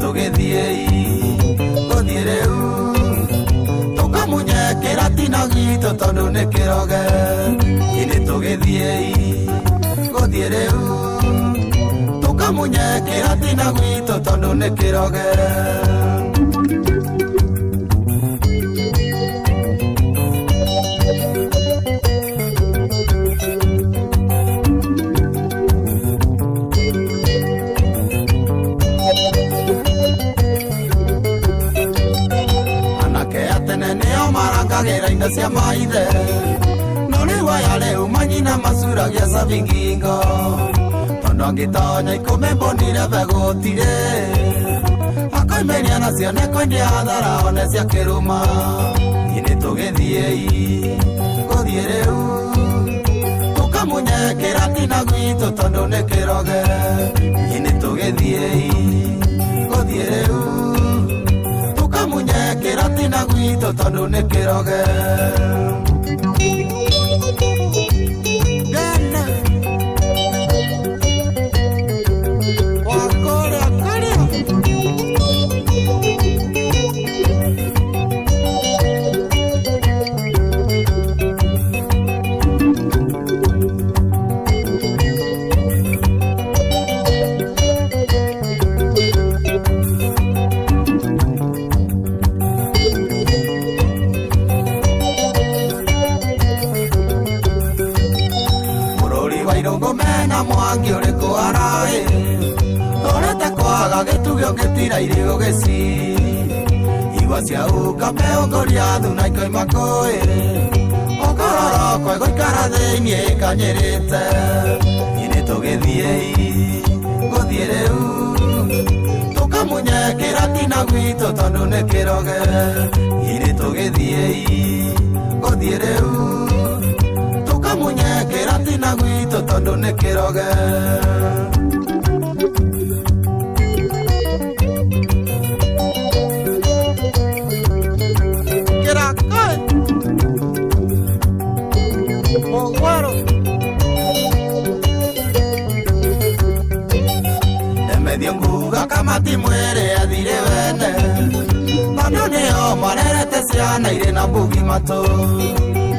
Tũgĩthiĩi gũthiĩ rĩu tũkamunye kĩratina gitũ tondũ nĩ kĩroge. Inĩ tũgĩthiĩi gũthiĩ rĩu tũkamunye kĩratina gwitũ tondũ nĩ kĩroge. Marangagĩra indo cia maithe no rĩu aya rĩu manyina macuragia cabi ngingo tondũ angĩtonya ikũmbĩ mbonire begũtirĩ akoimĩria nacio nĩkwendia hathara one cia kĩruma. Inĩ tũgĩthiĩi gũthiĩ rĩu tũkamunye kĩratina gwitũ tondũ nĩ kĩroge. Inĩ tũgĩthiĩi gũthiĩ rĩu tũkamunye kĩratina gwitũ tondũ nĩ kĩroge. Mwangi ũrĩkũ araĩ ũrete kwaga gĩtugĩ ũngĩtira irĩgo gĩci igwa cia ũka mbeũ Goliathu na ikoima kũĩ ũkororoko ĩgũikara thĩiniĩ ĩkanyĩrĩte. Inĩ tũgĩthiĩi gũthiĩ rĩu tũkamunye kĩratina gwitũ tondũ nĩ kĩroge. Inĩ tũgĩthiĩi gũthiĩ rĩu tũkamunye kĩratina gwitũ tondũ nĩ kĩroge. Kĩrakoe Mogwaro Ndemethio nguga kamati mwĩrĩ athire wene tondũ nĩo marerete ciana irĩ na mbugi matũ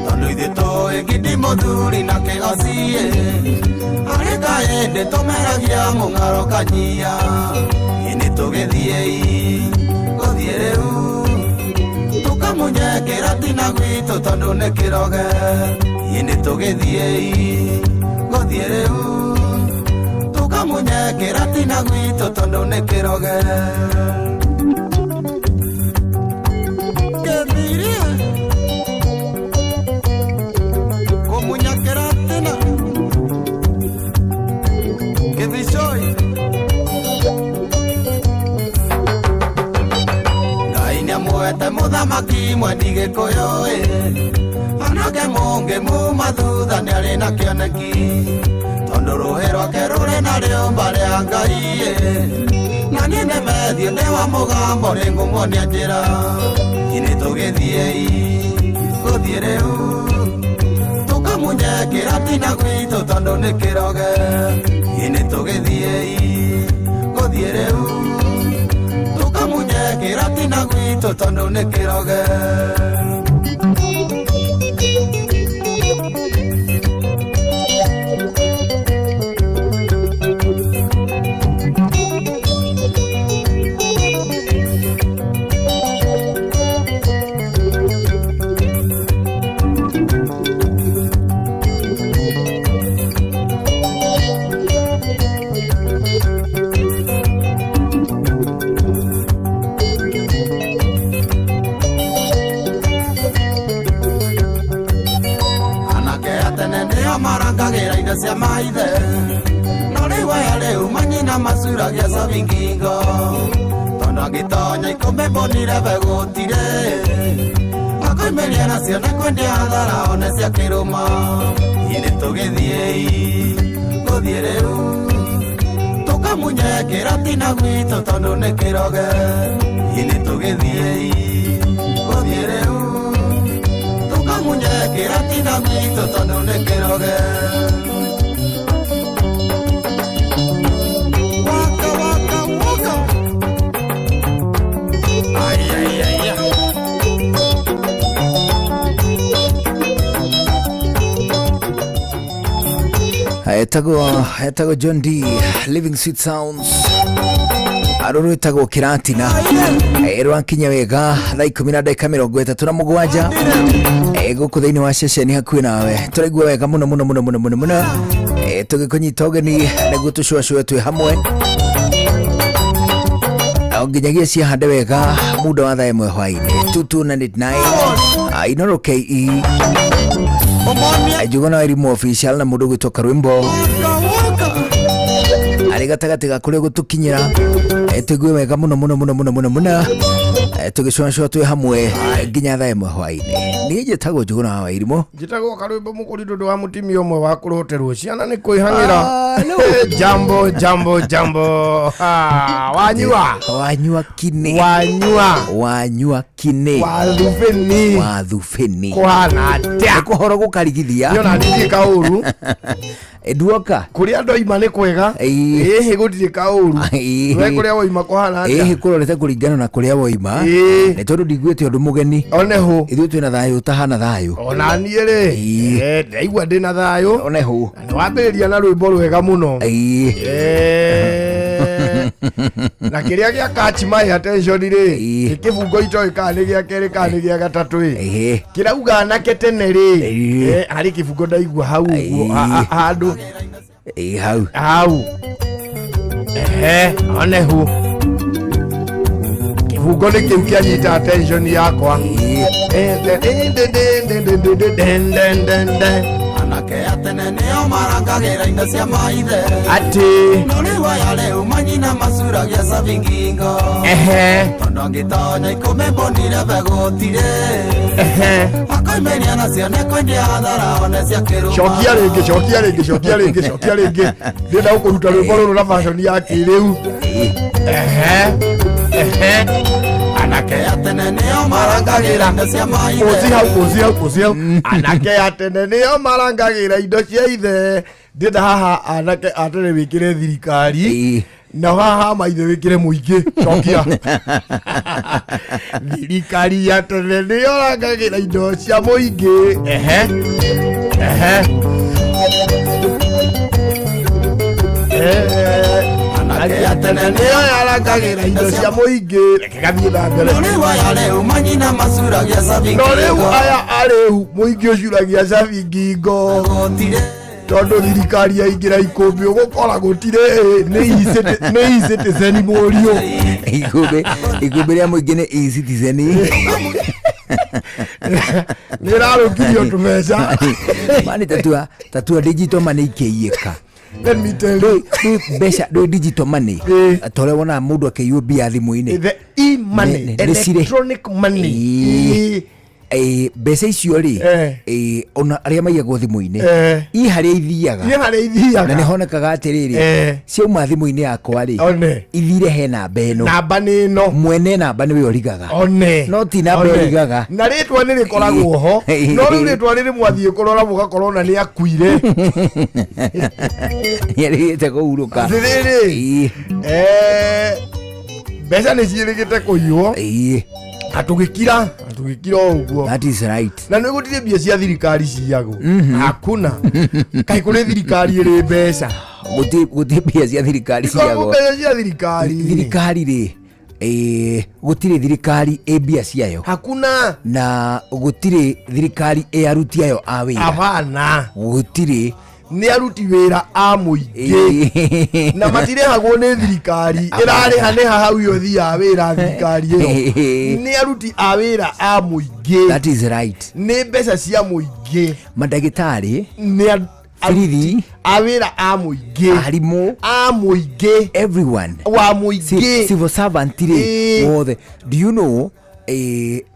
tondũ ithuĩ tũĩ ngindi mũthuri na kĩgociĩ harĩ kaĩndĩ tũmeragia mũng'aro kanyia. Inĩ tũgĩthiĩi gũthiĩ rĩu tũkamunye kĩratina gwitũ tondũ nĩ kĩroge. Inĩ tũgĩthiĩi gũthiĩ rĩu tũkamunye kĩratina gwitũ tondũ nĩ kĩroge. Kĩthirie kũmunya kĩratina Kĩbicoi Ngai nĩamwete mũthamaki mwendi Gĩkũyũ ĩ anake mũngĩ muma thutha nĩarĩ na kĩoneki tondũ rũhĩ rwake rũrĩ na rĩũmba rĩa Ngai ĩ na niĩ nĩmethiĩ ndĩ wa mũgambo nĩngũmuonia njĩra. Inĩ tũgĩthiĩi gũthiĩ rĩu tũkamunye kĩratina gwitũ tondũ nĩ kĩroge. Inĩ tũgĩthiĩi gũthiĩ rĩu tũkamunye kĩratina gwitũ tondũ nĩ kĩroge. Marangagĩra indo cia maithe no rĩu aya rĩu manyina macuragia cabi ngingo tondũ angĩtonya ikũmbĩ mbonire begũtirĩ akoimĩria nacio nĩkwendia hathara one cia kĩrũma. Inĩ tũgĩthiĩi gũthiĩ rĩu tũkamunye kĩratina gwitũ tondũ nĩ kĩroge. Inĩ tũgĩthiĩi gũthiĩ rĩu tũkamunye kĩratina gwitũ tondũ nĩ kĩroge. Waka waka waka. Etagwo John D Living Sweet Sounds, arå rwĩtagwo Kĩratina. Rwakinya wega thaa 10:37 gũkũ thĩinĩ wa ceceni hakuhĩ nawe. Tũraigua wega mũno mũno mũno mũno mũno mũno, tũgĩkũnyita ũgeni nĩguo tũcũacũe twĩ hamwe o nginyagia ciahande wega muda wa thaa 1 hwainĩ. 2299 Inoro KE. Ũmonie. Njuguna Elimu Official na mũndũ gwĩtwo Karwimbo arĩ gatagatĩ ga kũrĩa gũtũkinyĩra. Tũigue wega mũno mũno mũno mũno mũno mũno, tũgĩcũacũa twĩ hamwe nginya thaa 1 hwainĩ. Niĩ njĩtagwo Njuguna wa Wairimũ. Njĩtagwo Karwĩmbo Mũkũri tondũ wa mũtimia ũmwe wa kũroterwo ciana nĩ kwĩhang'ĩra. Alo. Jambo, jambo, jambo. Ah, wanyua. Wanyua kinĩ. Wanyua. Wanyua kinĩ. Wathubĩni. Wathubĩni. Kũhana atĩa? Nĩ kũhoro gũkarigithia. Niona ndirĩ kaũru. Nduoka. Kũrĩa ndoima nĩ kwega. Ĩĩ. Ĩhĩ, gũtirĩ kaũru. Ĩĩ. We kũrĩa woima kũhana Ĩhĩ, atĩa? kũrorete kũringana na kũrĩa woima. Ĩĩ. Nĩ tondũ ndiguĩte ũndũ mũgeni. One hũ. Ithuĩ twĩna thayũ ũtahana thayũ. Ona niĩ rĩ. Ĩĩ. Ndaigua ndĩna thayũ. One hũ. Na nĩwambĩrĩria na rwĩmbo rwega mũno. Ĩĩ. Na kĩrĩa gĩa catch my attention rĩ, Ĩĩ. nĩ kĩbungo itoĩ kana nĩ gĩa kerĩ kana nĩ gĩa gatatũ ĩ. Ĩhĩ. Kĩrauga anake tene rĩ. Ĩĩ. Harĩ kĩbungo ndaigua hau ũguo Ĩĩ. handũ. Ĩĩ, hau. Hau, ehe, one hu kĩbungo nĩ kĩu kĩanyita attention yakwa. Ĩĩ. Anake a tene nĩo marangagĩra indo cia maithe. Atĩ. No rĩu aya rĩu manyina macuragia cabi ngingo. Tondũ angĩtonya ikũmbĩ mbũnire begũtirĩ. Akoimĩria nacio nĩ kwendia hathara one cia kĩrũma. Cokia rĩngĩ, cokia rĩngĩ, cokia rĩngĩ, cokia rĩngĩ. Ndĩrenda gũkũruta rwĩmbo rũrũ na fashion ya kĩrĩu. Ehe, ehe. Anake a tene nĩo marangagĩra indo cia maithe. Kũci hau, kũci hau, kũci hau. Anake a tene nĩo marangagĩra indo cia ithe. Ndĩrenda haha anake a tene wĩkĩre thirikari. Ĩĩ. Na haha maithe wĩkĩre mũingĩ. Cokia. Thirikari ya tene nĩyo rangagĩra indo cia mũingĩ. Ehe, ehe. Anake a tene nĩyo yarangagĩra indo cia mũingĩ. Reke gathiĩ na mbere. No rĩu aya rĩu manyina macuragia cabi No rĩu ngingo. aya arĩu mũingĩ ũcuragia cabi ngingo. Gũtirĩ. Tondũ thirikari yaingĩra ikũmbĩ ũgũkora gũtirĩ nĩ e-citizen mũriũ. Ikũmbĩ rĩa mũingĩ nĩ e-citizen. Nĩ ĩrarũkirio tũbeca. Mani tatua digital money ikĩiyĩka. Let me tell you. Rĩu mbeca rĩu digital money. Ĩĩ. Ta ũrĩa wonaga mũndũ akĩiywo mbia thimũ-inĩ. The e-money. Nĩ cirĩ. Electronic money. Ĩĩ. Ĩĩ. Mbeca icio rĩ, ona arĩa maiyagwo thimũ-inĩ, i harĩa ithiaga. Nĩ harĩa ithiaga. Na nĩ honekaga atĩrĩrĩ, ciauma thimũ-inĩ yakwa rĩ, One. ithire he namba ĩno. Namba nĩ ĩno. Mwene namba nĩwe ũrigaga. One. No ti namba One. ĩrigaga. Na rĩtwa nĩ rĩkoragwo ho. Ĩĩ. No rĩu rĩtwa rĩrĩ mwathiĩ kũrora mũgakorwo na nĩ akuire. Nĩerĩgĩte kũhurũka. Atĩrĩrĩ. Mbeca nĩ ciĩrĩgĩte kũiywo. Na tũgĩkira o ũguo. That is right. Na nĩ gũtirĩ mbia cia thirikari ciyagwo. Hakuna. Kaĩ kũrĩ thirikari ĩrĩ mbeca? Gũtirĩ mbia cia thirikari Ikoragwo ciyagwo. mbeca cia thirikari. Thirikari rĩ, gũtirĩ thirikari ĩ mbia ciayo. Hakuna. Na gũtirĩ thirikari ĩ aruti ayo a wĩra. Hapana. Gũtirĩ. Nĩ aruti wĩra a mũingĩ. Na matirĩhagwo nĩ thirikari. Ĩrarĩha nĩ haha hau ĩthiaga wĩra thirikari ĩyo. Nĩ aruti a wĩra a mũingĩ. That is right. Nĩ mbeca cia mũingĩ. Mandagĩtarĩ. Nĩ Birithi. a wĩra a mũingĩ. Arimũ. A mũingĩ. Everyone. Wa mũingĩ. Civil servant rĩ, Ĩĩ. wothe. Do you know,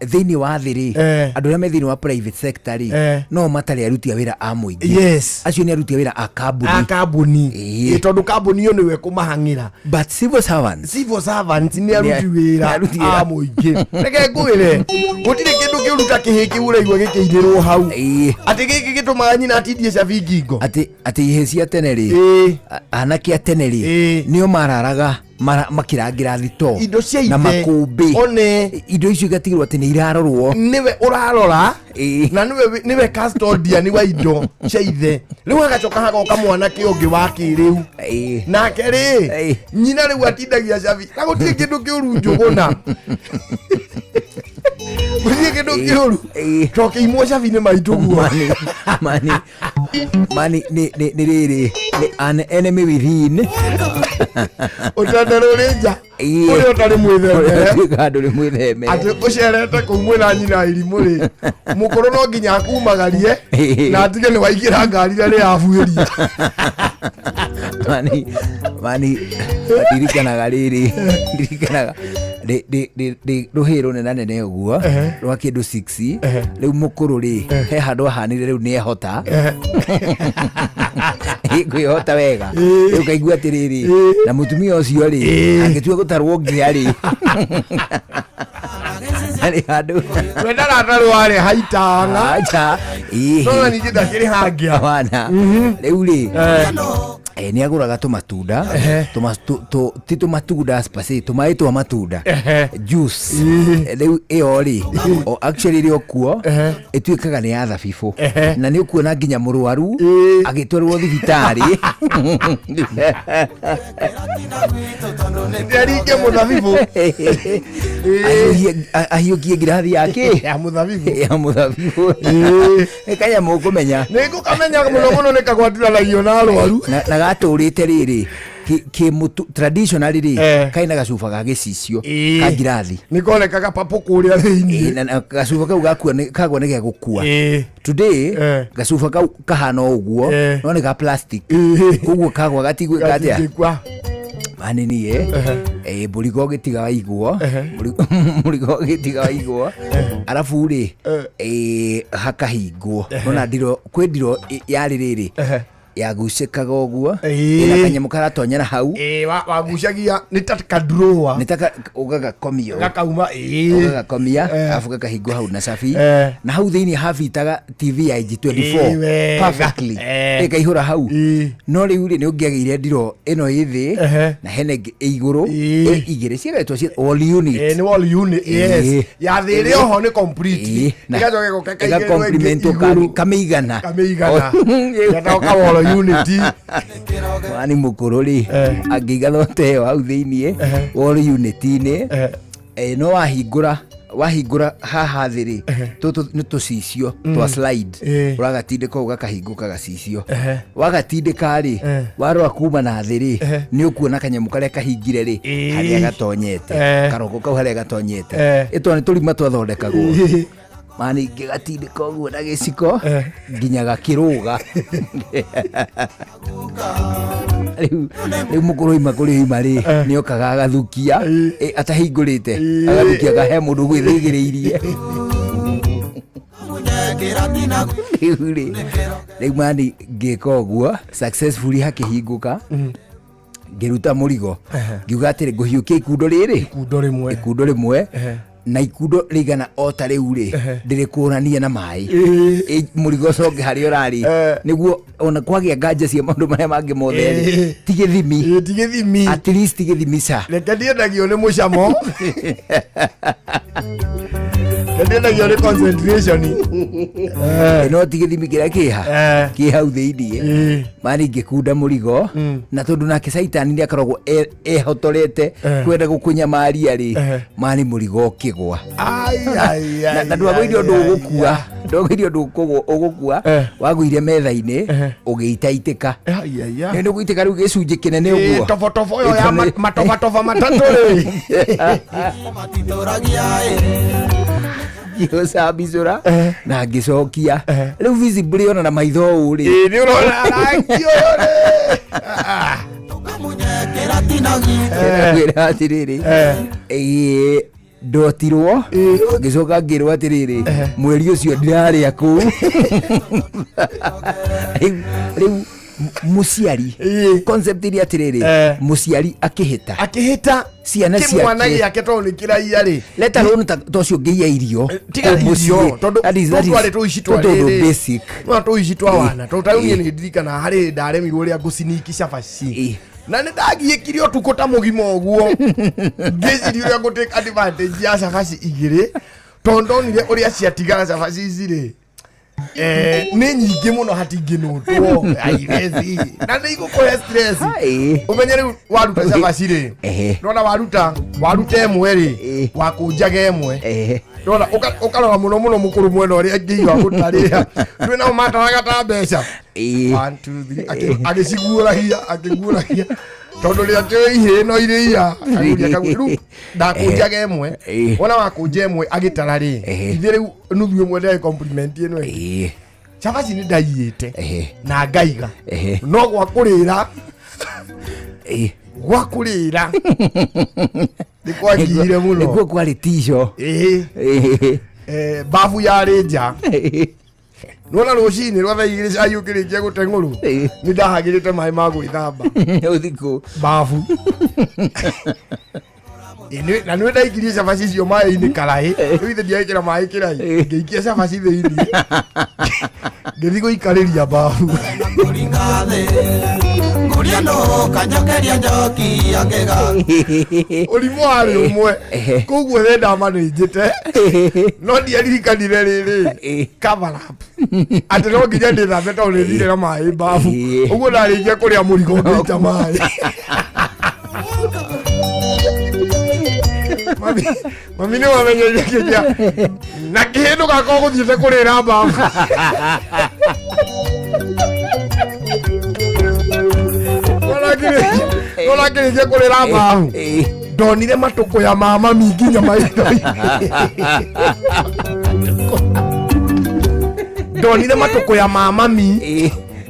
thĩinĩ wa thĩ rĩ, andũ arĩa me thĩinĩ wa private sector rĩ, no matarĩ aruti a wĩra a mũingĩ. Acio nĩ aruti a wĩra a kambuni. A kambuni. Ĩĩ. Ĩĩ, tondũ kambuni ĩyo nĩwe kũmahang'ĩra. But civil servants. Civil servants nĩ aruti Nĩ wĩra aruti wĩra. a mũingĩ. Reke ngwĩre, gũtirĩ kĩndũ kĩũru ta kĩhĩ kĩu ũraigua gĩkĩinĩrwo hau. Ĩĩ. Atĩ gĩkĩ gĩtũmaga nyina atindie cabi ngingo. Atĩ ihĩĩ cia tene rĩ, Ĩĩ. anake a tene rĩ, Ĩĩ. nĩo mararaga. Makĩrangĩra thitoo Indo cia na ithe. Makũmbĩ. One. Indo icio igatigĩrwo atĩ nĩ irarorwo. Nĩwe ũrarora. Na nĩwe custodian wa indo cia ithe. Rĩu hagacoka hagoka mwanake ũngĩ wa kĩrĩu. Nake rĩ, nyina rĩu atindagia cabi na gũtirĩ kĩndũ kĩũru, Njũgũna, gũtirĩ kĩndũ kĩũru to kĩimwo cabi nĩ maitũ guo. Mani, mani, mani, nĩ rĩrĩ, nĩ an enemy within. Ũtende rũrĩ nja ũrĩa ũtarĩ mwĩthemere. Ũrĩa ndũrĩ mwĩthemere. Atĩ ũcerete kũu mwĩna nyina irimũ rĩ, mũkũrũ no nginya akumagarie na atige nĩ waingĩra ngari na nĩ yabuĩria. Mani, mani, ndirikanaga rĩrĩ, ndirikanaga ndĩ rũhĩ rũnena nene ũguo rwa kĩndũ 6. Rĩu mũkũrũ rĩ, he handũ ahanire rĩu nĩ ehota kwĩhota wega. Rĩu kaigua atĩrĩrĩ, na mũtumia ũcio rĩ, angĩtua gũtarwo ngia rĩ, harĩ handũ. We ndaratarwo arĩ haitanga. Acha. No ningĩ ndakĩrĩ hangĩa. Wana rĩu rĩ, nĩ agũraga tũmatunda, ti tũmatunda per se, tũmaĩ twa matunda, juice. Rĩu ĩyo rĩ, o actually ĩrĩ o kuo, ĩtuĩkaga nĩ ya thabibũ, na nĩ ũkuona nginya mũrwaru agĩtwarwo thibitarĩ. Ndĩaringe mũthabibũ. Ahiũkie ngirathi yake ya mũthabibũ. Ya mũthabibũ. Nĩ kanyamũ ũkũmenya. Nĩ ngũkamenya mũno mũno, nĩ kagwatiranagiyo na arwaru. Na gatũrĩte rĩrĩ kĩ mũtu traditionally rĩ, kaĩ na gacuba ga gĩcicio ka ngirathi. Nĩ konekaga papũ kũrĩa thĩinĩ. Na gacuba kau gakua kagwa nĩ gegũkua. Today gacuba kau kahana o ũguo, no nĩ ga plastic, koguo kagwa gatigwĩka atĩa. Gatingĩkua. Mani niĩ mũrigo ũgĩtiga waigwo, mũrigo ũgĩtiga waigwo, arabu rĩ, hakahingwo nona ndiro kwĩ ndiro yarĩ rĩrĩ yagucĩkaga ũguo, ĩna kanyamũ karatonyera hau. Wagucagia nĩ ta kadroa. Nĩ ta ũgagakomia ũũ. Gakauma. Ũgagakomia, arabu gakahingwo hau na cabi, na hau thĩinĩ habitaga TV ya inji 24. Wega. Perfectly. Ĩkaihũra hau. No rĩu rĩ, nĩ ũngĩagĩire ndiro ĩno ĩ thĩ na hena ĩngĩ ĩ igũrũ. Igĩrĩ ciagetwo wall unit. Nĩ wall unit, yes. Ya thĩ ĩrĩ oho nĩ complete. Ĩgacoka ĩgoka ĩkaigĩrĩrwo ĩngĩ Ĩgacomplement igũrũ. Kamĩigana. Kamĩigana getagwo ka wall unit. Wani mũkũrũ rĩ, angĩiga thota ĩyo hau thĩiniĩ wall unit-inĩ, no wahingũra haha thĩ rĩ, tũtũ nĩ tũcicio twa slide. Ũragatindĩka ũũ gakahingũka gacicio. Wagatindĩka rĩ, warora kuma na thĩ rĩ, nĩ ũkuona kanyamũ karĩa kahingire rĩ, harĩa gatonyete, karoko kau harĩa gatonyete. Ĩtwa nĩ tũrima twathondekagwo. Mani ngĩgatindĩka ũguo na gĩciko nginya gakĩrũga. Rĩu mũkũrũ oima kũrĩ oima rĩ, nĩ okaga agathukia, atahingũrĩte, agathukia kahe mũndũ gwĩthĩgĩrĩirie. Rĩu rĩ, rĩu mani ngĩka ũguo successfully, hakĩhingũka, ngĩruta mũrigo, ngiuga atĩrĩ, ngũhiũkia ikundo rĩrĩ. Ikundo rĩmwe. Ikundo rĩmwe, na ikundo rĩigana o ta rĩu rĩ, ndĩrĩkũranie na maĩ. Mũrigo ũcoke harĩa ũrarĩ, nĩguo ona kwagĩa nganja cia maũndũ marĩa mangĩ mothe rĩ, ti gĩthimi. Ti gĩthimi. At least gĩthimi ca. Reke ndiendagio nĩ mũcamo, reke ndiendagio nĩ concentration. No ti gĩthimi kĩrĩa kĩha kĩ hau thĩiniĩ. Mani ngĩkunda mũrigo, na tondũ nake caitani nĩ akoragwo ehotorete kwenda gũkũnyamaria rĩ, mani mũrigo ũkĩgwa. Ai, ai, ai, Na ndwagũire ai, ũndũ ai, ũgũkua, ai. ndwagũire ũndũ ũgũkua. Wagũire metha-inĩ, ũgĩitaitĩka. Ai, ai, ai. Nĩ ũgũitĩka rĩu gĩcunjĩ kĩnene ũguo. Tobotobo ĩyo ya matobatoba matatũ rĩ. Ngĩũcambicũra na ngĩcokia rĩu visibly ona na maitho ũũ rĩ. Nĩ ũrona rangi ũyũ rĩ. Kwĩra atĩrĩrĩ, ndotirwo, ngĩcoka ngĩrwo atĩrĩrĩ, mweri ũcio ndirarĩa kũu. Rĩu mũciari, concept ĩrĩa atĩrĩrĩ, mũciari akĩhĩta, akĩhĩta, ciana kĩmwana ciake gĩake tondũ nĩ kĩraiya rĩ. Let alone ta ũcio ũngĩiya irio tiga kũu mũciĩ. Irio tondũ That is twarĩ tũici twa tũndũ rĩrĩ. Basic. Nona tũici twa wana tondũ tarĩu niĩ nĩ ndirikana harĩ ndaremirwo ũrĩa ngũciniki cabaci. Na nĩ ndagiĩkire ũtukũ ta mũgima ũguo ngĩciria ũrĩa ngũ take advantage ya cabaci igĩrĩ, tondũ ndonire ũrĩa ciatigara cabaci ici rĩ, nĩ nyingĩ mũno, hatingĩnũtwo airezi na nĩ igũkũhe stress. Hai. Ũmenye rĩu waruta cabaci rĩ, nona waruta ĩmwe rĩ, wakũnjaga ĩmwe, nona ũkarora mũno mũno mũkũrũ mwena ũrĩa ngĩigua gũtarĩa twĩ nao mataraga ta mbeca. 1 2 3, agĩciguũragia, akĩguũragia, tondũ rĩa kĩũĩ ihĩĩ no irĩia akaguria kaguria. Rĩu ndakũnjaga ĩmwe. Wona wakũnja ĩmwe agĩtara rĩ, ithe rĩu nuthu ĩmwe ndĩrĩ compliment ĩno ĩngĩ. Cabaci nĩ ndaiyĩte na ngaiga, no gwa kũrĩra, gwa kũrĩra nĩ kwangiire mũno. Nĩkuo kwarĩ tico. Ĩĩ. Babu yarĩ nja. Nona rũcinĩ rwa thaa 2 cai ũkĩrĩkia gũteng'ũrwo, nĩ ndahagĩrĩte maĩ ma gwĩthamba ũthikũ babu. Ĩ, na nĩ ndaikirie cabaci icio maĩ-inĩ karaĩ. Rĩu ithe ndiaĩkĩra maĩ kĩraĩ, ngĩikia cabaci thĩinĩ, ngĩthiĩ gũikarĩria babu. Kũringa thĩ ngũria nũ kanjokeria njoki angĩga. Ũrimũ warĩ ũmwe, koguo the ndamanĩnjĩte no ndiaririkanire rĩrĩ cover up atĩ no nginya ndĩthambe tondũ nĩthire na maĩ babu. Ũguo ndarĩkia kũrĩa mũrigo ngĩita maĩ. Mami nĩ wamenyeire kĩrĩa na kĩndũ gakorwo gũthiĩte kũrĩra babu. Nona ngĩrĩkia kũrĩra babu, ndonire matũkũya ma mami nginya maitho-inĩ. Ndonire matũkũya ma mami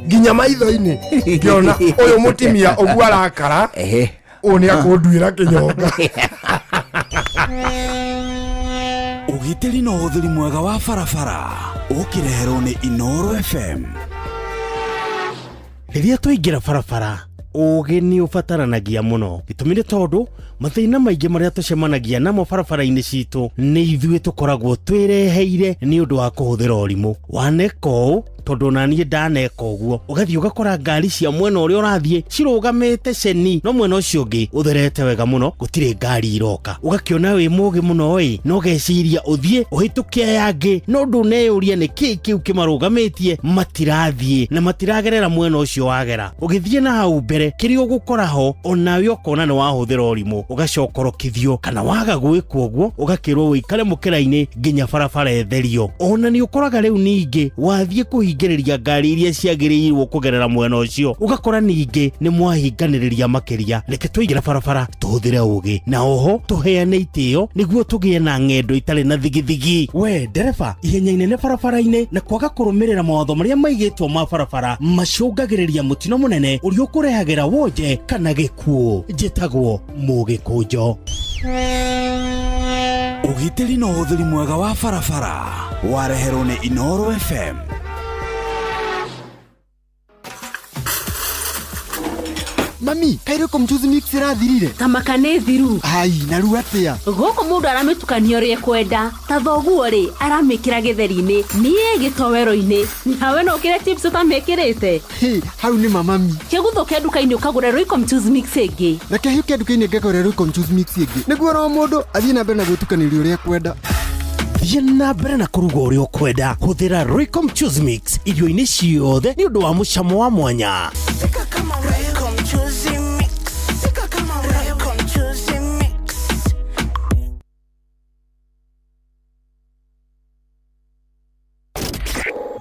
nginya maitho-inĩ, ngĩona ũyũ mũtimia ũguo arakara, ũyũ nĩ akũnduĩra kĩnyonga. Ũgitĩri na ũhũthĩri mwega wa barabara ũkĩreherwo nĩ Inoro FM. Rĩrĩa twaingĩra barabara, ũũgĩ nĩ ũbataranagia mũno. Gĩtũmi nĩ tondũ mathĩna maingĩ marĩa tũcemanagia namo barabara-inĩ citũ nĩ ithuĩ tũkoragwo twĩreheire nĩ ũndũ wa kũhũthĩra ũrimũ. Waneka ũũ, tondũ ona niĩ ndaneka ũguo, ũgathiĩ ũgakora ngari cia mwena ũrĩa ũrathiĩ cirũgamĩte ceni, no mwena ũcio ũngĩ ũtherete wega mũno, gũtirĩ ngari iroka. Ũgakĩona wĩ mũgĩ mũno ĩ, na ũgeciria ũthiĩ ũhĩtũke aya angĩ, no ndũneyũria nĩ kĩĩ kĩu kĩmarũgamĩtie matirathiĩ na matiragerera mwena ũcio wagera. Ũgĩthiĩ na hau mbere, kĩrĩa ũgũkora ho onawe ũkona nĩ wahũthĩra ũrimũ, ũgacokorokithio, kana waga gwĩkwo ũguo ũgakĩrwo ũikare mũkĩra-inĩ nginya barabara ĩtherio. Ona nĩ ũkoraga rĩu ningĩ wathiĩ kũhingĩrĩria ngari iria ciagĩrĩirwo kũgerera mwena ũcio, ũgakora ningĩ nĩ mwahinganĩrĩria makĩria. Reke tũingĩra barabara tũhũthĩre ũgĩ, na oho tũheane itĩo nĩguo tũgĩe na ng'endo itarĩ na thigithigi. We ndereba, ihenya inene barabara-inĩ na kwaga kũrũmĩrĩra mawatho marĩa maigĩtwo ma barabara macũngagĩrĩria mũtino mũnene ũrĩa ũkũrehagĩra wonje kana gĩkuũ. Njĩtagwo Mũgĩkũnjo. Ũgitĩri na ũhũthĩri mwega wa barabara wareherwo nĩ Inoro FM. Mami, kairĩ ko mchuzi mix ĩrathirire? Tamaka nĩ thiru. Ai, na rĩu atĩa? Gũkũ mũndũ aramĩtukania ũrĩa ekwenda. Ta thoguo rĩ, aramĩkĩra gĩtheri-inĩ, niĩ gĩtoero-inĩ, nawe no ũkĩre chips ũtamĩkĩrĩte. Hĩ, hau nĩ mamami. Kĩguthũke nduka-inĩ ũkagũre Royco mchuzi mix ĩngĩ. Reke hiũke nduka-inĩ ngagũre Royco mchuzi mix ĩngĩ, nĩguo oro mũndũ athiĩ na mbere na gwĩtukanĩria ũrĩa ekwenda. Thiĩ na mbere na kũruga ũrĩa ũkwenda. Hũthĩra Royco mchuzi mix irio-inĩ ciothe nĩ ũndũ wa mũcamo wa mwanya. Pika kama Royco mchuzi mix. Pika kama Royco mchuzi mix.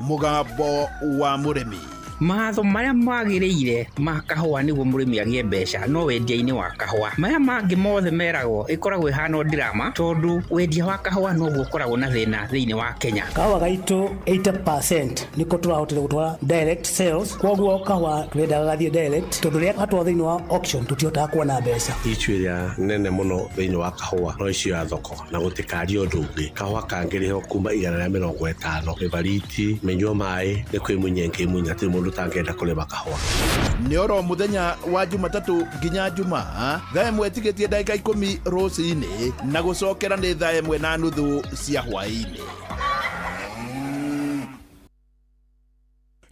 Mũgambo wa mũrĩmi. Mawatho marĩa magĩrĩire ma kahũa nĩguo mũrĩmi agĩe mbeca no wendia-inĩ wa kahũa. Maya mangĩ mothe meragwo ĩkoragwo ĩhana o drama, tondũ wendia wa kahũa noguo ũkoragwo na thĩna thĩinĩ wa Kenya. Kahũa gaitũ 80% nĩko tũrahotire gũtwara direct sales, koguo kahũa tũrendaga gathiĩ direct, tondũ rĩrĩa gatwarwo thĩinĩ wa auction tũtihotaga kuona mbeca. Issue ĩrĩa nene mũno thĩinĩ wa kahũa no issue ya thoko, na gũtikaria ũndũ ũngĩ. Kahũa kangĩrĩhwo kuma 150, mĩbariti, mĩnyua maĩ, nĩ kwĩmunya ĩngĩmunya, hatirĩ mũndũ ũtangĩenda kũrĩma kahũa. Nĩ oro mũthenya wa Jumatatũ nginya Jumaa thaa 1 tigĩtie ndagĩka 10 rũcinĩ, na gũcokera nĩ thaa 1:30 cia hwaĩ-inĩ.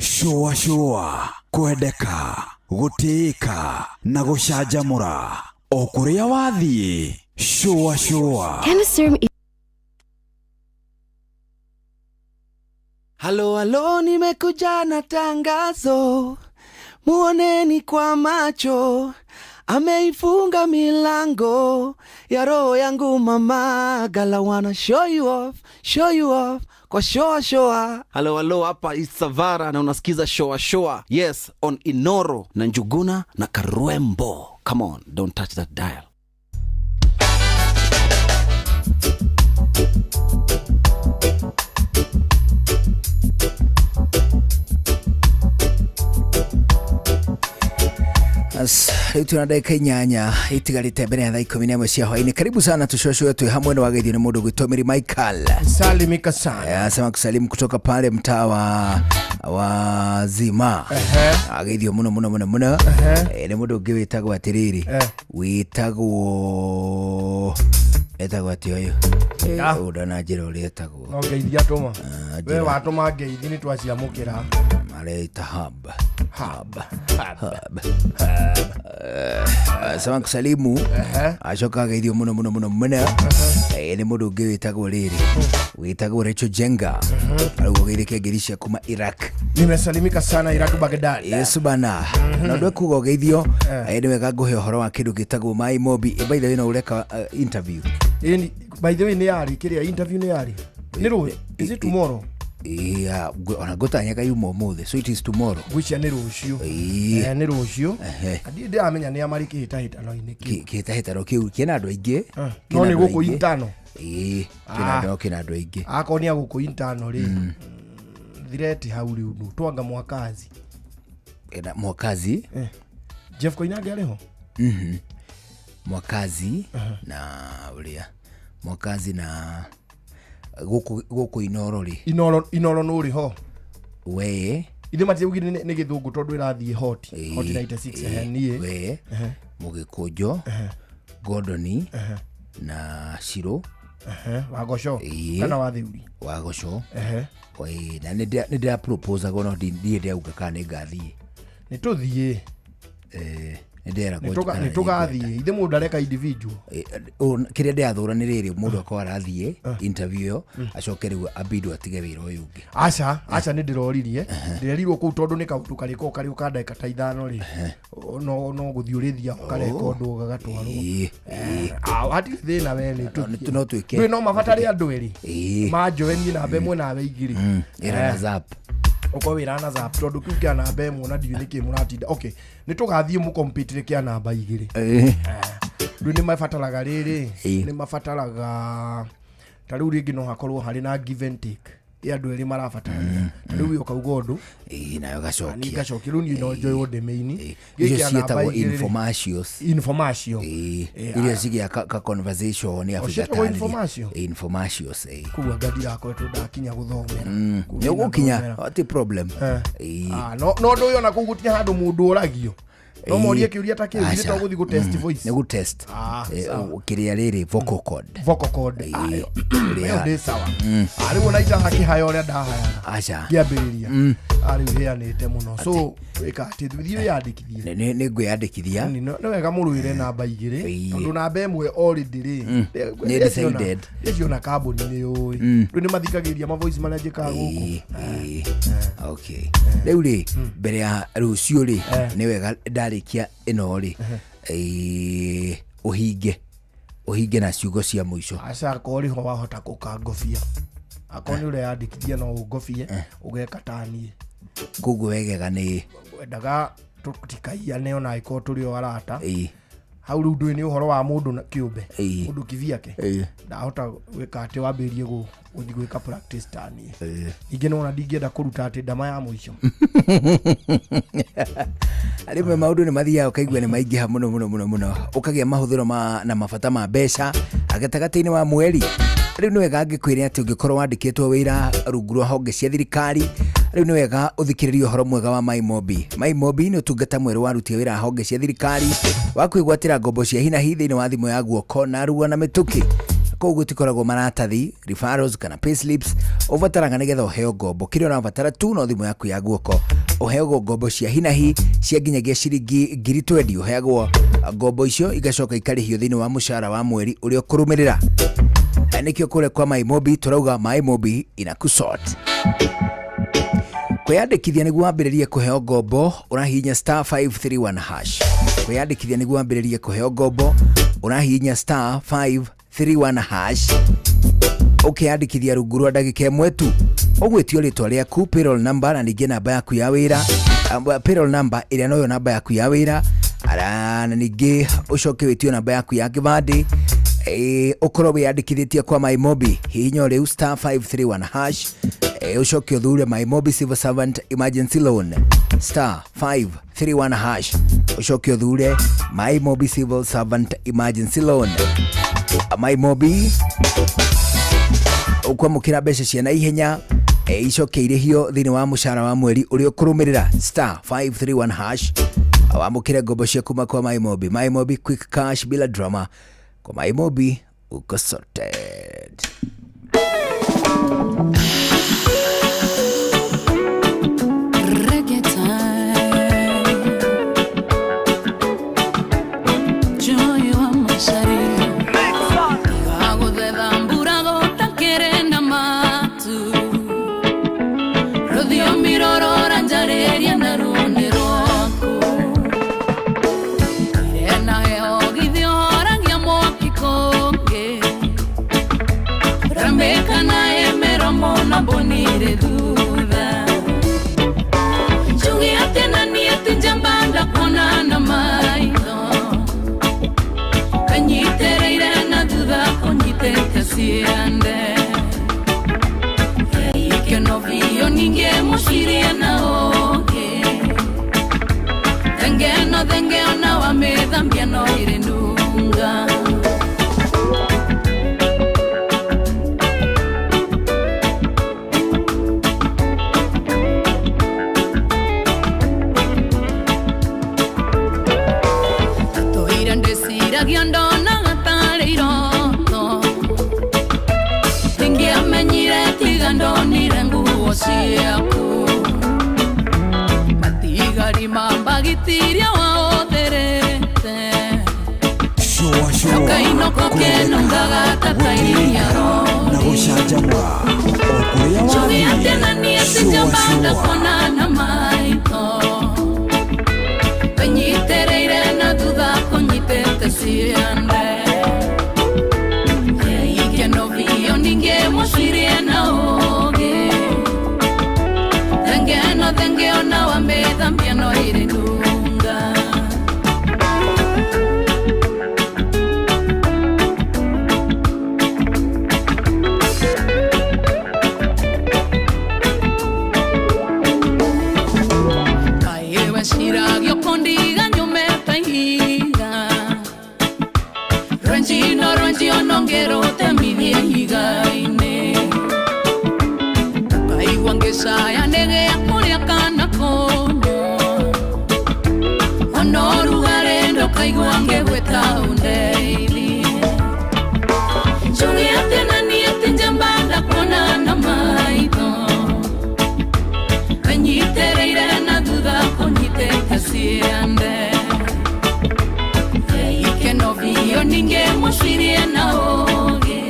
Shua shua kwendeka. Gũtĩĩka na gũcanjamũra o kũrĩa wathiĩ cũa cũa. Halo halo, nimekuja na tangazo, muoneni kwa macho, ameifunga milango ya roho yangu mama. Gala wanna show you off, show you off kwa shoa shoa. Halo halo, hapa Isavara na unasikiza shoa shoa, yes, on Inoro na Njuguna na Karwembo. Come on, don't touch that dial. As, rĩu twĩna ndagĩka 8 itigarĩte mbere ya thaa 11 cia hwaĩ-inĩ. Karibu sana tũcocwe twĩ hamwe na wageithio nĩ mũndũ gwĩtwo Mary Michael. Salimika sana. Asema kusalimu kutoka pale mtaa wa Zima. Ageithio mũno mũno mũno mũno. Nĩ mũndũ ũngĩ wĩtagwo atĩrĩrĩ, wĩtagwo etagwo atĩ ũyũ ũndana njĩra ũrĩa etagwo. No ngeithia tũma. We watũma ngeithi nĩ twaciamũkĩra. Mareita hub. Hub. Hub. Asema kusalimu acoka ageithio mũno mũno mũno mũno. Nĩ mũndũ ũngĩ wĩtagwo rĩrĩ, wĩtagwo Rachel Jenga. Arauga ũgeithĩke ngeithi cia kuma Iraq. Nimesalimika sana Iraq Baghdad. Yesu bana. Na ũndũ ekuga ũgeithio, nĩ wega ngũhe ũhoro wa kĩndũ gĩtagwo Mai Mobi. By the way, no ũreka interview. Ĩni, by the way, nĩ yarĩ kĩrĩa interview nĩ yarĩ. Nĩ rũ, is it tomorrow? Yeah, ona ngũtanyaga yuma ũmũthĩ, so it is tomorrow. Ngwĩciria nĩ rũciũ. Nĩ rũciũ. Ndirĩ ndĩramenya nĩ a marĩ kĩhĩtahĩtano-inĩ kĩu. Kĩhĩtahĩtano kĩu kĩna andũ aingĩ. No nĩ gũkũ intano. Ĩĩ, kĩna andũ kĩna andũ aingĩ. Akorwo nĩ a gũkũ intano rĩ, thireti hau rĩu nũ, twanga mwakazi. Mwakazi? Jeff Koinange arĩ ho? Mwakazi na ũrĩa Mwakazi na gũkũ Inoro rĩ. Inoro nũ ũrĩ ho? We. Ithe matiaugire nĩ gĩthũngũ tondũ ĩrathiĩ hot. Hot 96, niĩ. We. Mũgĩkũnjo, Gordoni na Shiro. Wagoco. Kana Wathĩuri. Wagoco. Na nĩ ndĩra propose no ndirĩ ndĩrauga kana nĩ ngathiĩ. Nĩ tũthiĩ. Nĩ tũgathiĩ. Ithe mũndũ areka individual. Kĩrĩa ndĩrathũra nĩ rĩrĩ, mũndũ akorwo arathiĩ interview ĩyo, acoke rĩu ambindwo atige wĩra ũyũ ũngĩ. Aca, aca nĩ ndĩroririe. Ndĩrerirwo kũu tondũ nĩ kaũndũ karĩko karĩ ka ndagĩka ta 5 rĩ. No gũthiĩ ũrĩthiaga ũkareka ũndũ gagatwarwo. Hatirĩ thĩna we nĩ tũthiĩ. No twĩke. Ndũĩ no mabatare andũ erĩ. Manjoe niĩ namba ĩmwe nawe igĩrĩ. Ĩra na zap. Ũkorwo wĩra na zap tondũ kĩu kĩa namba ĩmwe na ndiũĩ nĩkĩ mũratinda. Okay, nĩ tũgathiĩ mũkompĩtire kĩa namba 2. Rĩu nĩ mabataraga rĩrĩ, nĩ mabataraga ta rĩu rĩngĩ no hakorwo harĩ na give and take ya andũ erĩ marabatarania. Ta rĩu ũkauga ũndũ, nayo gacokia. Niĩ ngacokia, rĩu niĩ no njoe ũndĩmĩini. Icio ciĩtagwo informatios. Informatio. Iria cigĩa ka conversation ya Ciĩtagwo informatio. Informatios. Koguo anga ndirakoretwo ndakinya gũthomera. Nĩ ũgũkinya, hatirĩ problem. No ũndũ ũyũ ona kũu gũtirĩ handũ mũndũ ũragio. No morie kĩũria ta kĩu, githĩ to gũthiĩ gũ test voice. Nĩ gũ test. Kĩrĩa rĩrĩ vocal cord. Vocal cord. Ĩyo ndĩ sawa. Rĩu ona itarakĩhaya ũrĩa ndahayaga. Aca. Ngĩambĩrĩria. Rĩu heanĩte mũno. So ĩka atĩ thiĩ wĩyandĩkithie. Nĩ ngwĩyandĩkithia. Nĩ wega mũrũĩre namba 2, tondũ namba 1 already rĩ. Nĩ decided. Ndĩciona kambuni nĩ yũĩ. Rĩu nĩ mathikagĩrĩria ma voice marĩa njĩkaga gũkũ. Okay. Rĩu rĩ, mbere ya rũciũ rĩ, nĩ wega ndarĩkia ĩno rĩ, ũhinge na ciugo cia mũico. Aca, akorwo rĩho wahota gũkangobia. Akorwo nĩ ũreyandĩkithia no ũngobie, ũgeka ta niĩ. Koguo wegega nĩ wendaga tũtikaiyane ona angĩkorwo tũrĩ o arata. Hau rĩu ndũĩ nĩ ũhoro wa mũndũ na kĩũmbe, mũndũ kivyake. Ndahota gwĩka atĩ wambĩrĩrie gũthiĩ gwĩka practice ta niĩ. Ningĩ nĩwona ndingĩenda kũruta atĩ ndama ya mũico. Rĩmwe maũndũ nĩ mathiaga ũkaigua nĩ maingĩha mũno mũno mũno mũno, ũkagĩa mahũthĩro na mabata ma mbeca gatagatĩ-inĩ wa mweri. Rĩu nĩ wega ngĩkwĩre atĩ ũngĩkorwo wandĩkĩtwo wĩra rungu rwa honge cia thirikari, rĩu nĩ wega ũthikĩrĩrie ũhoro mwega wa Mai Mobi. Mai Mobi nĩ ũtungata mwerũ warutie wĩra honge cia thirikari wa kwĩgwatĩra ngombo cia hi na hi thĩinĩ wa thimũ ya guoko na rua na mĩtũkĩ. Koguo gũtikoragwo maratathi, referrals kana payslips ũbataraga nĩgetha ũheo ngombo. Kĩrĩa ũrabatara tu no thimũ yaku ya guoko. Ũheagwo ngombo cia hinahi cia nginyagia ciringi 20,000. Ũheagwo ngombo icio igacoka ikarĩhio thĩinĩ wa mũcara wa mweri ũrĩa ũkũrũmĩrĩra. Nĩkĩo kũrĩa kwa MyMobi tũrauga MyMobi inakusort. Kwĩyandĩkithia nĩguo wambĩrĩrie kũheo ngombo ũrahihinya star 531 hash. Kwĩyandĩkithia nĩguo wambĩrĩrie kũheo ngombo ũrahihinya star 531 hash. Ũkeyandĩkithia rungu rwa ndagĩka ĩmwe tu. Ũgwĩtio rĩtwa rĩaku, payroll number na ningĩ namba yaku ya wĩra, payroll number ĩrĩa noyo namba yaku ya wĩra, na ningĩ ũcoke wĩtio namba yaku ya kĩbandĩ. Ũkorwo wĩyandĩkithĩtie kwa MyMobi, hihinya rĩu star 531 hash. Ũcoke ũthure MyMobi Civil Servant Emergency Loan, star 531 hash. Ũcoke ũthure MyMobi Civil Servant Emergency Loan. MyMobi ũkwamũkĩra mbeca cia naihenya, icoke irĩhio thĩinĩ wa mũcara wa mweri ũrĩa ũkũrũmĩrĩra, star 531 hash. Wamũkĩre ngombo cia kuma kwa MyMobi. MyMobi quick cash bila drama. Kwa MyMobi uko sorted. Reggae time. Joy wa Macharia. Aguthetha mbura gũtakĩrĩ na matu. Rũthiomi rũrũ njarĩria na ruo nĩ rwaku. Ire na heho githĩ ũhoragia mwaki kũngĩ. Ramĩka na ĩmĩromo na mbũnire thutha. Njuge atĩ na niĩ ti njamba ndakuona na maitho. Kanyitĩrĩire na thutha kũnyitĩte ciande. Ikeno biũ ningĩ mũcirie na ũngĩ. Thenge no thenge ona wamĩthambia no ĩrĩ nunga. Tũire ndĩciragia ndonaga tarĩ iroto. Ndingĩamenyire tiga ndonire nguo ciaku. Matigari ma mbagitiria waũthĩrĩte. Shua shua. Kainoko kenungaga ta tairia Na gũcanjamũra o kũrĩa Njuge wathiĩ. atĩ na niĩ ti Shua njamba shua. ndakuona na maitho. Wĩnyitĩrĩire na thutha kũnyitĩte ciande. Ikeno biũ ningĩ mũcirie na ũũgĩ. Thenge no thenge ona wamĩthambia no ĩrĩ nunga. Kaĩ weciragia ũkũndiga nyũmĩte ihiga. Rwenji no rwenji ona ũngĩrũtemithia ihiga-inĩ. Ũkaigua ngĩcaya nĩgĩa kũrĩa kana kũnyua. Ona ũrugarĩ ndũkaigua ngĩgwĩta ũndeithie. Njuge atĩ na niĩ ti njamba ndakuona na maitho. Wĩnyitĩrĩire na thutha kũnyitĩte ciande. Ikeno biũ ningĩ mũcirie na ũũgĩ.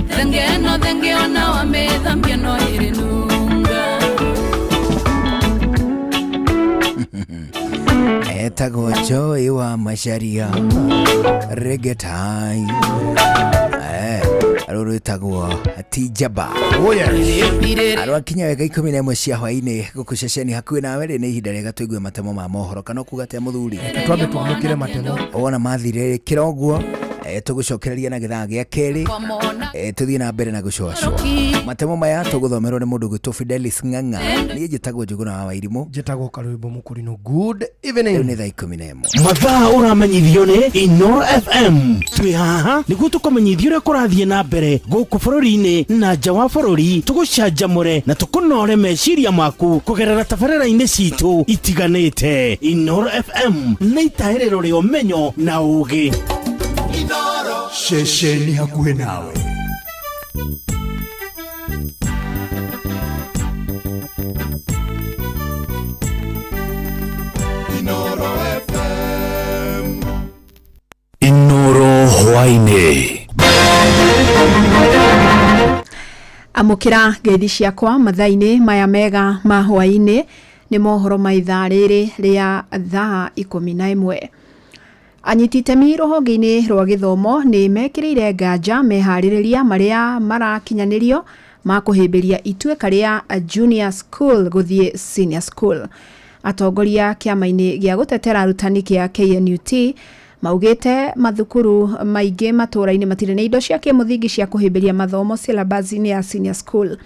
Thenge no thenge ona wamĩthambia no ĩrĩ nunga. Etagwo Joy wa Macharia Reggae time. Rũrũ rwĩtagwo Tijaba. Oh yes. Arwakinya wega 11 cia hwainĩ gũkũ ceceni hakuhĩ nawe rĩ, nĩ ihinda rĩega tũigue matemo ma mohoro kana ũkuga atĩa mũthuri? Twambe twamũkĩre matemo. Wona mathire kĩroguo, tũgũcokereria na gĩthaa gĩa kerĩ, tũthiĩ na mbere na gũcũacũa matemo maya tũgũthomerwo nĩ mũndũ gwĩtwo Fidelis Ng'ang'a. Niĩ njĩtagwo Njũgũna wa Wairimũ. Njĩtagwo Karwĩmbo Mũkũrinũ. Good evening. Rĩu nĩ thaa 11. Mathaa ũramenyithio nĩ Inoro FM. Twĩ haha nĩguo tũkũmenyithia ũrĩa kũrathiĩ na mbere gũkũ bũrũri-inĩ na nja wa bũrũri, tũgũcanjamũre na tũkũnore meciria maku kũgerera tabarĩra-inĩ citũ itiganĩte. Inoro FM nĩ itahĩrĩro rĩa ũmenyo na ũũgĩ. Ceceni hakuhĩ nawe. Inoro FM. Inoro hwaĩ-inĩ. Amũkĩra ngeithi ciakwa mathaa-inĩ maya mega ma hwaĩ-inĩ. Nĩ mohoro ma ithaa rĩrĩ rĩa thaa 11. Anyiti itemi rũhonge-inĩ rwa gĩthomo nĩ mekĩrĩire nganja meharĩrĩria marĩa marakinyanĩrio ma kũhĩmbĩria ituĩka rĩa junior school gũthiĩ senior school. Atongoria kĩama-inĩ gĩa gũtetera arutani kĩa KNUT maugĩte mathukuru maingĩ matũũra-inĩ matirĩ na indo cia kĩmũthingi cia kũhĩmbĩria mathomo syllabus-inĩ ya senior school.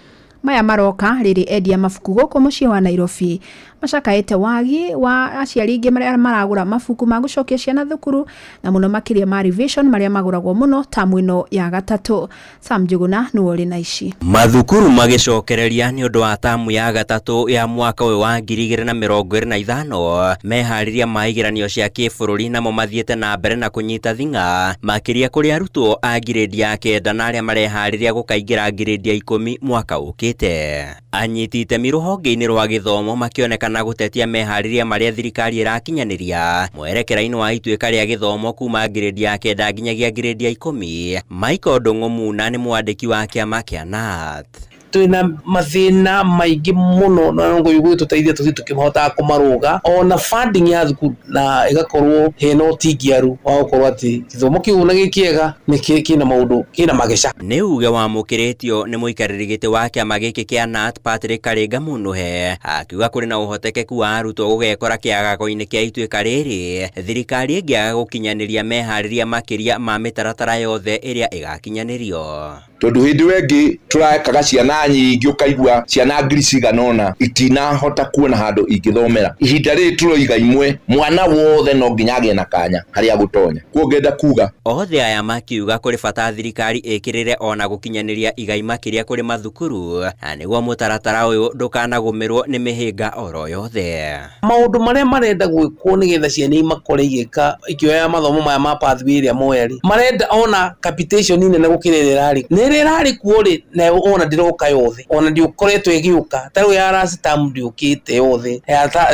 Maya maroka rĩrĩ endia mabuku gũkũ mũciĩ wa Nairobi macakaĩte wagi wa aciari aingĩ marĩa maragũra mabuku ma gũcokia ciana thukuru na mũno makĩria ma revision marĩa magũragwo mũno tamu ĩno ya gatatũ. Sam Njuguna nĩwe ũrĩ na ici. Mathukuru magĩcokereria nĩ ũndũ wa tamu ya gatatũ ya mwaka ũyũ wa 2025, meharĩria ma igeranio cia kĩbũrũri namo mathiĩte na mbere na kũnyita thing'a, makĩria kũrĩ arutwo a ngirĩndi ya 9 na arĩa mareharĩria gũkaingĩra ngirĩndi ya 10 mwaka ũkĩte. Anyiti itemi rũhonge-inĩ rwa gĩthomo makĩonekana gũtetia meharĩria marĩa thirikari ĩrakinyanĩria mwerekera-inĩ wa ituĩka rĩa gĩthomo kuma ngirĩndi ya 9 nginyagia ngirĩndi ya 10. Michael Ndung'u Muna nĩ mwandĩki wa kĩama kĩa KNUT. Twina mathina maingi muno na ngo gũgĩtũteithia tũthiĩ tũkĩhotaga kũmarũga ona funding ya thukuru na ĩgakorwo hena ũtingiaru wa gũkorwo atĩ gĩthomo kĩu na gĩkĩega nĩ kĩna maũndũ kĩna mageca. Nĩ uge wamũkĩrĩtio nĩ mũikarĩri gĩtĩ wa kĩama gĩkĩ kĩa KNUT Patrick Karinga Munuhe, akiuga kũrĩ na ũhotekeku wa arutwo gũgekora kĩagago-inĩ kĩa ituĩka rĩrĩ thirikari ĩngĩaga gũkinyanĩria meharĩria makĩria ma mĩtaratara yothe ĩrĩa ĩgakinyanĩrio. Tondũ hĩndĩ ĩyo ĩngĩ tũrekaga ciana nyingĩ ũkaigua ciana ngiri cigana ũna itinahota kuona handũ ingĩthomera. Ihinda rĩrĩ tũroiga imwe mwana wothe no nginya agĩe na kanya harĩa gũtonya. Kuo ngenda kuga othe aya makiuga kũrĩ bata thirikari ĩkĩrĩre ona gũkinyanĩria igai makĩria kũrĩ mathukuru na nĩguo mũtaratara ũyũ ndũkanagũmĩrwo nĩ mĩhĩnga oro yothe. Maũndũ marĩa marenda gwĩkwo nĩgetha ciana imakore igĩka ikĩoya mathomo maya ma pathway ĩrĩa moya rĩ, marenda ona capitation nene gũkĩra ĩrĩa ĩrarĩ. Nĩ ĩrĩa ĩrarĩ kuo rĩ, nayo ona ndĩroka yothe, ona ndĩkoretwo ĩgĩũka. Ta rĩu ya last term ndĩũkĩte yothe,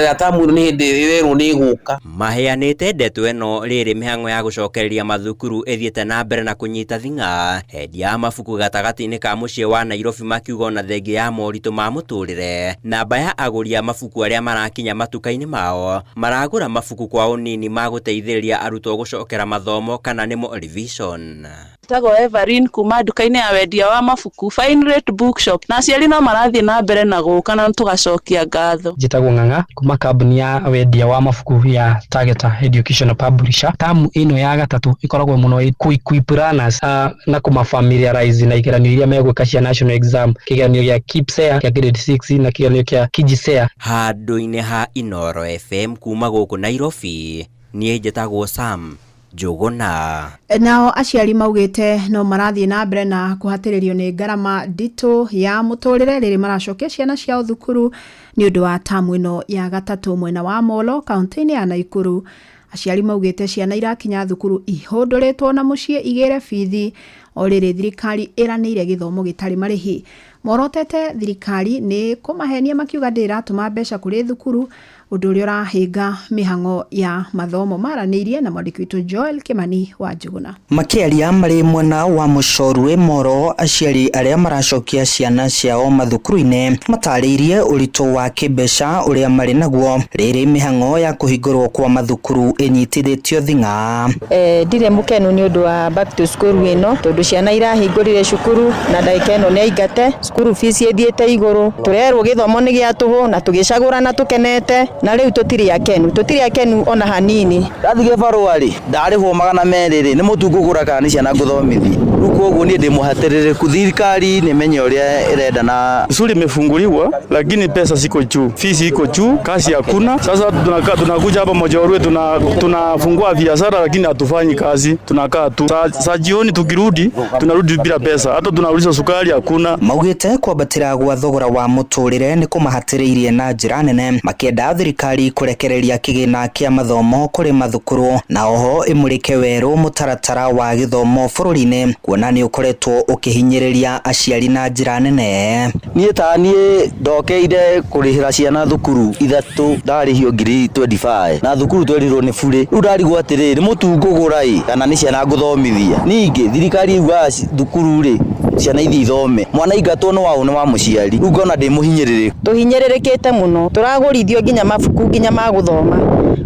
ya term ĩno nĩ hĩndĩ ĩrerwo nĩ ĩgũka. Maheanĩte ndeto ĩno rĩrĩ mĩhang'o ya gũcokereria mathukuru ĩthiĩte na mbere na kũnyita thing'a. Endia a mabuku gatagatĩ-inĩ ka mũciĩ wa Nairobi makiuga ona thengia ya moritũ ma mũtũrĩre, namba ya agũri a mabuku arĩa marakinya matuka-inĩ mao maragũra mabuku kwa ũnini ma gũteithĩrĩria arutwo gũcokera mathomo kana nĩmo revision. Njĩtagwo Everin kuma nduka-inĩ ya wendia wa mabuku Fine Rate Bookshop, na aciari no marathiĩ na mbere na gũka na tũgacokia ngatho. Njĩtagwo Ng'ang'a kuma kambuni ya wendia wa mabuku ya Targeter Educational Publisher. Tamu ĩno ya gatatũ ĩkoragwo mũno equip learners na kũmafamiliarize na igeranio iria megwĩka cia national exam, kĩgeranio gĩa KPSEA kĩa grade 6 na kĩgeranio kĩa KJSEA. Handũ-inĩ ha Inoro FM kuma gũkũ Nairobi, niĩ njĩtagwo Sam Njuguna. Nao aciari maugĩte no marathiĩ na mbere na kũhatĩrĩrio nĩ ngarama nditũ ya mũtũrĩre rĩrĩ maracokia ciana ciao thukuru nĩ ũndũ wa tamu ĩno ya gatatũ mwena wa Molo kaunti-inĩ ya Naikuru. Aciari maugĩte ciana irakinya thukuru ihũndũrĩtwo na mũciĩ igĩre bithi o rĩrĩ thirikari ĩranĩire gĩthomo gĩtarĩ marĩhi. Morotete thirikari nĩ kũmahenia makiuga ndĩratũma mbeca kũrĩ thukuru, ũndũ ũrĩa ũrahĩnga mĩhang'o ya mathomo. Maranĩirie na mwandĩki witũ Joel Kimani wa Njuguna. Makĩaria marĩ mwena wa Mũcorwe Moro, aciari arĩa maracokia ciana ciao mathukuru-inĩ matarĩirie ũritũ wa kĩmbeca ũrĩa marĩ naguo rĩrĩ mĩhang'o ya kũhingũrwo kwa mathukuru ĩnyitithĩtio thing'a. Ndirĩ mũkenu nĩ ũndũ wa back to school ĩno tondũ ciana irahingũrire cukuru na ndagĩka ĩno nĩ aingate, cukuru fees ĩthiĩte igũrũ, tũrerwo gĩthomo nĩ gĩa tũhũ na tũgĩcagũra na tũkenete, na rĩu tũtirĩ akenu, tũtirĩ akenu ona hanini. Ndathiĩ barũa rĩ, ndarĩhwo 200 rĩ, nĩ mũtu ngũgũra kana nĩ ciana ngũthomithia? Rĩu koguo niĩ ndĩ mũhatĩrĩrĩku, thirikari nĩ menye ũrĩa ĩrenda. Na shule imefunguliwa lakini pesa siko juu, fees iko juu, kazi hakuna. Sasa tunakuja hapa Mojaorwe tunafungua biashara lakini hatufanyi kazi, tunakaa tu. Sa jioni tukirudi tunarudi bila pesa, hata tunauliza sukari hakuna. Maugĩte kwambatĩra gwa thogora wa mũtũrĩre nĩ kũmahatĩrĩirie na njĩra nene, makĩenda Thirikari kũrekereria kĩgĩna kĩa mathomo kũrĩ mathukuru na oho ĩmũrĩke werũ mũtaratara wa gĩthomo bũrũri-inĩ, kuona nĩ ũkoretwo ũkĩhinyĩrĩria aciari na njĩra nene. Niĩ ta niĩ ndokeire kũrĩhĩra ciana thukuru ithatũ, ndarĩhio ngiri 25 na thukuru twerirwo nĩ burĩ. Rĩu ndarigwo atĩrĩrĩ, nĩ mũtu ngũgũra ĩ kana nĩ ciana ngũthomithia? Ningĩ thirikari yugaga thukuru rĩ, ciana ithiĩ ithome, mwana aingatwo nĩ waũ? Nĩ wa mũciari. Rĩu ngona ndĩ mũhinyĩrĩrĩku. Tũhinyĩrĩrĩkĩte mũno, tũragũrithio nginya mabuku nginya ma gũthoma.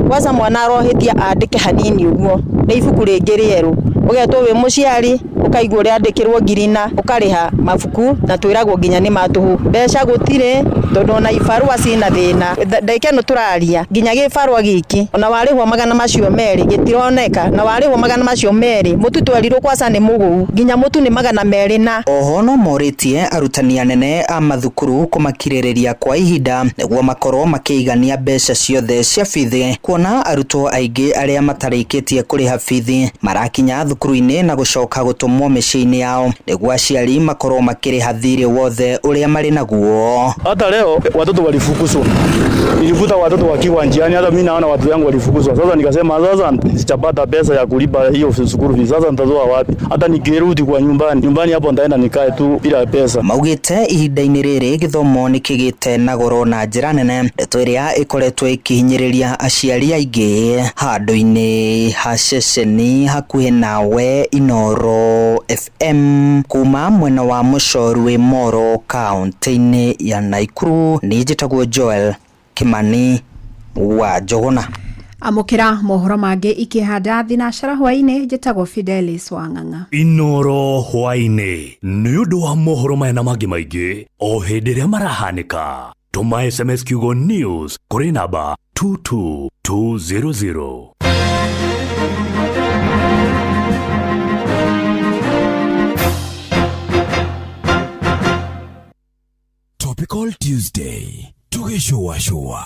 Kwanza mwana arohĩtia andĩke hanini ũguo nĩ ibuku rĩngĩ rĩerũ, ũgetwo wĩ mũciari ũkaigua ũrandĩkĩrwo ngiri na ũkarĩha mabuku na twĩragwo nginya nĩ ma tũhũ. Mbeca gũtirĩ tondũ ona ibarũa cina thĩna. Ndagĩka ĩno tũraria nginya gĩbarũa gĩkĩ ona warĩhwo 400 gĩtironeka, na warĩhwo 200 mũtu twerirwo kwanza nĩ mũgũu, nginya mũtu nĩ 200 na. Oho no morĩtie arutani anene a mathukuru kũmakirĩrĩria kwa ihinda nĩguo makorwo makĩigania mbeca ciothe cia bithi, kuona arutwo aingĩ arĩa matarĩkĩtie kũrĩha bithi marakinya thukuru-inĩ na gũcoka gũtũmwo mĩciĩ-inĩ yao nĩguo aciari makorwo makĩrĩha thirĩ wothe ũrĩa marĩ naguo. Hata leo watoto walifukuzwa, nilikuta watoto wakiwa njiani, hata mimi naona watu yangu walifukuzwa. Sasa nikasema sasa sitapata pesa ya kulipa hiyo school fees, sasa nitatoa wapi? Hata nikirudi kwa nyumbani, nyumbani hapo nitaenda nikae tu bila pesa. Maugĩte ihinda-inĩ rĩrĩ gĩthomo nĩ kĩgĩte na goro na njĩra nene, ndeto ĩrĩa ĩkoretwo ĩkĩhinyĩrĩria aciari aingĩ. Handũ-inĩ ha ceceni hakuhĩ nawe, Inooro FM, kuma mwena wa Mũcorwe Moro, kaunti-inĩ ya Nakuru, niĩ njĩtagwo Joel Kimani wa Njũgũna. Amũkĩra mohoro mangĩ ikĩhanda thinacara hwaĩ-inĩ. Njĩtagwo Fidelis Wang'ang'a. Inooro hwaĩ-inĩ nĩ ũndũ wa mohoro maya na mangĩ maingĩ o hĩndĩ ĩrĩa marahanĩka, tũma SMS kiugo news kũrĩ namba 22200. Topical Tuesday tũgĩcũacũa.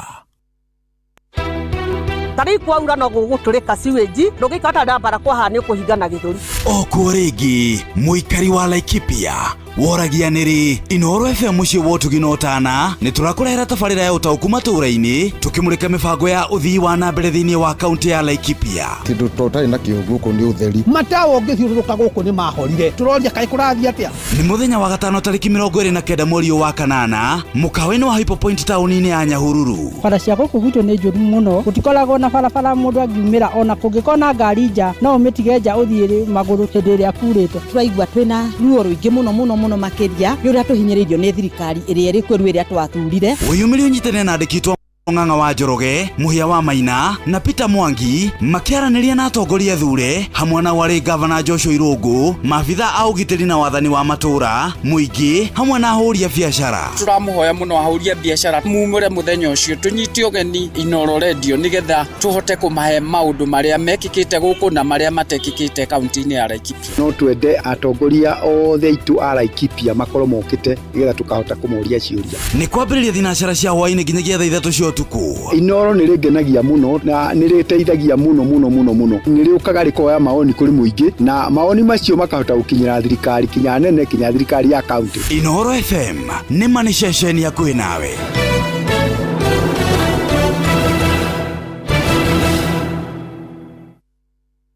Ta rĩu kwaura no gũgũtũrĩka sewage, ndũngĩikara ndambara kwaha nĩ ũkũhingana gĩthũri. Okuo rĩngĩ mũikari wa Laikipia woragia nĩrĩ Inooro FM mũciĩ wa ũtugi na ũtana nĩ tũrakũrehera tabarĩra ya ũtaũku matũũra-inĩ tũkĩmũrĩka mĩbango ya ũthii wa na mbere thĩinĩ wa kaunti ya Laikipia. Kĩndũ to ũtarĩ nakĩo gũkũ nĩ ũtheri. Matawa ũngĩthiũrũrũka gũkũ nĩ mahorire, tũroria kaĩ kũrathiĩ atĩa. Nĩ mũthenya wa gatano tarĩki 29 mweri ũyũ wa kanana mũkawa-inĩ wa Hyper Point taũni-inĩ ya Nyahururu. Bara cia gũkũ gwitũ nĩ njũru mũno, gũtikoragwo na barabara mũndũ angiumĩra, ona kũngĩkorwo na ngari nja no ũmĩtige nja ũthiĩ magũrũ hĩndĩ ĩrĩa kurĩte. Tũraigua twĩna ruo rũingĩ mũno mũno mũno makĩria nĩ ũrĩa tũhinyĩrĩirio nĩ thirikari ĩrĩa ĩrĩ kuo rĩu ĩrĩa twathurire. Wĩyumĩrie ũnyitane na andĩki Ng'ang'a wa Njoroge, Mũhĩa wa Maina na Peter Mwangi makĩaranĩria na atongoria thure hamwe na warĩ gavana Joshua Irũngũ, maabitha a ũgitĩri na wathani wa matũũra, mũingĩ hamwe na ahũri a biacara. Tũramũhoya mũno ahũri a biacara mumũre mũthenya ũcio tũnyite ũgeni Inooro Radio nĩgetha tũhote kũmahe maũndũ marĩa mekĩkĩte gũkũ na marĩa matekĩkĩte kaunti-inĩ ya Laikipia. No twende atongoria othe aitũ a Laikipia makorwo mokĩte nĩgetha tũkahota kũmoria ciũria. Nĩ kwambĩrĩria thinacara cia hwaĩ-inĩ nginyagia thaa 3 cia ũtukũ. Inooro nĩ rĩngenagia mũno na nĩ rĩteithagia mũno mũno mũno mũno. Nĩ rĩũkaga rĩkoya maoni kũrĩ mũingĩ na maoni macio makahota gũkinyĩra thirikari kinya nene kinya thirikari ya kaunti. Inooro FM nĩ ma nĩ ceceni hakuhĩ nawe.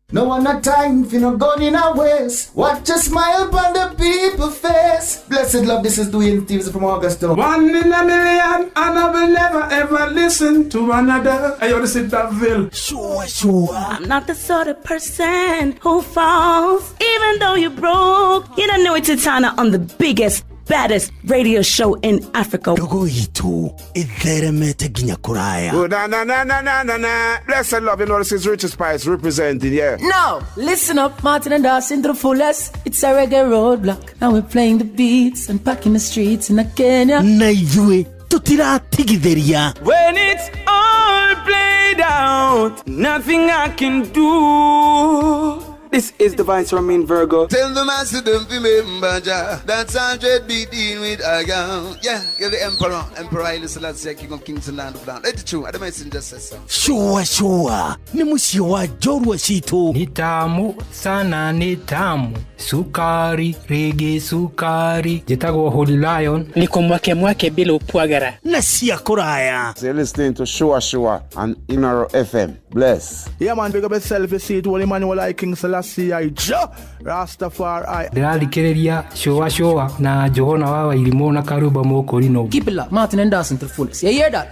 No one no time for no gun in a waste. Watch a smile upon the people face. Blessed love, this is Dwayne Stevens from Augusta. 1 in a million, and I will never ever listen to another. Hey, yo, this is Daville. Sure, sure. I'm not the sort of person who falls, even though you're broke. You don't know it's Titana on the biggest, baddest radio show in Africa. Ndogo itu itheremete nginya kuraya. Oh, na na na na na na na. Blessed love, you know this is Richard Spice representing, yeah. No, listen up, Martin and Dawson to the fullest. It's a reggae roadblock. Now we're playing the beats and packing the streets in Kenya. Na ithuĩ tutiratigithĩria. When it's all played out, nothing I can do. This is Divine Sermon Virgo. Tell the master don't remember Jah. That's 100 beating with a gun. Yeah, you're the emperor. Emperor Haile Selassie, King of Kings and Land of Land. Let it true. The messenger says so. Shua shua nĩ mũciĩ wa njorua citũ. Ni tamu sana, ni tamu sukari rigi sukari. Njĩtagwo Holy Lion. Niko mwake mwake bila upwagara na cia kũraya. You're listening to Shua Shua on Inoro FM. Bless. Yeah, man, big up yourself. You see it, Holy Emmanuel I King Selassie I Jah Rastafari. Ndĩrathikĩrĩria Shua Shua na Johana wa Wairimũ na Karuba Mũkũrinũ. Keep it locked. Martin and Dawson to the fullest. You hear that?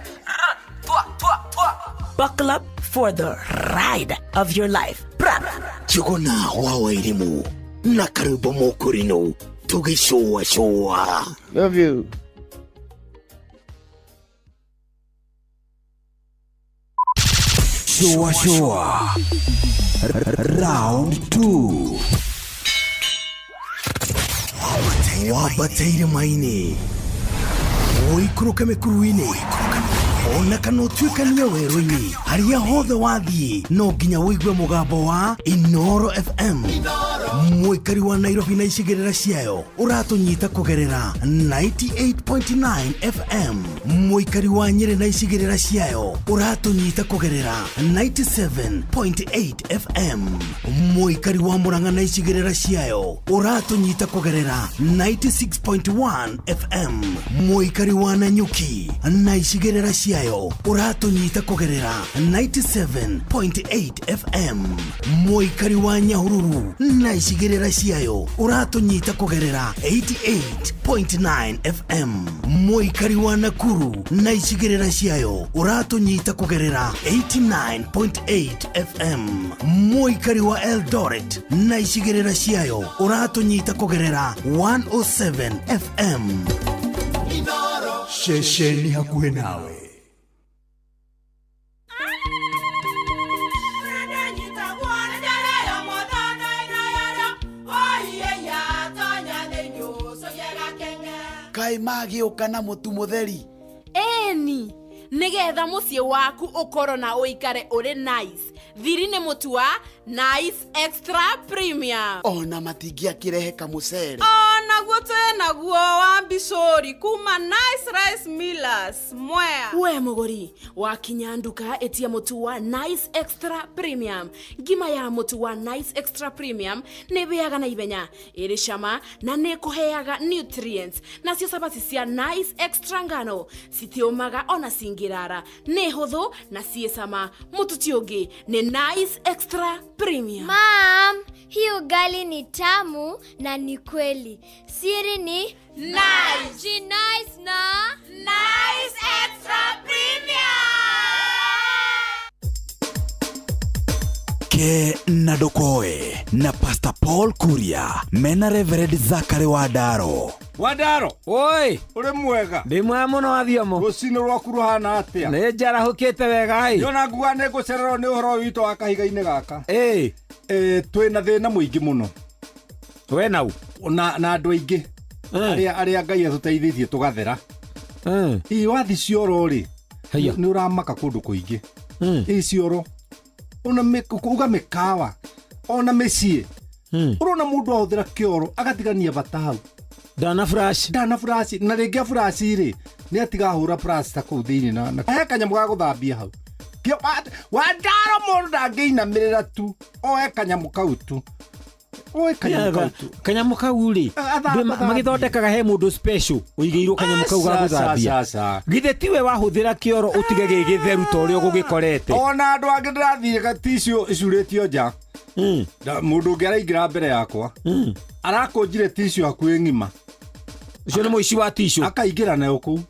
Buckle up for the ride of your life. Bra. Njũgũna wa Wairimũ na Karubo Mũkũrinũ tũgĩcũa cũa. Love you. Shua Shua Round 2. Wambateire maini ũikũrũke mĩkuru-inĩ ona kana ũtuĩkanie werũ-inĩ harĩa hothe wathiĩ no nginya ũigue mũgambo wa Inoro FM. Mũikari wa Nairobi na icigĩrĩra ciayo ũratũnyita kũgerera 98.9 FM. Mũikari wa Nyĩrĩ na icigĩrĩra ciayo ũratũnyita kũgerera 97.8 FM. Mũikari wa Murang'a na icigĩrĩra ciayo ũratũnyita kũgerera 96.1 FM. Mũikari wa Nanyuki na icigĩrĩra ciayo ũratũnyita kũgerera 97.8 FM. Mũikari wa Nyahururu na icigĩrĩra ciayo ũratũnyita kũgerera 88.9 FM. Mũikari wa Nakuru na icigĩrĩra ciayo ũratũnyita kũgerera 89.8 FM. Mũikari wa Eldoret na icigĩrĩra ciayo ũratũnyita kũgerera 107 FM. Ceceni hakuhĩ nawe. Kaĩ magĩũka na mũtu mũtheri. Eni nĩgetha mũciĩ waku ũkorwo na ũikare ũrĩ nice. Thiri nĩ mũtu wa Nice Extra Premium. Ona matingĩakĩrehe kamũcere. Onaguo twĩ naguo wa mbicũri kuma Nice Rice Millers Mwea. We mũgũri wakinya nduka ĩtia mũtu wa Nice Extra Premium. Ngima ya mũtu wa Nice Extra Premium nĩ ĩhĩaga na ihenya, ĩrĩ cama na nĩ ĩkũheaga nutrients. Nacio cabaci cia Nice Extra ngano citiũmaga ona cingĩrara, nĩ hũthũ na ciĩ cama. Mũtu ti ũngĩ nĩ Nice Extra Premium. Mom, hii ugali ni tamu na ni kweli. Siri ni Nice. Ji nice na Nice Extra Premium. Ke na Ndokoe na Pastor Paul Kuria mena Reverend Zachary Wandaro. Wandaro, oi, uri mwega? Ndi mwega muno wathiomo. Rũcinĩ rwaku rũhana atĩa? Nĩ njarahũkĩte wega ĩ. Ndĩrona nguga nĩ ngũcererwo nĩ ũhoro witũ wa kahiga-inĩ gaka. Ĩ. Twĩna thĩna mũingĩ mũno. We nau? Na andũ aingĩ. Arĩa Ngai atũteithĩtie tũgathera. Ĩ wathi cioro rĩ, nĩ ũramaka kũndũ kũingĩ. Ĩ cioro, ona uga mĩkawa, ona mĩciĩ. Ũrona mũndũ ahũthĩra kĩoro agatigania bata hau. Dana flash. Dana flash. Na rĩngĩ flash rĩ, nĩ atigahũra plaster kũu thĩinĩ na he kanyamũ ga gũthambia hau. Wandaro mũndũ ndangĩinamĩrĩra tu, oe kanyamũ kau tu. Oe kanyamũ kau tu. Kanyamũ kau rĩ, magĩthondekaga he mũndũ special ũigĩirwo kanyamũ kau ga gũthambia. Githĩ tiwe wahũthĩra kĩoro ũtige gĩ gĩtheru ta ũrĩa ũgũgĩkorete. Ona andũ angĩ ndĩrathiĩ tissue icurĩtio nja. Mũndũ ũngĩ araingĩra mbere yakwa. Arakũnjire tissue hakuhĩ ng'ima. Ũcio nĩ mũici wa tissue. Akaingĩra nayo kũu.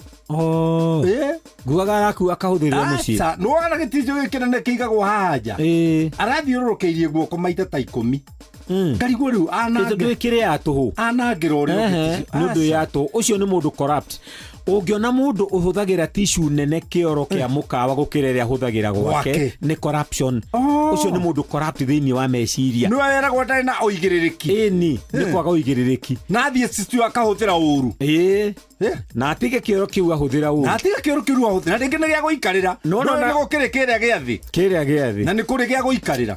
Nguaga arakua akahũthĩrĩra mũciĩ. Aca, nĩwona gĩtissue gĩkĩ kĩnene kĩigagwo haha nja. Arathiũrũrũkĩirie guoko maita ta 10. Ngarigwo rĩu anangĩra. Ĩkĩrĩ ya tũhũ. Anangĩra ũrĩa nĩ ũndũ ya tũhũ. Ũcio nĩ mũndũ corrupt. Ũngĩona mũndũ ũhũthagĩra tissue nene kĩoro kĩa mũkawa gũkĩra ĩrĩa ahũthagĩra gwake Gwake. nĩ corruption. Ũcio nĩ mũndũ corrupt thĩinĩ wa meciria. Nĩwe weragwo ndarĩ na ũigĩrĩrĩki. Ĩni, nĩ kwaga ũigĩrĩrĩki. Na athiĩ cicio akahũthĩra ũru. Ĩĩ. Na atige kĩoro kĩu ahũthĩra ũru. Na atige kĩoro kĩu ahũthĩra. Na rĩngĩ nĩ gĩa gũikarĩra. No, no, No na- nĩ gũkĩrĩ kĩrĩa gĩa thĩ. Kĩrĩa gĩa thĩ. Na nĩ kũrĩ gĩa gũikarĩra.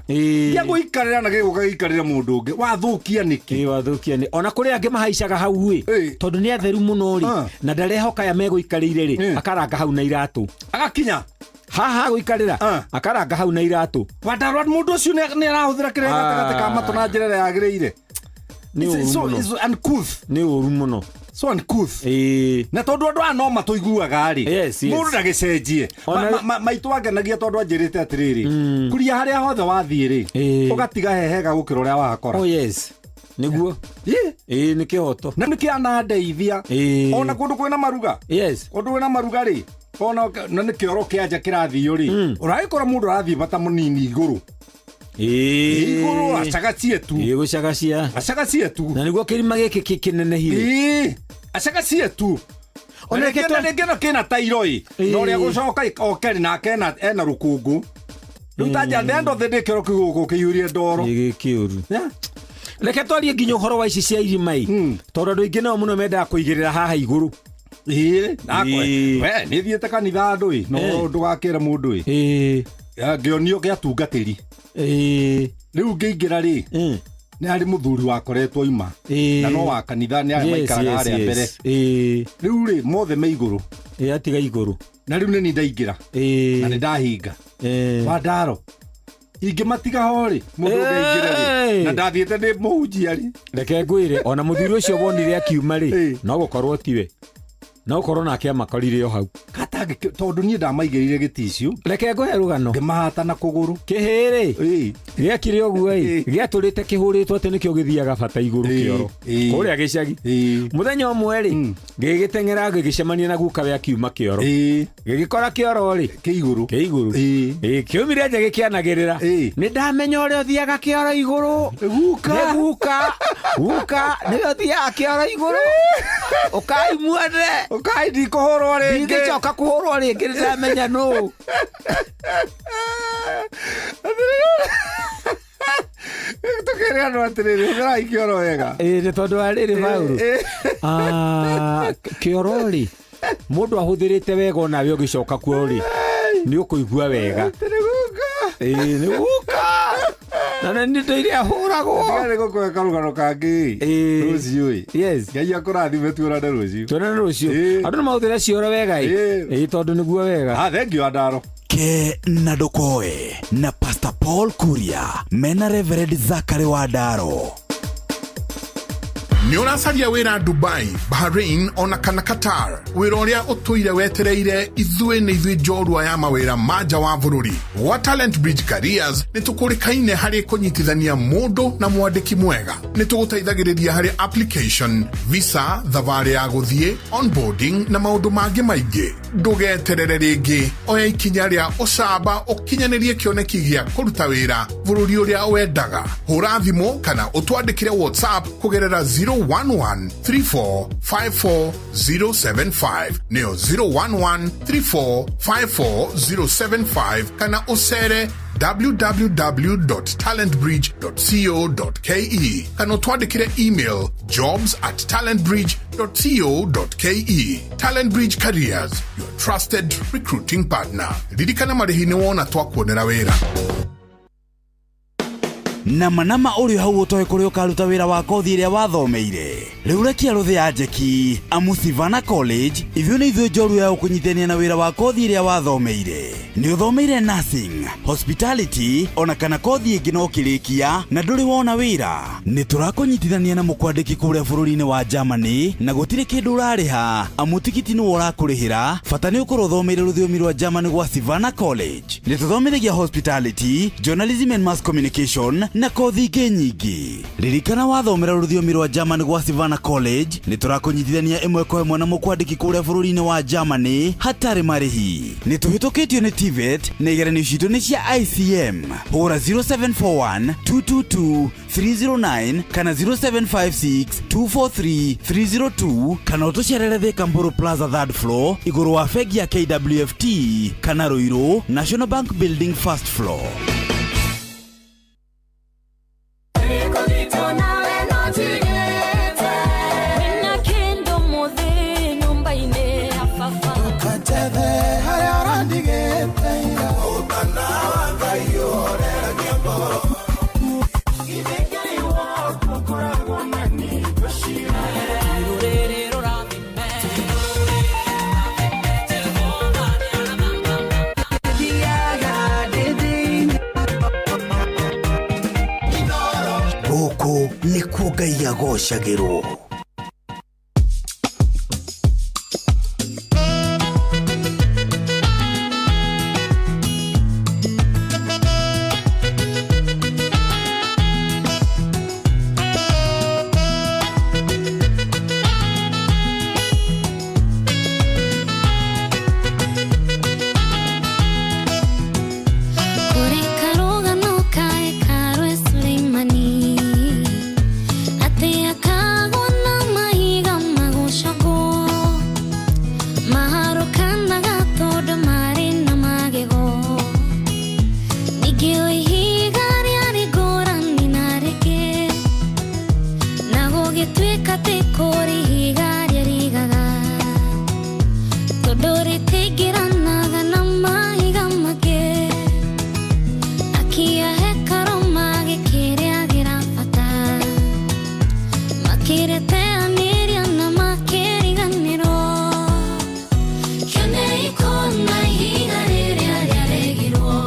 Gĩa gũikarĩra na gĩgũka gĩikarĩre mũndũ ũngĩ. Wathũkia nĩkĩ? Ĩĩ wathũkia nĩ. Ona kũrĩ angĩ mahaicaga hau ĩ. Tondũ nĩ atheru mũno rĩ. Na ndarehoka aya megũikarĩire rĩ. Akaranga hau na iratũ. Agakinya. Haha gũikarĩra. Akaranga hau na iratũ. Wandarwa mũndũ ũcio nĩ arahũthĩra kĩrĩa gatagatĩ ka matũ na njĩra ĩrĩa yagĩrĩire. Nĩ It's- ũru so- mũno. it's uncouth. Nĩ ũru mũno. So uncouth. Ĩĩ. Na tondũ andũ aya no matũiguaga rĩ. Yes, yes. Mũndũ ndagĩcenjie. Ona- Maitũ angenagia tondũ anjĩrĩte atĩrĩrĩ. Kuria harĩa hothe wathiĩ rĩ. Ũgatiga he hega gũkĩra ũrĩa wahakora. Oh yes. Nĩguo. Ĩĩ nĩ kĩhoto. Na nĩkĩ anandeithia. Ĩĩ. Ona kũndũ kwĩna maruga. Yes. Kũndũ kwĩna maruga rĩ. Ona na nĩ kĩoro kĩa nja kĩrathio rĩ. Ũragĩkora mũndũ arathiĩ bata mũnini igũrũ. Ĩĩ. Igũrũ acagacie tu. Ĩĩ gũcagacia. Acagacie tu. Na nĩguo kĩrima gĩkĩ kĩnenehire. Ĩĩ. Acagacie tu. Ona Ona reke rĩngĩ rĩngĩ no kĩna tairo ĩ. Ĩĩ. Na ũrĩa gũcoka oke nake ena rũkũngũ. Rĩu ta nja the end of the day kĩoro kĩu gũkũ kĩiyũrie ndoro. Ĩ gĩkĩũru. Yeah. Reke twarie nginya ũhoro wa ici cia irima ĩ. Tondũ andũ aingĩ nao mũno mendaga kũigĩrĩra haha igũrũ. Ĩĩ. Nakwe. Ĩĩ. We nĩ thiĩte kanitha andũ ĩ. No Ĩĩ. ndũgakĩre mũndũ ĩ. Ĩĩ. Ngĩonio gĩa tungatĩri. Ĩĩ. Rĩu ngĩingĩra rĩ. Nĩ harĩ mũthuri wakoretwo ima. Ĩĩ. Na no wa kanitha nĩ arĩa Yes, maikaraga yes, harĩa yes. mbere. Ĩĩ. Rĩu rĩ mothe me igũrũ. Ĩĩ atiga igũrũ. Na rĩu nĩ niĩ ndaingĩra. Ĩĩ. Na nĩ ndahinga. Ĩĩ. Wandaro. Ingĩmatiga ho rĩ mũndũ ũngĩ aingĩre rĩ. Ĩĩ. Na ndathiĩte ndĩ mũhunjia rĩ. Reke ngwĩre ona mũthuri ũcio wonire akiuma rĩ no gũkorwo tiwe. No gũkorwo nake amakorire o hau. Katangĩ tondũ niĩ ndamaigĩrĩire gĩticiũ. Reke ngũhe rũgano. Ngĩmahata na kũgũrũ. Kĩhĩ rĩ Ĩĩ. gĩekire ũguo ĩ gĩatũrĩte kĩhũrĩtwo atĩ nĩkĩo gĩthiaga bata igũrũ Ĩĩ. kĩoro Ĩĩ. kũrĩa gĩcagi Ĩĩ. mũthenya ũmwe rĩ gĩgĩteng'era gĩgĩcemania na gukawe akiuma kĩoro Ĩĩ. gĩgĩkora kĩoro rĩ Kĩ igũrũ. kĩ igũrũ Ĩĩ. Ĩĩ, kĩumire nja gĩkĩanagĩrĩra Ĩĩ. nĩ ndamenya ũrĩa ũthiaga kĩoro igũrũ Guka. nĩ guka guka nĩwe ũthiaga kĩoro igũrũ ũkai muone Ũkai ndikũhũrwo rĩngĩ. ndingĩcoka kũhũrwo rĩngĩ nĩ ndamenya nũ Tũkĩre andũ atĩrĩrĩ hũthĩrai kĩoro wega. Ĩĩ nĩ tondũ wa rĩrĩ Paũlũ Ĩĩ. Ah, kĩoro rĩ mũndũ ahũthĩrĩte wega onawe ũgĩcoka kuo rĩ nĩ ũkũigua wega Atĩrĩ guka. Ĩĩ nĩ guka na nĩ ndũire ahũragwo Ndigare gũkũhe karũgano kangĩ Ĩĩ. rũciũ ĩ. Yes. Ngai akũrathime tuonane rũciũ. Tuonane rũciũ. Ĩĩ. Andũ nĩ mahũthĩre cioro wega ĩ. Ĩĩ. Ĩĩ tondũ nĩguo wega. Ah, thank you Andaro. Ke na ndũkoe na Pastor Paul Kuria mena Reverend Zachary Wandaro. Nĩ ũracaria wĩra Dubai, Bahrain ona kana Qatar. Wĩra ũrĩa ũtũire wetereire ithuĩ nĩ ithuĩ njorua ya mawĩra ma nja wa bũrũri. Gwa Talent Bridge Careers nĩ tũkũrĩkaine harĩ kũnyitithania mũndũ na mwandĩki mwega. Nĩ tũgũteithagĩrĩria harĩ application, visa, thabarĩ ya gũthiĩ, onboarding na maũndũ mangĩ maingĩ. Ndũgeterere rĩngĩ, oya ikinya rĩa ũcamba ũkinyanĩrie kĩoneki gĩa kũruta wĩra bũrũri ũrĩa wendaga. Hũra thimũ kana ũtwandĩkĩre WhatsApp kũgerera 011 34 54 075 nĩyo 011 34 54 075 kana ũcere www.talentbridge.co.ke kana ũtwandĩkĩre email jobs@talentbridge.co.ke. Talent Bridge Careers, your trusted recruiting partner. Ririkana marĩhi nĩ wona twakuonera wĩra. Nama nama ũrĩ hau ũtoĩ kũrĩa ũkaruta wĩra wa kothi ĩrĩa wathomeire. Rĩu rekia rũthĩ ya njeki amu Sivana College ithuĩ nĩ ithuĩ njorua ya gũkũnyitithania na wĩra wa kothi ĩrĩa wathomeire. Nĩ ũthomeire nursing, hospitality ona kana kothi ĩngĩ no ũkĩrĩkia na ndũrĩ wona wĩra. Nĩ tũrakũnyitithania na mũkwandĩki kũrĩa bũrũri-inĩ wa Germany na gũtirĩ kĩndũ ũrarĩha amu tigiti nĩwe ũrakũrĩhĩra. Bata nĩ ũkorwo ũthomeire rũthiomi rwa Germany gwa Sivana College. Nĩ tũthomithagia hospitality, journalism and mass communication na kothi ingĩ nyingĩ. Ririkana wathomera rũthiomi rwa Germany gwa Sivana College nĩ tũrakũnyitithania ĩmwe kwa ĩmwe na mũkwandĩki kũrĩa bũrũri-inĩ wa Germany hatarĩ marĩhi. Nĩ tũhĩtũkĩtio nĩ TVET na igeranio citũ nĩ cia ICM. Hũra 0741 222 309 kana 0756 243 302 kana ũtũcerere Thika Mburu Plaza third floor igũrũ wa bengi ya KWFT kana Ruiru National Bank Building first floor. Gũkũ nĩkuo Ngai agocagĩrwo. Kũrĩ karũgano ka hekarũ Suleimani, atĩ akagwo na mahiga magucagwo, maharũkanaga tondũ marĩ na magego. Ningĩ o ihiga rĩarĩ ngũrani na rĩngĩ, na gũgĩtuĩka atĩ kũrĩ ihiga rĩarigaga, tondũ rĩtingĩranaga na mahiga mangĩ. Akia hekarũ magĩkĩrĩagĩra bata, makĩrĩteanĩria na makĩriganĩrwo. Kĩonei kũna ihiga rĩrĩa rĩaregirwo,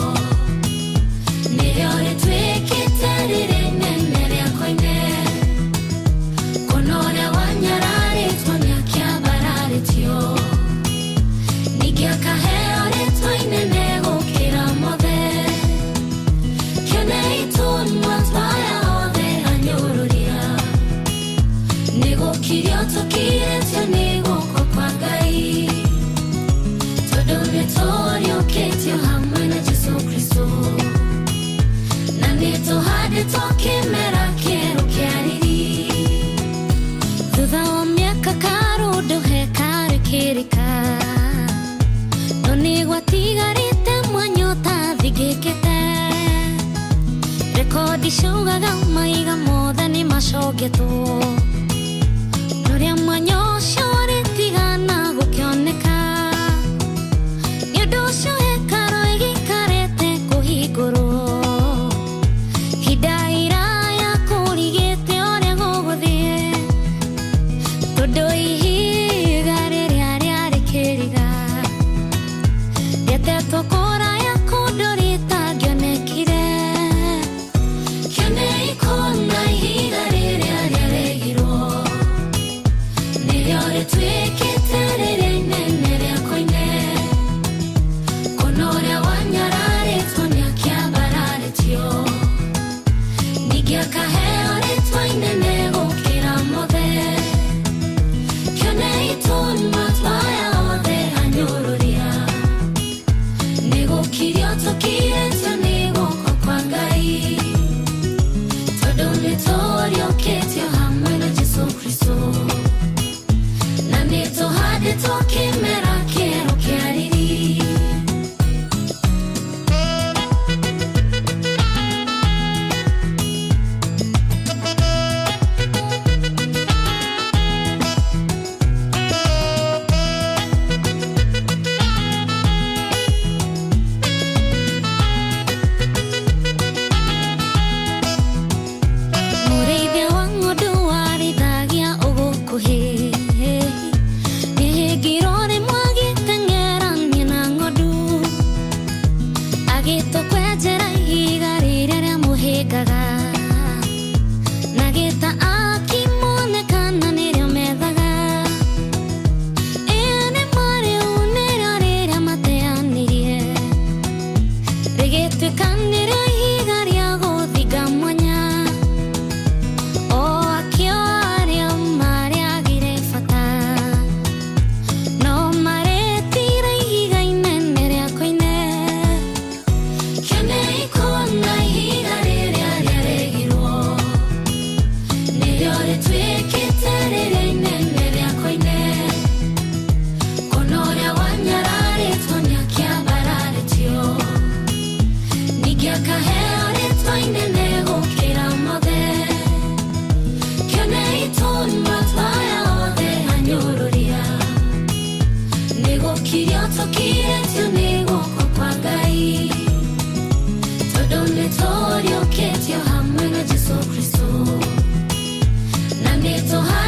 nĩrĩo rĩtuĩkĩte rĩrĩa inene rĩa koine. Kuona ũrĩa wanyararĩtwo nĩakĩambararĩtio, ningĩ akaheo rĩtwa inene gũkĩra mothe. Kĩonei tũnua twaya othe anyũrũria, nĩgũkirio tũkirĩtio nĩ guoko kwa Ngai, tondũ nĩtũriũkĩtio hamwe na Jesũ Kristũ, na nĩtũhandĩtwo kĩmera kĩerũ kĩa riri. Thutha wa mĩaka karũndũ hekarũ ĩkĩrĩka, no nĩgwatigarĩte mwanya ũtathingĩkĩte. Rekodi ciugaga mahiga mothe nĩ macongetwo, norĩa mwanya ũcio ũrĩtigana gũkĩoneka. Nĩ ũndũ ũcio hekarũ ĩgĩikarĩte kũhingũrwo hinda iraya kũrigĩte ũrĩa gũgũthiĩ, tondũ ihiga rĩrĩa rĩarĩ kĩriga rĩatetwo kũraya kũndũ rĩtangĩonekire. Kĩonei kũna ihiga rĩrĩa rĩaregirwo, nĩrĩo rĩtuĩkĩte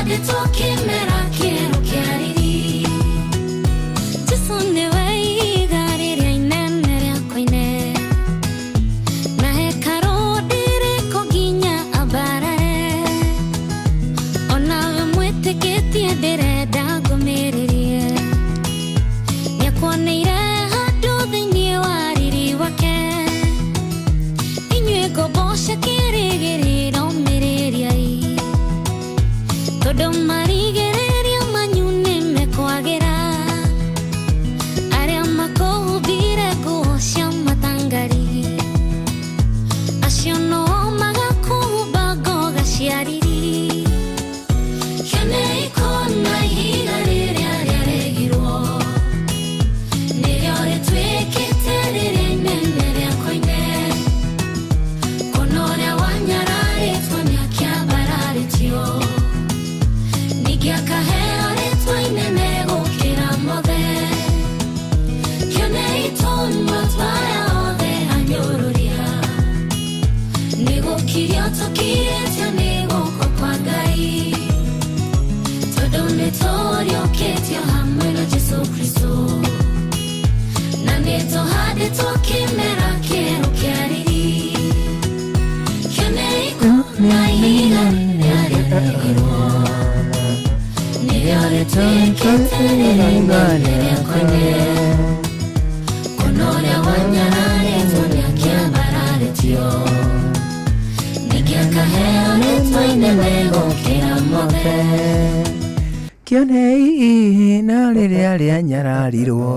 tũhandĩtwo kĩmera kĩerũ kĩa riri. Jesũ nĩwe ihiga rĩrĩa inene rĩa koine, na hekarũ ndĩrĩkwo nginya ambarare. Onawe mwĩtĩkĩtie ndĩrenda ngũmĩrĩrie, nĩakuoneire handũ thĩinĩ wa riri wake. Inyuĩ ngombo cia kĩrĩgĩrĩro mĩrĩriai, tondũ marigĩrĩrio manyu nĩmekwagĩra. Arĩa makũhumbire nguo cia matangari, acio no magakũhumba ngoga cia riri. Kĩonei kũna ihiga rĩrĩa rĩaregirwo, nĩrĩo rĩtuĩkĩte rĩrĩa inene rĩa koine. Kũna ũrĩa wanyararĩtwo nĩakĩambararĩtio, ningĩ akaheo rĩtwa inene gũkĩra mothe. Kĩonei tũnua twa arĩa othe anyũrũria, nĩgũkirio tũkirĩtio nĩ guoko kwa Ngai, tondũ nĩtũriũkĩtio hamwe na Jesũ Kristũ, na nĩtũhandĩtwo kĩmera kĩerũ kĩa riri. Kĩonei kũna ihiga rĩrĩa rĩaregirwo, nĩrĩo rĩtuĩkĩte rĩrĩa inene rĩa koine. Kũna ũrĩa wanyararĩtwo nĩakĩambararĩtio, ningĩ akaheo rĩtwa inene gũkĩra mothe. Kĩonei ihina rĩrĩa rĩanyararirwo.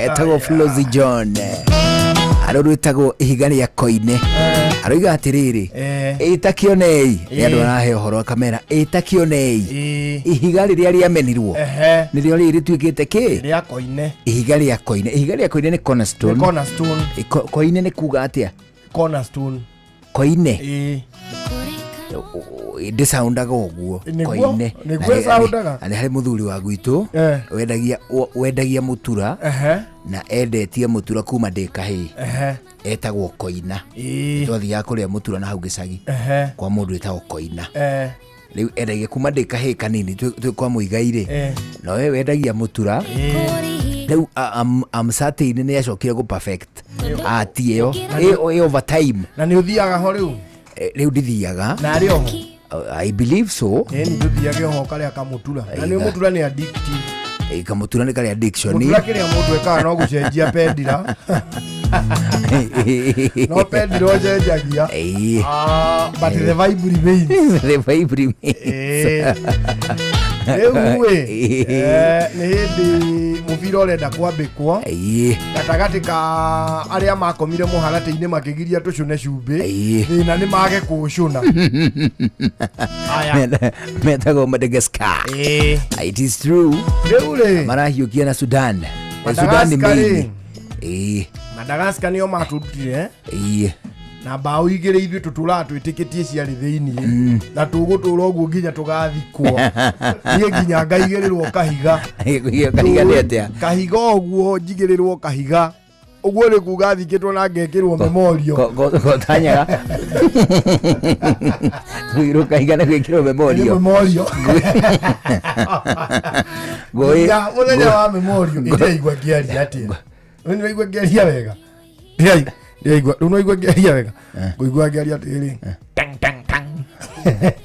Etagwo Flozy John, arå rwĩtagwo ihiga rĩa koine. Aroiga atĩrĩrĩ, ĩta kĩonei, nĩ andũ arahe ũhoro akamera ĩta kĩonei ihiga rĩrĩa rĩamenirwo nĩrĩo rĩrĩ rĩtuĩkĩte kĩ rĩa koine. Ihiga rĩa koine. Ihiga rĩa koine nĩ cornerstone. Nĩ cornerstone. Koine nĩ kuga atĩa? Cornerstone. Koine ndĩcaundaga ũguo. Nĩguo, koine. Nĩguo Na nĩ- ĩcaundaga. Na nĩ harĩ mũthuri wa gwitũ wendagia mũtura na endetie mũtura kuma ndĩ kahĩĩ, etagwo Koina. Twathiaga kũrĩa mũtura na hau gĩcagi kwa mũndũ wĩtagwo Koina. Rĩu endagia kuma ndĩ kahĩĩ kanini, twĩ kwa Mũigai rĩ, no we wendagia mũtura. Rĩu I'm certain nĩ acokire gũ perfect ati ĩyo ĩ over time. Na nĩ ũthiaga ho rĩu? Rĩu ndithiaga. Na arĩ oho? I believe so. Ĩni ndũthiage oho karĩa kamũtura, na nĩ Ĩga. mũtura nĩ addictive. Kamũtura nĩ karĩa addiction. Mũtura kĩrĩa mũndũ ekaga no gũcenjia pendira, no pendira ũcenjagia. Ah, but the vibe remains. The vibe remains. Rĩu ĩ, nĩ hĩndĩ mũbira ũrenda kwambĩkwo gatagatĩ ka arĩa makomire mũharatĩ-inĩ makĩgiria tũcũne cumbĩ. Thĩna nĩ mage kũũcũna. Aya. Metagwo Madagascar. It is true. Rĩu rĩ, marahiũkia na Sudan. Sudan nĩ Madagascar rĩ, main. Madagascar nĩo matũrutire na mbaũ igĩrĩ, ithuĩ tũtũraga twĩtĩkĩtie ciarĩ thĩiniĩ, na tũgũtũra ũguo nginya tũgathikwo. Niĩ nginya ngaigĩrĩrwo kahiga. Kahiga nĩ atĩa? Kahiga ũguo, njigĩrĩrwo kahiga ũguo nĩ kuga thikĩtwo na ngekĩrwo memorial. Gotanyaga kũigĩrwo kahiga na gwĩkĩrwo memorial. Memorial. Ngũĩ- Nginya mũthenya wa memorial. Ndĩraigua ngĩaria atĩa? Nĩ ndĩraigua ngĩaria wega? Ndĩraigua rĩu, no igua ngĩaria wega, ngũigua ngĩaria atĩrĩrĩ, tang tang tang.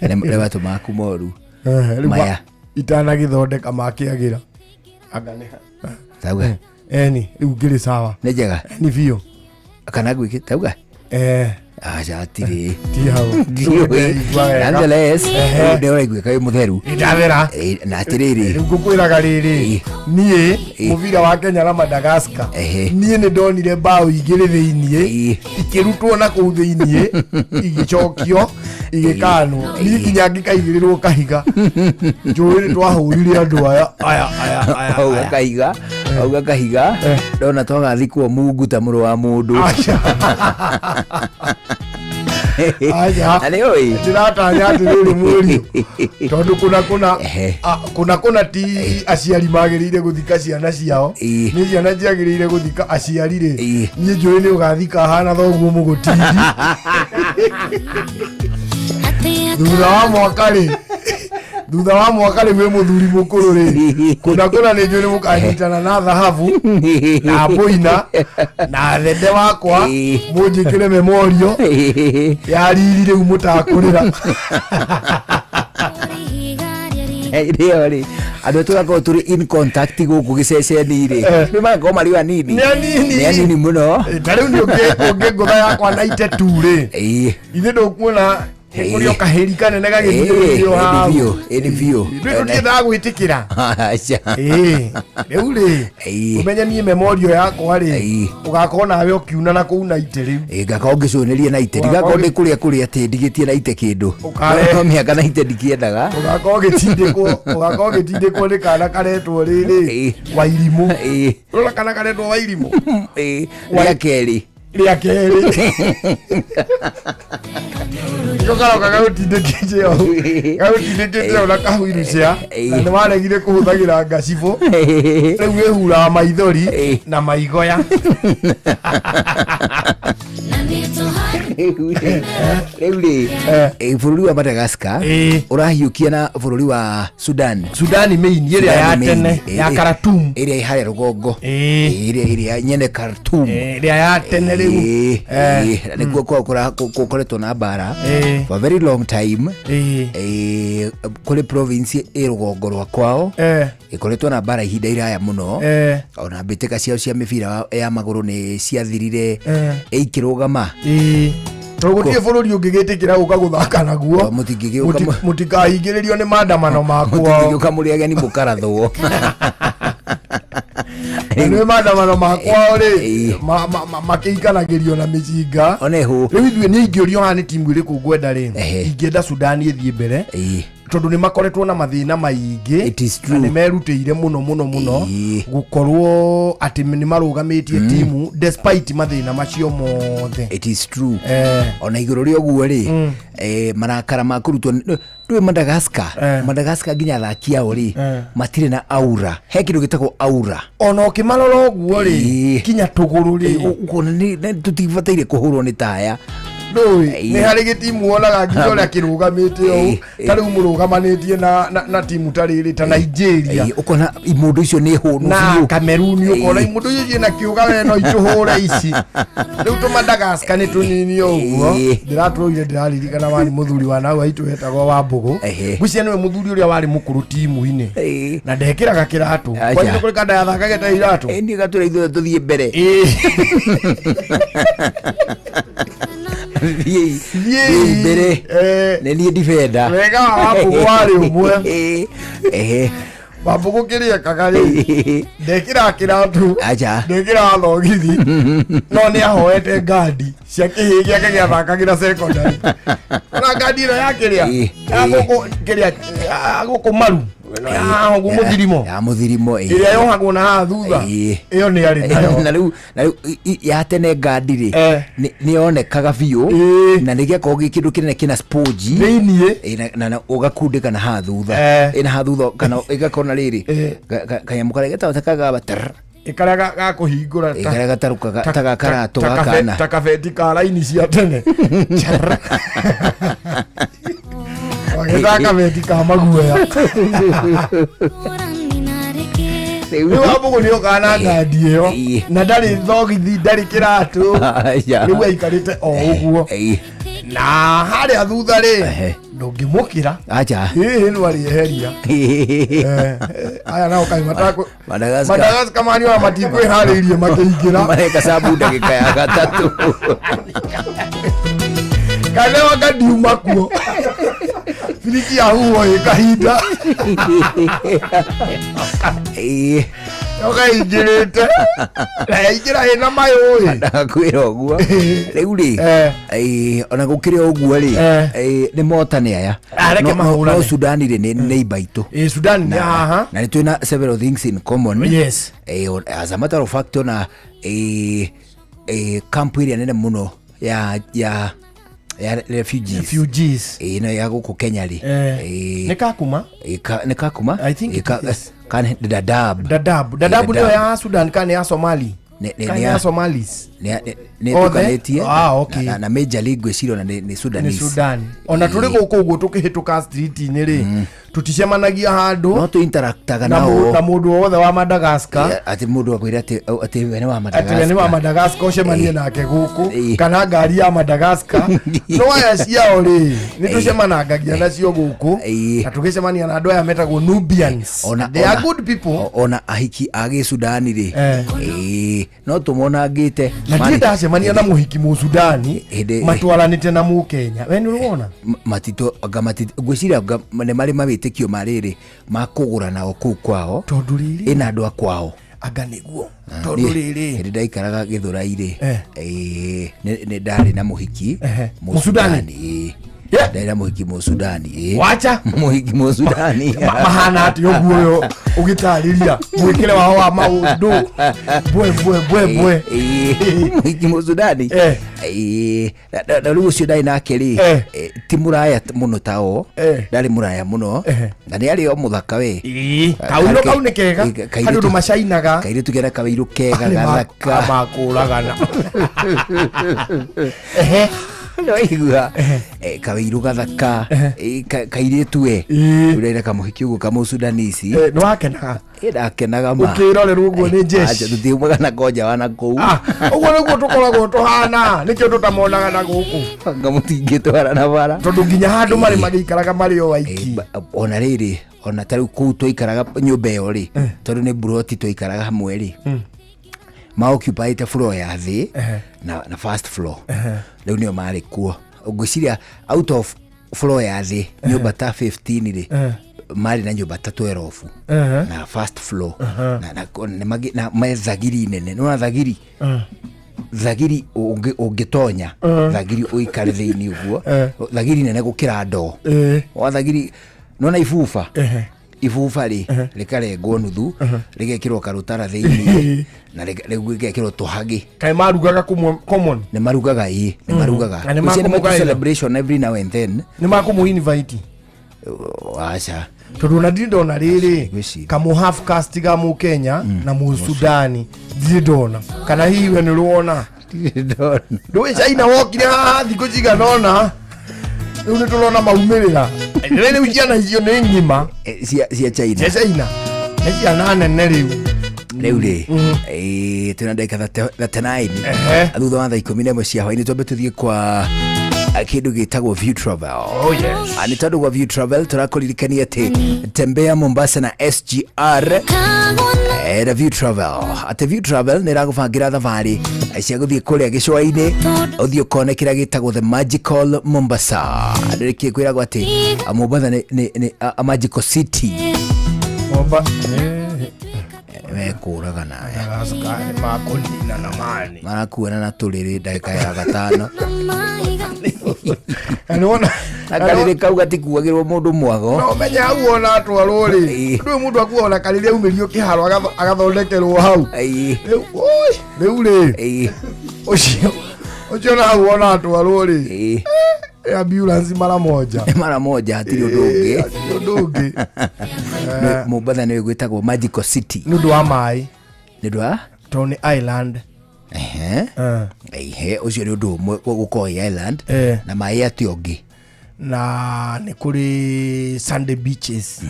Nĩ matũ maku moru. Rĩu Maya. Itanagĩthondeka makĩagĩra anga nĩ Tauga. Eni rĩu ngĩrĩ sawa. Nĩ njega. Ni biũ. Kana gwĩkĩ tauga. Aca atirĩ. Ti hau. Ndiũĩ. Ndĩraigua wega. Nonetheless, Ehe. rĩu nĩ ũraiguĩka wĩ mũtheru. Nĩndathera. Na atĩrĩrĩ. Rĩu ngũkwĩraga rĩrĩ, niĩ mũbira wa Kenya na Madagascar, niĩ nĩ ndonire mbaũ igĩrĩ thĩiniĩ ikĩrutwo na kũu thĩiniĩ, igĩcokio igĩkanwo. Niĩ nginya ngĩkaigĩrĩrwo kahiga, njũĩ nĩ twahũrire andũ aya aya aya aya. Auga kahiga, auga kahiga, ndona twagathikwo mungu ta mũrũ wa mũndũ. Aja. Na nĩ ũĩ. Ndĩratanya atĩrĩrĩ mũriũ, tondũ kũna kũna kũna kũna ti aciari magĩrĩire gũthika ciana ciao, nĩ ciana ciagĩrĩire gũthika aciari rĩ, niĩ njũĩ nĩ ũgathika hana thoguo mũgũtindi thutha wa mwaka rĩ. Thutha wa mwaka rĩu wĩ mũthuri mũkũrũ rĩ, kũna kũna nĩ njũĩ nĩ mũkanyitana na thahabu na mbũina na thende wakwa, mũnjĩkĩre memorio ya riri rĩu mũtakũrĩra. Rĩo rĩ, andũ tũgakorwo tũrĩ in contact gũkũ gĩceceni rĩ, nĩ magakorwo marĩ o anini. Nĩ anini. Nĩ anini mũno. Ta rĩu nĩ ũngĩngũtha yakwa na ite tu rĩ, ithe ndũkuona kũrĩ o kahĩri kanene gagĩthiũrũrũkio hau. Biũ, ĩni biũ. Ithuĩ tũtiendaga gwĩtĩkĩra. Aca. Ĩĩ, rĩu rĩ, ũmenye niĩ memorio yakwa rĩ, ũgakorwo nawe ũkiuna na kũu na ite rĩu. Ĩ, ngakorwo ngĩcũnĩria na ite, ndigakorwo ndĩ kũrĩa kũrĩa atĩ ndigĩtie na ite kĩndũ. No mĩaka na ite ndikĩendaga. Ũgakorwo ũgĩtindĩkwo, ũgakorwo ũgĩtindĩkwo nĩ kana karetwo rĩrĩ Wairimũ. Ũrona kana karetwo Wairimũ? Rĩa kerĩ. Rĩa kerĩ. Niko karoka gagũtindĩkĩte ũũ, gagũtindĩkĩte ũũ na kahuirucia, na nĩ waregire kũhũthagĩra ngacibũ, rĩu wĩhuraga maithori na maigoya. Rĩu rĩ, bũrũri wa Madagascar ũrahiũkia na bũrũri wa Sudan. Sudan main ĩrĩa ya Sudan main, tene ya Khartoum. Ĩrĩa ĩ harĩa rũgongo. Ĩrĩa ĩrĩa nyene Khartoum. Ĩrĩa ya tene rĩu. Na nĩkuo gũkoretwo na mbara for a very long time. Kũrĩ province ĩ rũgongo rwa kwao ĩkoretwo na mbara ihinda iraya mũno. Ona mbĩtĩka ciao cia mĩbira ya magũrũ nĩ ciathirire ikĩrũgama. Tondũ gũtirĩ bũrũri ũngĩgĩtĩkĩra gũka gũthaka naguo. Mũtingĩgĩũka Mũtikahingĩrĩrio nĩ maandamano ma kwao. Mũtingĩgĩũka mũrĩ ageni mũkarathwo. Na nĩ maandamano ma kwao rĩ, makĩikanagĩrio na mĩcinga. Oneho. Rĩu ithuĩ niĩ ingĩũrio haha nĩ timu ĩrĩkũ ngwenda rĩ, ingĩenda Sudan ĩthiĩ mbere, tondũ nĩ makoretwo na mathĩna maingĩ na nĩ merutĩire mũno mũno mũno gũkorwo atĩ nĩ marũgamĩtie timu despite mathĩna macio mothe. It is true. Ona igũrũ rĩa ũguo rĩ, marakara ma kũrutwo ndũĩ Madagascar, Madagascar nginya athaki ao rĩ, matirĩ na aura. He kĩndũ gĩtagwo aura. Ona ũkĩmarora ũguo rĩ, kinya tũgũrũ rĩ, ũkona tũtibataire kũhũrwo nĩ taya. Ndũĩ nĩ harĩ gĩtimu wonaga nginya ũrĩa kĩrũgamĩte ũũ, ta rĩu mũrũgamanĩtie na timu ta rĩrĩ ta Nigeria. Ũkona imũndũ icio nĩ hũnu na biũ. Cameroon, ũkona imũndũ icio ciĩna kĩũga we no itũhũre ici. Rĩu tũ Madagascar nĩ tũnini ũguo. Ndĩratũire ndĩraririkana warĩ mũthuri wa nau aitũ wetagwo Wambũgũ. Ngwĩciria nĩwe mũthuri ũrĩa warĩ mũkũrũ timu-inĩ na ndekĩraga kĩratũ. Kwanyu nĩ kũrĩ kanda yathakaga ta iratũ? Niĩ gatũra ithuothe tũthiĩ mbere. Thiĩi thiĩi mbere, nĩ niĩ ndibenda. Wega wa Wambũgũ warĩ ũmwe. Wambũgũ kĩrĩa ekaga rĩ, ndekĩraga kĩratũ, ndekĩraga thogithi, no nĩ ahoete ngandi cia kĩhĩ gĩake gĩathakagĩra secondary. Ona ngandi ĩno ya kĩrĩa ya gũkũ kĩrĩa ya gũkũ maru ĩno ya gũkũ mũthirimo, ya mũthirimo, ĩrĩa yohagwo na haha thutha, ĩyo nĩ arĩ nayo. Na rĩu ya tene ngandi rĩ, nĩ yonekaga biũ na nĩ gĩakoragwo gĩ kĩndũ kĩnene kĩna sponge thĩiniĩ, na ũgakundĩka na haha thutha, ĩna haha thutha kana ĩgakorwo na rĩrĩ kanyamũ karĩa getagwo ta kagaba tarr. Karĩa gakũhingũra Karĩa gatarũkaga ta gakaratũ gakana. Ta kabeti ka raini cia tene. Wagĩta kabeti ka maguoya. Rĩu Wambũgũ nĩ okaga na ngandi ĩyo na ndarĩ thogithi, ndarĩ kĩratũ, rĩu aikarĩte o ũguo na harĩa thutha rĩ ndũngĩmũkĩra. Acha. Ĩĩ, no arĩeheria. Aya nao kaĩ matakũ Madagascar. Madagascar mani wa matikwĩharĩirie makĩingĩra. Mareka sabu ndagĩka ya gatatũ. Kana wakandiuma kuo biriki ya huo ĩ kahinda ũkaingĩrĩte na yaingĩra ĩna mayũ ĩ. Ndakwĩra ũguo rĩu rĩ, ona gũkĩrĩ o ũguo rĩ, nĩ motane aya. Ah, reke mahũrane. No Sudan rĩ nĩ neighbor itũ. Sudan nĩ haha. Na nĩ twĩna several things in common. Yes. As a matter of fact, ona kampu ĩrĩa nene mũno ya refugees. Refugees. No ya gũkũ Kenya rĩ. Nĩ Kakuma? Nĩ Kakuma? I think it is. Kana Dadaab. Dadaab. Dadaab nĩyo ya Sudan kana nĩ ya Somali? Nĩ Kana ya Somalis? Nĩ Othe? ĩtukanĩtie. Ah, okay. Na majorly ngwĩciria ona nĩ Nĩ Sudanese. Sudan. Ona tũrĩ gũkũ ũguo tũkĩhĩtũka street-inĩ rĩ, Tuticemanagia handũ no tũ-interactaga na nao. na mũndũ o wothe wa Madagascar. Atĩ mũndũ akwĩra atĩ we nĩ wa Atĩ we nĩ wa Madagascar. Madagascar ũcemanie nake gũkũ kana ngari ya Madagascar. No aya ciao rĩ, nĩ tũcemanangagia nacio gũkũ na tũgĩcemania na andũ aya metagwo Nubians. Ona, They are ona, good people. Ona ahiki a gĩcudani rĩ, ĩĩ, no tũmonangĩte. Na ndirĩ ndacemania na mũhiki Mũsudani Hĩndĩ- matwaranĩte na Mũkenya. We nĩ ũrona? Matito anga matito ngwĩciria anga nĩ marĩ mawĩtĩkio ma rĩrĩ ma kũgũra nao kũu kwao tondũ rĩrĩ ĩna andũ a kwao. Anga nĩguo. Ah, Tondũ niĩ- rĩrĩ hĩndĩ ndaikaraga gĩthũrai rĩ, Eh. ĩĩ, nĩ ndarĩ na mũhiki Ehe. Mũsudani, ĩĩ. Ndarĩ na mũhiki Mũsudani, ĩĩ. Wacha. Mũhiki Mũsudani. Mahana atĩ ũguo ũyũ ũgĩtarĩria mwĩkĩre wao wa maũndũ bwe bwe bwe bwe. Ĩĩ, mũhiki Mũsudani. Ĩĩ, na rĩu ũcio ndarĩ nake rĩ, ti mũraya mũno tao, ndarĩ mũraya mũno na nĩ arĩ o mũthaka we. Kaũirũ kau nĩ kega. Harĩ ũndũ macainaga. Kairĩtu kena kaũirũ kega Nĩ gathaka. Makũragana. Waigua kaũirũ gathaka, kairĩtu we ũrenda kamũhiki ũguo kamũsudanisi. Nĩ wakenaga? Ndakenaga ma. Ũkĩrorerwo ũguo nĩ jeshi. Acha, tũtiumaga na konja wa na kũu. Ũguo nĩguo tũkoragwo tũhana, nĩkĩo tũtamonaga na gũkũ. Anga mũtingĩtwara na bara. Tondũ nginya handũ marĩ magĩikaraga marĩ o aiki. Ona rĩrĩ, ona ta rĩu kũu twaikaraga nyũmba ĩyo rĩ, tondũ nĩ buroti twaikaraga hamwe rĩ, maoccupyĩte floor ya thĩ na first floor. Rĩu nĩo marĩ kuo. Ngwĩciria out of floor ya thĩ nyũmba ta 15 rĩ, marĩ na nyũmba ta 12 na first floor. Na me thagiri nene. Nĩwona thagiri, thagiri ũngĩtonya thagiri ũikare thĩinĩ ũguo, thagiri nene gũkĩra ndoo wa thagiri. Nona ibuba, ibuba rĩ rĩkarengwo nuthu, rĩgekĩrwo karũtara thĩinĩ na rĩu rĩgekĩrwo tũhagĩ. Kaĩ marugaga kũmwe common? Nĩ marugaga, ĩ, nĩ marugaga. Na nĩ Ngwĩciria nĩ makũmũgaĩra? celebration every now and then. Nĩ makũmũ invite? Aca. Tondũ ona ndirĩ ndona rĩrĩ kamũ half caste ga Mũkenya na Mũsudani, ndirĩ ndona. Kana hihi we nĩ ũrona? Ndũĩ China wokire haha thikũ cigana ũna, rĩu nĩ tũrona maumĩrĩra. Rĩu ciana icio nĩ ng'ima. Cia China. Cia China nĩ ciana nene rĩu. Rĩu rĩ, twĩna ndagĩka 39 thutha wa thaa 11 cia hwainĩ. Twambe tũthiĩ kwa kĩndũ gĩtagwo View Travel. Oh, yes. Nĩ tondũ gwa View Travel tũrakũririkania atĩ tembea Mombasa na SGR, na View Travel, atĩ View Travel nĩ ĩragũbangĩra thabarĩ cia gũthiĩ kũrĩa gĩcũa-inĩ, ũthiĩ ũkone kĩrĩa gĩtagwo the magical Mombasa. Nĩkĩ kwĩragwo atĩ Mombasa nĩ a magical city. Mekũragana Makũnina na mani. Marakuana na tũrĩrĩ ndagĩka ya gatano. Na karĩrĩ kau gatikuagĩrwo mũndũ mwago. No menye hau ona atwarwo rĩ, ndũĩ mũndũ akua ona karĩrĩ aumĩrio kĩharo agathondekerwo hau. Rĩu oi, rĩu rĩ, ũcio ũcio na hau ona atwarwo rĩ, ambulance mara moja. Mara moja, hatirĩ ũndũ ũngĩ. Hatirĩ ũndũ ũngĩ. Mombasa nĩ gwĩtagwo magical city nĩ ũndũ wa maĩ. Nĩ ũndũ wa tondũ nĩ island. Ehe. Ehe, ũcio nĩ ũndũ ũmwe gũkorwo ĩ island na maĩ atĩ ũngĩ. Na nĩ kũrĩ sandy beaches.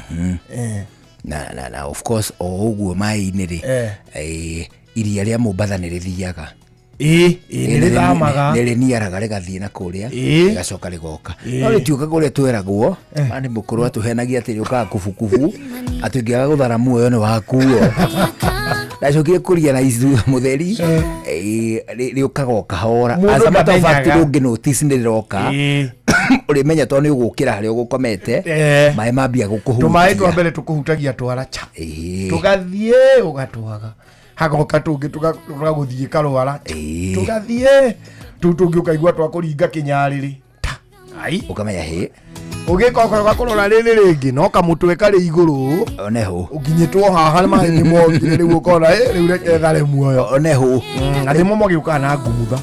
Na of course o ũguo maĩ-inĩ rĩ, iria rĩa Mombasa nĩ rĩthiaga. Ĩ, nĩ rĩthamaga. Nĩ rĩniaraga rĩgathiĩ na kũrĩa, rĩgacoka rĩgoka. No rĩtiũkaga ũrĩa tweragwo. Nĩ mũkũrũ atũhenagia atĩ rĩũkaga kubukubu, atĩ ũngĩaga gũthara muoyo nĩ wakuo. Ndacokire kũria na thutha mũtheri, rĩũkaga o kahora. Mũndũ As a matter of fact, ndamenyaga. ndũngĩ notice nĩ rĩroka. Ũrĩmenya tondũ nĩ ũgũkĩra harĩa ũgũkomete, maĩ mambia Tũmaĩ gũkũhutia. twa mbere tũkũhutagia twara cha, tũgathiĩ ũgatwaga, hagoka tũngĩ tũgagũthiĩ karwara cha, tũgathiĩ tũu tũngĩ ũkaigua twakũringa kĩnyarĩrĩ ta ai. Ũkamenya hĩ. Ũgĩka ũkoraga kũrora rĩrĩ rĩngĩ no kamũtwe karĩ igũrũ oneho ũkinyĩtwo haha maĩ nĩ mokire rĩu ũkona rĩu reke thare muoyo oneho. Na ndĩmo magĩũkaga na ngumutha,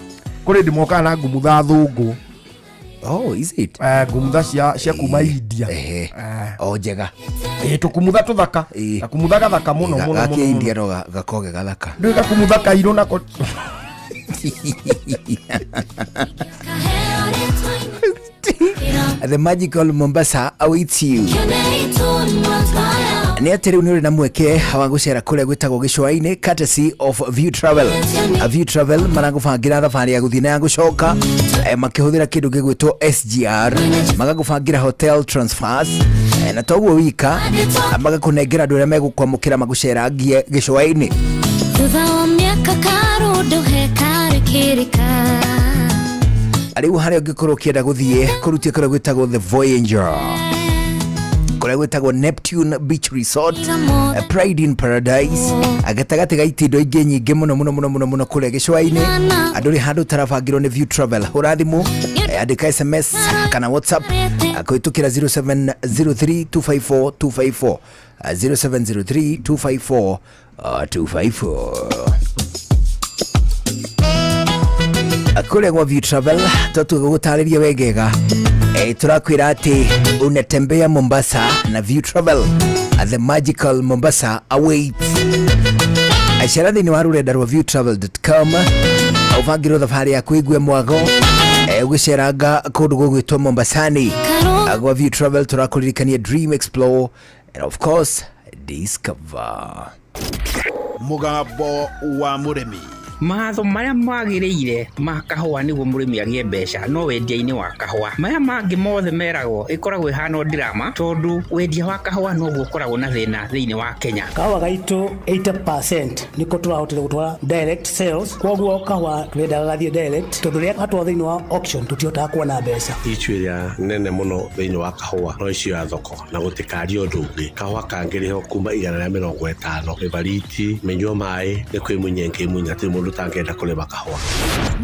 kũrĩ ndĩ mokaga na ngumutha athũngũ. Oh, is it? Ngumutha cia kuma India. O njega. Tũkumutha tũthaka. Gakumutha gathaka mũno mũno Gake mũno. India no gakoge gathaka. Ndũĩ gakumutha kairũ nako. The magical Mombasa awaits you. Nĩ atĩ rĩu nĩ ũrĩ na mweke wa gũcera kũrĩa gwĩtagwo gĩcũa-inĩ, courtesy of View Travel. A View Travel maragũbangĩra thabarĩ ya gũthiĩ na ya gũcoka, makĩhũthĩra kĩndũ gĩgwĩtwo SGR, magagũbangĩra hotel transfers, na toguo wika, magakũnengera andũ arĩa megũkwamũkĩra magũcerangie gĩcũa-inĩ. Thutha wa mĩaka karũndũ he karĩ kĩrĩka. Rĩu harĩa ũngĩkorwo ũkĩenda gũthiĩ kũrutia kũrĩa gwĩtagwo The Voyager, kũrĩa gwĩtagwo Neptune Beach Resort, Pride in Paradise, gatagatĩ ga itindo ingĩ nyingĩ mũno mũno mũno mũno mũno kũrĩa gĩcũa-inĩ. Andũ rĩ handũ ũtarabangĩrwo nĩ View Travel, hũra thimũ, andĩka SMS kana WhatsApp, kũhĩtũkĩra 0703 254 254, 0703 254 254. Kũrĩa gwa View Travel tũtũgũtarĩria wegega, tũrakwĩra atĩ unatembea Mombasa na View Travel, the magical Mombasa awaits. Cera thĩinĩ wa rũrenda rwa viewtravel.com, ũbangĩrwo thabarĩ yaku ĩgue mwago, ũgĩceranga kũndũ gũgwĩtwo Mombasani. Gwa View Travel tũrakũririkania dream, explore and of course discover. Mũgambo wa mũrĩmi. Matho marĩa magĩrĩire ma kahũa nĩguo mũrĩmi agĩe mbeca no wendia-inĩ wa kahũa. Maya mangĩ mothe meragwo ĩkoragwo ĩhana o drama, tondũ wendia wa kahũa noguo ũkoragwo na thĩna thĩinĩ wa Kenya. Kahũa gaitũ 80% nĩko tũrahotire gũtwara direct sales, koguo kahũa tũrendaga gathiĩ direct, tondũ rĩrĩa gatwarwo thĩinĩ wa auction tũtihotaga kuona mbeca. Issue ĩrĩa nene mũno thĩinĩ wa kahũa no issue ya thoko na gũtikaria ũndũ ũngĩ. Kahũa kangĩrĩhwo kuma 150, mĩbariti, mĩnyua maĩ, nĩ kwĩmunya ĩngĩmunya, hatirĩ mũndũ ũtangĩenda kũrĩma kahũa.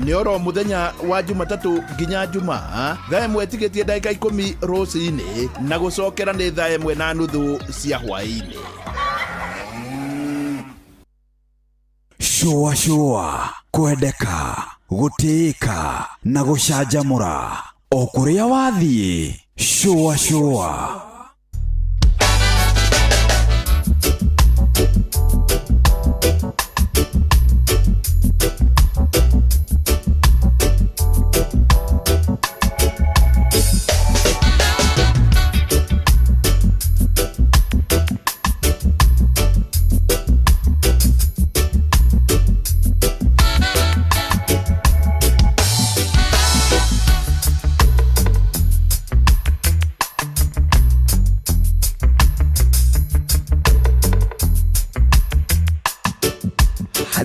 Nĩ oro mũthenya wa Jumatatũ nginya Jumaa thaa 1 tigĩtie ndagĩka 10 rũcinĩ na gũcokera nĩ thaa 1:30 cia hwaĩ-inĩ. Shũa shũa, kwendeka, gũtĩĩka na gũcanjamũra o kũrĩa wathiĩ. Shũa shũa.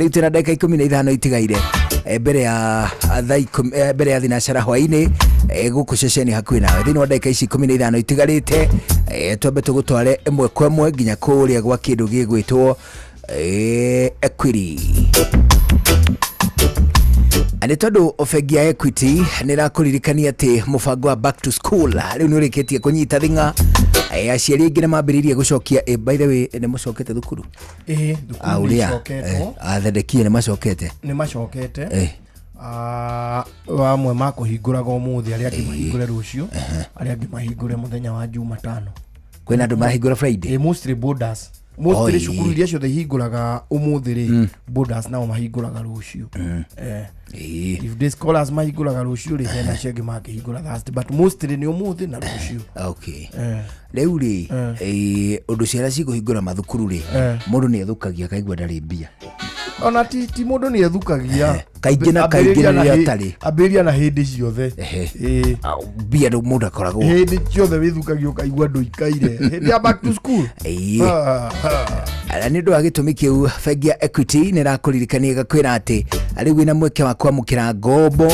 Rĩu twĩna ndagĩka 15 itigaire, mbere ya thaa ikũmi, mbere ya thinacara hwaĩ-inĩ, gũkũ ceceni hakuhĩ nawe. Thĩinĩ wa ndagĩka ici 15 itigarĩte, twambe tũgũtware ĩmwe kwa ĩmwe nginya kũrĩa gwa kĩndũ gĩgwĩtwo Equity. Nĩ tondũ bengi ya Equity nĩ ĩrakũririkania atĩ mũbango wa back to school rĩu nĩ ũrĩkĩtie kũnyita thing'a. Aciari aingĩ nĩ mambĩrĩirie gũcokia. By the way, nĩ mũcokete thukuru? Ĩĩ, thukuru nĩ icoketwo. Athendekie nĩ macokete? Nĩ macokete. Amwe makũhingũraga ũmũthĩ, arĩa angĩ mahingũre rũciũ, arĩa angĩ mahingũre mũthenya wa Jumatano. Kwĩna andũ marahingũra Friday? Ĩĩ, mostly borders. Mostly cukuru iria ciothe ihingũraga ũmũthĩ rĩ, borders nao mahingũraga rũciũ. If the scholars mahingũraga rũciũ rĩ, hena acio angĩ makĩhingũra Thursday, but mostly nĩ ũmũthĩ na rũciũ. Okay. Rĩu rĩ, ũndũ ciana cikũhingũra mathukuru rĩ, mũndũ nĩ ethũkagia akaigua ndarĩ mbia. Ona ti mũndũ nĩ ethukagia. Kaingĩ na kaingĩ rĩrĩa atarĩ. Ambĩrĩria na hĩndĩ ciothe. Mbia mũndũ akoragwo. Hĩndĩ ciothe wĩthukagia ũkaigua ndũikaire. Hĩndĩ ya back to school. Nĩ ũndũ wa gĩtũmi kĩu bengi ya Equity nĩ ĩrakũririkania ĩgakwĩra atĩ rĩu wĩna mweke wa kwamũkĩra ngombo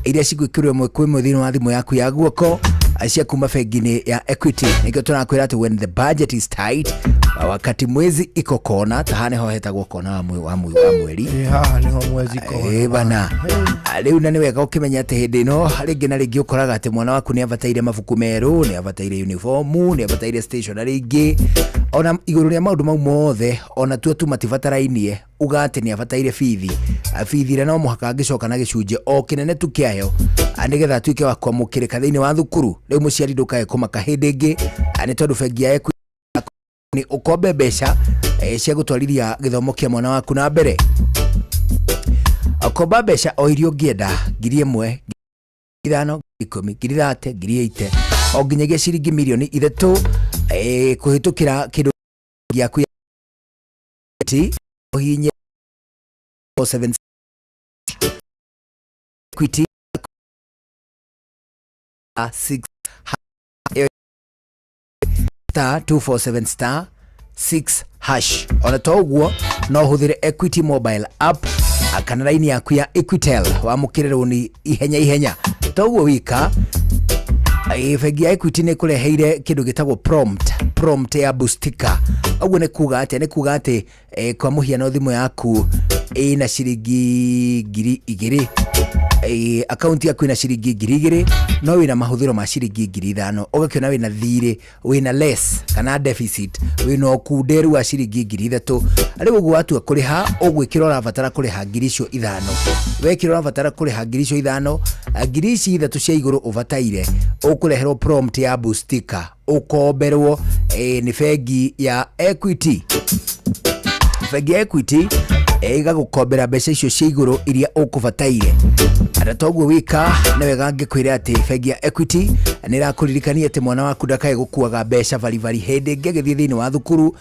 iria cigwĩkĩrwo ĩmwe kwa ĩmwe thĩinĩ wa thimũ yaku ya guoko cia kuma bengi-inĩ ya Equity. Nĩkĩo tũrakwĩra atĩ when the budget is tight, wakati mwezi iko kona, ta haha nĩho hetagwo kona wa mweri. Haha nĩho mwezi kona. Bana. Rĩu na nĩ wega ũkĩmenya atĩ hĩndĩ ĩno rĩngĩ na rĩngĩ ũkoraga atĩ mwana waku nĩ abataire mabuku merũ, nĩ abataire uniform, nĩ abataire stationery ingĩ. Ona igũrũ rĩa maũndũ mau mothe, ona tuo tu matibatarainie, uga atĩ nĩ abataire bithi. Bithi ĩrĩa no mũhaka angĩcoka na gĩcunjĩ o kĩnene tu kĩayo, nĩgetha atuĩke wa kwamũkĩrĩka thĩinĩ wa thukuru. Rĩu mũciari ndũkae kũmaka hĩndĩ ĩngĩ, nĩ tondũ bengi ya Equity nĩ ũkombe mbeca cia gũtwarithia gĩthomo kĩa mwana waku na mbere. Ũkomba mbeca o iria ũngĩenda, 1,000, 5,000, 10,000, 30,000, 80,000. O nginyagia ciringi mirioni 3 kũhĩtũkĩra kĩndũ gĩaku ya ũhihinye 47 Equity 6 star 247 star 6 hash. Ona to ũguo no ũhũthĩre Equity mobile app kana raini yaku ya Equitel wamũkĩre rũni ihenya ihenya. To ũguo wika, bengi ya Equity nĩ ĩkũreheire kĩndũ gĩtagwo prompt ya bustika. Ũguo nĩ kuga atĩa? Nĩ kuga atĩ kwa mũhiano thimũ yaku ĩna ciringi 2,000, akaunti yaku ĩna ciringi 2,000, no wĩna mahũthĩro ma ciringi 5,000, ũgakĩona wĩna thirĩ, wĩna less kana deficit, wĩna ũkunderu wa ciringi 3,000. Rĩu ũguo watua kũrĩha, ũgwĩkĩra ũrabatara kũrĩha 5,000. Wekĩra ũrabatara kũrĩha 5,000, 3,000 cia igũrũ ũbataire ũkũreherwo prompt ya bustika, ũkomberwo nĩ bengi ya Equity. Bengi ya Equity ĩgagũkombera mbeca icio cia igũrũ iria ũkũbataire. Na toguo wika, nĩ wega ngĩkwĩre atĩ bengi ya Equity nĩ ĩrakũririkania atĩ mwana waku ndakae gũkuaga mbeca baribari hĩndĩ ĩngĩ agĩthiĩ thĩinĩ wa thukuru,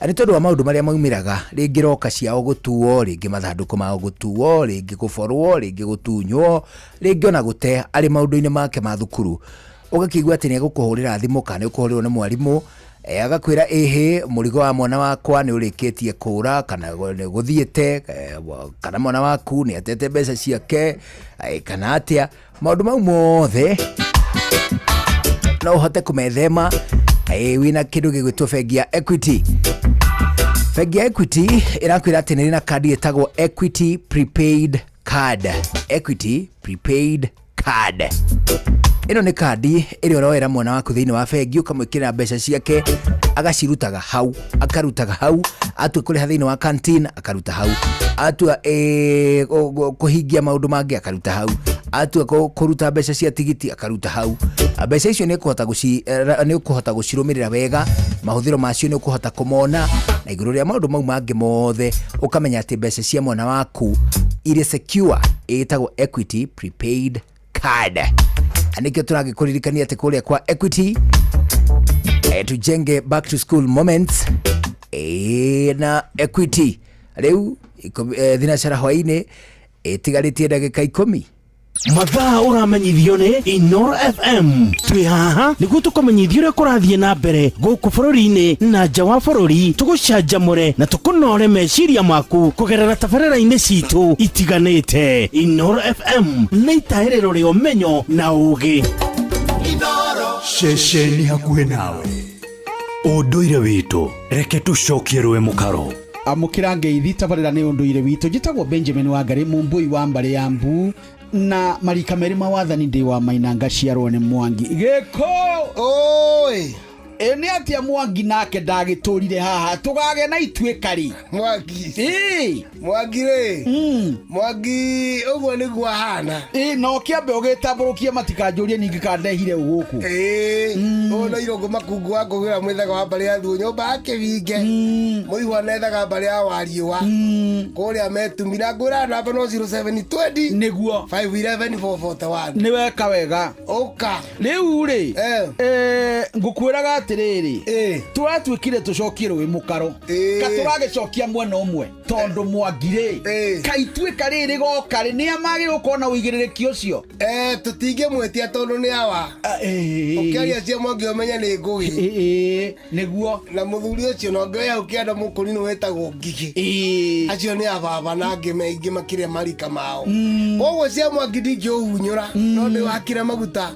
nĩ tondũ wa maũndũ marĩa maumĩraga, rĩngĩ roka ciao gũtuo, rĩngĩ mathandũkũ mao gũtuo, rĩngĩ gũborwo, rĩngĩ gũtunywo, rĩngĩ ona gũte arĩ maũndũ-inĩ make ma thukuru. Ũgakĩigua atĩ nĩ egũkũhũrĩra thimũ kana nĩ ũkũhũrĩrwo nĩ mwarimũ, agakwĩra ĩhĩ mũrigo wa mwana wakwa nĩ ũrĩkĩtie kũra kana nĩ gũthiĩte, kana mwana waku nĩ atete mbeca ciake, kana atĩa. Maũndũ mau mothe no ũhote kũmethema wĩna kĩndũ gĩgwĩtwo bengi ya Equity. Bengi ya Equity ĩrakwĩra atĩ nĩ ĩrĩ na kandi ĩtagwo Equity Prepaid Card. Equity Prepaid Card ĩno nĩ kandi ĩrĩa ũroera mwana waku thĩinĩ wa bengi, ũkamwĩkĩrĩra mbeca ciake, agacirutaga hau, akarutaga hau, atua kũrĩha thĩinĩ wa canteen akaruta hau, atua kũhingia maũndũ mangĩ akaruta hau, atua kũruta mbeca cia tigiti akaruta hau. Mbeca icio nĩ ũkũhota gũcirũmĩrĩra wega, mahũthĩro macio nĩ ũkũhota kũmona, na igũrũ rĩa maũndũ mau mangĩ mothe ũkamenya atĩ mbeca cia mwana waku irĩ secure. Ĩtagwo Equity Prepaid Card. Nĩkĩo tũragĩkũririkania atĩ kũrĩa kwa Equity tujenge back to school moments na Equity. Rĩu thinacara hwainĩ ĩtigarĩtie ndagĩka 10. Mathaa ũramenyithio nĩ Inoro FM. Twĩ haha nĩguo tũkũmenyithie ũrĩa kũrathiĩ na mbere gũkũ bũrũri-inĩ na nja wa bũrũri, tũgũcanjamũre na tũkũnore meciria maku kũgerera tabarĩra-inĩ citũ itiganĩte. Inoro FM nĩ itahĩrĩro rĩa ũmenyo na ũũgĩ. Ceceni hakuhĩ nawe, ũndũire witũ, reke tũcokie rũĩ mũkaro. Amũkĩra ngeithi tabarĩra nĩ ũndũire witũ. Njĩtagwo Benjamin Wangari, mũmbũi wa mbarĩ ya Mbu na marika merĩ ma wathani ndĩ wa Maina ngaciarwo nĩ Mwangi. Gĩko oi ĩ nĩ atĩa Mwangi nake ndagĩtũrire haha tũgage na ituĩka rĩ? Mwangi ĩ Mwangi rĩ, Mwangi ũguo nĩguo ahana. Ĩ no kĩambe ũgĩtambũrũkie matikanjũrie ningĩ kana ndehire gũkũ. Ĩ ũyũ no Irũngũ Makungu wa Ngũgĩra mwĩthaga wa mbarĩ ya Thuo nyũmba ya Kĩbinge mũihwa nethaga mbarĩ ya Wariũa kũrĩa metumi na ngwĩra namba no 0720 nĩguo 511 441. Nĩ weka wega. Ũka rĩu rĩ, ngũkwĩraga atĩrĩrĩ, tũratuĩkire tũcokie rũĩ mũkaro ka tũragĩcokia mwena ũmwe tondũ Mwangi rĩ, kaituĩka rĩrĩ goka rĩ, nĩa magĩrĩirwo gũkorwo na ũigĩrĩrĩki ũcio? Tũtingĩmwĩtia tondũ nĩ awa. Ũkĩaria cia Mwangi ũmenye nĩ ngũgĩ. Nĩguo. Na mũthuri ũcio na ũngĩ hau kĩanda mũkũrinũ wĩtagwo Ngigĩ. Acio nĩ ababa na angĩ maingĩ makĩria marika mao. Koguo cia Mwangi ndingĩũhunyũra no ndĩwakĩre maguta.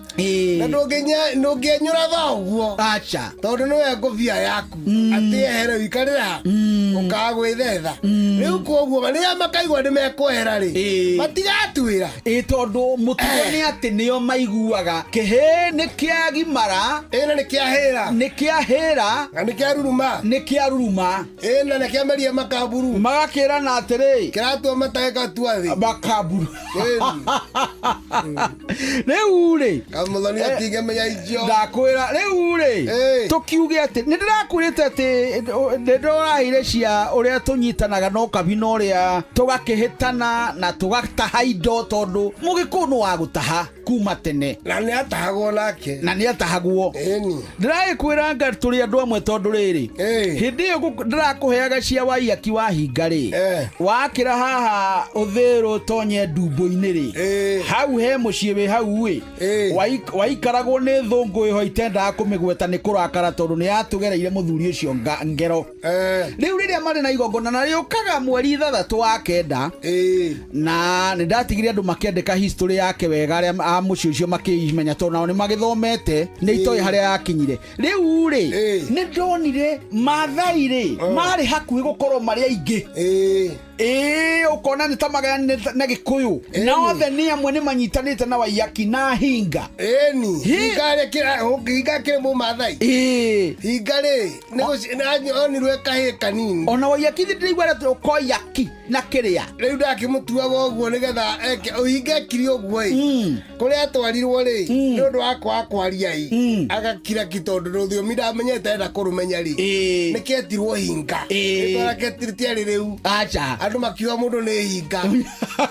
Na ndũngĩenyũra thoguo. Acha. Tondũ nĩwe ngũbia yaku. Atĩ ehere ũikarĩre ha ũkaga gwĩthetha. Rĩu koguo rĩrĩa makaigua nĩ mekwehera rĩ, matigatuĩra. Ĩ tondũ mũtugo nĩ atĩ nĩo maiguaga kĩhĩ nĩ kĩagimara, ĩna nĩ kĩahĩra, nĩ kĩahĩra na nĩ kĩaruruma, nĩ kĩaruruma, ĩna nĩ kĩameria makamburu, magakĩrana atĩrĩ, kĩratua mata gĩgatua thĩ makamburu. Rĩu rĩ, Kamũthoni atingĩmenya icio. Ndakwĩra rĩu rĩ, Tũkiuge atĩ nĩ ndĩrakwĩrĩte atĩ nĩ ndĩraheire cia ũrĩa tũnyitanaga na ũkabi na ũrĩa tũgakĩhĩtana na tũgataha indo tondũ mũgĩkũyũ nĩ wa gũtaha kuma tene. Na nĩ atahagwo nake. Na nĩ atahagwo. Ndĩragĩkwĩra nga tũrĩ andũ amwe tondũ rĩrĩ hĩndĩ ĩyo ndĩrakũheaga cia waiyaki wahinga rĩ wakĩra haha ũthĩrũ tonye ndumbo-inĩ rĩ hau he mũciĩ wĩ hau ĩ waikaragwo nĩ thũngũ ĩho itendaga kũmĩgweta nĩ kũrakara tondũ nĩ yatũgereire mũthuri ũcio ngero. Rĩu rĩrĩa marĩ na igongona na rĩũkaga mweri 6 wa 9 na nĩ ndatigire andũ makĩandĩka history yake wega arĩa a mũciĩ ũcio makĩimenya tondũ nao nĩ magĩthomete nĩ itoĩ harĩa yakinyire. Rĩu rĩ nĩ ndonire Maathai rĩ marĩ hakuhĩ gũkorwo marĩ aingĩ. Ũkona nĩ ta magayanĩte na Gĩkũyũ na othe nĩ amwe nĩ manyitanĩte na Waiyaki na Hinga. Ĩni Hinga rĩ Hinga kĩrĩ Mũmathai. Hinga rĩ nĩ onirwe kahĩĩ kanini. Ona Waiyaki ndĩraigua atĩ ũkoiyaki na kĩrĩa. Rĩu ndakĩmũtuaga ũguo nĩgetha eke Hinga ekire ũguo ĩ kũrĩa atwarirwo rĩ nĩ ũndũ wa kwaga kwaria ĩ agakira ki tondũ rũthiomi ndamenyete enda kũrũmenya rĩ nĩkĩetirwo Hinga. Rĩtwa rĩake rĩtiarĩ rĩu. Aca. Andũ makiuga mũndũ nĩ Hinga.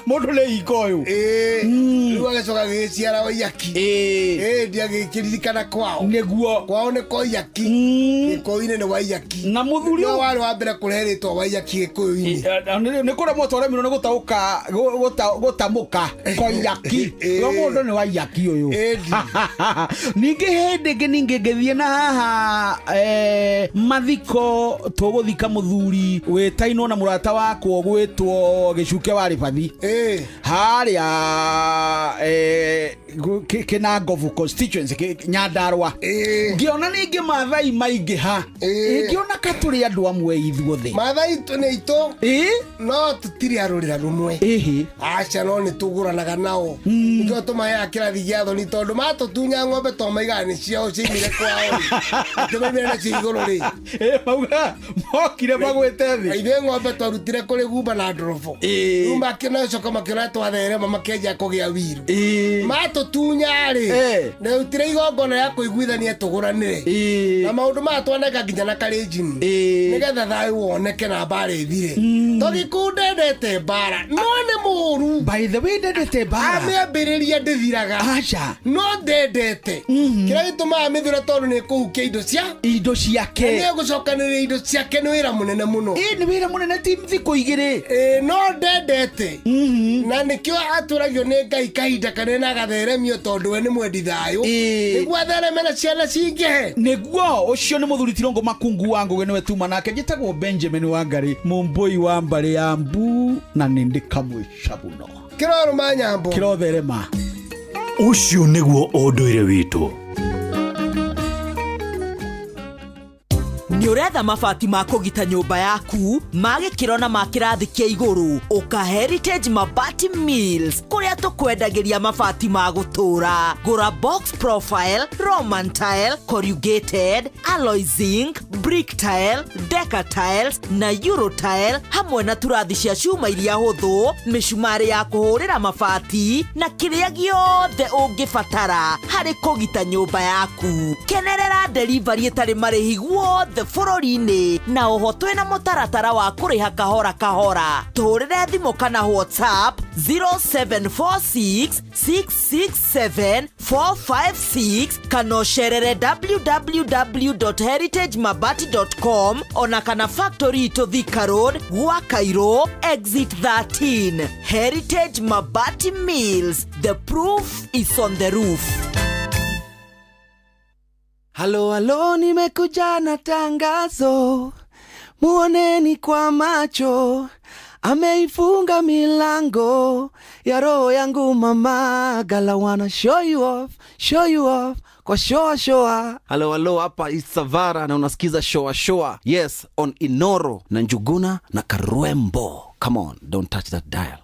Mũndũ nĩ Hinga ũyũ. Rĩu agĩcoka agĩgĩciara Waiyaki. Ndiagĩkĩririkana kwao. Nĩguo. Kwao nĩ Koiyaki. Gĩkũyũ-inĩ nĩ Waiyaki. Na mũthuri ũyũ warĩ wa mbere kũrehe rĩtwa Waiyaki Gĩkũyũ-inĩ. Nĩ kũremwo twaremirwo nĩ gũtaũka gũtamũka Koiyaki. Ũyũ mũndũ nĩ Waiyaki ũyũ. Ningĩ hĩndĩ ĩngĩ ningĩ ngĩthiĩ na haha mathiko tũgũthika mũthuri wĩtainwo na mũrata wakwa gwĩtwo Gĩcuke wa Rĩbathi harĩa Kĩnangobu constituency Nyandarua. Ngĩona ningĩ Maathai maingĩha. Ngĩona ka tũrĩ andũ amwe ithuothe. Maathai nĩ itũ no tũtirĩ a rũrĩra rũmwe. Aca no nĩ tũgũranaga nao. Nĩkĩo tũmaheaga kĩrathi gĩa thoni tondũ matũtunya ng'ombe to maigaga nĩ ciao ciaimire kwao rĩ. Tũmaimire nacio igũrũ rĩ. Mauga mokire magwĩte thĩ. Ithuĩ ng'ombe twarutire kũrĩ Gumba na Ndorobo. Rĩu makĩnocoka makĩona twatherema makĩanjia kũgĩa wiru. Matũtunya rĩ nĩrutire igongona rĩa kũiguithania tũgũranĩre. Na maũndũ maya twaneka nginya na Kalenjin. Nĩgetha thayũ woneke na mbara ĩthire. To Gĩkũyũ ndendete mbara no nĩ mũũru. By the way ndendete mbara. Amĩambĩrĩria ndĩthiraga. Aca. No ndendete. Kĩrĩa gĩtũmaga mĩthure tondũ nĩ kũhukia indo cia indo ciake. Nĩ gũcokanĩrĩria indo ciake nĩ wĩra mũnene mũno. Nĩ wĩra mũnene ti thikũ igĩrĩ. No ndendete. Na nĩkĩo atũragio nĩ Ngai kahinda kanene agatheremio tondũ we nĩ mwendi thayũ. Nĩguo athereme na ciana cingĩhe. Nĩguo ũcio nĩ mũthuri Tirongo Makungu wa Ngũgĩ nĩwe tuma nake njĩtagwo Benjamin Wangari mũmbũi wa mbarĩ ya mbu na nĩ ndĩ kamũica mũno. Kĩrorũma nyambo. Kĩrotherema. Ũcio nĩguo ũndũire witũ. Nĩ ũretha mabati ma kũgita nyũmba yaku ma gĩkĩro na ma kĩrathi kĩa igũrũ ũka Heritage Mabati Mills kũrĩa tũkwendagĩria mabati ma gũtũũra. Gũra box profile, Roman tile, corrugated, alloy zinc, brick tile, deca tiles na euro tile hamwe na turathi cia cuma iria hũthũ, mĩcumarĩ ya kũhũrĩra mabati na kĩrĩa gĩothe ũngĩbatara harĩ kũgita nyũmba yaku. Kenerera delivery ĩtarĩ marĩhi guothe bũrũri-inĩ na oho twĩna mũtaratara wa kũrĩha kahora kahora. Tũhũrĩre thimũ kana WhatsApp 0746 667 456 kana ũcerere www.heritagemabati.com ona kana factory itũ Thika Road, gwa Cairo, exit 13. Heritage Mabati Mills, the proof is on the roof. Halo halo, nimekuja na tangazo, muoneni kwa macho, ameifunga milango ya roho yangu mama, gala wanna show you off, kwa shoa shoa. Halo halo, hapa Isavara na unasikiza shoa shoa. Yes, on Inoro na Njuguna na Karwembo. Come on, don't touch that dial.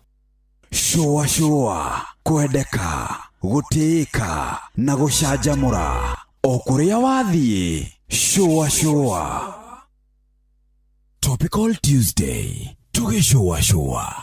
Shoa shoa, kwendeka, gũtĩĩka na gũcanjamũra. O kũrĩa wathiĩ, shoa shoa. Topical Tuesday, tũgĩcũa shũa.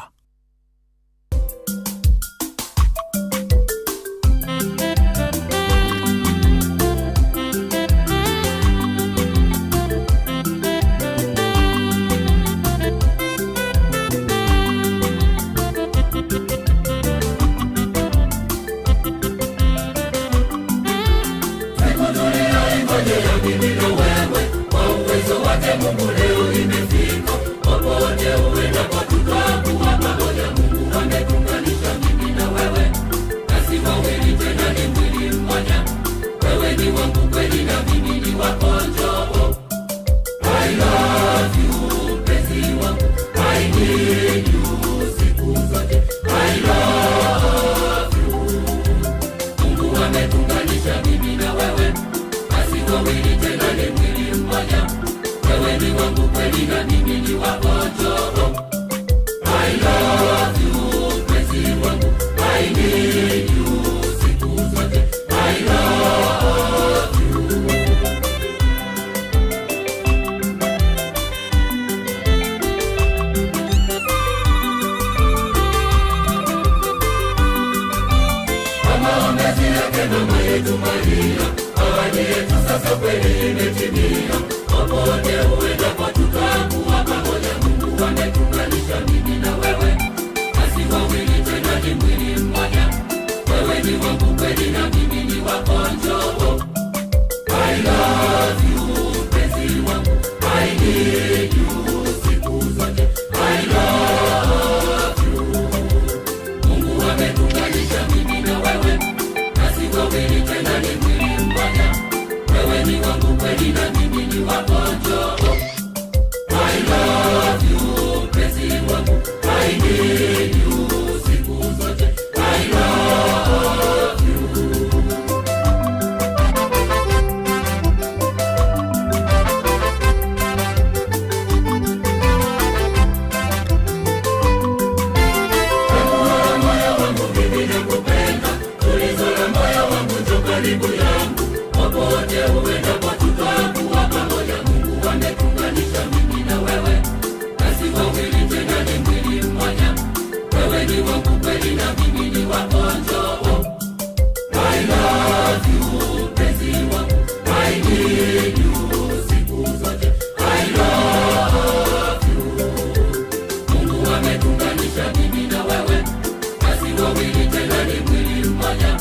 Wewe ni wangu kweli na mimi ni wako, njoo. I love you, mpenzi wangu, I need you siku zote. I love you. Kwa maombezi yake mama yetu Maria, ahadi yetu sasa kweli imetimia. Popote uendapo tutakuwa pamoja, Mungu ametuunganisha mimi na wewe. Basi wawili tena ni mwili mmoja. Wewe ni wangu kweli na mimi ni wako, njoo. I love you, mpenzi wangu, I need you siku zote. I love you. Mungu ametuunganisha mimi na wewe. Basi wawili tena ni mwili mmoja. Wewe ni wangu kweli na mimi ni wako, njoo. I love you, mpenzi wangu, I need you siku zote. I love you. Chaguo la moyo wangu mimi nakupenda, tulizo la moyo wangu njoo karibu yangu. Popote uendapo tutakuwa pamoja, Mungu ametuunganisha mimi na wewe. Basi wawili tena ni mwili mmoja. Wewe ni wangu kweli na mimi ni wako, njoo. I love you, mpenzi wangu, I need you siku zote. I love you. Mungu ametuunganisha mimi na wewe. Basi wawili tena ni mwili mmoja.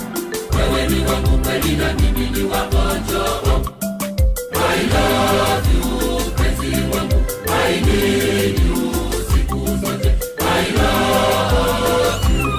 Wewe ni wangu kweli na mimi ni wako, njoo. I love you, mpenzi wangu, I need you siku zote. I love you.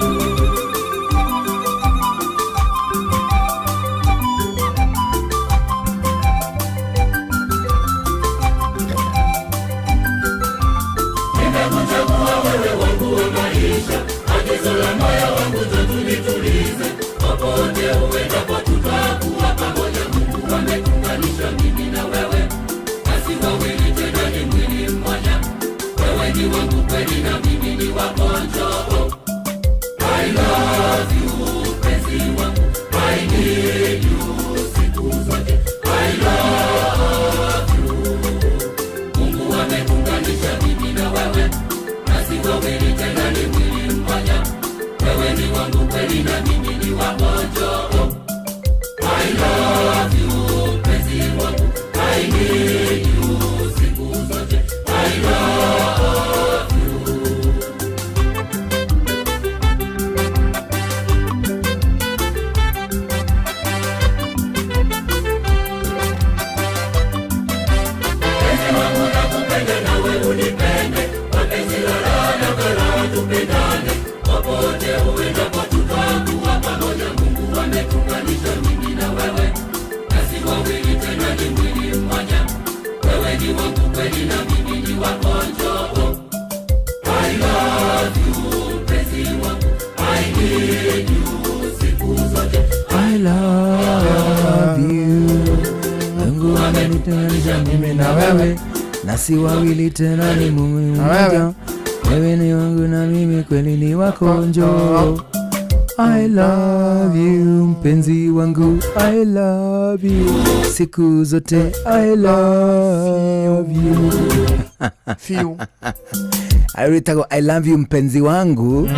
Nimekuchagua wewe wangu wa maisha, agizo la moyo wangu njoo tunitulize. Popote uendapo tutakuwa pamoja, Mungu ametuunganisha mimi na wewe. Basi wawili tena ni mwili mmoja. Wewe ni wangu kweli na mimi ni wako, njoo. I love you, mpenzi wangu, I need you siku zote. I love you. Mungu ametuunganisha mimi na wewe. Basi wawili tena ni mwili mmoja. Wewe ni wangu kweli na mimi ni wako, njoo. I love you, mpenzi wangu, I need you siku zote. I love you. Mpenzi wangu nakupenda nawe unipende, mapenzi la na karaha tupendane. Popote uendapo tutakuwa pamoja, Mungu ametuunganisha mimi na wewe. Basi wawili tena ni mwili mmoja. Wewe ni wangu kweli na mimi ni wako, njoo. I love you, mpenzi wangu, I need you siku zote. I love you. Mungu amenitenganisha mimi na wewe, na si wawili tena ni Mungu mmoja. Wewe ni wangu na mimi kweli ni wako, njoo. I love you, mpenzi wangu, I love you siku zote. I love you. Few. Aritagwo I love you mpenzi wangu.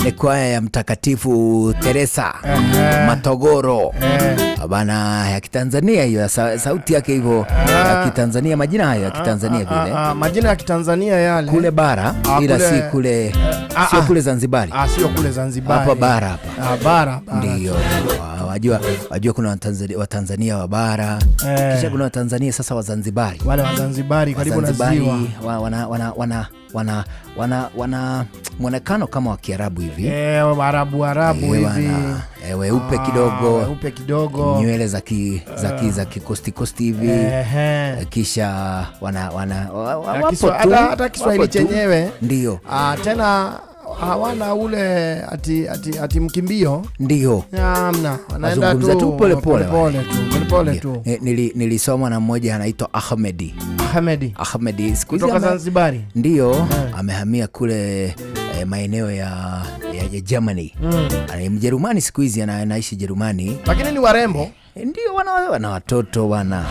Ni kwaya ya Mtakatifu Teresa Matogoro. Bana ya Kitanzania hiyo, sauti yake hivyo ya Kitanzania, majina hayo ya Kitanzania vile. Majina ya Kitanzania yale. Kule bara, ila si kule, sio kule Zanzibari. Sio kule Zanzibari. Hapa bara hapa. Bara. Ndio. Wajua kuna Watanzania wa bara. Kisha kuna Watanzania sasa wa Zanzibari. Wale wa Zanzibari karibu na ziwa. Wana mwonekano kama wa Kiarabu hivi. Waarabu hivi. Weupe kidogo. Weupe kidogo. Nywele za kikosti hivi. Kisha wana wapo tu. Hata Kiswahili chenyewe. Ndio. Tena Hawana ule ati mkimbio. Ndio. Hamna, wanaenda Wazungumza tu pole pole. Pole tu, pole pole tu. Nilisoma na mmoja anaitwa Ahmedi. Ahmedi siku hizi Kutoka Zanzibari. Ndio, amehamia kule maeneo ya Germany. Ni Mjerumani siku hizi, anaishi Jerumani. Lakini ni warembo. Ndio, wana watoto bwana.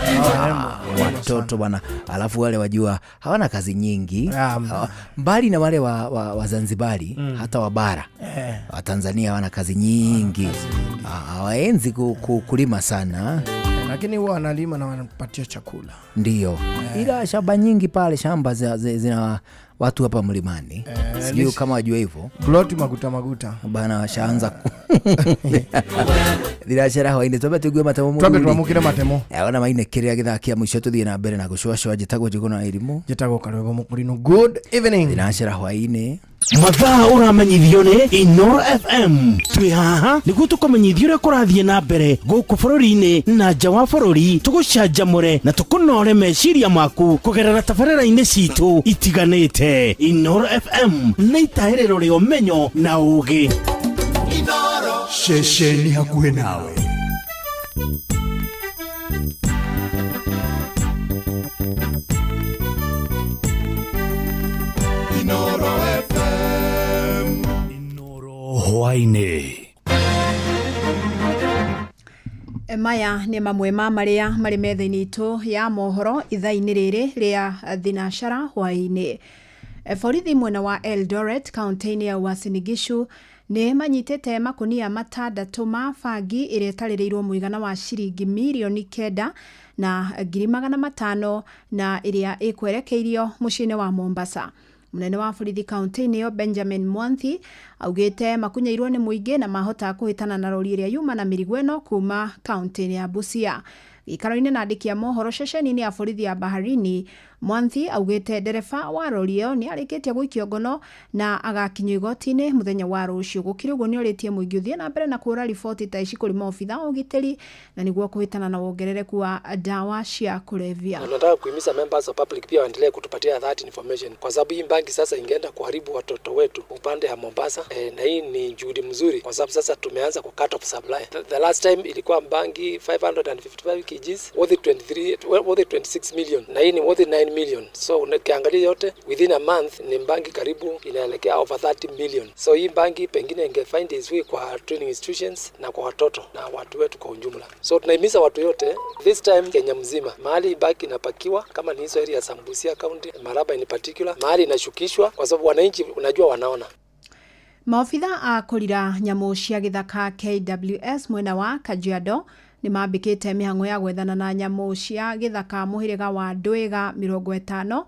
Watoto bwana. Alafu wale wajua hawana kazi nyingi. Mbali na wale wa Zanzibari, hata wa bara. Wa Tanzania hawana kazi nyingi. Hawaenzi kulima sana. Lakini huwa wanalima na wanapatia chakula. Ndio. Ila shamba nyingi pale, shamba zina watu hapa mlimani. Sijui kama wajua hivyo. Plot maguta. Bana washaanza Thiracera hwaini twambe tuigue matemo Twambe twamukire matemo. Ona maine kiria githaa kia mwisho tuthie na mbere na gucwacwa. Njĩtagwo Njũgũna wa Irimũ. Njĩtagwo Karwego Mũkũrinũ. Good evening. Thiracera hwaini. Mathaa ũramenyithio nĩ Inoro FM. Twĩ haha nĩguo tũkũmenyithia ũrĩa kũrathiĩ na mbere gũkũ bũrũri-inĩ na nja wa bũrũri, tũgũcanjamũre na tũkũnore meciria maku kũgerera tabarĩra-inĩ citũ itiganĩte. Inoro FM nĩ itahĩrĩro rĩa ũmenyo na ũũgĩ. Ceceni hakuhĩ nawe. Inoro FM. Inoro hwaini. Maya nĩ mamwe ma marĩa marĩ metha-inĩ itũ ya mohoro ithaa-inĩ rĩrĩ rĩa thinacara hwaĩ-inĩ. Borithi mwena wa Eldoret kaunti-inĩ ya Uasin Gishu nĩ manyitĩte makunia 6 ma bangi ĩrĩa ĩtarĩrĩirwo mũigana wa ciringi mirioni 9 na 500,000 na ĩrĩa ĩkwerekeirio mũciĩ-inĩ wa Mombasa. Munene wa borithi kaunti-inĩ ĩyo Benjamin Mwanthi augĩte makunyairwo nĩ mũingĩ na mahota kũhĩtana na rori ĩrĩa yuma na mĩrigo ĩno kuma kaunti-inĩ ya Busia. Gĩikaro-inĩ na andĩki a mohoro ceceni-inĩ ya borithi ya Baharini, Mwanthi augĩte ndereba wa rori ĩyo nĩ arĩkĩtie gũikio ngono na agakinyio igoti-inĩ mũthenya wa rũciũ. Gũkĩrĩ ũguo nĩorĩtie mũingĩ ũthiĩ na mbere na kũhũra riboti ta ici kũrĩ maobitha a ũgitĩri na nĩguo kũhĩtana na wongerereku wa dawa cia kulevya. Tunataka kuhimiza members of public pia waendelee kutupatia that information, kwa sababu hii bangi sasa ingeenda kuharibu watoto wetu upande ya Mombasa. Na hii ni juhudi mzuri kwa sababu sasa tumeanza ku cut off supply. The last time ilikuwa bangi 555 kgs worth 26 million, na hii ni worth 9 million. So ukiangalia yote within a month ni bangi karibu inaelekea over 30 million. So hii bangi pengine inge find its way kwa training institutions na kwa watoto na watu wetu kwa ujumla. So tunahimiza watu yote this time Kenya mzima, mahali bangi inapakiwa kama ni hizo area za Busia County, Maraba in particular, mahali inashukishwa, kwa sababu wananchi unajua wanaona. Maobitha a kũrira nyamũ cia gĩthaka KWS mwena wa Kajiado nĩ mambĩkĩte mĩhang'o ya gwethana na nyamũ cia gĩthaka mũhĩrĩga wa ndwĩga 50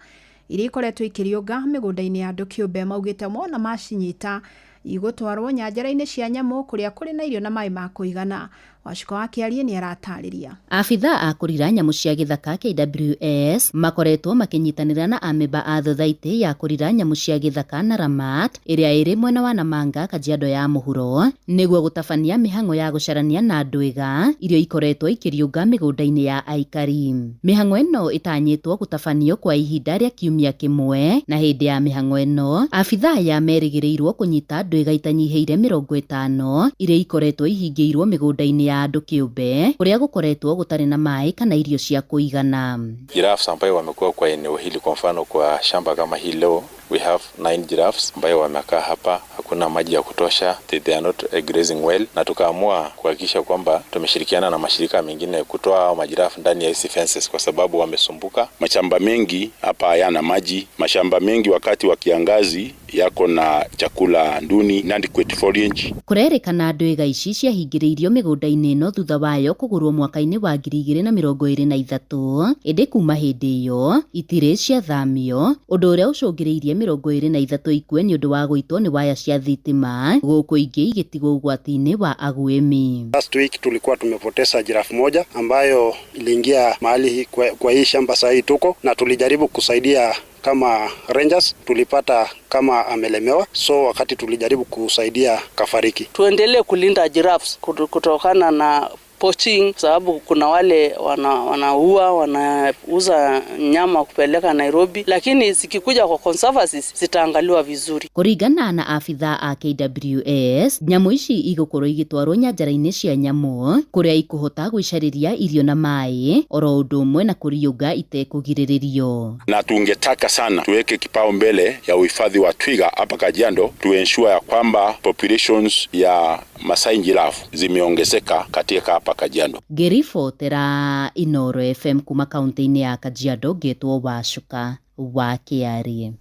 iria ikoretwo ikĩriũnga mĩgũnda-inĩ ya andũ kĩũmbe. Maugĩte mona macinyita igũtwarwo nyanjara-inĩ cia nyamũ kũrĩa kũrĩ na irio na maĩ ma kũigana. Waciko wa Kĩarie nĩ aratarĩria. Abitha a kũrira nyamũ cia gĩthaka KWS makoretwo makĩnyitanĩra na amemba a thothaitĩ ya kũrira nyamũ cia gĩthaka na Ramat ĩrĩa ĩrĩ mwena wa Namanga Kajiado ya mũhuro nĩguo gũtabania mĩhang'o ya gũcarania na ndwĩga iria ikoretwo ikĩriũnga mĩgũnda-inĩ ya aikari. Mĩhang'o ĩno ĩtanyĩtwo gũtabanio kwa ihinda rĩa kiumia kĩmwe, na hĩndĩ ya mĩhang'o ĩno abitha aya merĩgĩrĩirwo kũnyita ndwĩga itanyihĩire 50 iria ikoretwo ihingĩirwo mĩgũnda-inĩ ya andũ kĩũmbe kũrĩa gũkoretwo gũtarĩ na maĩ kana irio cia kũigana. Giraffes ambayo wamekuwa kwa eneo hili, kwa mfano kwa shamba kama hili leo we have 9 giraffes ambayo wamekaa hapa, hakuna maji ya kutosha, they are not grazing well, na tukaamua kuhakikisha kwamba tumeshirikiana na mashirika mengine kutoa hao majirafu ndani ya hizi fences kwa sababu wamesumbuka. Mashamba mengi hapa hayana maji, mashamba mengi wakati wa kiangazi yako na chakula nduni, inadequate forage. Kurerekana ndwĩga ici ciahingĩrĩirio mĩgũnda-inĩ ĩno thutha wayo kũgũrwo mwaka-inĩ wa 2023, ĩndĩ kuma hĩndĩ ĩyo itirĩ ciathamio, ũndũ ũrĩa ũcũngĩrĩirie 23 ikue nĩ ũndũ wa gũitwo nĩ waya cia thitima, gũkũ ingĩ igĩtigwo ũgwati-inĩ wa aguĩmi. Last week tulikuwa tumepoteza giraffe moja ambayo iliingia mahali kwa hii shamba sasa tuko na tulijaribu kusaidia kama rangers, tulipata kama amelemewa, so wakati tulijaribu kusaidia kafariki. Tuendelee kulinda giraffes kutokana na poaching, sababu kuna wale wanaua wanauza nyama kupeleka Nairobi, lakini zikikuja kwa conservancies zitaangaliwa vizuri. Kũringana na abithaa a KWS, nyamũ ici igũkorwo igĩtwarwo nyanjara-inĩ cia nyamũ kũrĩa ikũhota gwĩcarĩria irio na maĩ oro ũndũ ũmwe na kũriũnga itekũgirĩrĩrio. Na tungetaka sana tuweke kipao mbele ya uhifadhi wa twiga hapa Kajiado, tuensure ya kwamba populations ya Masai giraffe zimeongezeka katika hapa Kajiado. Ngĩribotera Inooro FM kuma kaunti-inĩ ya Kajiado, ngĩtwo Wacuka wa Kĩarie.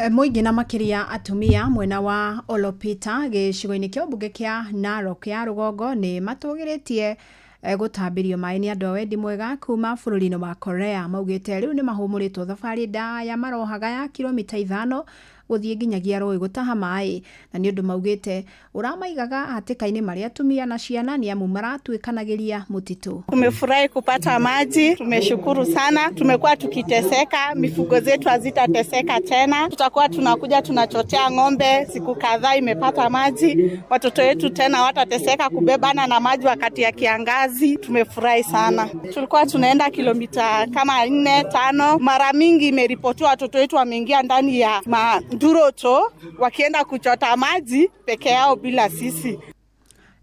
Mũingĩ na makĩria atumia mwena wa Olopita gĩcigo-inĩ kĩa ũmbunge kĩa Narok ya rũgongo nĩ matũgĩrĩtie gũtambĩrio maĩ nĩ andũ a wendi mwega kuma bũrũri-inĩ wa Korea. Maugĩte rĩu nĩ mahũmũrĩtwo thabarĩ ndaya marohaga ya kilomita 5 gũthiĩ nginyagia rũĩ gũtaha maĩ, na nĩ ũndũ maugĩte ũramaigaga hatĩka-inĩ marĩa atumia na ciana nĩ amu maratuĩkanagĩria mũtitũ. Tumefurahi kupata maji, tumeshukuru sana. Tumekuwa tukiteseka, mifugo zetu hazitateseka tena. Tutakuwa tunakuja tunachotea ng'ombe, siku kadhaa imepata maji. Watoto wetu tena watateseka kubebana na maji wakati ya kiangazi. Tumefurahi sana. Tulikuwa tunaenda kilomita kama 4, 5. Mara mingi imeripotiwa watoto wetu wameingia ndani ya manduroto wakienda kuchota maji peke yao bila sisi.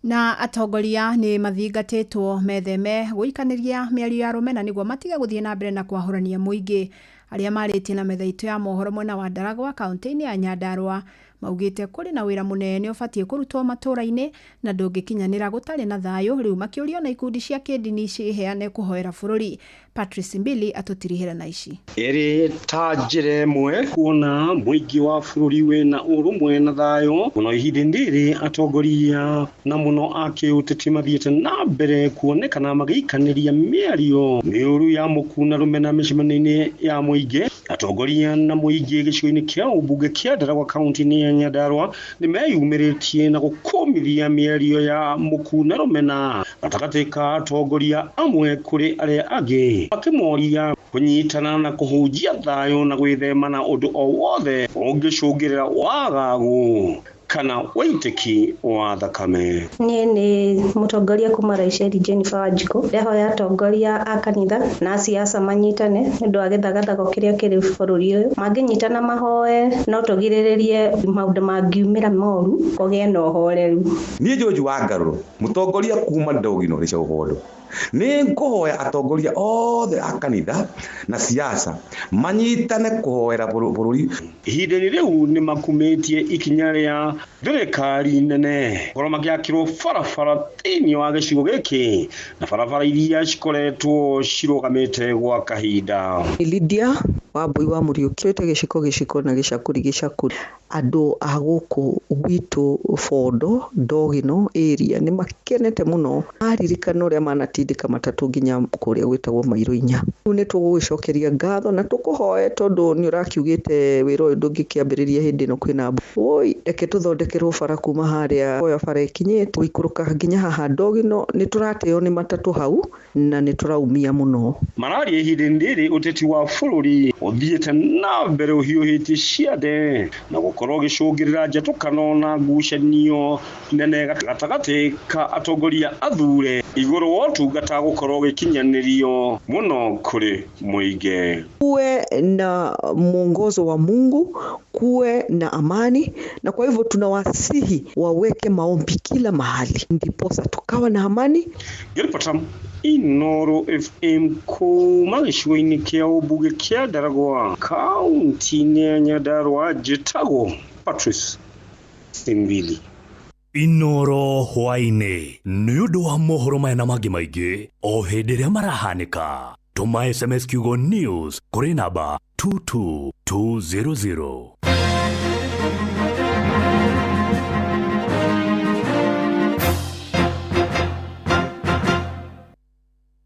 Na atongoria nĩ mathingatĩtwo metheme gũikanĩria mĩario ya rũmena nĩguo matige gũthiĩ na mbere na kwahũrania mũingĩ. Arĩa marĩtie na metha itũ ya mohoro mwena wa Ndaragwa kaunti-inĩ ya Nyandarua maugĩte kũrĩ na wĩra mũnene ũbatiĩ kũrutwo matũũra-inĩ na ndũngĩkinyanĩra gũtarĩ na thayũ, rĩu makĩũrio na ikundi cia kĩndini ciheane kũhoera bũrũri. Patrice Mbili atũtirihĩra na ici. Ĩrĩ ta njĩra ĩmwe kuona mũingĩ wa bũrũri wĩna ũrũmwe na thayũ mũno ihinda-inĩ rĩrĩ atongoria na mũno a kĩũteti mathiĩte na mbere kuonekana magĩikanĩria mĩario mĩũru ya mũku na rũmena mĩcemanio-inĩ ya mũingĩ. Atongoria na mũingĩ gĩcigo-inĩ kĩa ũmbunge kĩa Ndaragwa kaunti-inĩ ya Nyandarua nĩ meyumĩrĩtie na gũkũmithia mĩario ya mũku na rũmena gatagatĩ ka atongoria amwe kũrĩ arĩa angĩ, makĩmoria kũnyitana na kũhunjia thayũ na gwĩthema na ũndũ o wothe ũngĩcũngĩrĩra wagagu kana wĩitĩki wa thakame. Niĩ nĩ mũtongoria kuma Raiceri Jennifer Wanjikũ. Ndĩrahoya atongoria a kanitha na siasa manyitane nĩ ũndũ wa gĩthagathago kĩrĩa kĩrĩ bũrũri ũyũ. Mangĩnyitana mahoe no tũgirĩrĩrie maũndũ mangiumĩra moru, kũgĩe na ũhoreru. Niĩ George Wangarũrũ, mũtongoria kuma Ndogino gĩcagũ Bondo, nĩ ngũhoya atongoria othe a kanitha na siasa manyitane kũhoera bũrũri. Ihinda-inĩ rĩu nĩ makumĩtie ikinya rĩa thirikari nene gũkorwo magĩakĩrwo barabara thĩinĩ wa gĩcigo gĩkĩ na barabara iria cikoretwo cirũgamĩte gwa kahinda. Lydia Wambui wa Mũriũki twĩte gĩciko gĩciko na gĩcakũri gĩcakũri. Andũ a gũkũ gwitũ Bondo Ndogino area nĩ makenete mũno maririkana ũrĩa manatindĩka matatũ nginya kũrĩa gwĩtagwo Mairũ inya. Rĩu nĩ tũgũgĩcokeria ngatho na tũkũhoe tondũ nĩ ũrakiugĩte wĩra ũyũ ndũngĩkĩambĩrĩria hĩndĩ ĩno kwĩna mbura. Oi, reke tũthondekerwo bara kuma harĩa oya bara ĩkinyĩte gũikũrũka nginya haha Ndogino. Nĩ tũrateo nĩ matatũ hau na nĩ tũraumia mũno. Mararia ihinda-inĩ rĩrĩ ũteti wa bũrũri ũthiĩte na mbere ũhiũhĩtie ciande na gũkorwo gĩcũngĩrĩra njatũkano na ngucanio nene gatagatĩ ka atongoria athure igũrũ wa ũtungata gũkorwo gĩkinyanĩrio mũno kũrĩ mũingĩ. Kuwe na mwongozo wa Mungu, kuwe na amani, na kwa hivyo tunawasihi waweke maombi kila mahali ndiposa tukawa na amani. Ngĩribota Inooro FM kuma gĩcigo-inĩ kĩa ũmbunge kĩa Ndaragwa kaunti-inĩ ya Nyandarua, njĩtagwo Patrice Simbili. Inooro hwaĩ-inĩ nĩ ũndũ wa mohoro maya na mangĩ maingĩ o hĩndĩ ĩrĩa marahanĩka. Tũma SMS kiugo news kũrĩ namba 22200.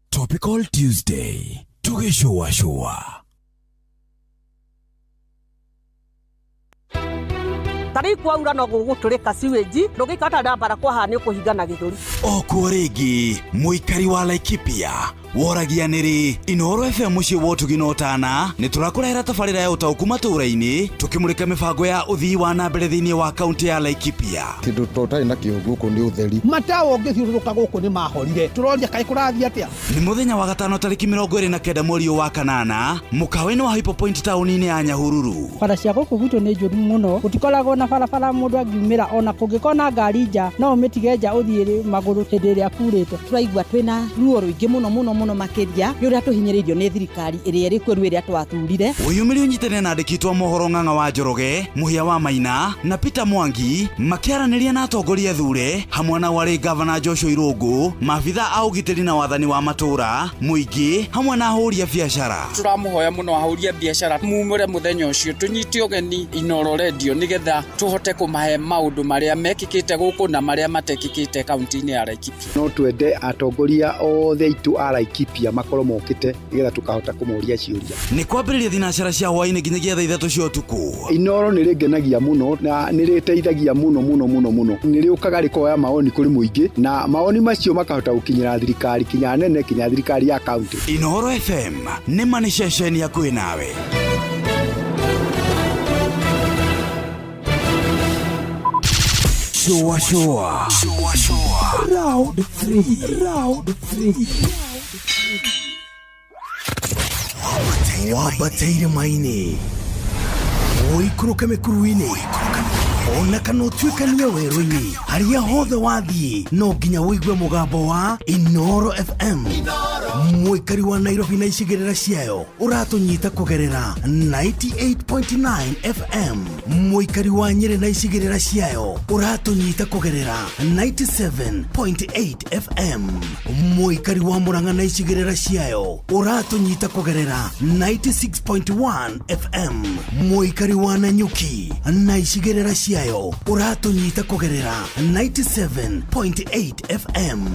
Topical Tuesday tũgĩcũacũa. Tarĩu kwaura no gũgũtũrĩka sewage ndũngĩikara ũtarĩ na bara kwaha nĩ ũkũhingana gĩthũri. O kuo rĩngĩ mũikari wa Laikipia Woragia nĩrĩ Inooro FM mũciĩ wa ũtugi na ũtana nĩ tũrakũrehera tabarĩra ya ũtaũku matũũra-inĩ tũkĩmũrĩka mĩbango ya ũthii wa na mbere thĩinĩ wa kaunti ya Laikipia. Kĩndũ tũtarĩ nakĩo gũkũ nĩ ũtheri. Matawa ũngĩthiũrũrũka gũkũ nĩ mahorire, tũroria kaĩ kũrathiĩ atĩa. Nĩ mũthenya wa gatano tarĩki 29 mweri wa kanana mũkawa-inĩ wa Hypo Point taũni-inĩ ya Nyahururu. Bara cia gũkũ gwitũ nĩ njũru mũno, gũtikoragwo na barabara mũndũ angiumĩra, ona kũngĩkorwo na ngari nja no ũmĩtige nja ũthiĩ magũrũ hĩndĩ ĩrĩa kurĩte. Tũraigua twĩna ruo rũingĩ mũno mũno mũno makĩria nĩ ũrĩa tũhinyĩrĩirio nĩ thirikari ĩrĩa ĩrĩ kuo rĩu ĩrĩa twathurire. Wĩyumĩrie ũnyitane na andĩki twa mohoro Ng'ang'a wa Njoroge, Mũhia wa Maina na Peter Mwangi makĩaranĩria na atongoria thure hamwe na warĩ gavana Joshua Irũngũ, maabitha a ũgitĩri na wathani wa matũũra, mũingĩ hamwe na ahũri a biacara. Tũramũhoya mũno ahũri a biacara mumũre mũthenya ũcio tũnyite ũgeni Inooro Radio nĩgetha tũhote kũmahe maũndũ marĩa mekĩkĩte gũkũ na marĩa matekĩkĩte kaunti-inĩ ya Laikipia. No twende atongoria othe aitũ a Laikipia makorwo mokĩte nĩgetha tũkahota kũmoria ciũria. Nĩ kwambĩrĩria thinacara cia hwaĩ-inĩ nginyagia thaa 3 cia ũtukũ. Inooro nĩ rĩngenagia mũno na nĩ rĩteithagia mũno mũno mũno mũno. Nĩ rĩũkaga rĩkoya maoni kũrĩ mũingĩ na maoni macio makahota gũkinyĩra thirikari kinya nene kinya thirikari ya kaunti. Inooro FM nĩ ma nĩ ceceni hakuhĩ nawe. Shua shua. Shua shua. Round 3. Round 3. Wambateire maini ũikũrũke mĩkuru-inĩ ona kana ũtuĩkanie werũ-inĩ harĩa hothe wathiĩ no nginya ũigue mũgambo wa Inooro FM. Mũikari wa Nairobi na icigĩrĩra ciayo ũratũnyita kũgerera 98.9 FM. Mũikari wa Nyĩrĩ na icigĩrĩra ciayo ũratũnyita kũgerera 97.8 FM. Mũikari wa Murang'a na icigĩrĩra ciayo ũratũnyita kũgerera 96.1 FM. Mũikari wa Nanyuki na icigĩrĩra ciayo ũratũnyita kũgerera 97.8 FM.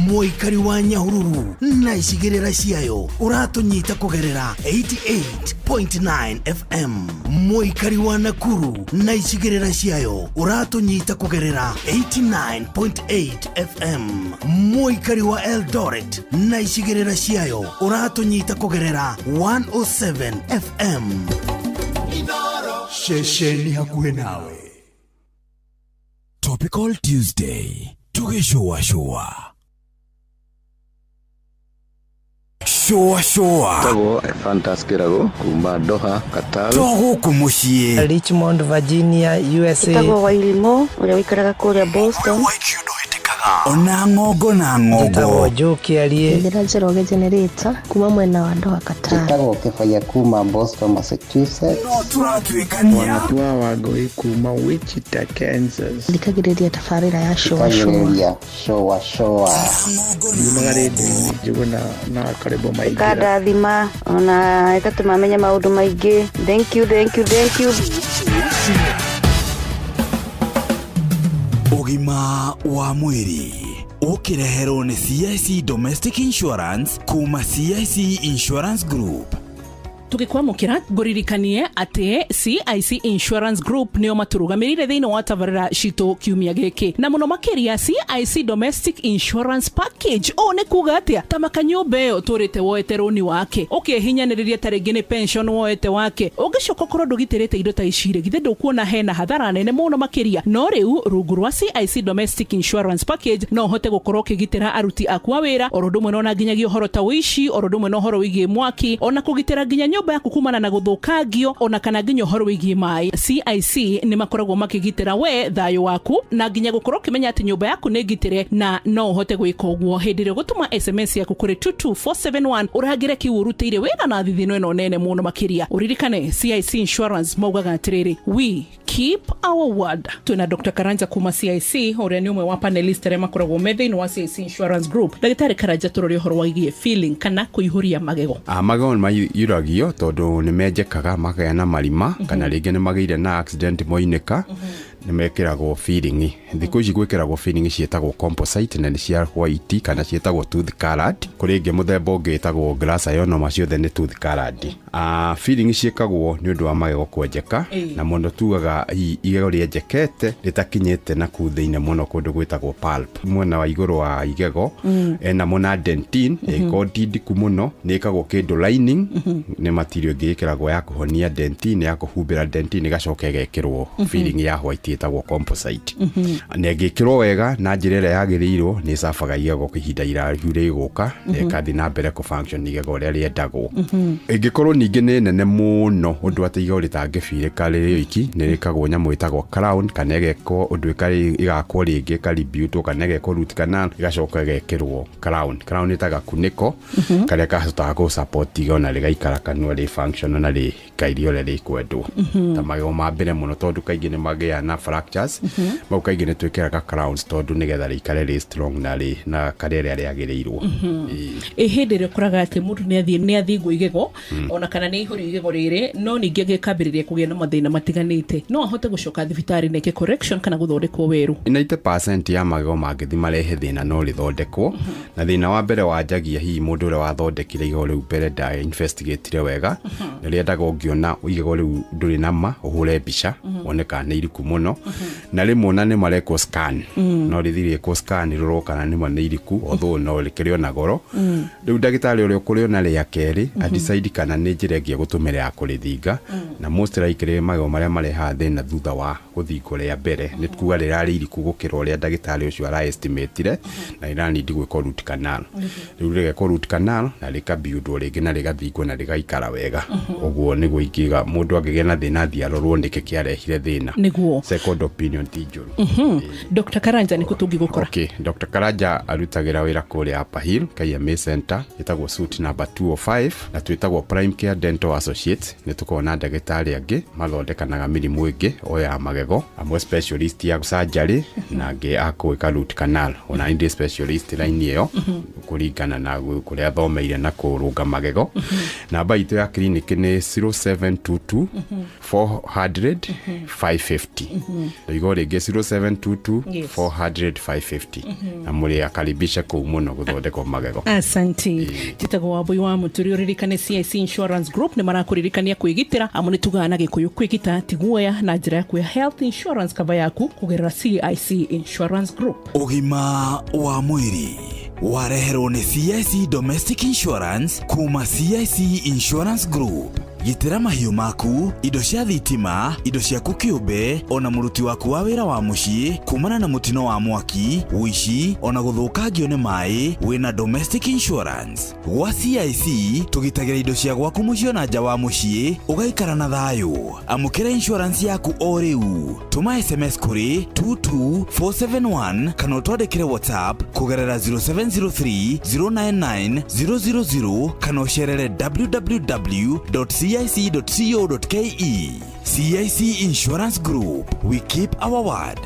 Mũikari wa Nyahururu na icigĩrĩra ciayo ũratũnyita kũgerera 88.9 FM. Mũikari wa Nakuru na icigĩrĩra ciayo ũratũnyita kũgerera 89.8 FM. Mũikari wa Eldoret na icigĩrĩra ciayo ũratũnyita kũgerera 107 FM. Ceceni hakuhĩ nawe. Topical Tuesday tugĩcũa shũa. Shũa shũa. Tagwo Fantas Kĩrago kuma Doha, Qatar. To gũkũ mũciĩ. Richmond, Virginia, USA. Tagwo Wairimo ũrĩa ũikaraga kũrĩa Boston. Ona ng'ongo na ng'ongo. Tagwo Joe Kĩarie. Ndĩra Njoroge Generator kuma mwena wa Doha, Qatar. Tagwo Kĩbaya kuma Boston, Massachusetts. No tũratuĩkania. Wanatua Wangũi kuma Wichita, Kansas. Thikagĩrĩria tabarĩra ya shũa shũa. Shũa shũa. Yumaga rĩndiũ-inĩ Njũgũ na Karĩbo maingĩra. Ĩkandathima ona ĩgatũma menye maũndũ maingĩ. Thank you, thank you, thank you. Ũgima wa mwĩrĩ ũkĩreherwo nĩ CIC Domestic Insurance kuma CIC Insurance Group. Tugikwamukira nguririkanie ati CIC Insurance Group nio maturugamirire thiini wa tabarira citu kiumia giki na muno makiria CIC Domestic Insurance Package. O ni kuga atia ta makanyumba iyo turite woete roni wake ukihinyaniriria ta ringi ni pension woete wake ungicoka ukorwo ndugitirite indo ta ici ri githe ndukuona hena hathara nene muno makiria. No riu rungu rwa CIC Domestic Insurance Package no uhote gukorwo ukigitira aruti aku a wira oro ndumwe no na nginyagia uhoro ta uici oro ndumwe no uhoro wigie mwaki ona kugitira nginya nyumba yaku kumana na guthukangio ona kana nginya uhoro wigie mai. CIC ni makoragwo makigitira we thayo waku na nginya gukorwo ukimenya ati nyumba yaku ni ngitire na no uhote gwika uguo hindi ria gutuma SMS yaku kuri 22471 urangire kiu urutire wira na thithino ino nene muno makiria. Uririkane CIC Insurance maugaga atiriri, we keep our word. Twina Dr. Karanja kuma CIC uria ni umwe wa panelist aria makoragwo me thiini wa CIC Insurance Group. Ndagitari Karanja turore uhoro wigie feeling kana kuihuria magego. Magego ni mayuragio tondu ni menjekaga makagĩa na marima kana rĩngĩ nĩ magĩire na accident moinĩka. Nĩ mekĩragwo filling. Thikũ ici gwĩkĩragwo filling ciĩtagwo composite na nĩ cia white kana ciĩtagwo tooth colored. Kũrĩ ĩngĩ mũthemba ũngĩ ĩtagwo glass ionomer, ciothe nĩ tooth colored. Filling ciĩkagwo nĩ ũndũ wa magego kwenjeka, na mũno tugaga hihi igego rĩenjekete rĩtakinyĩte na kuu thĩinĩ mũno kũndũ gwĩtagwo pulp mwena wa igũrũ wa igego, enamel na dentin ĩkorwo ti ndiku mũno, nĩ ĩkagwo kĩndũ lining. Nĩ material ĩngĩ ĩkĩragwo ya kũhonia dentin, ya kũhumbĩra dentin, ĩgacoka ĩgekĩrwo filling ya white ĩtagwo composite. Na ĩngĩkĩrwo wega na njĩra ĩrĩa yagĩrĩirwo, nĩ ĩcabaga igego ihinda iraihu rĩgũka na ĩkathiĩ na mbere kũ function igego ũrĩa rĩendagwo. Ĩngĩkorwo ningĩ nĩ nene mũno ũndũ atĩ igego rĩtangĩbirĩka rĩrĩ oiki, nĩ rĩkagwo nyamũ ĩtagwo crown kana ĩgekwo ũndũ ĩgakwo rĩngĩ, ĩkaribiutwo kana ĩgekwo root canal, ĩgacoka ĩgekĩrwo crown. Crown ĩta gakunĩko karĩa kahotaga gũ support igego na rĩgaikara kanua rĩ function na rĩkairie ũrĩa rĩkwendwo. Ta magego ma mbere mũno, tondũ kaingĩ nĩ magĩaga na fractures, mau kaingĩ nĩ twĩkĩraga crowns tondũ nĩgetha rĩikare rĩ strong na rĩ na karĩa rĩrĩa rĩagĩrĩirwo. Ĩ hĩndĩ ĩrĩa ũkoraga atĩ mũndũ nĩ athiĩ nĩ athingwo igego, ona kana nĩ aihũrio igego rĩrĩ, no ningĩ agĩkambĩrĩria kũgĩa na mathĩna matiganĩte, no ahote gũcoka thibitarĩ na eke correction kana gũthondekwo werũ? 90% ya magego mangĩthi marehe thĩna no rĩthondekwo. Na thĩna wa mbere wanjagia hihi mũndũ ũrĩa wathondekire igego rĩu mbere nda investigatire wega. Nĩ rĩendaga ũngĩona igego rĩu ndũrĩ na ma, ũhũre mbica wone kana nĩ iriku mũno. Na rĩmwe ona nĩ marekwo scan, no rĩthi rĩkwo scan rĩrorwo kana nĩma nĩ iriku, although no rĩkĩrĩ ona goro. Rĩu ndagĩtarĩ ũrĩa ũkũrĩona rĩa kerĩ adecide kana nĩ njĩra ĩngĩ egũtũmĩra ya kũrĩthinga. Na most likely magego marĩa marehaga thĩna thutha wa gũthingwo rĩa mbere nĩ kuga rĩrarĩ iriku gũkĩra ũrĩa ndagĩtarĩ ũcio araestimatire na rĩranindi gwĩkwo root canal. Rĩu rĩgekwo root canal na rĩkabiundwo rĩngĩ na rĩgathingwo na rĩgaikara wega. Ũguo nĩguo ingiuga mũndũ angĩgĩa na thĩna athiĩ arorwo nĩkĩ kĩarehire thĩna. Second opinion ti njũru. Dr. Karanja, nĩkũ tũngĩgũkora? Okay, Dr. Karanja arutagĩra wĩra kũrĩa Upper Hill KMA Center, ĩtagwo suite number 205, na twĩtagwo Prime Care Dental Associates. Nĩ tũkoragwo na ndagĩtarĩ angĩ mathondekanaga mĩrimũ ĩngĩ o ya magego, amwe specialist ya surgery na angĩ a gwĩka root canal. Ona ndĩ specialist line ĩyo kũringana na kũrĩa thomeire na kũrũnga magego. Namba itũ ya clinic nĩ 0722 400 550. Ndoiga rĩngĩ, 0722 400 550, na mũrĩ akaribisha kũu mũno gũthondekwo magego. Asante. Njĩtagwo Wambui wa Mũturi. Ũririkane CIC Insurance Group nĩ marakũririkania kwĩgitĩra, amu nĩ tugaga na Gĩkũyũ kwĩgita ti guoya, na njĩra ya kuoya health insurance cover yaku kũgerera CIC Insurance Group. Ũgima wa mwĩrĩ wareherwo nĩ CIC Domestic Insurance kuma CIC Insurance Group. Gitĩra mahiũ maku, indo cia thitima, indo ciaku kĩũmbe, ona mũruti waku wa wĩra wa mũciĩ kumana na mũtino wa mwaki, ũici, ona gũthũkangio nĩ maĩ wĩna domestic insurance. Gwa CIC tũgitagĩra indo cia gwaku mũciĩ ona nja wa mũciĩ, ũgaikara na thayũ. Amũkĩra insurance yaku o rĩu. Tũma SMS kũrĩ 22471 kana ũtwandĩkĩre WhatsApp kũgerera 0703 099 000 kana ũcerere www.cic.co.ke. CIC Insurance Group, we keep our word.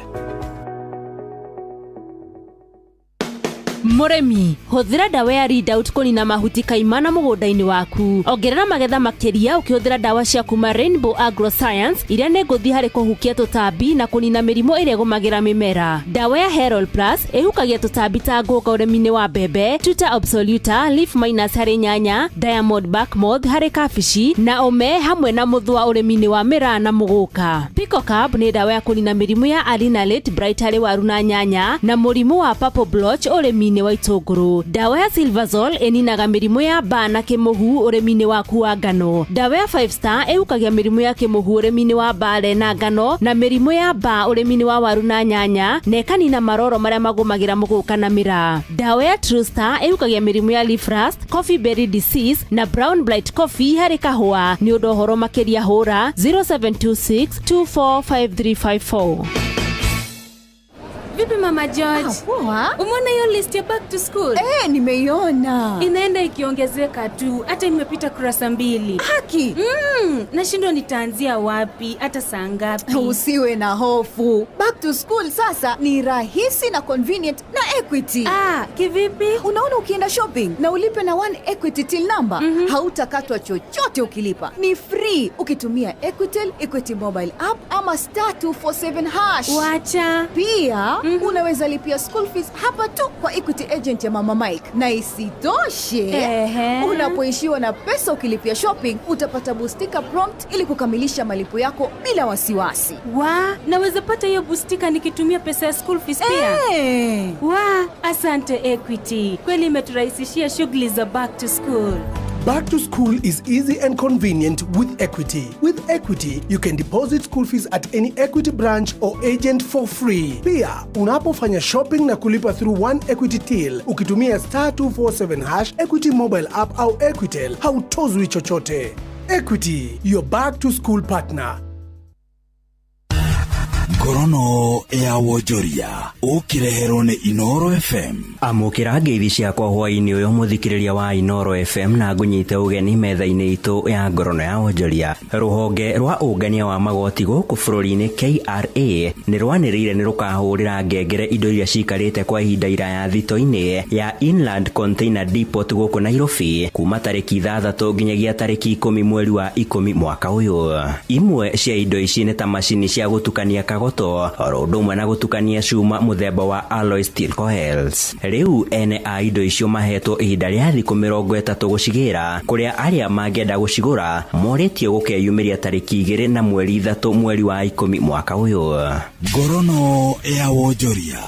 Mũrĩmi, hũthĩra ndawa ya Readout kũnina mahuti kaimana mũgũnda-inĩ waku. Ongerera magetha makĩria ũkĩhũthĩra ndawa cia kuma Rainbow Agroscience, iria nĩ ngũthi harĩ kũhukia tũtambi na kũnina mĩrimũ ĩrĩa ĩgũmagĩra mĩmera. Ndawa ya Herald Plus ĩhukagia tũtambi ta ngũnga ũrĩmi-inĩ wa mbembe, Tuta absoluta, leaf minus harĩ nyanya, Diamond bark moth harĩ kabici, na ũme hamwe na mũthũa ũrĩmi-inĩ wa mĩraa na mũgũka. Picocab nĩ ndawa ya kũnina mĩrimũ ya Alina late blight harĩ waru na nyanya, na mũrimũ wa purple blotch ũrĩmi-inĩ wa itũngũrũ. Ndawa ya Silversol ĩninaga mĩrimũ ya mbaa na kĩmũhu ũrĩmi-inĩ waku wa ngano. Ndawa ya 5 Star ĩhukagia mĩrimũ ya kĩmũhu ũrĩmi-inĩ wa mbare na ngano, na mĩrimũ ya mbaa ũrĩmi-inĩ wa waru na nyanya, na ĩkanina maroro marĩa magũmagĩra mũgũka na mĩraa. Ndawa ya True Star ĩhukagia mĩrimũ ya leaf rust, coffee berry disease na brown blight coffee harĩ kahũa. Nĩ ũndũ ũhoro makĩria hũra 0726 245354. Vipi Mama George? Ah, poa. Umeona hiyo list ya back to school? Eh, nimeiona. Inaenda ikiongezeka tu, hata imepita kurasa 2. Haki. Nashindwa nitaanzia wapi, hata saa ngapi? Usiwe na hofu. Back to school sasa ni rahisi na convenient na Equity. Ah, kivipi? Unaona, ukienda shopping na ulipe na One Equity till number, hautakatwa chochote ukilipa. Ni free ukitumia Equitel, Equity mobile app ama *247#. Wacha. Pia unaweza lipia school fees hapa tu kwa Equity agent ya Mama Mike. Na isitoshe, unapoishiwa na pesa ukilipia shopping, utapata bustika prompt ili kukamilisha malipo yako bila wasiwasi. Wa, naweza pata hiyo bustika nikitumia pesa ya school fees pia? Wa, asante Equity. Kweli imeturahisishia shughuli za back to school. Back to school is easy and convenient with Equity. With Equity, you can deposit school fees at any Equity branch or agent for free. Pia, unapofanya shopping na kulipa through One Equity Till, ukitumia *247# Equity mobile app au Equitel, hautozwi chochote. Equity, your back to school partner. Ngorono ya wonjoria ũkĩreherwo nĩ Inoro FM. Amũkĩra ngeithi ciakwa hwaĩ-inĩ ũyũ mũthikĩrĩria wa Inoro FM na ngũnyite ũgeni metha-inĩ itũ ya ngorono ya wonjoria. Rũhonge rwa ũngania wa magoti gũkũ bũrũri-inĩ KRA nĩ rwanĩrĩire nĩ rũkahũrĩra ngengere indo iria cikarĩte kwa ihinda iraya thito-inĩ ya Inland Container Depot gũkũ Nairobi kuma tarĩki 6 nginyagia tarĩki 10 mweri wa 10 mwaka ũyũ. Imwe cia indo ici nĩ ta macini cia gũtukania kagoto oro ũndũ ũmwe na gũtukania cuma mũthemba wa alloy steel coils. Rĩu ene a indo icio mahetwo ihinda rĩa thikũ 30 gũcigĩra, kũrĩa arĩa mangĩenda gũcigũra morĩtio gũkeyumĩria tarĩki 2 na mweri 3 mweri wa 10 mwaka ũyũ. Ngorono ya wonjoria.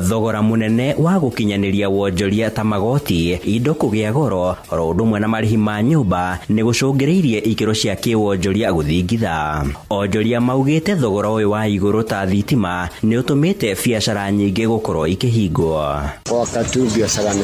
Thogora mũnene wa gũkinyanĩria wonjoria ta magoti, indo kũgĩa goro oro ũndũ ũmwe na marĩhi ma nyũmba nĩ gũcũngĩrĩirie ikĩro cia kĩwonjoria gũthingitha. Onjoria maugĩte thogora ũyũ wa igũrũ ta thitima nĩ ũtũmĩte biacara nyingĩ gũkorwo ikĩhingwo. Kwa wakati huu biashara ni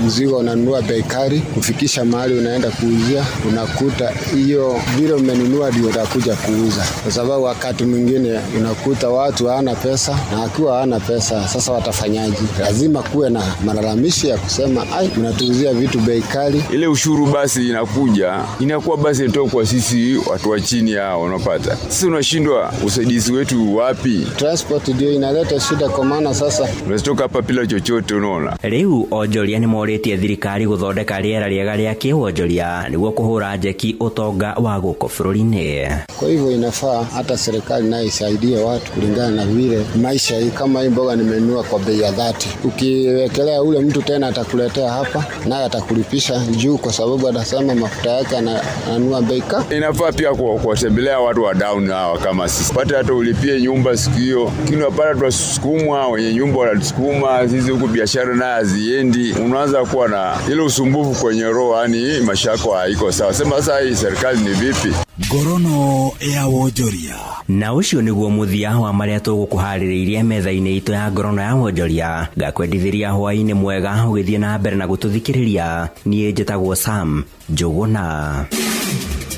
mzigo unanunua bei kali, kufikisha mahali unaenda kuuzia unakuta hiyo vile umenunua ndio utakuja kuuza, kwa sababu wakati mwingine unakuta watu hawana pesa, na akiwa hawana pesa sasa watafanyaje? Lazima kuwe na malalamishi ya kusema ai, mnatuuzia vitu bei kali. Ile ushuru basi inakuja inakuwa basi ndio kwa sisi watu wa chini hao unapata. Sisi unashindwa usaidizi wetu wapi? Transport ndio inaleta shida kwa maana sasa unatoka hapa bila chochote unaona. Rĩu onjoria nĩ morĩtie thirikari gũthondeka rĩera rĩega rĩa kĩwonjoria nĩguo kũhũra njeki ũtonga wa gũkũ bũrũri-inĩ. Kwa hivyo inafaa hata serikali nayo isaidie watu kulingana na vile maisha hii. Kama hii mboga nimenunua kwa bei ya 30, ukiwekelea ule mtu tena atakuletea hapa naye atakulipisha juu, kwa sababu atasema mafuta yake ananunua bei ka. Inafaa pia kuwatembelea watu wa down hawa kama sisi, pata hata ulipie nyumba siku hiyo, lakini wapata tuwasukumwa, wenye nyumba wanatusukuma sisi huku biashara naye haziendi. Unaanza kuwa na ile usumbufu kwenye roho, yani maisha yako haiko sawa. Sema sasa hii serikali ni vipi? Ngorono ya wonjoria. Na ũcio nĩguo mũthia wa marĩa tũgũkũharĩrĩirie metha-inĩ itũ ya ngorono ya wonjoria. Ngakwendithĩria hwaĩ-inĩ mwega ũgĩthiĩ na mbere na gũtũthikĩrĩria. Niĩ njĩtagwo Sam Njũgũna.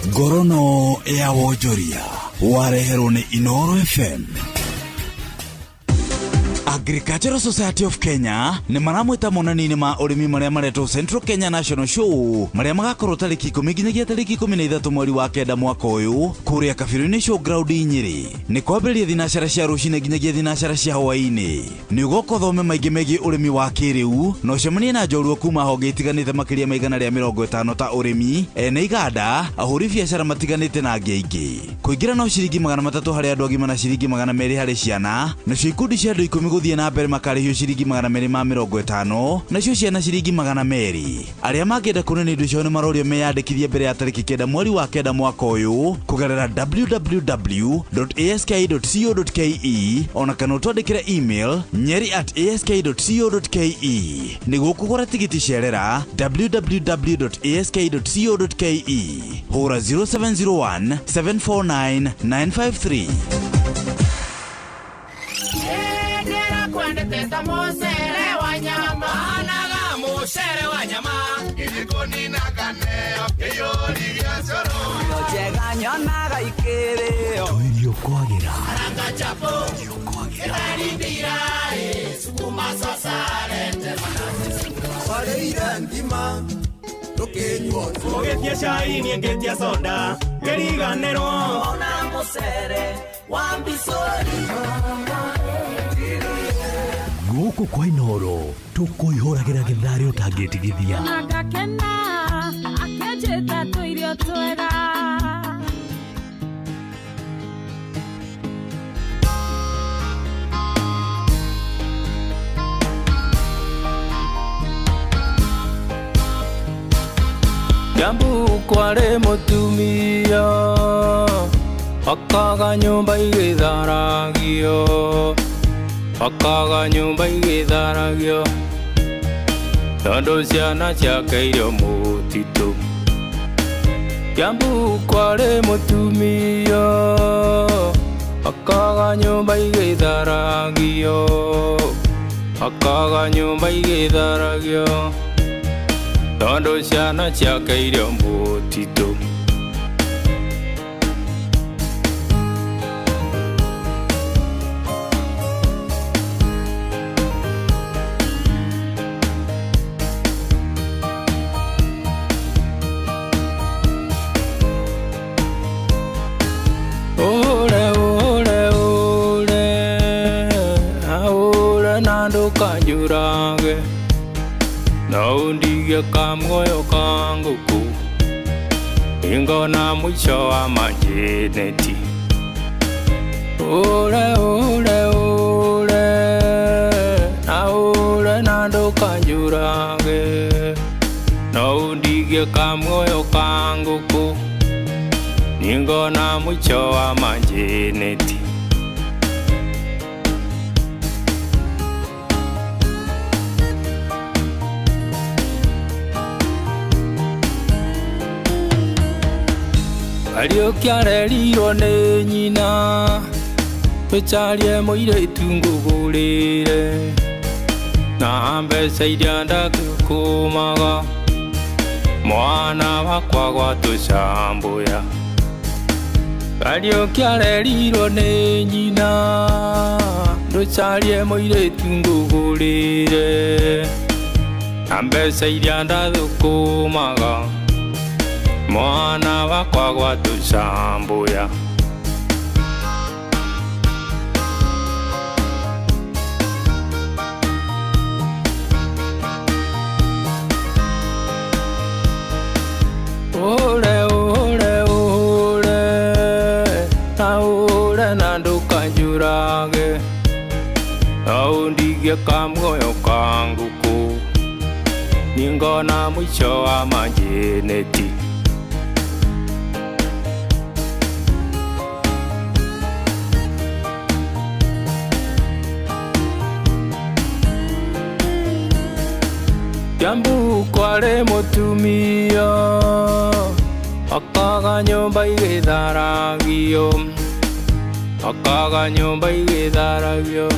Ngorono ya wonjoria wareherwo nĩ Inoro FM. Agricultural Society of Kenya nĩ maramwĩta monanio-inĩ ma ũrĩmi marĩa maretwo Central Kenya National Show marĩa magakorwo tarĩki 10 nginyagia tarĩki 13 mweri wa 9 mwaka ũyũ kũrĩa Kabirũ-inĩ Showground Nyĩrĩ. Nĩ kwambĩrĩria thinacara cia rũcinĩ nginyagia thinacara cia hwaĩ-inĩ. Nĩ ũgoka ũthome maingĩ megiĩ ũrĩmi wa kĩrĩu na ũcemanie na njorua kuma honge itiganĩte makĩria ma 150 ta ũrĩmi, ene iganda, ahũri biacara matiganĩte na angĩ aingĩ. Kũingĩra no ciringi 300 harĩ andũ agima na ciringi 200 harĩ ciana, nacio ikundi cia andũ 10 gũthiĩ na mbere makarĩhio ciringi 250 nacio ciana ciringi 200. Arĩa mangĩenda kuonania indo ciao nĩ marorio meyandĩkithie mbere ya tarĩki 9 mweri wa 9 mwaka ũyũ kũgerera www.ask.co.ke ona kana ũtwandĩkĩre email nyeri@ask.co.ke. Nĩguo kũgũra tigiti cerera www.ask.co.ke. Hũra 0701 749 953. Tuirio kwagira. Warĩire ngima ndũkĩnyua. Ũgĩtia cai niĩ ngĩtia soda ngĩriganĩrwo. Ona mũcere wa mbicũri. Gũkũ kwa Inoro tũkũihũragĩra gĩtharĩ ũtangĩtigithia. Agakena akĩnjĩta tũirio twega. Kiambu kwarĩ mũtumia akaga nyũmba igĩtharagio, akaga nyũmba igĩtharagio tondũ ciana ciake irio mũtitũ. Kiambu kwarĩ mũtumia akaga nyũmba igĩtharagio, akaga nyũmba igĩtharagio tondũ ciana ciake irio mũtitũ. Ure, ure, ure, ure na ndũkanjũrage, no undige kamuoyo ka ngũkũ ingona mwisho wa majeneti. Ure, ure, ure, na ure na ndũkanjũrage, no undige kamuoyo ka ngũkũ ningona mwisho wa majeneti. Kariũki arerirwo nĩ nyina tũcarie mũirĩtu ngũgũrĩre na mbeca iria ndakĩkũmaga mwana wakwa gwatũcambũya. Kariũki arerirwo nĩ nyina tũcarie mũirĩtu ngũgũrĩre na mbeca iria ndathũkũmaga mwana wakwa gwatũcambũya. Ure, ure, ure, na ure na ndũkanjũrage, no undige kamuoyo ka ngũkũ ningona mwisho wa majeneti. Kiambu kwarĩ mũtumia akaga nyũmba igĩtharagio, akaga nyũmba igĩtharagio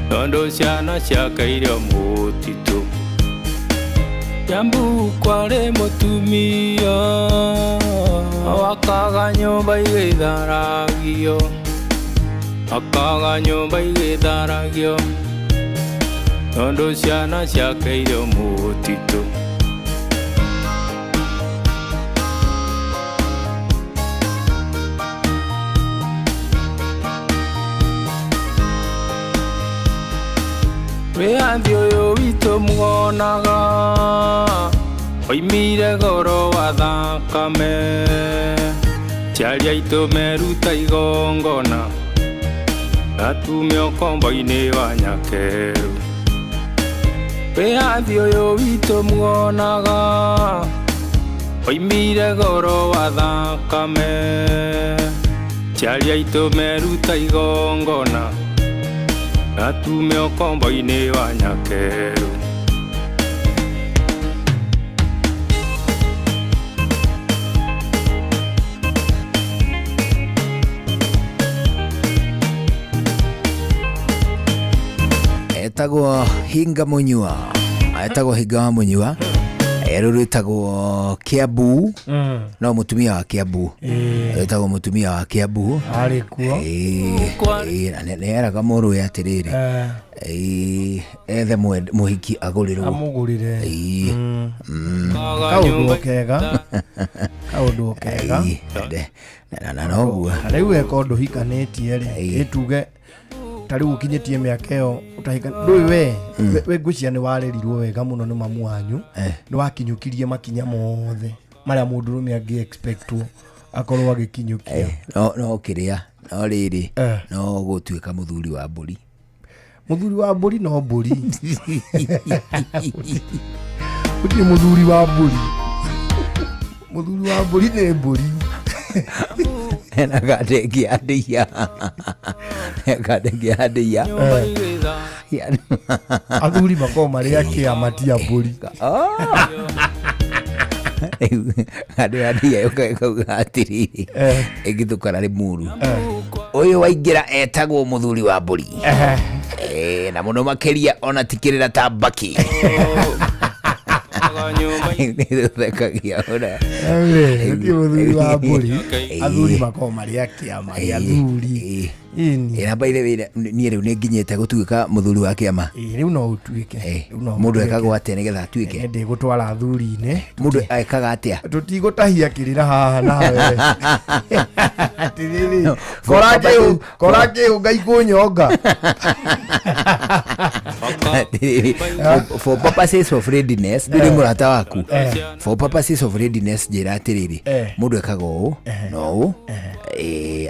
tondũ ciana ciake irio mũtitũ. Kiambu kwarĩ mũtumia akaga nyũmba igĩtharagio, akaga nyũmba igĩtharagio tondũ ciana ciake irio mũtitũ. Wĩyathi ũyũ witũ muonaga oimire goro wa thakame, ciari aitũ meruta igongona atume ũkombo-inĩ wa nyakerũ. Wĩyathi ũyũ witũ muonaga oimire goro wa thakame, ciari aitũ meruta igongona atume ũkombo-inĩ wa nyakerũ. Etagwo Hinga Munyua, etagwo Hinga wa Munyua. Rũrũ rwĩtagwo Kiambu. No mũtumia wa Kiambu. Rwĩtagwo mũtumia wa Kiambu. Arĩ kuo. Na nĩ eraga mũrũwe atĩrĩrĩ, ethe mũhiki agũrĩrwo. Amũgũrĩre. Kaũndũ o kega, kaũndũ o kega. Na noguo. Na rĩu eka ũndũ hikanĩtie rĩ, ĩtuge ta rĩu ũkinyĩtie mĩaka ĩyo ũtahika ndũĩ we. We ngwĩciria nĩ warerirwo wega mũno nĩ mamu wanyu, nĩ wakinyũkirie makinya mothe marĩa mũndũrũme angĩ expectwo akorwo agĩkinyũkia. No kĩrĩa no rĩrĩ, no gũtuĩka mũthuri wa mbũri. Mũthuri wa mbũri no mbũri, gũtirĩ mũthuri wa mbũri. Mũthuri wa mbũri nĩ mbũri. Hena kandengia ndĩia, kandengia ndĩia. Athuri makoragwo marĩ a kĩama, ti a mbũri. Andũ ndĩia yũkaga ĩkauga atĩrĩrĩ, ĩngĩtũkara Rĩmuru ũyũ waingĩra etagwo mũthuri wa mbũri. Na mũno makĩria ona tikĩrĩra ta mbaki nĩthekagia ona. Gũtirĩ mũthuri wa mbũri, athuri makoragwo marĩ a kĩama gĩa athuri. Ĩni. Na by the way, niĩ rĩu nĩ nginyĩte gũtuĩka mũthuri wa kĩama. Ĩ, rĩu no ũtuĩke. Rĩu no Mũndũ ũtuĩke. ekagwo atĩa nĩgetha atuĩke? Nĩ ndĩgũtwara athuri-inĩ. Mũndũ ekaga atĩa? Tũtigũtahia kĩrĩra haha nawe atĩrĩrĩ, kora kĩũnga ikũnyonga. Atĩrĩrĩ, for purposes of readiness, ndũrĩ mũrata waku. For purposes of readiness, njĩra atĩrĩrĩ, mũndũ ekaga ũũ na ũũ,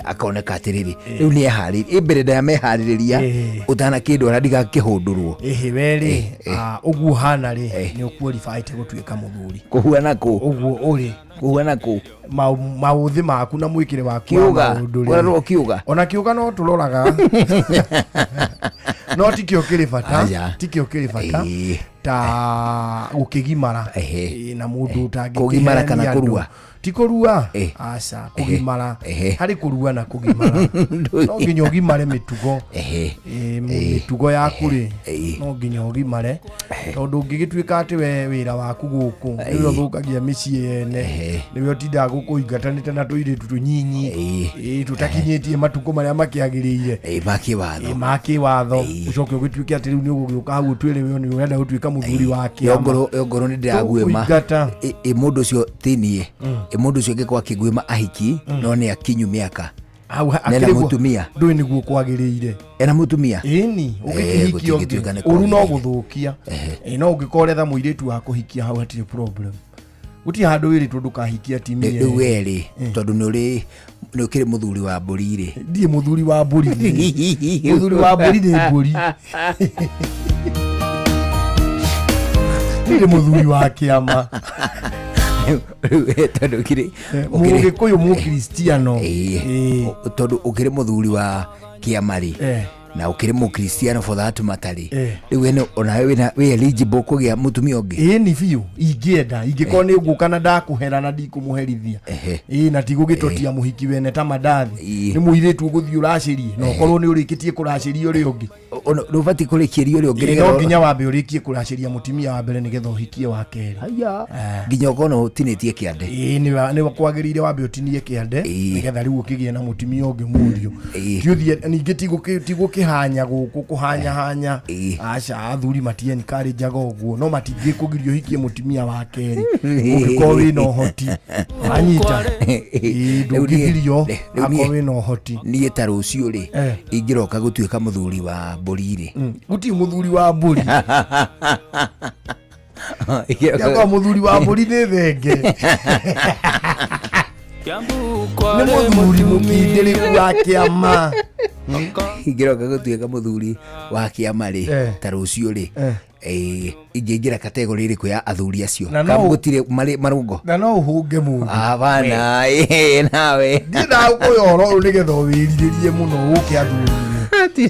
akoneka atĩrĩrĩ, rĩu nĩ eharĩrĩria ĩ mbere ndameharĩrĩria ũtanakĩndwara ndigakĩhũndũrwo. Ĩhĩ, we rĩ, ũguo hana rĩ, nĩ ũqualified gũtuĩka mũthuri. Kũhuana kũ? Ũguo ũrĩ. Kũhuana kũ? Maũthĩ maku na mwĩkĩre waku wa Kĩũga, maũndũ rĩ. kũrarorwo kĩũga. Ona kĩũga no tũroraga, no tikĩo kĩrĩ bata. Aja. Tikĩo kĩrĩ bata ta gũkĩgimara. Na mũndũ ũtangĩkĩherenia Kũgimara kana andũ. kũrua? Ti kũrua, aca, kũgimara. Harĩ kũrua na kũgimara, no nginya ũgimare mĩtugo. Mĩtugo yaku rĩ, no nginya ũgimare, tondũ ũngĩgĩtuĩka atĩ we wĩra waku gũkũ nĩwe ũthũkagia mĩciĩ yene, nĩwe ũtindaga gũkũ ũingatanĩte na tũirĩtu tũnyinyi tũtakinyĩtie matukũ marĩa makĩagĩrĩire. Makĩwatho. Makĩwatho, ũcoke ũgĩtuĩke atĩ rĩu nĩ ũgũgĩũka hau ũtwĩre we nĩ ũrenda gũtuĩka mũthuri wa kĩama. Yongorwo nĩ ndĩraguĩma. Tũkũingata. Ĩ mũndũ ũcio ti niĩ, ĩ mũndũ ũcio angĩkorwo akĩguĩma ahiki no nĩ akinyu mĩaka Hau nena akĩrĩ guo- mũtumia. Ndũĩ nĩguo kwagĩrĩire. Ena mũtumia. Ĩni, ũngĩkĩhikia gũtingĩtuĩka ũngĩ nĩ ũru no kwagĩrĩire. gũthũkia. No ũngĩkorwo ũretha mũirĩtu wa kũhikia, hau hatirĩ problem, gũtirĩ handũ wĩrĩtwo ndũkahikie atimia. Rĩu we rĩ, tondũ nĩ ũrĩ nĩ ũkĩrĩ mũthuri wa mbũri rĩ. Ndirĩ mũthuri wa mbũri niĩ. Mũthuri wa mbũri nĩ mbũri. Ndirĩ mũthuri wa kĩama. Rĩu we tondũ ũkĩrĩ Mũgĩkũyũ mũkristiano. Tondũ ũkĩrĩ mũthuri wa kĩama rĩ, na ũkĩrĩ mũkristiano for that matter rĩ, rĩu we onawe wĩ eligible kũgĩa mũtumia ũngĩ. Ĩni biũ, ingĩenda, ingĩkorwo nĩ ngũka na ndakũhera na ndikũmũherithia, ĩ na tigũgĩtotia mũhiki wene ta mandathi, nĩ mũirĩtu ũgũthiĩ ũracĩrie na ũkorwo nĩ ũrĩkĩtie kũracĩria ũrĩa ũngĩ. Ndũbatiĩ kũrĩkĩria ũrĩa ũngĩ Ĩ, nĩgetha no nginya wambe ũrĩkie kũracĩria mũtumia wa mbere nĩgetha ũhikie wa kerĩ. Haya. Nginya ũkorwo no ũtinĩtie kĩande. Ĩ, nĩ kwagĩrĩire wambe ũtinie kĩande nĩgetha rĩu ũkĩgĩe na mũtumia ũngĩ mũriũ. Ti ũthiĩ ningĩ ti gũkĩhanya gũkũ kũhanyahanya, aca, athuri mati encourage-aga ũguo, no matingĩkũgiria ũhikie mũtumia wa kerĩ ũngĩkorwo wĩna ũhoti, wanyita. Ĩ, ndũngĩgirio akorwo wĩna ũhoti. Niĩ ta rũciũ rĩ, ingĩroka gũtuĩka mũthuri wa mbũri rĩ? Gũtirĩ mũthuri wa mbũri. Yakwa mũthuri wa mbũri nĩ thenge, nĩ mũthuri mũkindĩrĩku wa kĩama. Ingĩroka gũtuĩka mũthuri wa kĩama rĩ, ta rũciũ rĩ, ingĩingĩra kategori ĩrĩkũ ya athuri acio? Na no- Kana gũtirĩ marĩ marũngo? Na no ũhũnge mũndũ. Abana, nawe. Ndiĩ ndagũkũhe ũhoro ũyũ nĩgetha ũwĩrirĩrie mũno ũke athuri-inĩ.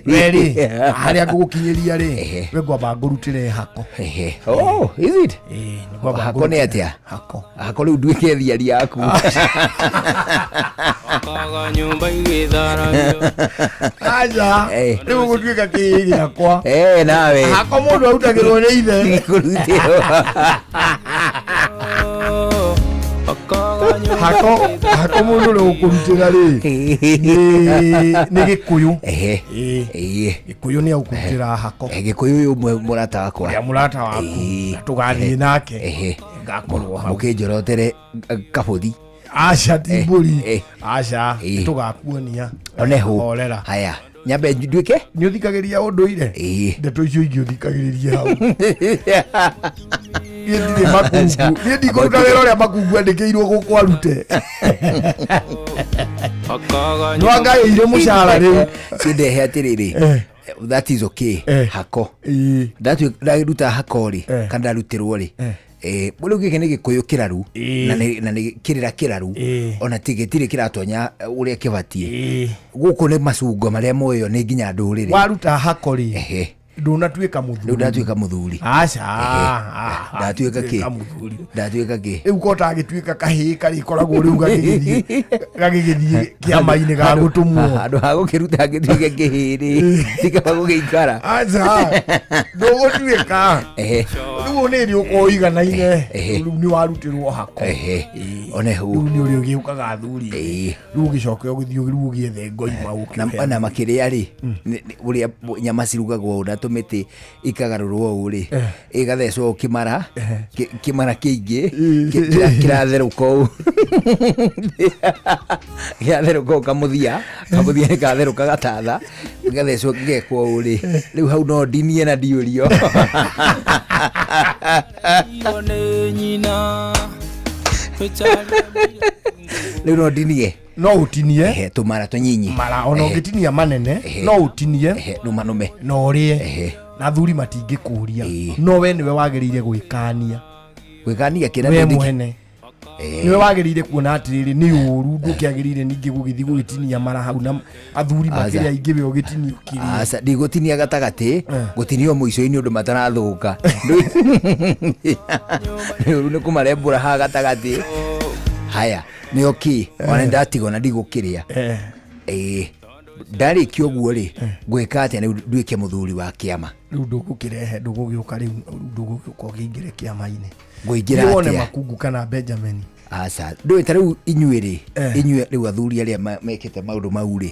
We rĩ, harĩa ngũgũkinyĩria rĩ, we ngwamba ngũrutĩre hako. Oh, is it? Ngwamba Hako nĩ ngũrutĩre atĩa? Hako. Hako rĩu nduĩke thiari yaku. Aca, rĩu ũgũtuĩka kĩĩ gĩakwa. Nawe. Hako mũndũ arutagĩrwo nĩ ithe. Kũrutĩrwo. Hako hako mundu ri ukurutira ri ni Gikuyu. Gikuyu ni aukurutira hako. Gikuyu uyu murata wakwa. Ya murata waku. Tugathie nake. Ngakorwo hau. Mukinjorotere kabuthi. Aca ti mburi. Aca tugakuonia. Oneho. Horera. Haya. Nyambe nduike ni uthikagiriria unduire ndeto icio ingi uthikagiriria hau. Niĩ ndirĩ makungu, niĩ ndikũruta wĩra ũrĩa makungu andĩkĩirwo gũkũ arute. Nĩwangaĩire mũcara rĩu. Cindehe atĩrĩrĩ, that is okay. Hako ndaruta hako rĩ kana ndarutĩrwo rĩ, rĩu gĩkĩ nĩ Gĩkũyũ kĩraru na nĩ kĩrĩra kĩraru ona gĩtirĩ kĩratonya ũrĩa kĩbatiĩ. Gũkũ nĩ macungo marĩa moyo nĩ nginya ndũrĩrĩ. Waruta hako rĩ ndunatuĩka mũthuri. Rĩu ndatuĩka mũthuri. Aca ndatuĩka kĩ? Ndatuĩka kĩ? Rĩu ko tagĩtuĩka kahĩĩ karĩkoragwo rĩu gagĩgĩthiĩ kĩama-inĩ ga gũtũmwo. Handũ ha gũkĩruta ngĩtuĩke kĩhĩĩ rĩ tikaba gũgĩikara. Aca ndũgũtuĩka. Rĩu nĩ rĩ ũkorwo ũiganaine. Rĩu nĩ warutĩrwo hako. Oneho rĩu nĩ ũrĩa ũgĩũkaga athuri. Rĩu ũgĩcoke ũgĩthiĩ rĩu ũgĩethe ngoima ũkĩũhe. Na makĩrĩa rĩ ũrĩa nyama cirugagwo na tũmĩtĩ ikagarũrwo ũũ rĩ ĩgathecwo kĩmara kĩmara kĩingĩ kĩratherũka ũũ kĩratherũka ũũ kamũthia nĩ katherũka gatatha gĩgathecwo gĩgekwo ũũ rĩ rĩu hau no ndinie na ndiũrio. Rĩu no ndinie. No utinie tumara tunyinyi mara ona ũngĩtinia manene no utinie numanume no ũrĩe na thuri matingĩkũria no we nĩwe wagĩrĩire gwĩkania gwĩkania kĩrĩa we mwene nĩwe wagĩrĩire kuona atĩrĩrĩ nĩ ũru ndũkĩagĩrĩire ningĩ gũgĩthiĩ gũgĩtinia mara hau na athuri makĩrĩa aingĩ we ũgĩtinia ũkĩrĩa. Aca ndigũtinia gatagatĩ gũtinio mũico-inĩ ũndũ matarathũka. Nĩ ũru nĩ kũmarembũra haha gatagatĩ. Haya nĩ okay ona ndatigwo na ndigũkĩrĩa. Ndarĩkia ũguo rĩ ngwĩka atĩa rĩu nduĩke mũthuri wa kĩama? Rĩu ndũgũkĩrehe ndũgũgĩũka rĩu ndũgũgĩũka ũkĩingĩre kĩama-inĩ. Ngũingĩra atĩa? Wone makungu kana Benjamin. Aca ndũĩ ta rĩu inyuĩ rĩ inyuĩ rĩu athuri arĩa mekĩte maũndũ mau rĩ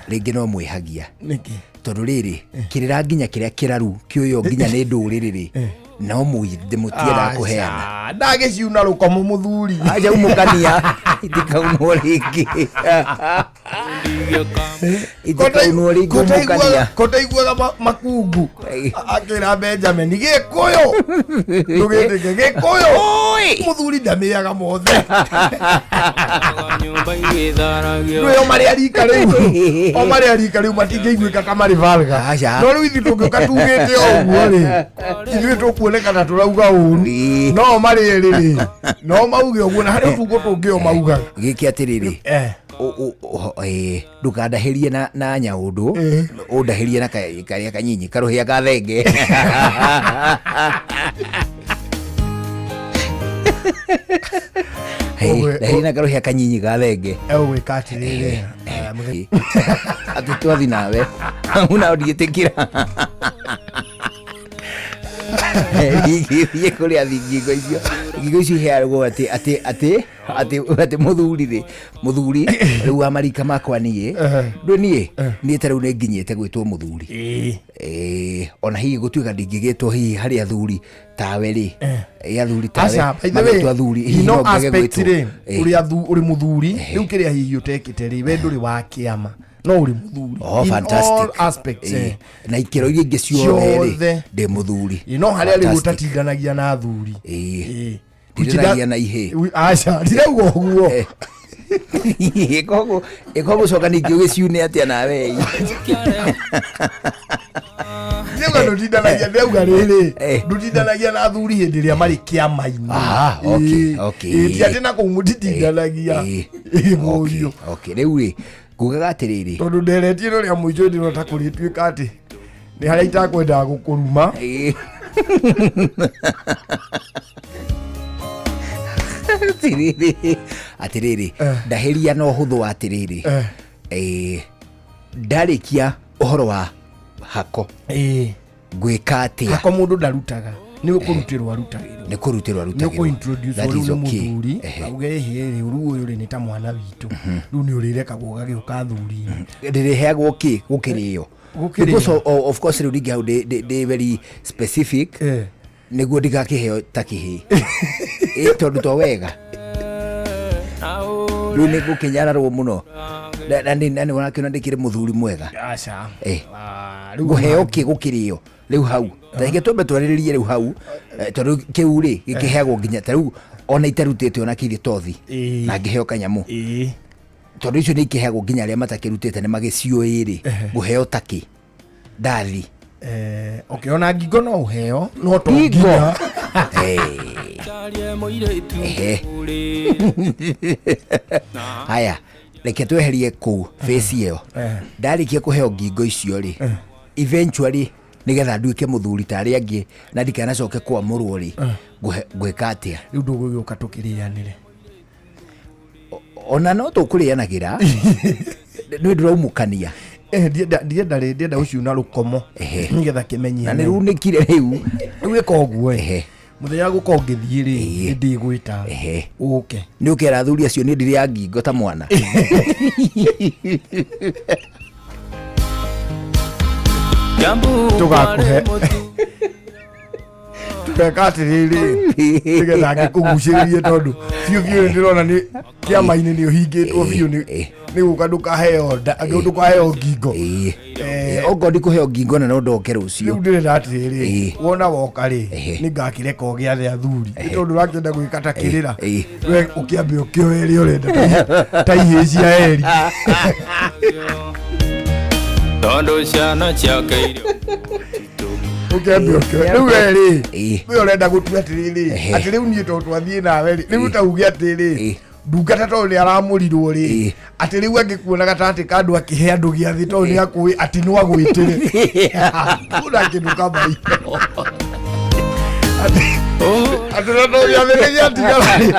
rĩngĩ no mwĩhagia. Nĩkĩ? Tondũ rĩrĩ kĩrĩra nginya kĩrĩa kĩraru kĩũywo nginya nĩ ndũrĩrĩ rĩ no mũtiendaga kũheana. Ndagĩciuna rũkomo mũthuri. Aca umũkania itikaunwo rĩngĩ. Itikaunwo rĩngĩ umũkania. Kotaiguaga makungu akĩra Benjamin Gĩkũyũ ndũgĩtĩke Gĩkũyũ mũthuri ndamĩaga mothe. Rĩu o marĩa rika rĩu o marĩa rika rĩu matingĩiguĩka ta marĩ valga. No rĩu ithuĩ tũngĩũka tugĩte o ũguo rĩ ithuĩ tũkuonekana tũrauga ũru no marĩ erĩ rĩ no mauge ũguo na harĩ ũtungo tũngĩ o maugaga. Gĩkĩ atĩrĩrĩ ndũkandahĩrie na nyaũndũ ũndahĩrie na karĩa kanyinyi karũhĩa ka thenge. Ndahĩrie na karũhĩa kanyinyi ka thenge. Egwĩka atĩrĩrĩ atĩ twathi nawe hau nao ndigĩtĩkĩra. Ndingĩthiĩ kũrĩa ngingo icio ngingo icio iheagwo atĩ atĩ atĩ atĩ atĩ mũthuri rĩ mũthuri rĩu wa marika makwa niĩ ndũ niĩ niĩ ta rĩu nĩ nginyĩte gwĩtwo mũthuri. Ona hihi gũtuĩka ndingĩgĩtwo hihi harĩ athuri tawe rĩ athuri tawe magĩtwo athuri hihi no ngage gwĩtwo ũrĩa ũrĩ mũthuri rĩu kĩrĩa hihi ũtekĩte rĩ we ndũrĩ wa kĩama no ũrĩ mũthuri. Oh, fantastic. In all aspects. Na ikĩro iria ingĩ ciothe rĩ ndĩ mũthuri. No harĩa rĩu ũtatindanagia na athuri. Ndindanagia na ihĩĩ. Aca ndirauga ũguo. Ĩkogũcoka ningĩ ũgĩciune atĩa nawe? Ndĩrauga ndũtindanagia ndĩrauga rĩrĩ ndũtindanagia na athuri hĩndĩ ĩrĩa marĩ kĩama-inĩ. Ti atĩ na kũu mũtitindanagia. Mũriũ. Rĩu rĩ ngugaga atĩrĩrĩ tondũ nderetie rũrĩa mũico ndĩrona ta kũrĩtuĩka atĩ nĩ harĩa itakwendaga gũkũruma. Atĩrĩrĩ atĩrĩrĩ ndahĩria na ũhũthũ wa atĩrĩrĩ ndarĩkia ũhoro wa hako ngwĩka atĩa? Hako mũndũ ndarutaga. Nĩ kũrutĩrwo arutagĩrwo. Nĩ kũrutĩrwo Nĩ arutagĩrwo. kũ-introduce That rĩu is nĩ okay. mũthuri auge ĩhĩ rĩu rĩu ũyũ rĩ nĩ ta mwana witũ, rĩu nĩ ũrĩrekagwo ũgagĩũka athuri-inĩ. Ndĩrĩheagwo kĩ gũkĩrĩo? Gũkĩrĩo. Because of course rĩu rĩngĩ hau ndĩ very specific nĩguo ndigakĩheo ta kĩhĩ. Ĩ tondũ to wega rĩu nĩ ngũkĩnyararwo mũno na nĩ ũrakĩona ndĩkĩrĩ mũthuri mwega. Aca. Rĩu Ngũheo kĩ gũkĩrĩo rĩu hau? Tareke twambe twarĩrĩrie rĩu hau, tondũ kĩu rĩ gĩkĩheagwo nginya ta rĩu ona itarutĩte ona kĩirĩ tothi na ngĩheo kanyamũ, tondũ icio nĩ ikĩheagwo nginya arĩa matakĩrutĩte nĩ magĩciũĩ rĩ, ngũheo takĩ ndathi? Okay, ona ngingo no ũheo no to Ngingo? nginya. Ehe. Haya, reke tweherie kũu face ĩyo. Ndarĩkia kũheo ngingo icio rĩ, eventually nĩgetha nduĩke mũthuri ta arĩa angĩ na ndikanacoke kwamũrwo rĩ, ngwĩka atĩa? Rĩu ndũgũgĩũka tũkĩrĩanĩre? Ona no tũkũrĩanagĩra, nĩ ndĩraumũkania. Ndienda rĩ, ndienda ũciuna rũkomo nĩgetha kĩmenyie. Na nĩ runĩkire rĩu. Rĩu ĩka ũguo ĩ, mũthenya gũka ũngĩthiĩ rĩ, nĩ ndĩgwĩta ũke. Nĩ ũkera athuri acio nĩ ndĩrĩ ya ngingo ta mwana. Tũgakũhe, tũgeka atĩrĩrĩ nĩgetha ngĩkũgucĩrĩrie, tondũ biũ biũ nĩ ndĩrona nĩ kĩama-inĩ nĩ ũhingĩtwo biũ nĩ gũka ndũkaheo nda, ndũkaheo ngingo. Okorwo ndikũheo ngingo na no ndoke rũciũ. Rĩu ndĩrenda atĩrĩrĩ, wona woka rĩ, nĩ ngakĩreka ũgĩathe athuri, nĩ tondũ ũrakĩenda gwĩka ta kĩrĩra, we ũkĩambe ũkĩoe ĩrĩa ũrenda ta ihĩĩ cia eri. Tondũ ciana ciake irio. Ũkĩambe ũkĩoe rĩu we rĩ, we ũrenda gũtua atĩrĩrĩ, atĩ rĩu niĩ tondũ twathiĩ nawe rĩ, rĩu ta uge atĩrĩ ndungata tondũ nĩ aramũrirwo rĩ, atĩ rĩu angĩkuonaga ta atĩ kandũ akĩhe andũ gĩathĩ tondũ nĩ akũĩ atĩ no agwĩtĩre kuna kĩndũ kama hiyo, atĩ na tondũ gĩathĩ nĩ gĩatigara rĩ,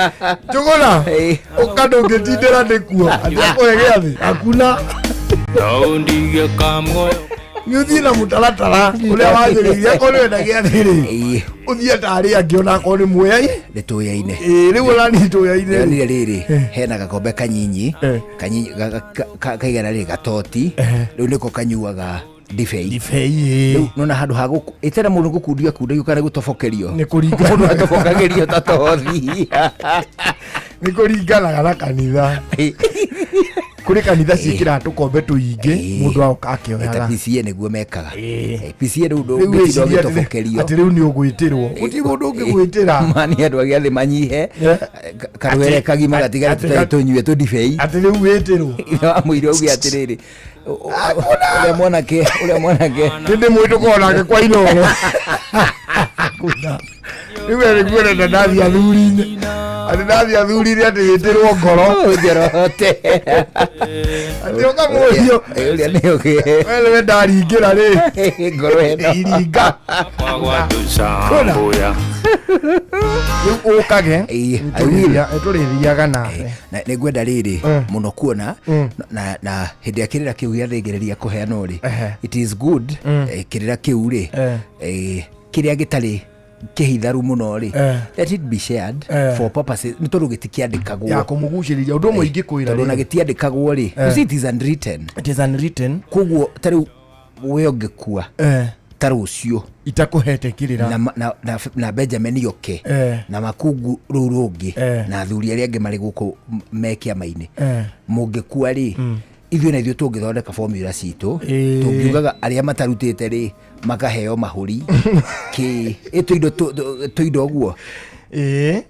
njũgũna ũka ndũngĩtindĩra nĩkuo atĩ akũhe gĩathĩ hakuna. No ndige kamuoyo. Nĩ ũthiĩ na mũtaratara ũrĩa wagĩrĩire, akorwo nĩ wenda gĩathĩ rĩ, ũthiĩ ta arĩa angĩ onakorwo nĩ muoyai. Nĩ tũyaine. Ĩĩ, rĩu ona niĩ tũyaine. Ndĩronire rĩrĩ hena gakombe kanyinyi kanyinyi kaigana rĩ gatoti, rĩu nĩko kanyuaga ndibei. Ndibei. Rĩu nona handũ ha gũkũ ĩtena mũndũ gũkundio kundio kana gũtobokerio. Nĩ kũringana. Mũndũ atobokagĩrio ta tothi. Nĩ kũringanaga na kanitha, kũrĩ kanitha ciĩkĩraga tũkombe tũingĩ, mũndũ agoka Ta akĩoyaga. PCA nĩguo mekaga. PCA rĩu Rĩu ndũngĩtinda wĩcirie ũgĩtobokerio. atĩ rĩu nĩ ũgwĩtĩrwo, gũtirĩ mũndũ ũngĩgwĩtĩra. Mani andũ a gĩathĩ manyihe karwere kagima gatigare tũtarĩ tũnyue tũndibei. Atĩ rĩu wĩtĩrwo. Wamũire uge atĩrĩrĩ, ũrĩa mwanake, ũrĩa mwanake. Nĩ mwĩ tũkorwo nake kwa Inoro. Rĩu we nĩguo ũrenda ndathiĩ athuri-inĩ, atĩ ndathiĩ athuri-inĩ atĩ wĩtĩrwo ngoro. Njorote. Atĩ ũkamũrio. Ũrĩa nĩ ũgĩ. We nĩwe ndaringĩra rĩ. Ngoro ĩno. Iringa. Kwagwatucambuya. Rĩu ũkage. I will. Tũrĩthiaga nawe. Na nĩ ngwenda rĩrĩ mũno kuona na hĩndĩ ya kĩrĩra kĩu gĩathĩngĩrĩria kũheanwo rĩ, it is good, kĩrĩra kĩu rĩ, kĩrĩa gĩtarĩ kĩhitharu mũno rĩ, let it be shared for purposes, nĩ tondũ gĩtikĩandĩkagwo. Ya kũmũgucĩrĩria ũndũ ũmwe ingĩkwĩra Tondũ ona rĩ. gĩtiandĩkagwo rĩ, you see, it is unwritten. It is unwritten. Koguo ta rĩu we ũngĩkua ta rũciũ itakũhete kĩrĩra na Benjamin oke na makungu rũu rũngĩ na athuri arĩa angĩ marĩ gũkũ me kĩama-inĩ, mũngĩkua rĩ, ithuĩ na ithuĩ tũngĩthondeka formula citũ, tũngiugaga arĩa matarutĩte rĩ makaheo mahũri kĩ ĩ tũindo tũindo ũguo,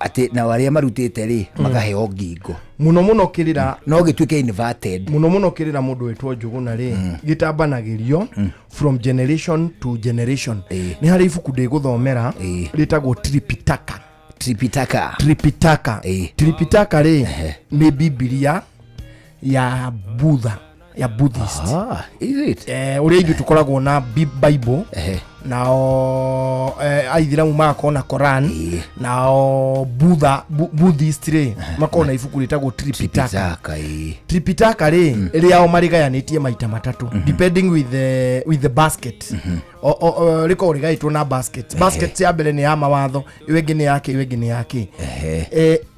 atĩ nao arĩa marutĩte rĩ makaheo ngingo. Mũno mũno kĩrĩra no gĩtuĩke inverted. Mũno mũno kĩrĩra mũndũ wĩtwo Njũgũna rĩ, gĩtambanagĩrio from generation to generation. Nĩ harĩ ibuku ndĩgũthomera rĩtagwo Tripitaka. Tripitaka. Tripitaka. Tripitaka rĩ nĩ Bibilia ya Buddha, ya Buddhist. Ah, is it? Ũrĩa ithuĩ tũkoragwo na Bible. Nao aithiramu magakorwo na Koran, nao Buddha, Buddhist rĩ, makorwo na ibuku rĩtagwo Tripitaka. Tripitaka, ĩĩ. Tripitaka rĩ, rĩao marĩgayanĩtie maita matatũ depending with the basket. Rĩkoragwo rĩgaĩtwo na basket. Basket ya mbere nĩ ya mawatho, ĩyo ĩngĩ nĩ yake, ĩyo ĩngĩ nĩ yake.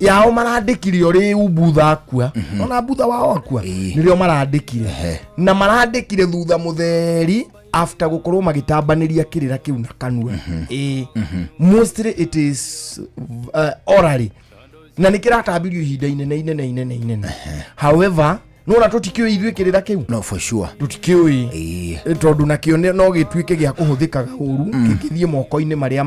Yao marandĩkire rĩu Budha akua, ona Budha wao akua nĩrĩo marandĩkire, na marandĩkire thutha mũtheri after gũkorwo magĩtambanĩria kĩrĩra kĩu na kanua. Ĩĩ, mostly it is orally, na nĩ kĩratambirio ihinda inene inene inene inene. However, nona tũtikĩũĩ ithuĩ kĩrĩra kĩu. No, for sure. Tũtikĩũĩ. Tondũ nakĩo no gĩtuĩke gĩa kũhũthĩkaga ũru gĩkĩthiĩ moko-inĩ marĩa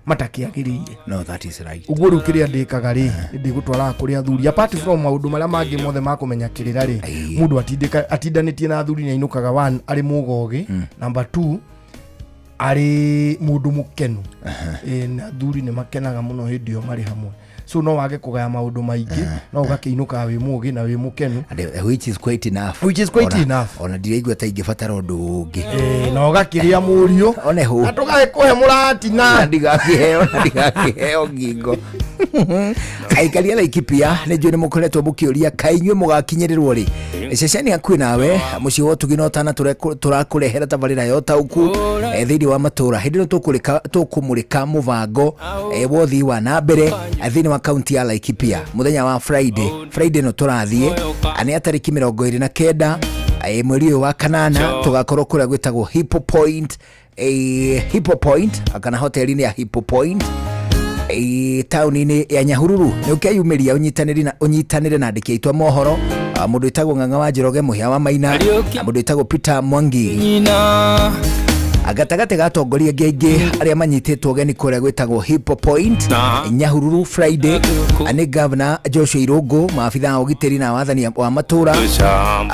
matakĩagĩrĩire. No, that is right. Ũguo rĩu kĩrĩa ndĩkaga rĩ, ndĩgũtwaraga kũrĩ athuri, apart from maũndũ marĩa mangĩ mothe ma kũmenya kĩrĩra rĩ, mũndũ atindanĩtie na athuri nĩ ainũkaga, one, arĩ mũgogĩ, number two, arĩ mũndũ mũkenu. Na athuri nĩ makenaga mũno hĩndĩ ĩyo marĩ hamwe, so no wage kũgaya maũndũ maingĩ, no ũgakĩinũkaga wĩ mũgĩ na wĩ mũkenu. And, which is quite enough. Which is quite enough. Ona ndiraigua ta ingĩbatara ũndũ ũngĩ. Na ũgakĩrĩa mũriũ one hũ na tũgagĩkũhe mũratina. Ndigakĩheo, na ndigakĩheo ngingo. Aikaria Laikipia, nĩ njũĩ nĩ mũkoretwo mũkĩũria kaĩ inyuĩ mũgakinyĩrĩrwo rĩ. Ceceni hakuhĩ nawe, mũciĩ wa ũtugi na ũtana, tũrakũrehera tabarĩra ya ũtaũku thĩinĩ wa matũra. Hĩndĩ ĩno tũkũmũrĩka mũbango wa ũthii wa na mbere thĩinĩ wa kaunti ya Laikipia mũthenya wa Friday. Friday ĩno tũrathiĩ nĩ ya tarĩki 29 mweri ũyũ wa kanana, tũgakorwo kũrĩa gwĩtagwo Hippo Point, Hippo Point kana hoteli-inĩ ya Hippo Point taũni-inĩ ya Nyahururu. Nĩ ũkeyumĩria ũnyitanĩre na andĩki aitũ a mohoro, mũndũ wĩtagwo Ng'ang'a wa Njoroge, Mũhĩa wa Maina, na mũndũ wĩtagwo Peter Mwangi, gatagatĩ ga atongoria angĩ aingĩ arĩa manyitĩtwo ũgeni kũrĩa gwĩtagwo Hippo Point Nyahururu Friday nĩ Governor Joshua Irũngũ, maabitha a ũgitĩri na wathani wa matũra,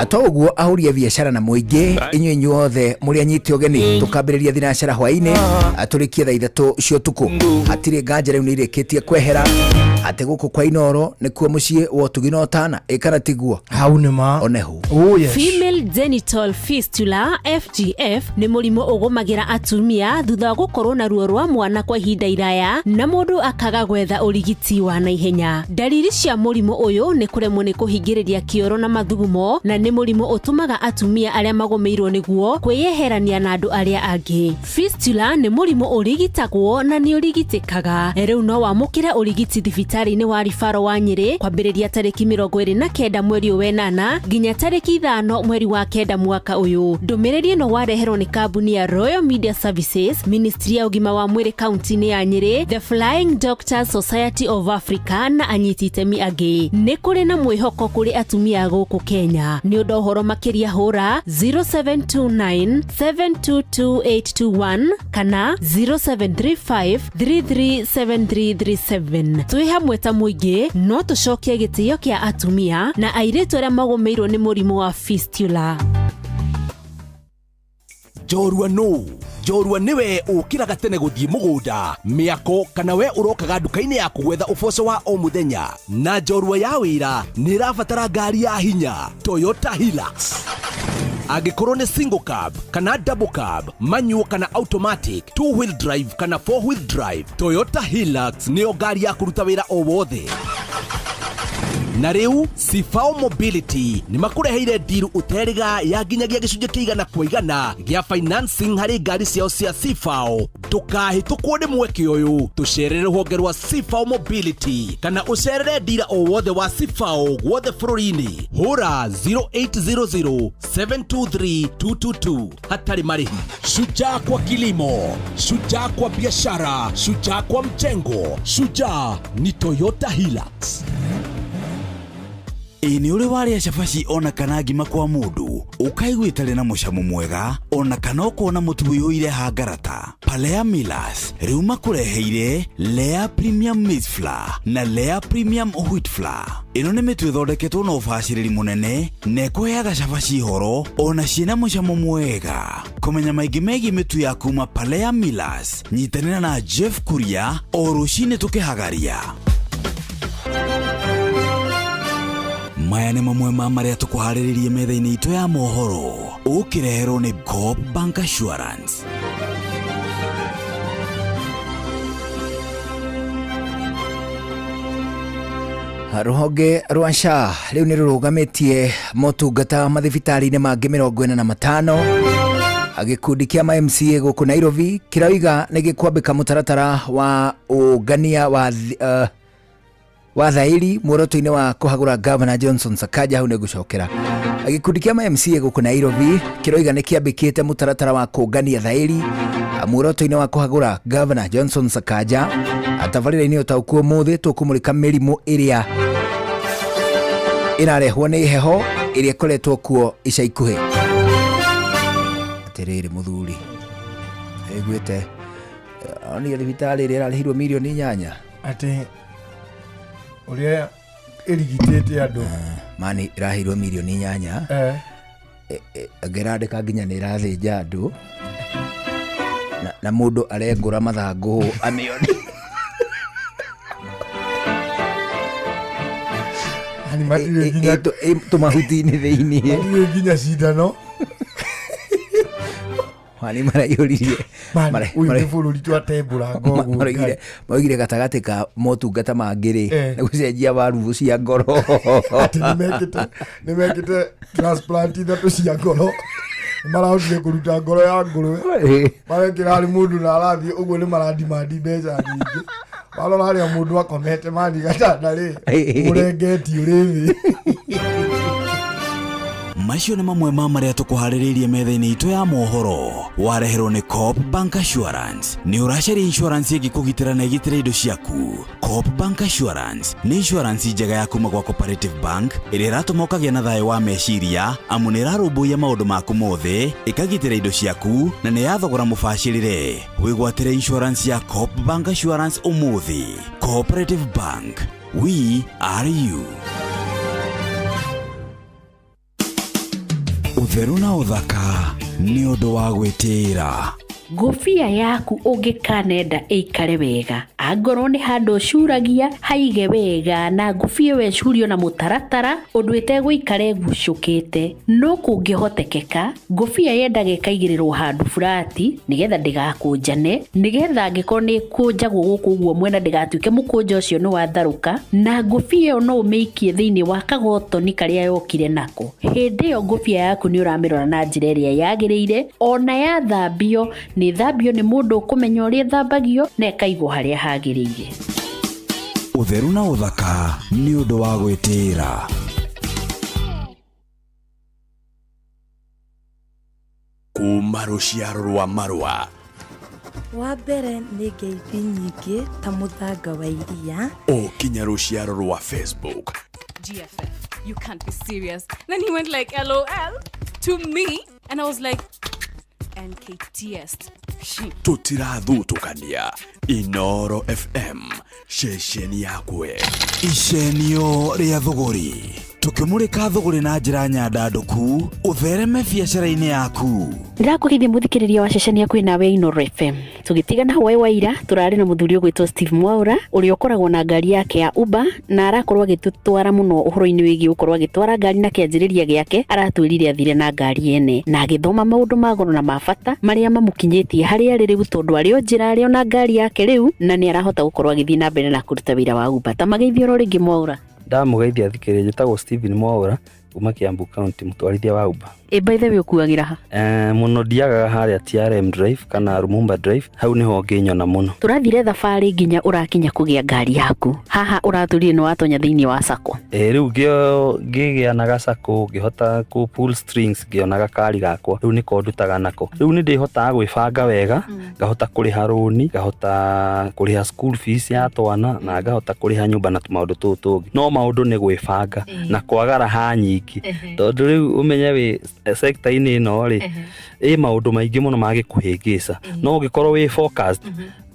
to ũguo ahũri a biacara na mũingĩ. Inyuĩ inyuothe mũrĩ anyite ũgeni. Tũkambĩrĩria thinacara hwaĩ-inĩ, tũrĩkie thaa 3 cia ũtukũ. Hatirĩ nganja rĩu nĩ irĩkĩtie kwehera atĩ gũkũ kwa Inoro nĩkuo mũciĩ wa ũtugi na ũtana, ĩ kana tiguo? Hau nĩ ma. One hũ. Oh, yes. Female genital fistula, FGF, nĩ mũrimũ ũgũmagĩra atumia thutha wa gũkorwo na ruo rwa mwana kwa ihinda iraya na mũndũ akaga gwetha ũrigiti wa naihenya. Ndariri cia mũrimũ ũyũ nĩ kũremwo nĩ kũhingĩrĩria kĩoro na mathugumo, na nĩ mũrimũ ũtũmaga atumia arĩa magũmĩirwo nĩguo kwĩyeherania na andũ arĩa angĩ. Fistula nĩ mũrimũ ũrigitagwo na nĩ ũrigitĩkaga. Rĩu no wamũkĩre ũrigiti thibitarĩ-inĩ wa Ribaro wa Nyĩrĩ kwambĩrĩria tarĩki 29 mweri ũyũ wenana nginya tarĩki 5 mweri wa 9 mwaka ũyũ. Ndũmĩrĩri ĩno wareherwo nĩ kambuni ya Royal Media Services, Ministry ya ũgima wa mwĩrĩ kaunti-inĩ ya Nyĩrĩ, The Flying Doctors Society of Africa na anyiti itemi angĩ. Nĩ kũrĩ na mwĩhoko kũrĩ atumia a gũkũ Kenya. Nĩ ũndũ wa ũhoro makĩria hũra 0729 722821 kana 0735 337337. Twĩ hamwe ta mũingĩ no tũcokie gĩtĩo kĩa atumia na airĩtu arĩa magũmĩirwo nĩ mũrimũ wa fistula. Njorua nũ? Njorua nĩwe ũkĩraga tene gũthiĩ mũgũnda, mĩako, kana we ũrokaga nduka-inĩ yaku gwetha ũboco wa o mũthenya. Na njorua ya wĩra nĩ ĩrabatara ngari ya hinya, Toyota Hilux. Angĩkorwo nĩ single cab kana double cab, manual kana automatic, two wheel drive kana four wheel drive, Toyota Hilux nĩyo ngari ya kũruta wĩra o wothe. Na rĩu Sifao Mobility nĩ makũreheire ndiru ũterĩga ya nginyagia gĩcunjĩ kĩa 100% gĩa financing harĩ ngari ciao cia Sifao. Ndũkahĩtũkwo nĩ mweke ũyũ, tũcerere rũhonge rwa Sifao Mobility kana ũcerere ndira o wothe wa Sifao guothe bũrũri-inĩ. Hũra 0800 723 222 hatarĩ marĩhi. Shujaa kwa kilimo, shujaa kwa biashara, shujaa kwa mjengo, shujaa ni Toyota Hilux. Ĩ nĩ ũrĩ warĩa cabaci ona kana ngima kwa mũndũ ũkaigua ĩtarĩ na mũcamo mwega, ona kana ũkona mũtu ũiyũire hangarata? Palea Millers rĩu makũreheire Lea Premium Maize Flour na Lea Premium Wheat Flour. Ĩno nĩ mĩtu ĩthondeketwo na ũbacĩrĩri mũnene na ĩkũheaga cabaci horo ona ciĩna mũcamo mwega. Kũmenya maingĩ megiĩ mĩtu ya kuma Palea Millers, nyitanĩra na Jeff Kuria o rũcinĩ tũkĩhagaria. Maya nĩ mamwe ma marĩa tũkũharĩrĩrie metha-inĩ itũ ya mohoro, ũkĩreherwo nĩ Coop Bank Assurance. Rũhonge rwa SHA rĩu nĩ rũrũgamĩtie motungata mathibitarĩ-inĩ mangĩ 45. Gĩkundi kĩa ma MCA gũkũ Nairobi kĩroiga nĩ gĩkwambĩka mũtaratara wa ũngania wa thaĩri muoroto-inĩ wa kũhagũra Governor Johnson Sakaja. Hau nĩ ngũcokera. Gĩkundi kĩa ma MCA gũkũ Nairobi kĩroiga nĩ kĩambĩkĩte mũtaratara wa kũngania thaĩri muoroto-inĩ wa kũhagũra Governor Johnson Sakaja. Tabarĩra-inĩ ũtaũku ũmũthĩ tũkũmũrĩka mĩrimũ ĩrĩa ĩrarehwo nĩ heho ĩrĩa ĩkoretwo kuo ica ikuhĩ. Atĩrĩrĩ, mũthuri ĩguĩte onire thibitarĩ ĩrĩa ĩrarĩhirwo mirioni 8. Atĩ ũrĩa ĩrigitĩte andũ. Mani ĩraheirwo mirioni 8. Ĩngĩ ĩrandĩka nginya nĩ ĩrathĩnja andũ na mũndũ arengũra mathangũ amĩone. Yani matirĩ nginya tũmahuti-inĩ thĩiniĩ. Matirĩ nginya cindano. Mani maraiyũririe. Mani, ũyũ nĩ bũrũri twatembũranga ũguo. Maroigire gatagatĩ ka motungata mangĩ rĩ, nĩ gũcenjia warubu cia ngoro. Atĩ nĩmekĩte transplant 3 cia ngoro. Nĩmarahotire kũruta ngoro ya ngũrwe. Marekĩra harĩ mũndũ na arathiĩ ũguo, nĩ maradimandi mbeca nyingĩ. Warora harĩa mũndũ akomete mani gatanda rĩ, mũrengeti ũrĩ thĩ. Macio nĩ mamwe ma marĩa tũkũharĩrĩirie metha-inĩ itũ ya mohoro. Wareherwo nĩ Coop Bank Assurance. Nĩ ũracaria insurance ĩngĩkũgitĩra na ĩgitĩre indo ciaku? Coop Bank Assurance nĩ insurance njega ya kuma gwa Cooperative Bank ĩrĩa ĩratũma ũkagĩa na thayũ wa meciria, amu nĩ ĩrarũmbũiya maũndũ maku mothe, ĩkagitĩra indo ciaku, na nĩ ya thogora mũbacĩrĩre. Wĩgwatĩre insurance ya Coop Bank Assurance ũmũthĩ. Cooperative Bank, we are you. Ũtheru na ũthaka nĩ ũndũ wa gwĩtĩĩra. Ngũbia yaku ũngĩkanenda ĩikare wega, angorwo nĩ handũ ũcuragia haige wega, na ngũbia ĩyo ĩcurio na mũtaratara ũndũ ĩtegũikara ĩgucũkĩte. No kũngĩhotekeka, ngũbia yendaga ĩkaigĩrĩrwo handũ burati nĩgetha ndĩgakũnjane, nĩgetha angĩkorwo nĩ ĩkũnjagwo gũkũ ũguo mwena ndĩgatuĩke mũkũnjo ũcio nĩ watharũka. Na ngũbia ĩyo no ũmĩikie thĩinĩ wa kagotoni karĩa yokire nako. Hĩndĩ ĩyo ngũbia yaku nĩ ũramĩrora na njĩra ĩrĩa yagĩrĩire, ona yathambio nĩ thambio nĩ mũndũ ũkũmenya ũrĩa ĩthambagio na ĩkaigwo harĩa hagĩrĩire. Ũtheru na ũthaka nĩ ũndũ wa gwĩtĩĩra. Kuma rũciaro rwa marũa. Wa mbere nĩ ngeithi nyingĩ ta mũthanga wa iria. O kinya rũciaro rwa Facebook. GFF, you can't be serious. Then he went like LOL to me, and I was like, NKTS. Tũtirathutũkania. Inoro FM, ceceni yakwe. Icenio rĩa thũgũrĩ, tũkĩmũrĩka thũgũrĩ na njĩra nyandandũku ũthereme biacara-inĩ yaku. Ndĩrakũgeithia mũthikĩrĩria wa ceceni yaku nawe Inoro FM. Tũgĩtigana hwaĩ wa ira, tũrarĩ na mũthuri ũgwĩtwo Steve Mwaura ũrĩa ũkoragwo na ngari yake ya Uber, na arakorwo agĩtũtwara mũno ũhoro-inĩ wĩgiĩ gũkorwo agĩtwara ngari, na kĩanjĩrĩria gĩake aratwĩrire athire na ngari ene na agĩthoma maũndũ ma goro na ma bata marĩa mamũkinyĩtie harĩa arĩ rĩu, tondũ arĩ o njĩra arĩ o na ngari yake rĩu na nĩ arahota gũkorwo agĩthiĩ na mbere na kũruta wĩra wa Uber. Ta mageithio oro rĩngĩ, Mwaura. Ndamũgeithia thikĩrĩria, njĩtagwo Stephen Mwaura kuma Kiambu County, mũtwarithia wa Uber. Ĩ, by the way, ũkuagĩra ha? Mũno ndiagaga harĩa TRM Drive kana Lumumba Drive, hau nĩho ngĩnyona mũno. Tũrathire thabarĩ nginya ũrakinya kũgĩa ngari yaku. Haha ũratũrire nĩ watonya thĩinĩ wa sacco. Rĩu ngĩgĩa na gacako, ngĩhota kũ pull strings, ngĩona gakari gakwa, rĩu nĩko ndutaga nako. Rĩu nĩ ndĩhotaga gwĩbanga wega, ngahota kũrĩha rũni, ngahota kũrĩha school fees ya twana, na ngahota kũrĩha nyũmba na tũmaũndũ tũũ tũngĩ. No maũndũ nĩ gwĩbanga na kwaga raha nyingĩ, tondũ rĩu ũmenye wĩ sector-inĩ ĩno rĩ, ĩ maũndũ maingĩ mũno mangĩkũhĩngĩca, no ũngĩkorwo wĩ focused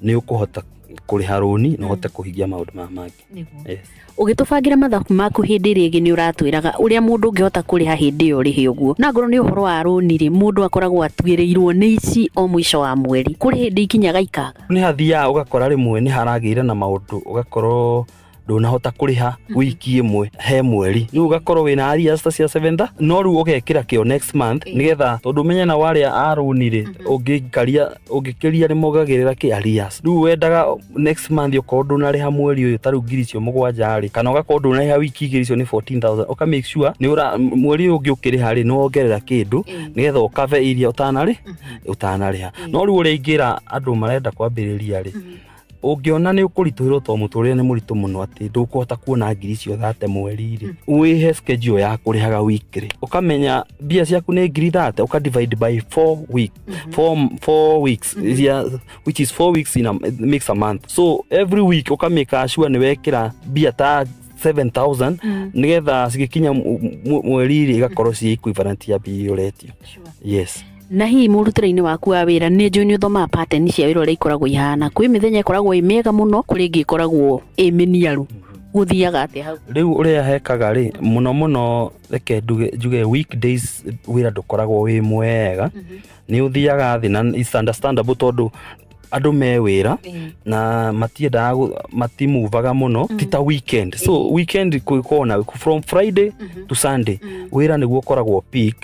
nĩ ũkũhota kũrĩha rũni na ũhote kũhingia maũndũ maya mangĩ. Yes. Ũgĩtũbangĩra mathabu maku hĩndĩ ĩrĩa ĩngĩ nĩ ũratwĩraga ũrĩa mũndũ ũngĩhota kũrĩha hĩndĩ ĩyo ũrĩhe ũguo, na ngorwo nĩ ũhoro wa rũni rĩ, mũndũ akoragwo atuĩrĩirwo nĩ ici o mũico wa mweri, kũrĩ hĩndĩ ikinyaga ikaga. Nĩ hathiaga ũgakora rĩmwe nĩ haragĩire na maũndũ, ũgakorwo Ndũnahota kũrĩha wiki ĩmwe he mweri, rĩu ũgakorwo wĩna arrears ta cia 7, no rĩu ũgekĩra kĩo next month, nĩgetha tondũ ũmenye na warĩa a rũni rĩ, ũngĩikaria ũngĩkĩria nĩ mongagĩrĩra kĩ arrears. Rĩu wendaga next month ũkorwo ndũnarĩha mweri ũyũ ta rĩu 7,000 rĩ, kana ũgakorwo ndũnarĩha wiki igĩrĩ, icio nĩ 14,000, ũka make sure nĩ ũra mweri ũyũ ũngĩ ũkĩrĩha rĩ, nĩ wongerera kĩndũ nĩgetha ũkave iria ũtanarĩ ũtanarĩha. No rĩu ũrĩa ingĩra andũ marenda kwambĩrĩria rĩ, ũngĩona nĩ ũkũritũhĩrwo to mũtũrĩre nĩ mũritũ mũno atĩ ndũkũhota kuona ngiri icio 30 mweri rĩ, wĩhe schedule ya kũrĩhaga weekly, ũkamenya mbia ciaku nĩ ngiri 30, ũka divide by 4 week, 4 weeks yeah, which is 4 weeks in a, makes a month. So every week ũka make sure nĩ wekĩra mbia ta 7000, nĩgetha cigĩkinya mweri rĩ, igakorwo ciĩ equivalent ya mbia iria ũretio. Yes. Na hihi mũrutĩre-inĩ waku wa wĩra, nĩ njũĩ nĩ ũthomaga pattern cia wĩra ũrĩa ikoragwo ihana. Kwĩ mĩthenya ĩkoragwo ĩ mĩega mũno, kũrĩ ĩngĩ ĩkoragwo ĩ mĩniaru. Gũthiaga atĩa hau? Rĩu ũrĩa hekaga rĩ, mũno mũno reke njuge weekdays wĩra ndũkoragwo wĩ mwega, nĩ ũthiaga thĩ, na it's understandable tondũ andũ me wĩra na matiendaga matimuvaga mũno, ti ta weekend. So weekend kwĩkorwo na from Friday to Sunday wĩra nĩguo ũkoragwo peak,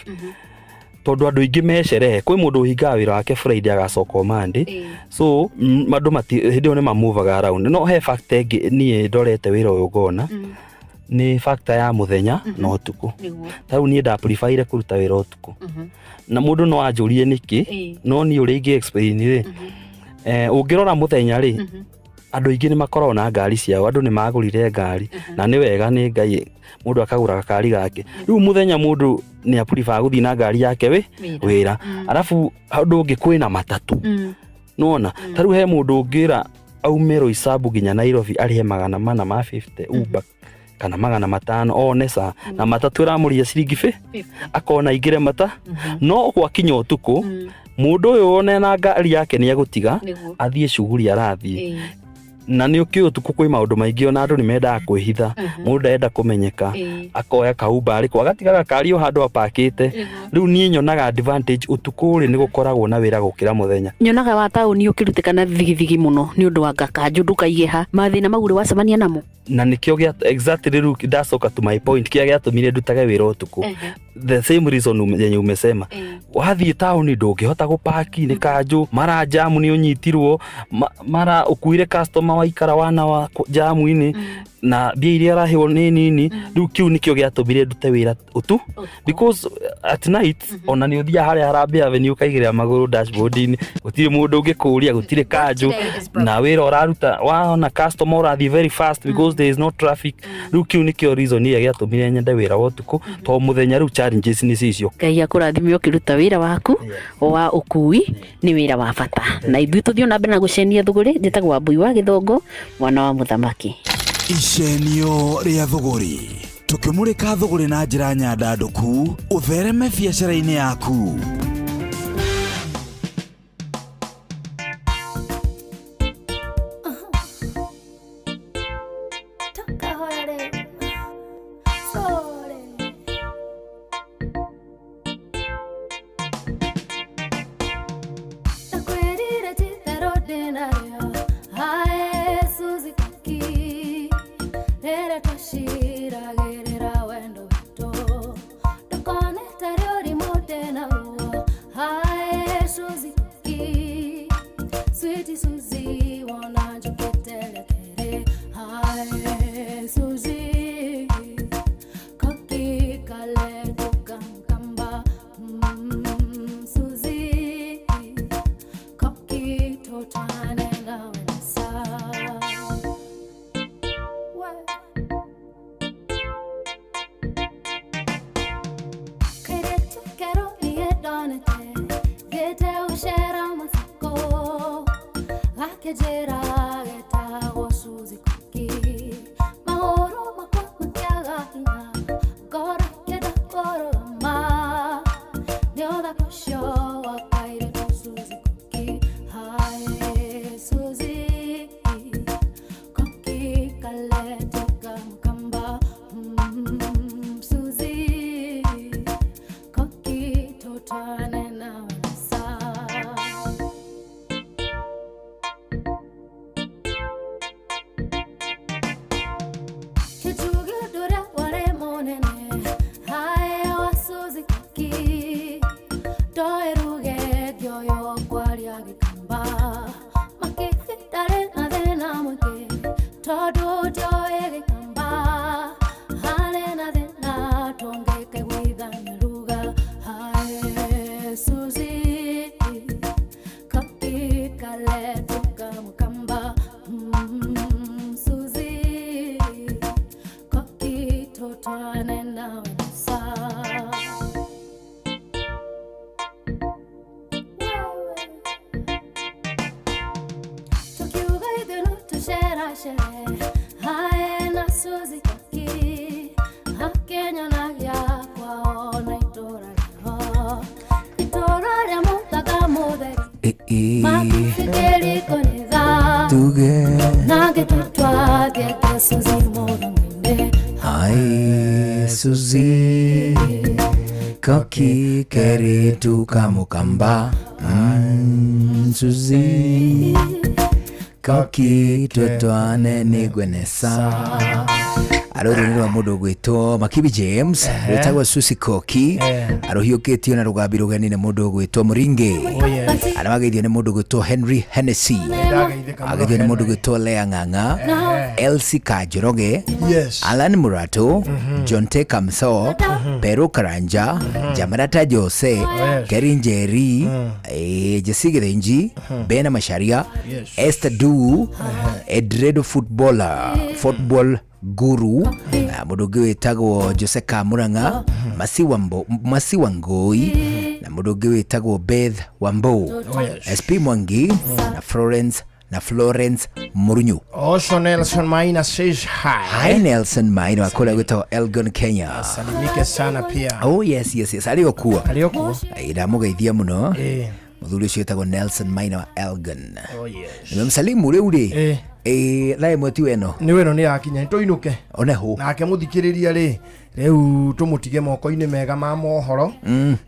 tondũ andũ aingĩ me sherehe. Kwĩ mũndũ ũhingaga wĩra wake Friday agacoka o Monday. So andũ mati hĩndĩ ĩyo nĩ mamuvaga around. No he factor ĩngĩ niĩ ndorete wĩra ũyũ ngona nĩ factor ya mũthenya na ũtukũ. Ta rĩu niĩ ndapreferire kũruta wĩra ũtukũ, na mũndũ no anjũrie nĩkĩ, no niĩ ũrĩa ingĩ explain rĩ, ũngĩrora mũthenya rĩ, andũ aingĩ nĩ makoragwo na ngari ciao, andũ nĩ magũrire ngari, na nĩ wega nĩ Ngai mũndũ akagũra gakari gake. Rĩu mũthenya mũndũ nĩ aprefer gũthiĩ na ngari yake wĩ wĩra. Arabu ũndũ ũngĩ, kwĩna matatũ, nĩwona ta rĩu he mũndũ ũngĩra aume Roysambu nginya Nairobi arĩhe 450 Uber kana 500 one ca na matatũ ĩramũria ciringi akona aingĩre mata. No gwakinya ũtukũ, mũndũ ũyũ one na ngari yake nĩ egũtiga athiĩ cuguri arathiĩ, na nĩ ũkĩ ũtukũ kwĩ maũndũ maingĩ, ona andũ nĩ mendaga kwĩhitha, mũndũ ndarenda kũmenyeka, akoya kauba arĩkũ agatiga gakari o handũ apakĩte. Rĩu niĩ nyonaga advantage ũtukũ rĩ, nĩ gũkoragwo na wĩra gũkĩra mũthenya. Nyonaga wa taũni ũkĩrutĩkana thigithigi mũno nĩ ũndũ wa ngakanjũ ndũkaigĩha. Mathĩna mau ũrĩ wacemania namo? Na nĩkĩo gĩa exactly rĩu ndacoka to my point, kĩrĩa gĩatũmire ndutage wĩra ũtukũ, the same reason yenye umesema. Wathiĩ taũni ndũngĩhota gũpaki nĩ kanjũ, mara jamu nĩ ũnyitirwo, mara ũkuire customer waikara wana wa jamu-inĩ na mbia iria araheo nĩ nini. Rĩu kĩu nĩkĩo gĩatũmire ndute wĩra ũtu, because at night ona nĩ ũthiaga harĩa Harambee Avenue ũkaigĩrĩra magũrũ dashboard-inĩ, gũtirĩ mũndũ ũngĩkũria, gũtirĩ kanjũ, na wĩra ũraruta waona customer ũrathiĩ very fast because there is no traffic. Rĩu kĩu nĩkĩo reason ĩrĩa gĩatũmire nyende wĩra wa ũtukũ, tondũ mũthenya rĩu challenges nĩ cicio. Ngai akũrathime ũkĩruta wĩra waku wa ũkui, nĩ wĩra wa bata, na ithuĩ tũthiĩ na mbere na gũcenia thũgũrĩ. Njĩtagwo Wambui wa Gĩthũngũ, mwana wa mũthamaki. Icenio rĩa thũgũrĩ, tũkĩmũrĩka thũgũrĩ na njĩra nyandandũku ũthereme biacara-inĩ yaku. Ndakwĩrire ti-itherũ ndĩnarĩo. Ae, Suzy Koki, rĩrĩa twaciragĩrĩra wendo witũ, ndũkone tarĩ ũrimũ ndĩnaguo. Ae, Suzy Koki, sweetie Suzy, wona njũkĩte rĩa kerĩ. Ae, Suzy Koki, kaletu kankamba. Suzy Koki, totwane nawe nasa. We. Kairĩtu kerũ niĩ ndonete thiĩte gũcera Masako, gakĩnjĩra getagwo Suzy Koki. Magũrũ makwa makĩaga hinya, ngoro ĩkĩenda kũrũgama nĩ ũthaka ũcio wa kairĩtu Suzy Koki. Hae, Suzy Koki, kaletu kamkamba. Suzy Koki, totwane nawe nasa. Tukiuga ithuĩ no tũceracere hae na Suzy Koki akenyonagia kwao na itũra rĩao itũra rĩa mũthanga mũtheri makufikiri konitha tuge nangĩ tũtwathiĩte Suzy mũthanga-inĩ. Ai Suzy Koki keritu kamukamba Suzy Koki tutwane nigwenesa arũrũ nĩ rwa mũndũ ũgwĩtwo Makibi James rwĩtagwo Suzy Koki arũhiũkĩtio na rũgambi rũgeni nĩ mũndũ ũgwĩtwo Mũringi arĩa mageithio nĩ mũndũ ũgwĩtwo Henry Hennessy ageithio nĩ mũndũ ũgwĩtwo Lea Ng'ang'a Elsie Kanjoroge Alan Murato John T. Kamso Peru Karanja Jamarata Jose Kerry Njeri Jesse Githinji Bena Macharia Esther Du Edredo footballer football guru mũndũ ũngĩ wĩtagwo Jose Kamurang'a Masiwa Ngoi na mũndũ ũngĩ wĩtagwo Beth Wambo SP Mwangi na Florence Murunyu. Also Nelson Maina says hi. Hi Nelson Maina wa kule gwĩtagwo Elgon Kenya. Salimike sana pia. Oh yes yes yes aliokuwa. Aliokuwa. Ndamũgeithia mũno. Mũthuri ũcio wĩtagwo Nelson Maina wa Elgon. Oh yes. Nimemsalimu rĩu rĩ. Thaa ĩmwe ti weno. Nĩ weno nĩ yakinya tũinũke. Oneho. Nake mũthikĩrĩria rĩ rĩu tũmũtige moko-inĩ mega ma mohoro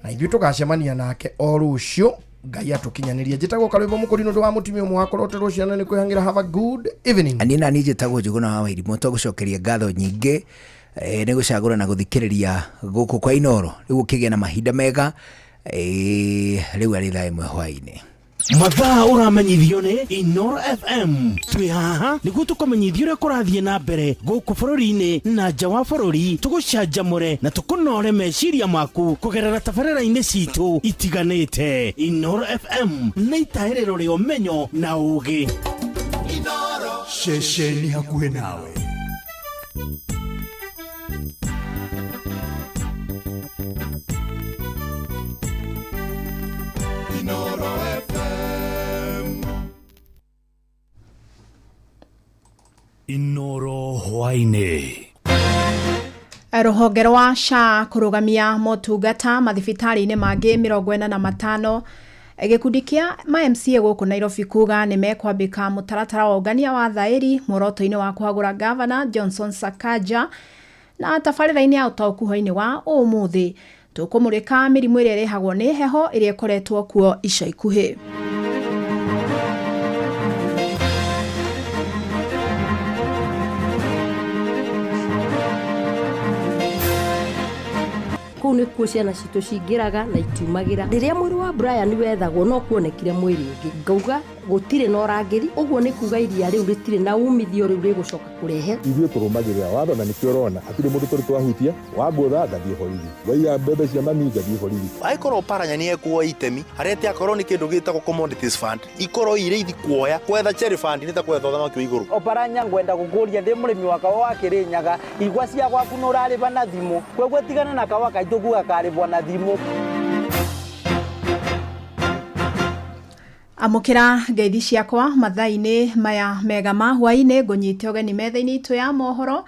na ithuĩ tũgacemania nake o rũciũ Ngai atũkinyanĩrie. Njĩtagwo Karwĩmbo Mũkũri nĩ ũndũ wa mũtumia ũmwe wakorwo ũterwo ciana nĩ kwĩhang'ĩra. Have a good evening. Niĩ naniĩ njĩtagwo Njũgũna wa Wairimu tũgũcokeria ngatho nyingĩ nĩ gũcagũra na gũthikĩrĩria gũkũ kwa Inoro rĩu ũkĩgĩa na mahinda mega rĩu arĩ thaa ĩmwe hwaĩ-inĩ. Mathaa ũramenyithio nĩ Inoro FM twĩ haha nĩguo tũkũmenyithia ũrĩa kũrathiĩ na mbere gũkũ bũrũri-inĩ na nja wa bũrũri tũgũcanjamũre na tũkũnore meciria maku kũgerera tabarĩra-inĩ citũ itiganĩte. Inoro FM nĩ itahĩrĩro rĩa ũmenyo na ũũgĩ. Ceceni hakuhĩ nawe. Inoro FM. Inoro hwaĩ-inĩ. Rũhonge rwa SHA kũrũgamia motungata mathibitarĩ-inĩ mangĩ 45 gĩkundi kĩa ma MCA gũkũ Nairobi kuga nĩ mekwambĩka mũtaratara wa ũngania wa thaĩri muoroto-inĩ wa kũhagũra Gavana Johnson Sakaja na tabarĩra-inĩ ya ũtaũku hwaĩ-inĩ wa ũmũthĩ tũkũmũrĩka mĩrimũ ĩrĩa ĩrehagwo nĩ heho ĩrĩa ĩkoretwo kuo ica ikuhĩ. Kũu nĩkuo ciana citũ cingĩraga na itiumagĩra. Rĩrĩa mwĩrĩ wa Brian wethagwo no kuonekire mwĩrĩ ũngĩ ngauga gũtirĩ na ũrangĩri ũguo nĩ kuga iria rĩu rĩtirĩ na umithio rĩu rĩgũcoka kũrehe. Ithuĩ tũrũmagĩrĩra watho na nĩkĩo ũrona hatirĩ mũndũ tũrĩ twahutia wangũtha ngathiĩ borithi waiya mbembe cia mami ngathiĩ borithi. Angĩkorwo Oparanya nĩ ekuoya itemi harĩa atĩ akorwo nĩ kĩndũ gĩtagwo commodities fund ikorwo irĩ ithi kuoya kwetha cherry fund nĩ ta kwetha ũthamaki wa igũrũ. Oparanya ngwenda gũkũria ndĩ mũrĩmi wa kawa wa Kĩrĩnyaga igwa cia gwaku nĩ ũrarĩba na thimũ kwoguo tigana na kawa kaitũ kuga karĩbwo na thimũ. Amũkĩra ngeithi ciakwa mathaa-inĩ maya mega ma hwaĩ-inĩ ngũnyite ũgeni metha-inĩ itũ ya mohoro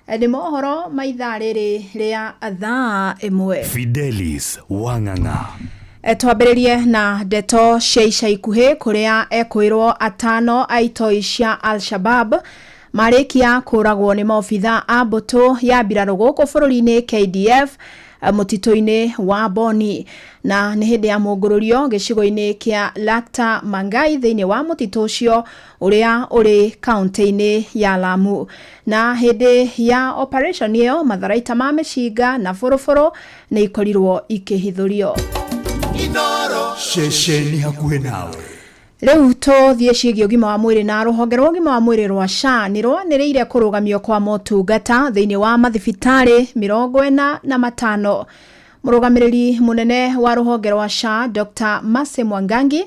nĩ mohoro ma ithaa rĩrĩ rĩa thaa ĩmwe. Fidelis Wang'ang'a. Twambĩrĩrie na ndeto cia ica ikuhĩ kũrĩa ekwĩrwo atano a itoi cia Al-Shabab marĩkia kũragwo nĩ maobitha a mbũtũ ya mbirarũ gũkũ bũrũri-inĩ KDF mũtitũ-inĩ wa Boni na nĩ hĩndĩ ya mũngũrũrio gĩcigo-inĩ kĩa Lakta Mangai thĩinĩ wa mũtitũ ũcio ũrĩa ũrĩ kaunti-inĩ ya Lamu. Na hĩndĩ ya operation ĩyo matharaita ma mĩcinga na bũrũbũrũ nĩ ikorirwo ikĩhithũrio. Ceceni hakuhĩ nawe. Rĩu tũthiĩ ciĩgiĩ ũgima wa mwĩrĩ na rũhonge rwa ũgima wa mwĩrĩ rwa SHA nĩ rwanĩrĩire kũrũgamio kwa motungata thĩinĩ wa mathibitarĩ 45. Mũrũgamĩrĩri mũnene wa rũhonge rwa SHA Dr. Mercy Mwangangi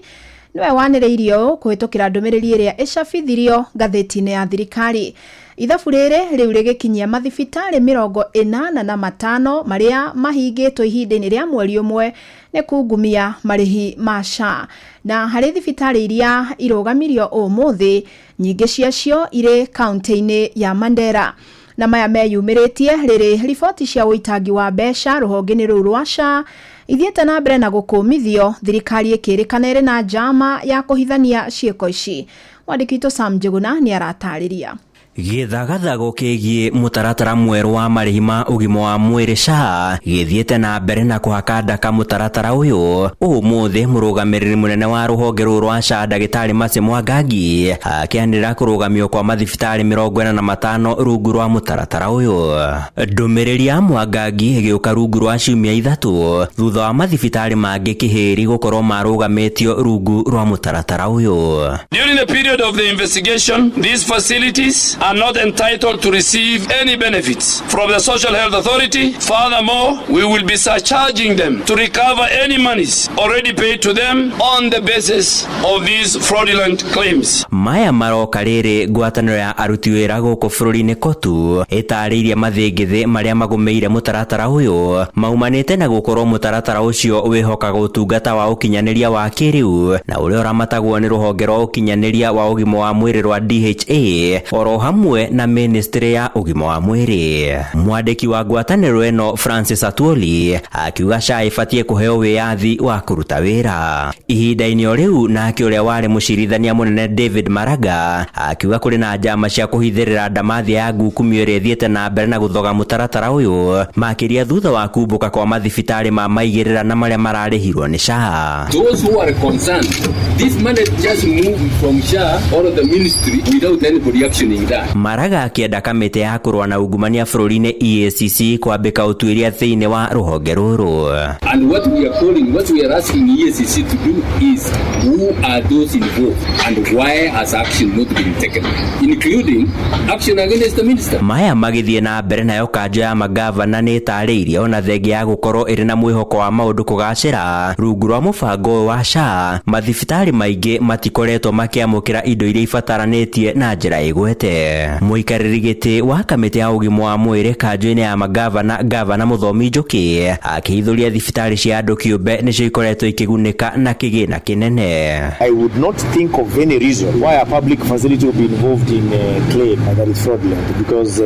Nĩwe wanĩrĩirie ũũ kũhĩtũkĩra ndũmĩrĩri ĩrĩa ĩcabithirio ngathĩti-inĩ ya thirikari. Ithabu rĩrĩ rĩu rĩgĩkinyia mathibitarĩ 85 marĩa mahingĩtwo ihinda-inĩ rĩa mweri ũmwe nĩ kungumia marĩhi ma SHA. Na harĩ thibitarĩ iria irũgamirio ũmũthĩ, nyingĩ ciacio irĩ kaunti-inĩ ya Mandera. Na maya meyumĩrĩtie rĩrĩ riboti cia ũitangi wa mbeca rũhonge-inĩ rũu rwa SHA ithiĩte na mbere na gũkũmithio, thirikari ĩkĩrĩkana ĩrĩ na njama ya kũhithania ciĩko ici. Mwandĩki witũ Sam Njuguna nĩ aratarĩria. Gĩthagathago kĩgiĩ mũtaratara mwerũ wa marĩhi ma ũgima wa mwĩrĩ SHA gĩthiĩte na mbere na kũhaka ndaka mũtaratara ũyũ. Ũmũthĩ mũrũgamĩrĩri mũnene wa rũhonge rũrũ rwa SHA ndagĩtarĩ Mercy Mwangangi akĩanĩrĩra kũrũgamio kwa mathibitarĩ 45 rungu rwa mũtaratara ũyũ. Ndũmĩrĩri ya Mwangangi ĩgĩũka rungu rwa ciumia 3 thutha wa mathibitarĩ mangĩ Kĩhĩri gũkorwo marũgamĩtio rungu rwa mũtaratara ũyũ. During the period of the investigation, these facilities are not entitled to receive any benefits from the Social Health Authority. Furthermore, we will be surcharging them to recover any monies already paid to them on the basis of these fraudulent claims. Maya maroka rĩrĩ ngwatanĩro ya aruti wĩra gũkũ bũrũri-inĩ KOTU ĩtarĩirie mathĩngĩthĩ marĩa magũmĩire mũtaratara ũyũ maumanĩte na gũkorwo mũtaratara ũcio wĩhokaga ũtungata wa ũkinyanĩria wa kĩrĩu na ũrĩa ũramatagwo nĩ rũhonge rwa ũkinyanĩria wa ũgima wa mwĩrĩ rwa DHA oro hamwe na ministry ya ũgima wa mwĩrĩ. Mwandĩki wa ngwatanĩro ĩno Francis Atwoli akiuga SHA ĩbatiĩ kũheo wĩyathi wa kũruta wĩra. Ihinda-inĩ o rĩu nake ũrĩa warĩ mũcirithania mũnene David Maraga akiuga kũrĩ na njama cia kũhithĩrĩra ndamathia ya ngukumio ĩrĩa ĩthiĩte na mbere na gũthoga mũtaratara ũyũ makĩria thutha wa kumbũka kwa mathibitarĩ ma maigĩrĩra na marĩa mararĩhirwo nĩ SHA. Those who are concerned, this money just moved from SHA or the ministry without anybody actioning that. Maraga akĩenda kamĩtĩ ya kũrũa na ungumania bũrũri-inĩ EACC kwambĩka ũtuĩria thĩinĩ wa rũhonge rũrũ. And what we are calling, what we are asking EACC to do is who are those involved and why has action not been taken, including action against the minister. Maya magĩthiĩ na mbere nayo kanjo ya magavana nĩ ĩtarĩirie ona thengia ya gũkorwo ĩrĩ na mwĩhoko wa maũndũ kũgacĩra rungu rwa mũbango ũyũ wa SHA mathibitarĩ maingĩ matikoretwo makĩamũkĩra indo iria ibataranĩtie na njĩra ĩgwete. Mũikarĩri gĩtĩ wa kamĩtĩ ya ũgima wa mwĩrĩ kanjo-inĩ ya magavana gavana Mũthomi Njũkĩ akĩhithũria thibitarĩ cia andũ kĩũmbe nĩcio ikoretwo ikĩgunĩka na kĩgĩna kĩnene. I would not think of any reason why a public facility will be involved in a claim that is fraudulent, because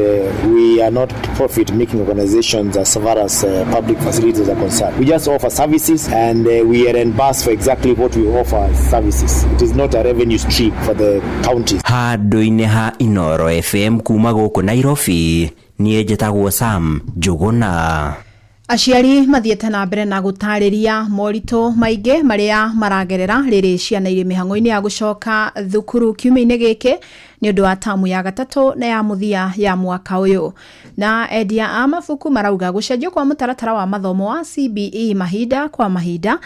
we are not profit-making organizations as far as public facilities are concerned. We just offer services and we are reimbursed for exactly what we offer as services. It is not a revenue stream for the counties. Handũ-inĩ ha Inoro FM kuma gũkũ Nairobi, niĩ njĩtagwo Sam Njuguna. Aciari mathiĩte na mbere na gũtarĩria moritũ maingĩ marĩa maragerera rĩrĩ ciana irĩ mĩhang'o-inĩ ya gũcoka thukuru kiumia-inĩ gĩkĩ nĩ ũndũ wa tamu ya gatatũ na ya mũthia ya mwaka ũyũ. Na endia a mabuku marauga gũcenjio kwa mũtaratara wa mathomo wa CBE mahinda kwa mahinda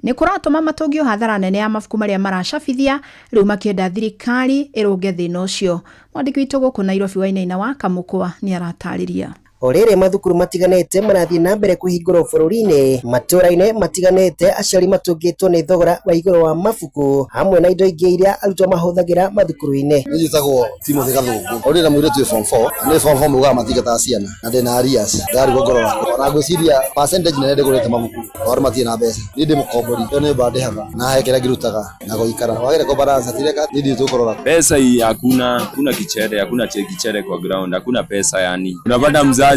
nĩ kũratũma matũngio hathara nene ya mabuku marĩa maracabithia rĩu makĩenda thirikari ĩrũnge thĩna ũcio. Mwandĩki witũ gũkũ Nairobi Wainaina wa Kamũkwa nĩ aratarĩria. O rĩrĩ mathukuru matiganĩte marathiĩ na mbere kũhingũrwo bũrũri-inĩ, matũũra-inĩ matiganĩte aciari matũngĩtwo nĩ thogora wa igũrũ wa mabuku hamwe na indo ingĩ iria arutwo mahũthagĩra mathukuru-inĩ. Niĩ njĩtagwo Timothy Gathũngũ. O ndĩna mũirĩtu wĩ form 4, nĩ form 4 mugaga matingataga ciana na ndĩna arrears ndarigwo ngoro wakwa. Na ngwĩciria percentage nene ndĩgũrĩte mabuku o andũ matirĩ na mbeca. Niĩ ndĩ mũkombori, ĩyo nĩ nyũmba ndĩhaga na he kĩrĩa ngĩrutaga na gũikara. Wagĩra kũ balance tireka niĩ ndirĩ tũkũrora. Pesa hii hakuna, hakuna kichere, hakuna kichere kwa ground, hakuna pesa yani. Unapata mzazi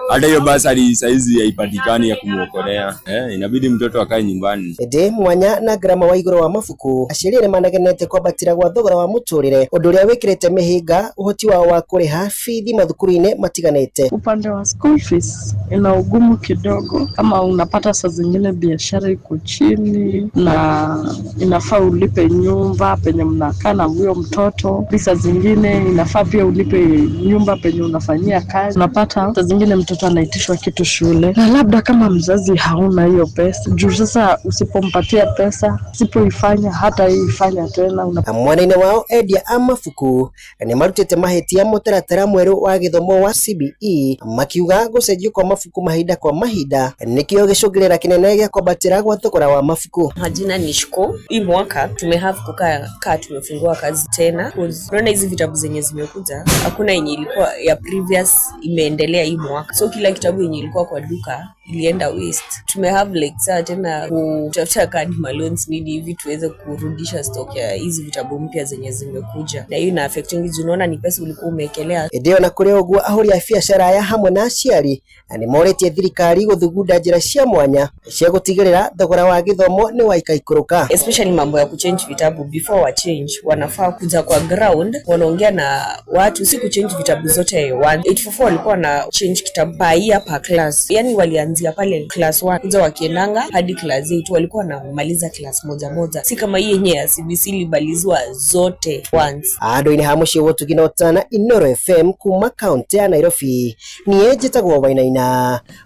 hata hiyo basari saizi haipatikani ya kumuokolea. Inabidi mtoto akae nyumbani. Ĩndĩ mwanya na ngarama wa igũrũ wa mabuku, aciari nĩ managenete kwambatĩra gwa thogora wa mũtũrĩre, ũndũ ũrĩa wĩkĩrĩte mĩhĩnga ũhoti wao wa kũrĩha bithi mathukuru-inĩ matiganĩte. Upande wa school fees ina ugumu kidogo, kama unapata saa zingine biashara iko chini na inafaa ulipe nyumba penye mnakaa na huyo mtoto. Pesa zingine inafaa pia ulipe nyumba penye unafanyia kazi. Unapata Unapata saa zingine mtoto anaitishwa kitu shule, na labda kama mzazi hauna hiyo pesa, juu sasa usipompatia pesa, usipoifanya hata ifanya tena una Mwena-inĩ wao endia a mabuku nĩ marutĩte mahĩtia mũtaratara mwerũ wa gĩthomo wa CBE makiuga gũcenjio kwa mabuku mahinda kwa mahinda nĩkĩo gĩcũngĩrĩra kĩnene gĩa kwambatĩra gwa thogora wa mabuku. Majina ni Shiko. Hii mwaka tumehave kukaa kaa tumefungua kazi tena. 'Cause unaona hizi vitabu zenye zimekuja, hakuna yenye ilikuwa ya previous imeendelea hii mwaka, so kila kitabu yenye ilikuwa kwa duka ilienda waste. Tumehave like saa tena kutafuta kadi maloans nini hivi tuweze kurudisha stock ya hizi vitabu mpya zenye zimekuja, na hiyo ina affect wengi juu unaona ni pesa ulikuwa umeekelea. Ĩndĩ ona kũrĩ ũguo ahũri a biacara aya hamwe na aciari nĩ morĩtie thirikari gũthugunda njĩra cia mwanya cia gũtigĩrĩra thogora wa gĩthomo nĩ waikaikũrũka. Especially mambo ya kuchange vitabu, before wa change wanafaa kuja kwa ground, wanaongea na watu, si kuchange vitabu zote one. 844 walikuwa na change kitabu per year per class, yani walianzia pale class 1 kuja wakiendanga hadi class 8, walikuwa wanamaliza class moja moja, si kama hii yenye ya CBC ilimalizwa zote once. Andũ-inĩ ha mũciĩ wa ũtugi na ũtana Inooro FM kuma kaũntĩ ya Nairobi niĩ njĩtagwo Wainaina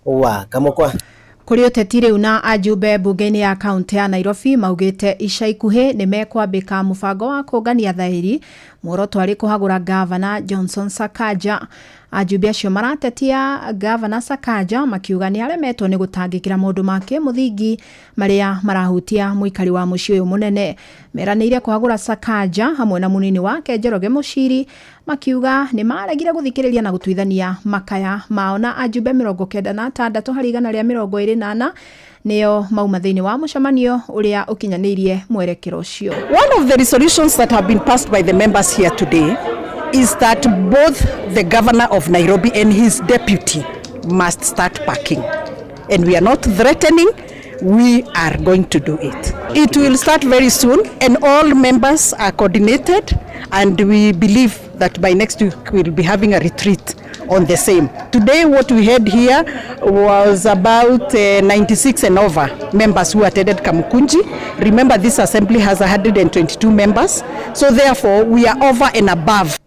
wa Kamũkwa. Kũrĩ ũteti rĩu na ajumbe mbunge-inĩ ya kaũntĩ ya Nairobi maugĩte ica ikuhĩ nĩ mekwambĩka mũbango wa kũngania thaĩri muoroto arĩ kũhagũra gavana Johnson Sakaja. Ajumbe acio maratetia gavana Sakaja makiuga nĩ aremetwo nĩ gũtangĩkĩra maũndũ ma kĩmũthingi marĩa marahutia mũikari wa mũciĩ ũyũ mũnene. Meranĩire kũhagũra Sakaja hamwe na mũnini wake Njoroge Mũciri makiuga nĩ maregire gũthikĩrĩria na gũtuithania makaya mao na ajumbe 96 harĩ 124 nĩo mauma thĩinĩ wa mũcemanio ũrĩa ũkinyanĩirie mwerekero ũcio. One of the resolutions that have been passed by the members here today is that both the governor of Nairobi and his deputy must start packing. And we are not threatening, we are going to do it. It will start very soon, and all members are coordinated, and we believe that by next week we'll be having a retreat on the same. Today what we had here was about 96 and over members who attended Kamukunji. Remember, this assembly has 122 members, so therefore we are over and above.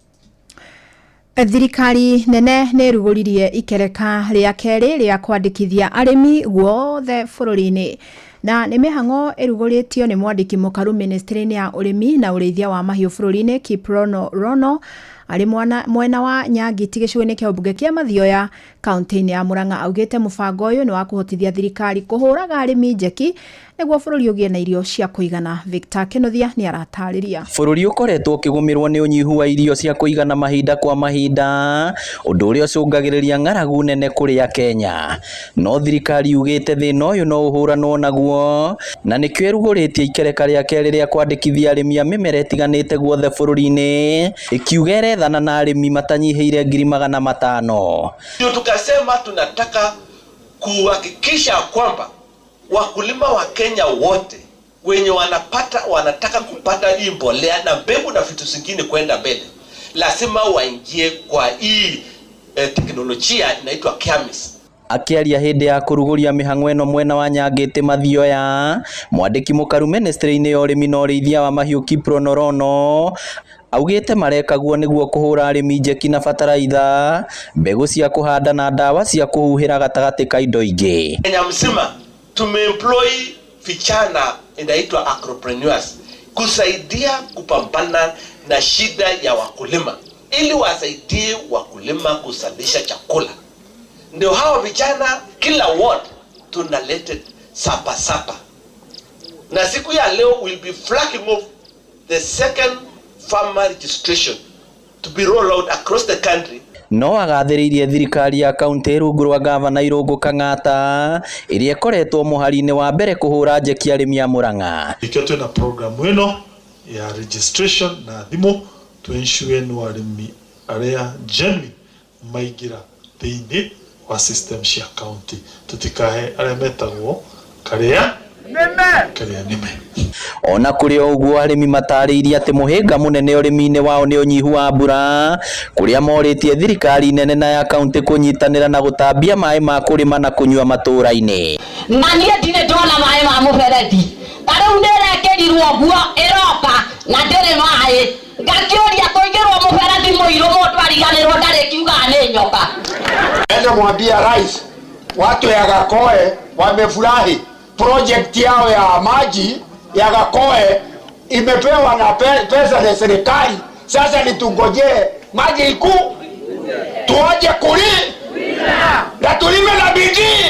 Thirikari nene nĩ ĩrugũririe ikereka rĩa kerĩ rĩa kwandĩkithia arĩmi guothe bũrũri-inĩ na nĩ mĩhang'o ĩrugũrĩtio nĩ mwandĩki mũkaru ministry-inĩ ya ũrĩmi na ũrĩithia wa mahiũ bũrũri-inĩ Kiprono Rono arĩ mwena wa Nyangiti gĩcigo-inĩ kĩa ũmbunge kĩa Mathioya kaũntĩ-inĩ ya Murang'a. Augĩte mũbango ũyũ nĩ wa kũhotithia thirikari kũhũraga arĩmi njeki nĩguo bũrũri ũgĩe na irio cia kũigana. Victor Kĩnuthia nĩ aratarĩria. Bũrũri ũkoretwo ũkĩgũmĩrwo nĩ ũnyihu wa irio cia kũigana mahinda kwa mahinda, ũndũ ũrĩa ũcũngagĩrĩria ng'aragu nene kũrĩ Akenya. No thirikari yugĩte thĩna ũyũ no ũhũranwo naguo, na nĩkĩo ĩrugũrĩtie ikereka rĩa kerĩ rĩa kwandĩkithia arĩmi a mĩmera ĩtiganĩte guothe bũrũri-inĩ, ĩkiuga ĩrethana na arĩmi matanyihĩire 500,000. Ndio tukasema tunataka kuhakikisha kwamba wakulima wa Kenya wote wenye wanataka kupata hii mbolea na mbegu na vitu zingine kwenda mbele, lazima waingie kwa hii teknolojia inaitwa KIAMIS. Akĩaria hĩndĩ ya kũrugũria mĩhang'o ĩno mwena wa Nyangĩtĩ Mathioya, mwandĩki mũkaru ministry-inĩ ya ũrĩmi na ũrĩithia wa mahiũ Kiprono Rono augĩte marekagwo nĩguo kũhũra arĩmi njeki na bataraitha, mbegũ cia kũhanda na ndawa cia kũhuhĩra gatagatĩ ka indo ingĩ. Kenya mzima tumeemploy vijana inaitwa agropreneurs kusaidia kupambana na shida ya wakulima ili wasaidie wakulima kuzalisha chakula. Ndio hawa vijana kila ward tunalete sapa sapa. Na siku ya leo we'll be flagging off the second farmer registration to be rolled out across the country. No agathĩrĩirie thirikari ya kaunti rungu rwa gavana Irũngũ Kang'ata ĩrĩa ĩkoretwo mũhari-inĩ wa mbere kũhũra njeki arĩmi a Murang'a. Ikĩo twĩna program ĩno ya registration na thimũ to ensure no arĩmi arĩa genuine maingĩra thĩinĩ wa system cia county, tutikahe arĩa metagwo karĩa nĩme. Ona kũrĩ o ũguo arĩmi matarĩirie atĩ mũhĩnga mũnene ũrĩmi-inĩ wao nĩ ũnyihu wa mbura, kũrĩa morĩtie thirikari nene na ya kaunti kũnyitanĩra na gũtambia maĩ ma kũrĩma na kũnyua matũũra-inĩ. Na niĩ ndirĩ ndona maĩ ma mũberethi, ta rĩu nĩĩrekĩrirwo nguo ĩroka na ndĩrĩ maĩ, ngakĩũria kũingĩrwo mũberethi Mũirũ mũndũ ariganĩrwo ndarĩ kiugaga nĩ nyoka. Enda mwambia rais, watu ya Gakoe wamefurahi, project yao ya maji ya Gakoe imepewa na pesa za serikali. Sasa ni tungojee maji iku tuaje kuli na tulime na bidii,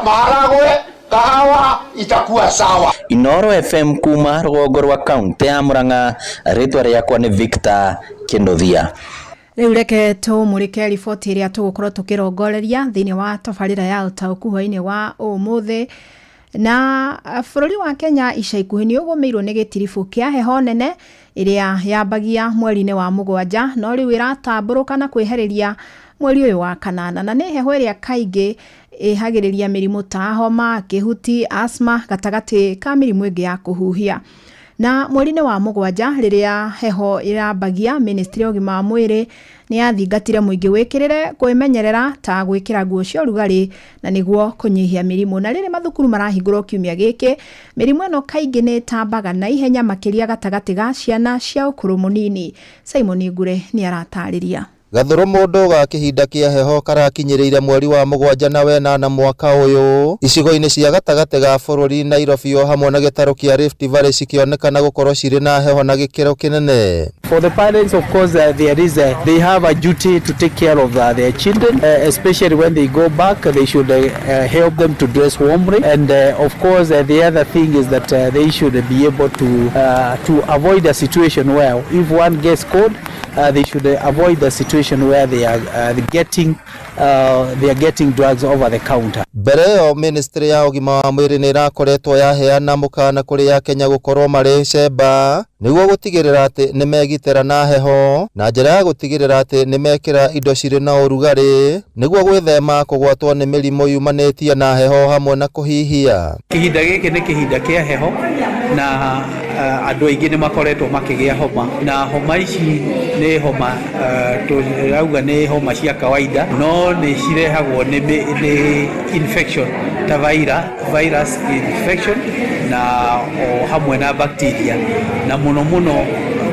maharagwe kahawa itakuwa sawa. Inoro FM kuma rũgongo rwa kaunti ya Murang'a, rĩtwa rĩakwa nĩ Victor Kinduthia. Rĩu reke tũmũrĩke riboti ĩrĩa tũgũkorwo tũkĩrongoreria thĩinĩ wa tabarĩra ya ũtaũku hwainĩ wa ũmũthĩ. Na bũrũri wa Kenya ica ikuhĩ nĩ ũgũmĩirwo nĩ gĩtiribũ kĩa heho nene ĩrĩa yambagia mweri-inĩ wa mũgwanja, no rĩu ĩratambũrũka na kwĩhereria mweri ũyũ wa kanana, na nĩ heho ĩrĩa kaingĩ ĩhagĩrĩria mĩrimũ ta homa, kĩhuti, asthma gatagatĩ ka mĩrimũ ĩngĩ ya kũhuhia. Na mweri-inĩ wa mũgwanja rĩrĩa heho ĩrambagia, ministry ya ũgima wa mwĩrĩ nĩ yathingatire mũingĩ wĩkĩrĩre kwĩmenyerera ta gwĩkĩra nguo cia ũrugarĩ na nĩguo kũnyihia mĩrimũ. Na rĩrĩ mathukuru marahingũrwo kiumia gĩkĩ, mĩrimũ ĩno kaingĩ nĩ ĩtambaga na ihenya makĩria gatagatĩ ga ciana cia ũkũrũ mũnini. Simon Ngure nĩ aratarĩria. Gathuru mũndũ ga kĩhinda kĩa heho karakinyĩrĩire mweri wa mũgwanja na wenana mwaka ũyũ icigo-inĩ cia gatagatĩ ga bũrũri Nairobi o hamwe na gĩtarũ kĩa Rift Valley cikĩonekana gũkorwo cirĩ na heho na gĩkĩro kĩnene. For the parents, of course, there is they have a duty to take care of their children, especially when they go back. They should help them to dress warmly, and of course, the other thing is that they should be able to avoid a situation where if one gets cold, they should avoid the situation where they are getting drugs over the counter. Mbere ĩyo ministry ya ũgima wa mwĩrĩ nĩ ĩrakoretwo yaheana mũkana kũrĩ Akenya gũkorwo marĩ cemba nĩguo gũtigĩrĩra atĩ nĩ megitĩra na heho na njĩra ya gũtigĩrĩra atĩ nĩ mekĩra indo cirĩ na ũrugarĩ nĩguo gwĩthema kũgwatwo nĩ mĩrimũ yumanĩtie na heho hamwe na kũhihia. Kĩhinda gĩkĩ nĩ kĩhinda kĩa heho na andũ aingĩ nĩ makoretwo makĩgĩa homa, na homa ici nĩ homa tũrauga nĩ homa cia kawaida, no nĩ cirehagwo nĩ infection ta virus infection na o hamwe na bacteria, na mũno mũno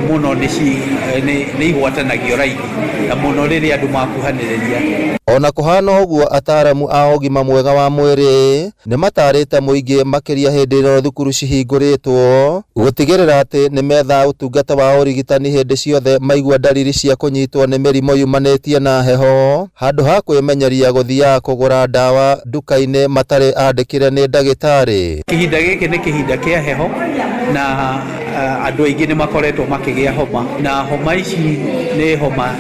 mũno nĩ igwatanagio raithi na mũno rĩrĩa andũ makuhanĩrĩria. Ona kũhana ũguo, ataaramu a ũgima mwega wa mwĩrĩ nĩ matarĩte mũingĩ makĩria hĩndĩ ĩrĩa thukuru cihingũrĩtwo gũtigĩrĩra atĩ nĩ metha ũtungata wa ũrigitani hĩndĩ ciothe maigua ndariri cia kũnyitwo nĩ mĩrimũ yumanĩtie na heho handũ ha kwĩmenyeria gũthiaga kũgũra ndawa nduka-inĩ matarĩ andĩkĩre nĩ ndagĩtarĩ. Kĩhinda gĩkĩ nĩ kĩhinda kĩa heho na andũ aingĩ nĩ makoretwo makĩgĩa homa, na homa ici nĩ homa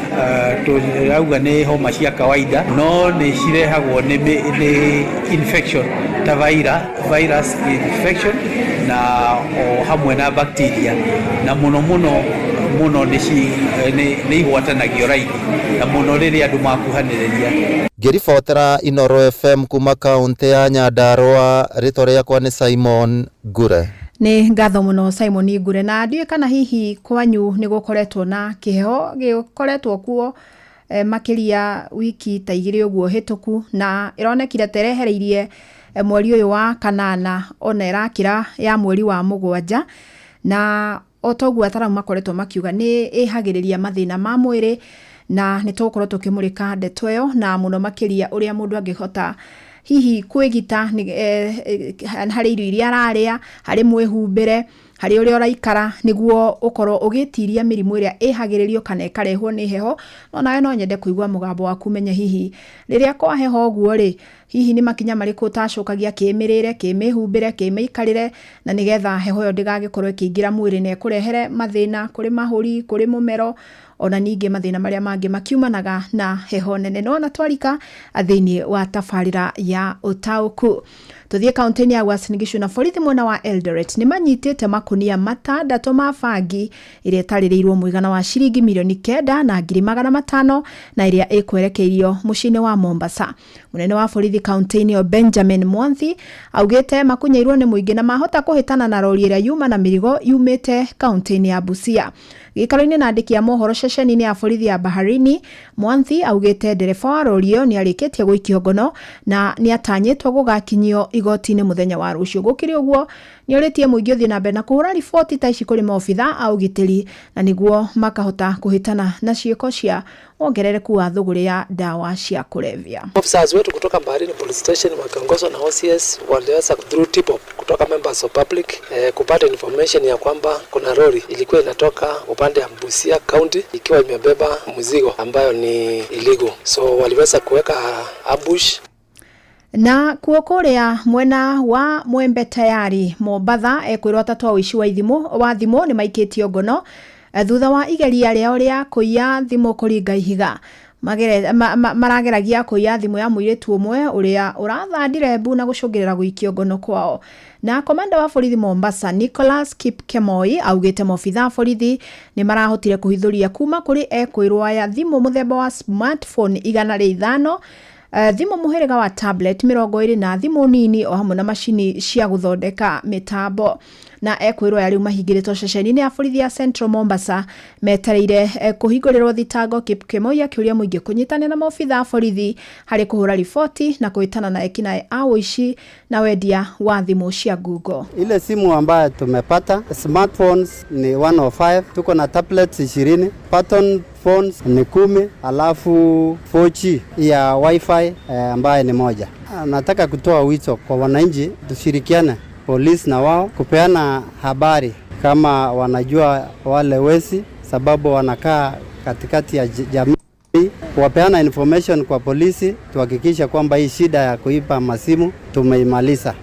tũrauga nĩ homa cia kawaida, no nĩ cirehagwo nĩ infection ta virus infection na o hamwe na bacteria, na mũno mũno mũno nĩ igwatanagio raithi na mũno rĩrĩa andũ makuhanĩrĩria. Ngĩribotera Inoro FM kuma kaunti ya Nyandarua, rĩtwa rĩakwa nĩ Simon Ngure. Nĩ ngatho mũno Simon Ngure. Na ndiũĩ kana hihi kwanyu nĩ gũkoretwo na kĩheho gĩkoretwo kuo makĩria wiki ta igĩrĩ ũguo hĩtũku, na ĩronekire ta ĩrehereirie mweri ũyũ wa kanana ona ĩrakĩra ya mweri wa mũgwanja, na o toguo ataramu makoretwo makiuga nĩ ĩhagĩrĩria mathĩna ma mwĩrĩ, na nĩ tũgũkorwo tũkĩmũrĩka ndeto ĩyo na mũno makĩria ũrĩa mũndũ angĩhota hihi kwĩgita harĩ irio iria ararĩa, harĩ mwĩhumbĩre, harĩ ũrĩa ũraikara nĩguo ũkorwo ũgĩtiria mĩrimũ ĩrĩa ĩhagĩrĩrio kana ĩkarehwo nĩ heho. No nawe no nyende kũigua mũgambo waku menye hihi rĩrĩa kwa heho ũguo rĩ, hihi nĩ makinya marĩkũ ũtacokagia kĩmĩrĩre, kĩmĩhumbĩre, kĩmĩikarĩre, na nĩgetha heho ĩyo ndĩgagĩkorwo ĩkĩingĩra mwĩrĩ na ĩkũrehere mathĩna kũrĩ mahũri, kũrĩ mũmero, ona ningĩ mathĩna marĩa mangĩ makiumanaga na heho nene. No na twarika thĩinĩ wa tabarĩra ya ũtaũku. Tuthiĩ kaunti-inĩ ya Uasin Gishu na borithi mwena wa Eldoret nĩ manyitĩte makunia matandatũ ma bangi ĩrĩa ĩtarĩrĩirwo mũigana wa ciringi milioni 9,500 na ĩrĩa ĩkwerekeirio mũciĩ-inĩ wa Mombasa. Mũnene wa borithi kaunti-inĩ ĩyo Benjamin Mwanthi augĩte makunyairwo nĩ mũingĩ na mahota kũhĩtana na rori ĩrĩa yuma na mĩrigo yumĩte kaunti-inĩ ya Busia. Gĩikaro-inĩ na andĩki a mohoro ceceni-inĩ ya borithi ya Baharini, Mwanthi augĩte ndereba wa rori ĩyo nĩarĩkĩtie gũikio ngono na nĩatanyĩtwo gũgakinyio igoti-inĩ mũthenya wa rũciũ. Gũkĩrĩ ũguo, nĩorĩtie mũingĩ ũthiĩ na mbere na kũhũra riboti ta ici kũrĩ maobitha a ũgitĩri na nĩguo makahota kũhĩtana na ciĩko cia wongerereku wa thũgũrĩ ya ndawa cia kũrebia. Officers wetu kutoka Baharini Police Station wakiongozwa na OCS waliweza through tip off kutoka members of public kupata information ya kwamba kuna lori ilikuwa inatoka upande ya Busia County ikiwa imebeba mzigo ambayo ni illegal, so waliweza kuweka ambush. Na kuo kũrĩa mwena wa Mwembe Tayari Mombatha, ekwĩrwo atatũ a ũici wa ithimũ wa thimũ nĩ maikĩtio ngono thutha wa igeria rĩao rĩa kũiya thimũ kũringa ihiga. Marageragia kũiya thimũ ya mũirĩtu ũmwe ũrĩa ũrathandire mbu na gũcũngĩrĩra gũikio ngono kwao. Na komanda wa borithi Mombasa Nicholas Kipkemoi augĩte maobitha a borithi nĩ marahotire kũhithũria kuma kũrĩ ekwĩrwo aya thimũ mũthemba wa smartphone 105, thimũ mũhĩrĩga wa tablet 20 na thimũ nini o hamwe na macini cia gũthondeka mĩtambo. Na ekwĩrwo aya rĩu mahingĩrĩtwo ceceni-inĩ ya borithi ya Central Mombasa metereire kũhingũrĩrwo thitango. Kipkemoi akĩũria mũingĩ kũnyitanĩra na maobitha a borithi harĩ kũhũra riboti na kũhĩtana na ekinaĩ a ũici na wendia wa thimũ cia Google. Ile simu ambayo tumepata smartphones ni 105, tuko na tablets 20, button phones ni 10, alafu 4G ya wifi ambaye ni 1. Nataka kutoa wito kwa wananchi tushirikiane polisi na wao kupeana habari kama wanajua wale wezi, sababu wanakaa katikati ya jamii, wapeana information kwa polisi tuhakikisha kwamba hii shida ya kuiba masimu tumeimaliza.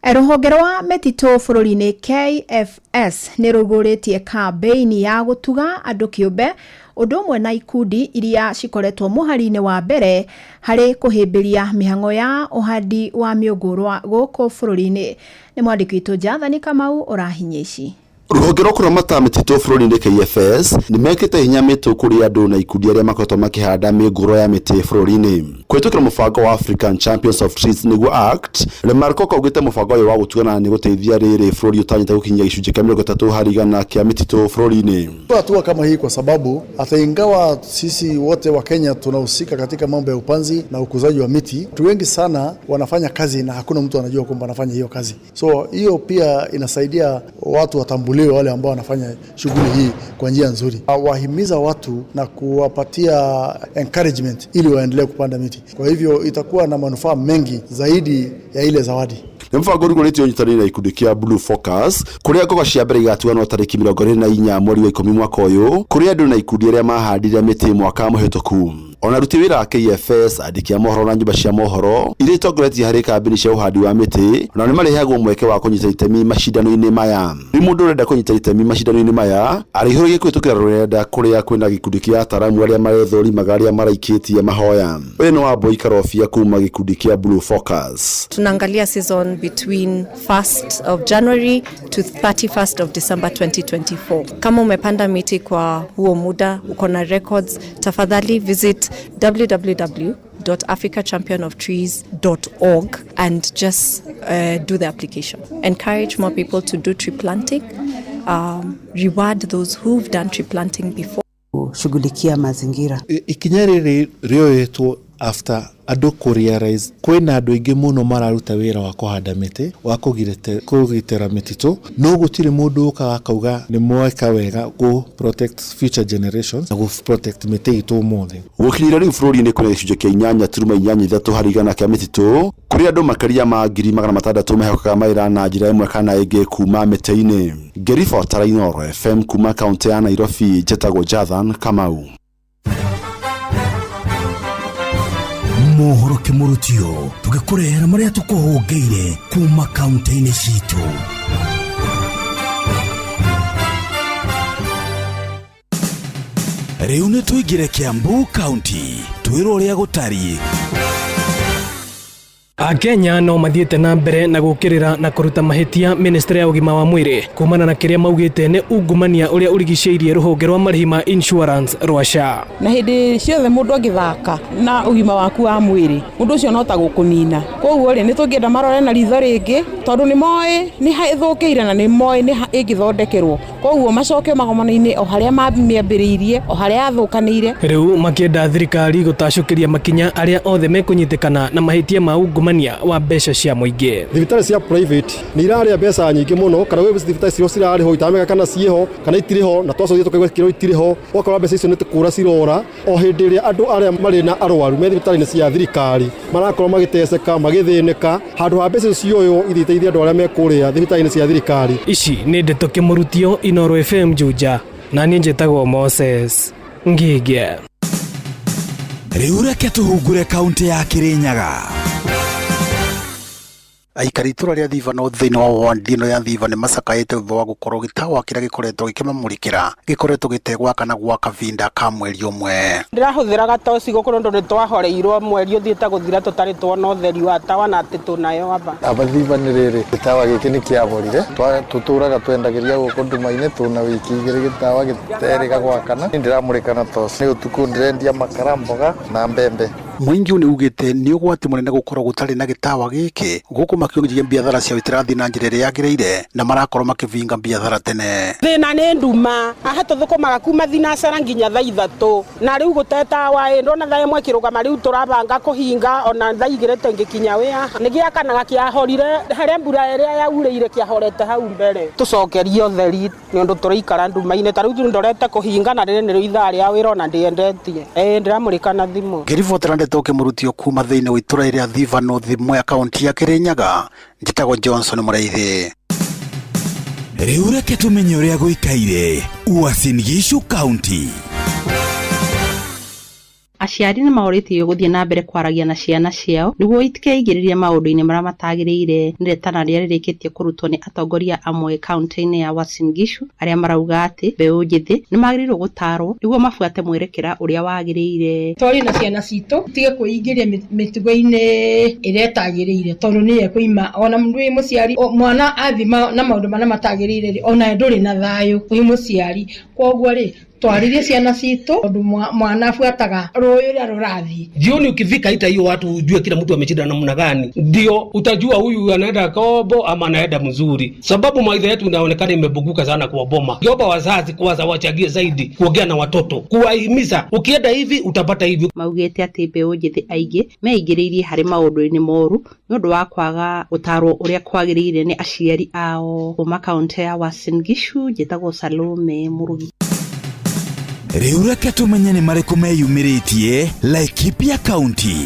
Rũhonge rwa mĩtitũ bũrũri-inĩ KFS nĩ rũgũrĩtie kambĩini ya gũtuga andũ kĩũmbe ũndũ ũmwe na ikundi iria cikoretwo mũhari-inĩ wa mbere harĩ kũhĩmbĩria mĩhang'o ya ũhandi wa mĩũngũrwa gũkũ bũrũri-inĩ. Nĩ mwandĩki witũ Jathani Kamau ũrahinyia ici. Rũhonge rwa kũramata mĩtitũ bũrũri-inĩ KFS nĩ mekĩte hinya mĩtũ kũrĩ andũ na ikundi arĩa makoretwo makĩhanda mĩngũrwa ya mĩtĩ bũrũri-inĩ kũhĩtũkĩra mũbango wa African Champions of Trees nĩguo ACT. Remarco augĩte mũbango ũyũ wa gũtugana nĩ gũteithia rĩrĩ bũrũri ũtanyĩte gũkinyia gĩcunjĩ kĩa 30% kĩa mĩtitũ bũrũri-inĩ. Hatua kama hii kwa sababu hata ingawa sisi wote wa Kenya tunahusika katika mambo ya upanzi na ukuzaji wa miti, watu wengi sana wanafanya kazi na hakuna mtu anajua kwamba anafanya hiyo kazi. So hiyo pia inasaidia watu watambuliwe wale ambao wanafanya shughuli hii kwa njia nzuri. Wahimiza watu na kuwapatia encouragement ili waendelee kupanda miti. Kwa hivyo itakuwa na manufaa mengi zaidi ya ile zawadi. Nĩ mũbango ũrugũrĩtio ũnyitanĩire na ikundi kĩa Blue Focus kũrĩa ngoga cia mbere igatuanwo tarĩki 24 mweri wa 10 mwaka ũyũ kũrĩ andũ na ikundi arĩa mahandire mĩtĩ mwaka mũhĩtũku. Ona aruti wĩra a KFS, andĩki a mohoro na nyũmba cia mohoro iria itongoretie harĩ kambĩini cia ũhandi wa mĩtĩ onao nĩmarĩheagwo mweke wa kũnyita itemi macindano-inĩ maya. Rĩu mũndũ ũrenda kũnyita itemi macindano-inĩ maya arĩihũragia kũhĩtũkĩra rũrenda kũrĩa kwĩna gĩkundi kĩa ataaramu arĩa marethũrimaga arĩa maraikĩtie mahoya. Ũyũ nĩ Wambui Karobia kuma gĩkundi kĩa Blue Focus. Tunaangalia season between 1st of January to 31st of December 2024. Kama umepanda miti kwa huo muda, uko na records, tafadhali visit www.africachampionoftrees.org and just do the application. Encourage more people to do tree planting. Reward those who've done tree planting before. Kushughulikia mazingira. Ikinya rĩrĩ rĩoyetwo after andũ kũ realize kwĩna andũ aingĩ mũno mararuta wĩra wa kũhanda mĩtĩ wa kũgitĩra mĩtitũ, no gũtirĩ mũndũ ũkaga akauga nĩ mweka wega gũ protect future generations na gũ protect mĩtĩ itũ ũmũthĩ. Gũkinyĩria rĩu bũrũri-inĩ kwĩna gĩcunjĩ kĩa 8.83% kĩa mĩtitũ kũrĩ andũ makĩria ma 600,000 mehokaga mawĩra na njĩra ĩmwe kana ĩngĩ kuma mĩtĩ-inĩ. Ngĩribotera Inooro FM kuma kaũntĩ ya Nairobi, njĩtagwo Jathan Kamau. Mohoro kĩmũrutio tũgĩkũrehera marĩa tũkũhũngĩire kuma kaunti-inĩ citũ. Rĩu nĩ tũingĩre Kiambu County twĩrwo ũrĩa gũtariĩ. Akenya no mathiĩte na mbere na gũkĩrĩra na kũruta mahĩtia ministry ya ũgima wa mwĩrĩ kumana na kĩrĩa maugĩte nĩ ungumania ũrĩa ũrigicĩirie rũhonge rwa marĩhi ma insurance rwa SHA. Na hĩndĩ ciothe mũndũ angĩthaka na ũgima waku wa mwĩrĩ, mũndũ ũcio no ta gũkũnina. Koguo rĩ, nĩ tũngĩenda marore na ritho rĩngĩ, tondũ nĩ moĩ nĩ ha ĩthũkĩire na nĩ moĩ nĩ ha ĩngĩthondekerwo. Koguo macokio magomano-inĩ o harĩa mamĩambĩrĩirie, o harĩa yathũkanĩire. Rĩu makĩenda thirikari gũtacũkĩria makinya arĩa othe mekũnyitĩkana na mahĩtia ma ungumania wa mbeca cia mũingĩ. Thibitarĩ cia private nĩ irarĩa mbeca nyingĩ mũno, kana gwĩ thibitarĩ cio cirarĩhwo itaramenya kana ciĩho kana itirĩ ho, na twacokire tũkaigua kĩrwo itirĩ ho, ũgakora mbeca icio nĩ kũra cirora o hĩndĩ ĩrĩa andũ arĩa marĩ na arwaru me thibitarĩ-inĩ cia thirikari marakorwo magĩteceka magĩthĩnĩka, handũ ha mbeca icio cioywo ithiĩ iteithie andũ arĩa me kũrĩa thibitarĩ-inĩ cia thirikari. Ici nĩ ndeto Kĩmũrutio, Inooro FM Juja, na niĩ njĩtagwo Moses Ngĩgĩa. Rĩu reke tũhungure kaũntĩ ya Kĩrĩnyaga. Aikari itũra rĩa Thiva North thĩinĩ wa ward ĩno ya Thiva nĩ macakaĩte thutha wa gũkorwo gĩtawa kĩrĩa gĩkoretwo gĩkĩmamũrĩkĩra gĩkoretwo gĩtegwakana gwa kahinda ka mweri ũmwe. Ndĩrahũthĩra gatoci gũkũ nĩ ũndũ nĩ twahoreirwo mweri ũthiĩte gũthira tũtarĩ tuona ũtheri wa tawa na atĩ tũnayo aba. Aba Thiva nĩ rĩrĩ gĩtawa gĩkĩ nĩ kĩaborire, tũtũraga twendagĩria gũkũ nduma-inĩ tũna wiki igĩrĩ gĩtawa gĩterĩga gwakana. Ndĩramũrĩka na toci nĩ ũtukũ ndĩrendia makara, mboga na mbembe. Mũingĩ ũyũ nĩ ugĩte nĩ ũgwati mũnene gũkorwo gũtarĩ na gĩtawa gĩkĩ gũkũ makĩonjia biathara ciao itirathiĩ na njĩra ĩrĩa yagĩrĩire na marakorwo makĩbinga biathara tene. Thĩna nĩ nduma, haha tũthũkũmaga kuma thinacara nginya thaa 3 na rĩu gũtetawa ĩ ndona thaa 1 kĩrũgama rĩu tũrabanga kũhinga ona thaa 2 tũngĩkinya wĩ haha. Nĩ gĩakanaga kĩahorire harĩa mbura ĩrĩa yaurĩire kĩahorete hau mbere. Tũcokerie ũtheri nĩ ũndũ tũraikara nduma-inĩ, ta rĩu ndorete kũhinga na rĩrĩ nĩrĩo ithaa rĩa wĩra ona ndĩendetie. Ndĩramũrĩka na thimũ. Ngĩribotera ndeto Kĩmũrutio kuma thĩinĩ wa itũra rĩa Thiva North Mwea kaũntĩ ya Kĩrĩnyaga, njĩtagwo Johnson Mũraithi. Rĩu reke tũmenye ũrĩa gũikaire Uasin Gishu County. Aciari nĩ maũrĩtio gũthiĩ na mbere kwaragia na ciana ciao nĩguo itikeingĩrĩrie maũndũ-inĩ marĩa matagĩrĩire. Nĩ rĩtana rĩrĩa rĩrĩkĩtie kũrutwo nĩ atongoria amwe kaũntĩ-inĩ ya Uasin Gishu arĩa marauga atĩ mbeũ njĩthĩ nĩ magĩrĩirwo gũtarwo nĩguo mabuate mwerekera ũrĩa wagĩrĩire. Twarie na ciana citũ tige kwĩingĩria mĩtugo-inĩ ĩrĩa ĩtagĩrĩire tondũ nĩyo ĩkũima ona mũndũ wĩ mũciari mwana athima na maũndũ marĩa matagĩrĩire rĩ ona ndũrĩ na thayũ wĩ mũciari. Koguo rĩ twaririe ciana citũ tondu mwana abuataga rũĩ ũrĩa rũrathiĩ. Jioni ukifika ita hiyo watu ujue kila mtu ameshinda namna gani, ndio utajua huyu anaenda kombo ama anaenda mzuri, sababu maisha yetu inaonekana imebuguka sana kwa boma. Kiomba wazazi kwanza wachagie zaidi kuongea na watoto, kuwahimiza ukienda hivi utapata hivi. Maugĩte atĩ mbeũ njĩthĩ aingĩ meingĩrĩirie harĩ maũndũ-inĩ moru nĩ ũndũ wa kwaga gũtarwo ũrĩa kwagĩrĩire nĩ aciari ao. Kuma kaũntĩ ya Uasin Gishu njĩtagwo Salome Mũrugi. Rĩu reke tũmenye nĩ marĩkũ meyumĩrĩtie Laikipia County.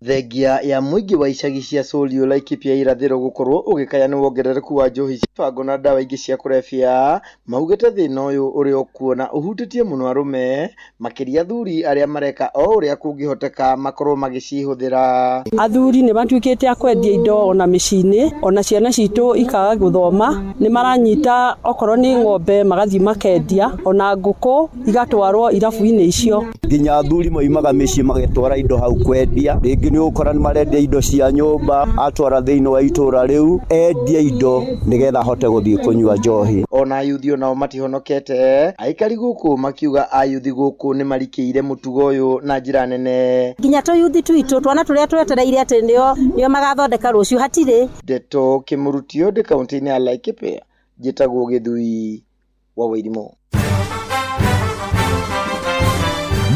Thengia ya mũingĩ wa icagi cia Solio Laikipia irathĩro gũkorwo ũgĩkaya nĩ wongerereku wa njohi bango na ndawa ingĩ cia kũrebia, maugĩte thĩna ũyũ ũrĩ o kuo na ũhutĩtie mũno arũme makĩria athuri arĩa mareka o ũrĩa kũngĩhoteka makorwo magĩcihũthĩra. Athuri nĩ matuĩkĩte a kwendia indo ona mĩciĩ-inĩ, ona ciana citũ ikaga gũthoma, nĩ maranyita okorwo nĩ ng'ombe magathiĩ makendia, ona ngũkũ igatwarwo irabu-inĩ icio. Nginya athuri moimaga mĩciĩ magetwara indo hau kwendia, rĩngĩ nĩ ũgũkora nĩ marendia indo cia nyũmba, atwara thĩinĩ wa itũra rĩu endia indo nĩgetha ahote gũthiĩ kũnyua njohi. Ona ayuthi onao matihonokete, aikari gũkũ makiuga ayuthi gũkũ nĩ marikĩire mũtugo ũyũ na njĩra nene. Nginya tũyuthi twitũ twana tũrĩa twetereire atĩ nĩo magathondeka rũciũ hatirĩ. Ndeto Kĩmũrutio ndĩ kaũntĩ-inĩ ya Laikipia, njĩtagwo Gĩthui wa Wairimu.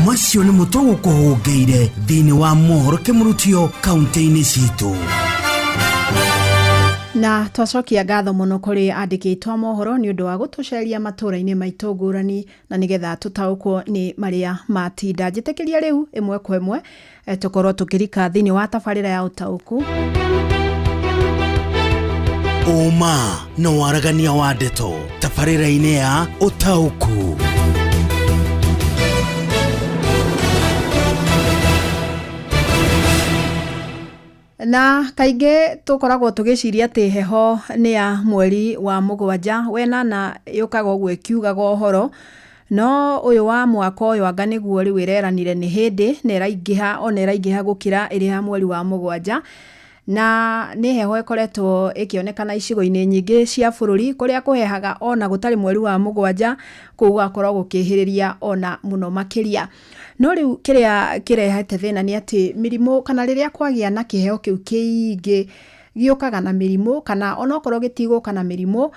Macio nĩ mũtũ gũkũhũngĩire thĩinĩ wa mohoro Kĩmũrutio kaũntĩ-inĩ citũ. Na twacokia ngatho mũno kũrĩ andĩki aitũ a mohoro nĩ ũndũ wa gũtũceria matũũra-inĩ maitũ ngũrani na nĩgetha tũtaũkwo nĩ marĩa matinda. Njĩtĩkĩria rĩu ĩmwe kwa ĩmwe tũkorwo tũkĩrika thĩinĩ wa tabarĩra ya ũtaũku. Ũma na waragania wa ndeto tabarĩra-inĩ ya ũtaũku. Na kaingĩ tũkoragwo tũgĩciria atĩ heho nĩ ya mweri wa 7 wenana yũkaga ũguo ĩkiugaga ũhoro, no ũyũ wa mwaka ũyũ anga nĩguo rĩu ĩreranire nĩ hĩndĩ na ĩraingĩha ona ĩraingĩha gũkĩra ĩrĩa ya mweri wa 7. Na nĩ heho ĩkoretwo ĩkĩonekana icigo-inĩ nyingĩ cia bũrũri kũrĩa kũhehaga ona gũtarĩ mweri wa 7, kũu gũgakorwo gũkĩhĩrĩria ona mũno makĩria. No rĩu kĩrĩa kĩrehete thĩna nĩ atĩ mĩrimũ kana rĩrĩa kwagĩa na kĩheo kĩu kĩingĩ gĩũkaga na mĩrimũ, kana onokorwo gĩtigũka na mĩrimũ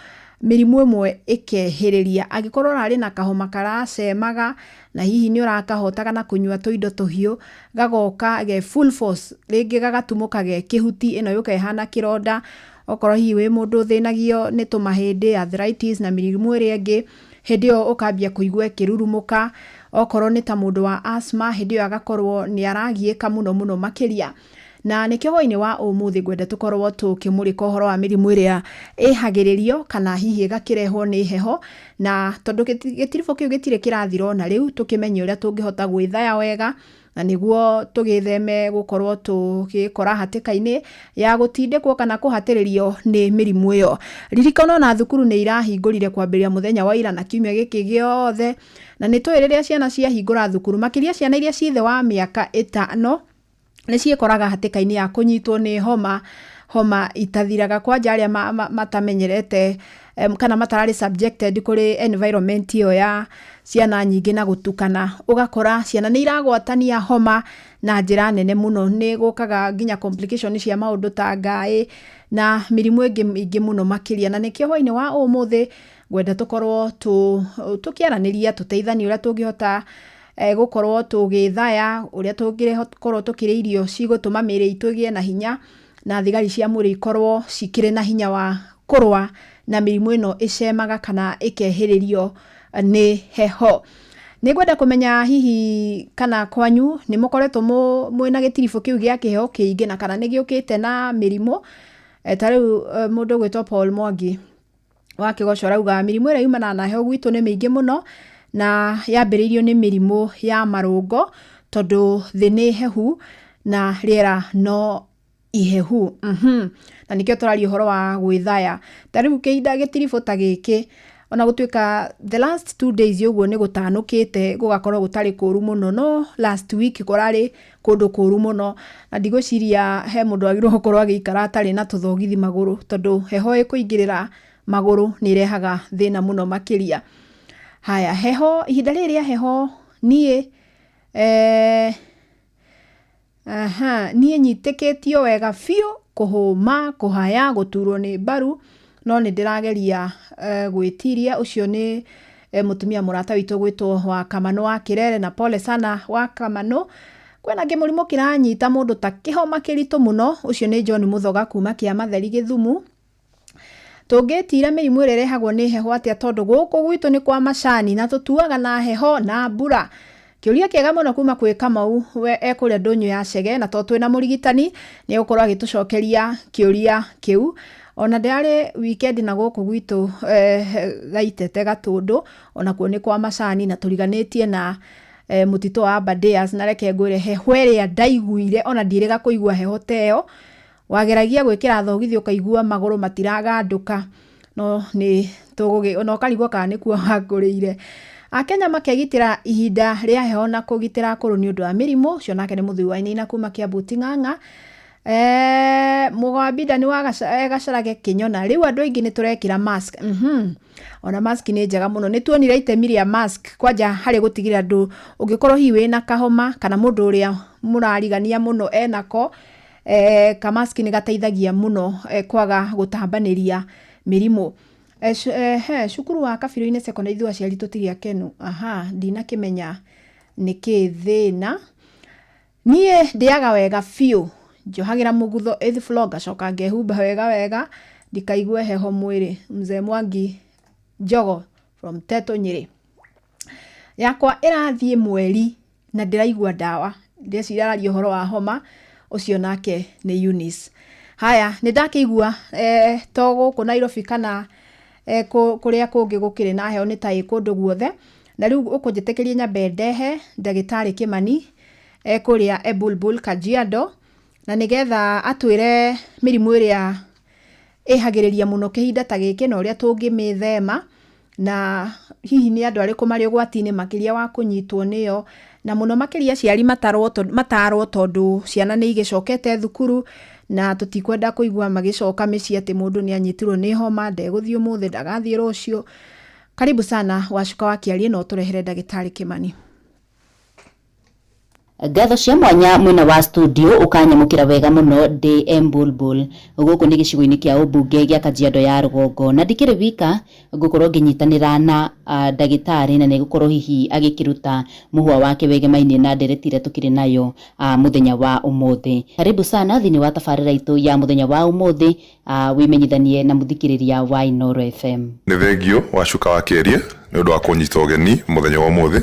Mĩrimũ ĩmwe ĩkehĩrĩria. Angĩkorwo ũrarĩ na kahoma karacemaga na hihi nĩ ũrakahotaga na kũnyua tũindo tũhiũ, gagoka ge full force, rĩngĩ gagatumũka ge kĩhuti ĩno yũka ĩhana kĩronda. Okorwo hihi wĩ mũndũ ũthĩnagio nĩ tũmahĩndĩ, arthritis na mĩrimũ ĩrĩa ĩngĩ, hĩndĩ ĩyo ũkambia kũigua ĩkĩrurumũka. Okorwo nĩ ta mũndũ wa asthma, hĩndĩ ĩyo agakorwo nĩ aragiĩka mũno mũno makĩria. Na nĩkĩo hwainĩ wa ũmũthĩ ngwenda tũkorwo tũkĩmũrĩka ũhoro wa mĩrimũ ĩrĩa ĩhagĩrĩrio kana hihi ĩgakĩrehwo nĩ heho, na tondũ gĩtiribũ kĩu gĩtirĩ kĩrathira ona rĩu, tũkĩmenye ũrĩa tũngĩhota gwĩthaya wega na nĩguo tũgĩtheme gũkorwo tũgĩkora hatĩka-inĩ ya gũtindĩkwo kana kũhatĩrĩrio nĩ mĩrimũ ĩyo. Ririkana ona thukuru nĩ irahingũrire kwambĩrĩria mũthenya wa ira na kiumia gĩkĩ gĩothe, na nĩ tũĩ rĩrĩa ciana ciahingũra thukuru, makĩria ciana iria ciĩ thĩ wa mĩaka 5, nĩ ciĩkoraga hatĩka-inĩ ya kũnyitwo nĩ homa, homa itathiraga, kwanja arĩa matamenyerete kana matararĩ subjected kũrĩ environment ĩyo ya ciana nyingĩ na gũtukana. Ũgakora ciana nĩ iragwatania homa na njĩra nene mũno. Nĩ gũkaga nginya complication cia maũndũ ta ngaĩ na mĩrimũ ĩngĩ mĩingĩ mũno makĩria. Na nĩkĩo hwainĩ wa ũmũthĩ ngwenda tũkorwo tũkĩaranĩria, tũteithanie ũrĩa tũngĩhota gũkorwo tũgĩthaya, ũrĩa tũngĩkorwo tũkĩrĩa irio cigũtũma mĩĩrĩ itũ ĩgĩe na hinya na thigari cia mwĩrĩ ikorwo cikĩrĩ na hinya wa kũrũa na mĩrimũ ĩno ĩcemaga kana ĩkehĩrĩrio nĩ heho. Nĩ ngwenda kũmenya hihi kana kwanyu nĩ mũkoretwo mwĩna gĩtiribũ kĩu gĩa kĩheho kĩingĩ na kana nĩ gĩũkĩte na mĩrimũ. Ta rĩu mũndũ ũgwĩtwo Paul Mwangi wa Kĩgoco arauga mĩrimũ ĩrĩa yumanaga na heho gwitũ nĩ mĩingĩ mũno, na yambĩrĩirio nĩ mĩrimũ ya marũngo tondũ thĩ nĩ hehu na rĩera no ihehu. Na nĩkĩo tũraria ũhoro wa gwĩthaya. Ta rĩu kĩhinda gĩtiribũ ta gĩkĩ, ona gũtuĩka the last 2 days ũguo nĩ gũtanũkĩte gũgakorwo gũtarĩ kũru mũno, no last week kũrarĩ kũndũ kũru mũno, na ndigwĩciria he mũndũ wagĩrĩirwo gũkorwo agĩikara atarĩ na tũthogithi magũrũ, tondũ heho ĩkũingĩrĩra magũrũ nĩ ĩrehaga thĩna mũno makĩria. Haya, heho, ihinda rĩrĩ rĩa heho niĩ niĩ nyitĩkĩtio wega biũ, kũhũma, kũhaya, gũturwo nĩ mbaru, no nĩ ndĩrageria gwĩtiria. Ũcio nĩ mũtumia mũrata witũ gwĩtwo wa Kamanũ wa Kĩrere, na pole sana wa Kamanũ. Kwĩna kĩmũrimũ kĩranyita mũndũ ta kĩhoma kĩritũ mũno, ũcio nĩ John Mũthoga kuma Kĩamatheri Gĩthumu. Tũngĩtira mĩrimũ ĩrĩa ĩrehagwo nĩ heho atĩa, tondũ gũkũ gwitũ nĩ kwa macani na tũtuaga na heho na mbura? Kĩũria kĩega mũno kuma kwĩ Kamau we ekũrĩa ndũnyũ ya Chege, na tondũ twĩna mũrigitani nĩ egũkorwo agĩtũcokeria kĩũria kĩu. Ona ndĩrarĩ weekend na gũkũ gwitũ Gaitete Gatũndũ, onakuo nĩ kwa macani na tũriganĩtie na mũtitũ wa Aberdares, na reke ngwĩre heho ĩrĩa ndaiguire ona ndiĩrĩga kũigua heho ta ĩyo. Wageragia gwĩkĩra thogithi ũkaigua magũrũ matiragandũka, no nĩ tũgũgĩ ona ũkarigwo kana nĩkuo wakũrĩire. Akenya makegitĩra ihinda rĩa heho na kũgitĩra akũrũ nĩ ũndũ wa mĩrimũ. Ũcio nake nĩ mũthuri wa Wainaina kuma Kiambu Ting'ang'a. Mũgwambinda nĩ wa Gacarage Kĩnyona. Rĩu andũ aingĩ nĩ tũrekĩra mask. Ona mask nĩ njega mũno. Nĩ tuonire itemi rĩa mask kwanja harĩ gũtigĩrĩra andũ, ũngĩkorwo hihi wĩna kahoma kana mũndũ ũrĩa mũrarigania mũno enako, kamaski nĩ gateithagia mũno kwaga gũtambanĩria mĩrimũ. Cukuru wa Kabirũ-inĩ Secondary ithuĩ aciari tũtirĩ akenu. Aha, ndinakĩmenya nĩkĩ thĩna. Niĩ ndĩaga wega biũ, njohagĩra mũgutho eighth floor, ngacoka ngehumba wega wega ndikaigue heho mwĩrĩ. Mzee Mwangi Njogo from Teto Nyĩrĩ. Yakwa ĩrathiĩ mweri na ndĩraigua ndawa. Ndĩreciria araria ũhoro wa homa, ũcio nake nĩ Eunice. Haya, nĩ ndakĩigua to gũkũ Nairobi kana kũrĩa kũngĩ gũkĩrĩ na heho nĩ ta ĩ kũndũ guothe. Na rĩu ũkũnjĩtĩkĩria nyambe ndehe ndagĩtarĩ Kĩmani kũrĩa Ebulbul Kajiado, na nĩgetha atwĩre mĩrimũ ĩrĩa ĩhagĩrĩria mũno kĩhinda ta gĩkĩ na ũrĩa tũngĩmĩthema, na hihi nĩ andũ arĩkũ marĩ ũgwati-inĩ makĩria wa kũnyitwo nĩyo, na mũno makĩria aciari matarwo tondũ ciana nĩ igĩcokete thukuru na tũtikwenda kũigua magĩcoka mĩciĩ atĩ mũndũ nĩ anyitirwo nĩ homa, ndegũthiĩ ũmũthĩ, ndagathiĩ rũciũ. Karibu sana Wacuka wa Kĩarie, na ũtũrehere ndagĩtarĩ Kĩmani. Ngatho cia mwanya mwena wa studio ukanyamukira wega muno ndi Embulbul. Guku ni gicigo-ini kia ubunge gia Kajiado ya Rugongo, na ndikiri wika ngukorwo nginyitanira na ndagitari, na nigukorwo hihi agikiruta muhwa wake wegemainie na ndereti iria tukiri nayo muthenya wa umuthi. Karibu sana thiini wa tabarira itu ya muthenya wa umuthi, wimenyithanie na muthikiriria wa Inooro FM. Nĩ thengio wa Cuka wa Kĩerie nĩ ũndũ wa kũnyita ũgeni mũthenya wa ũmũthĩ.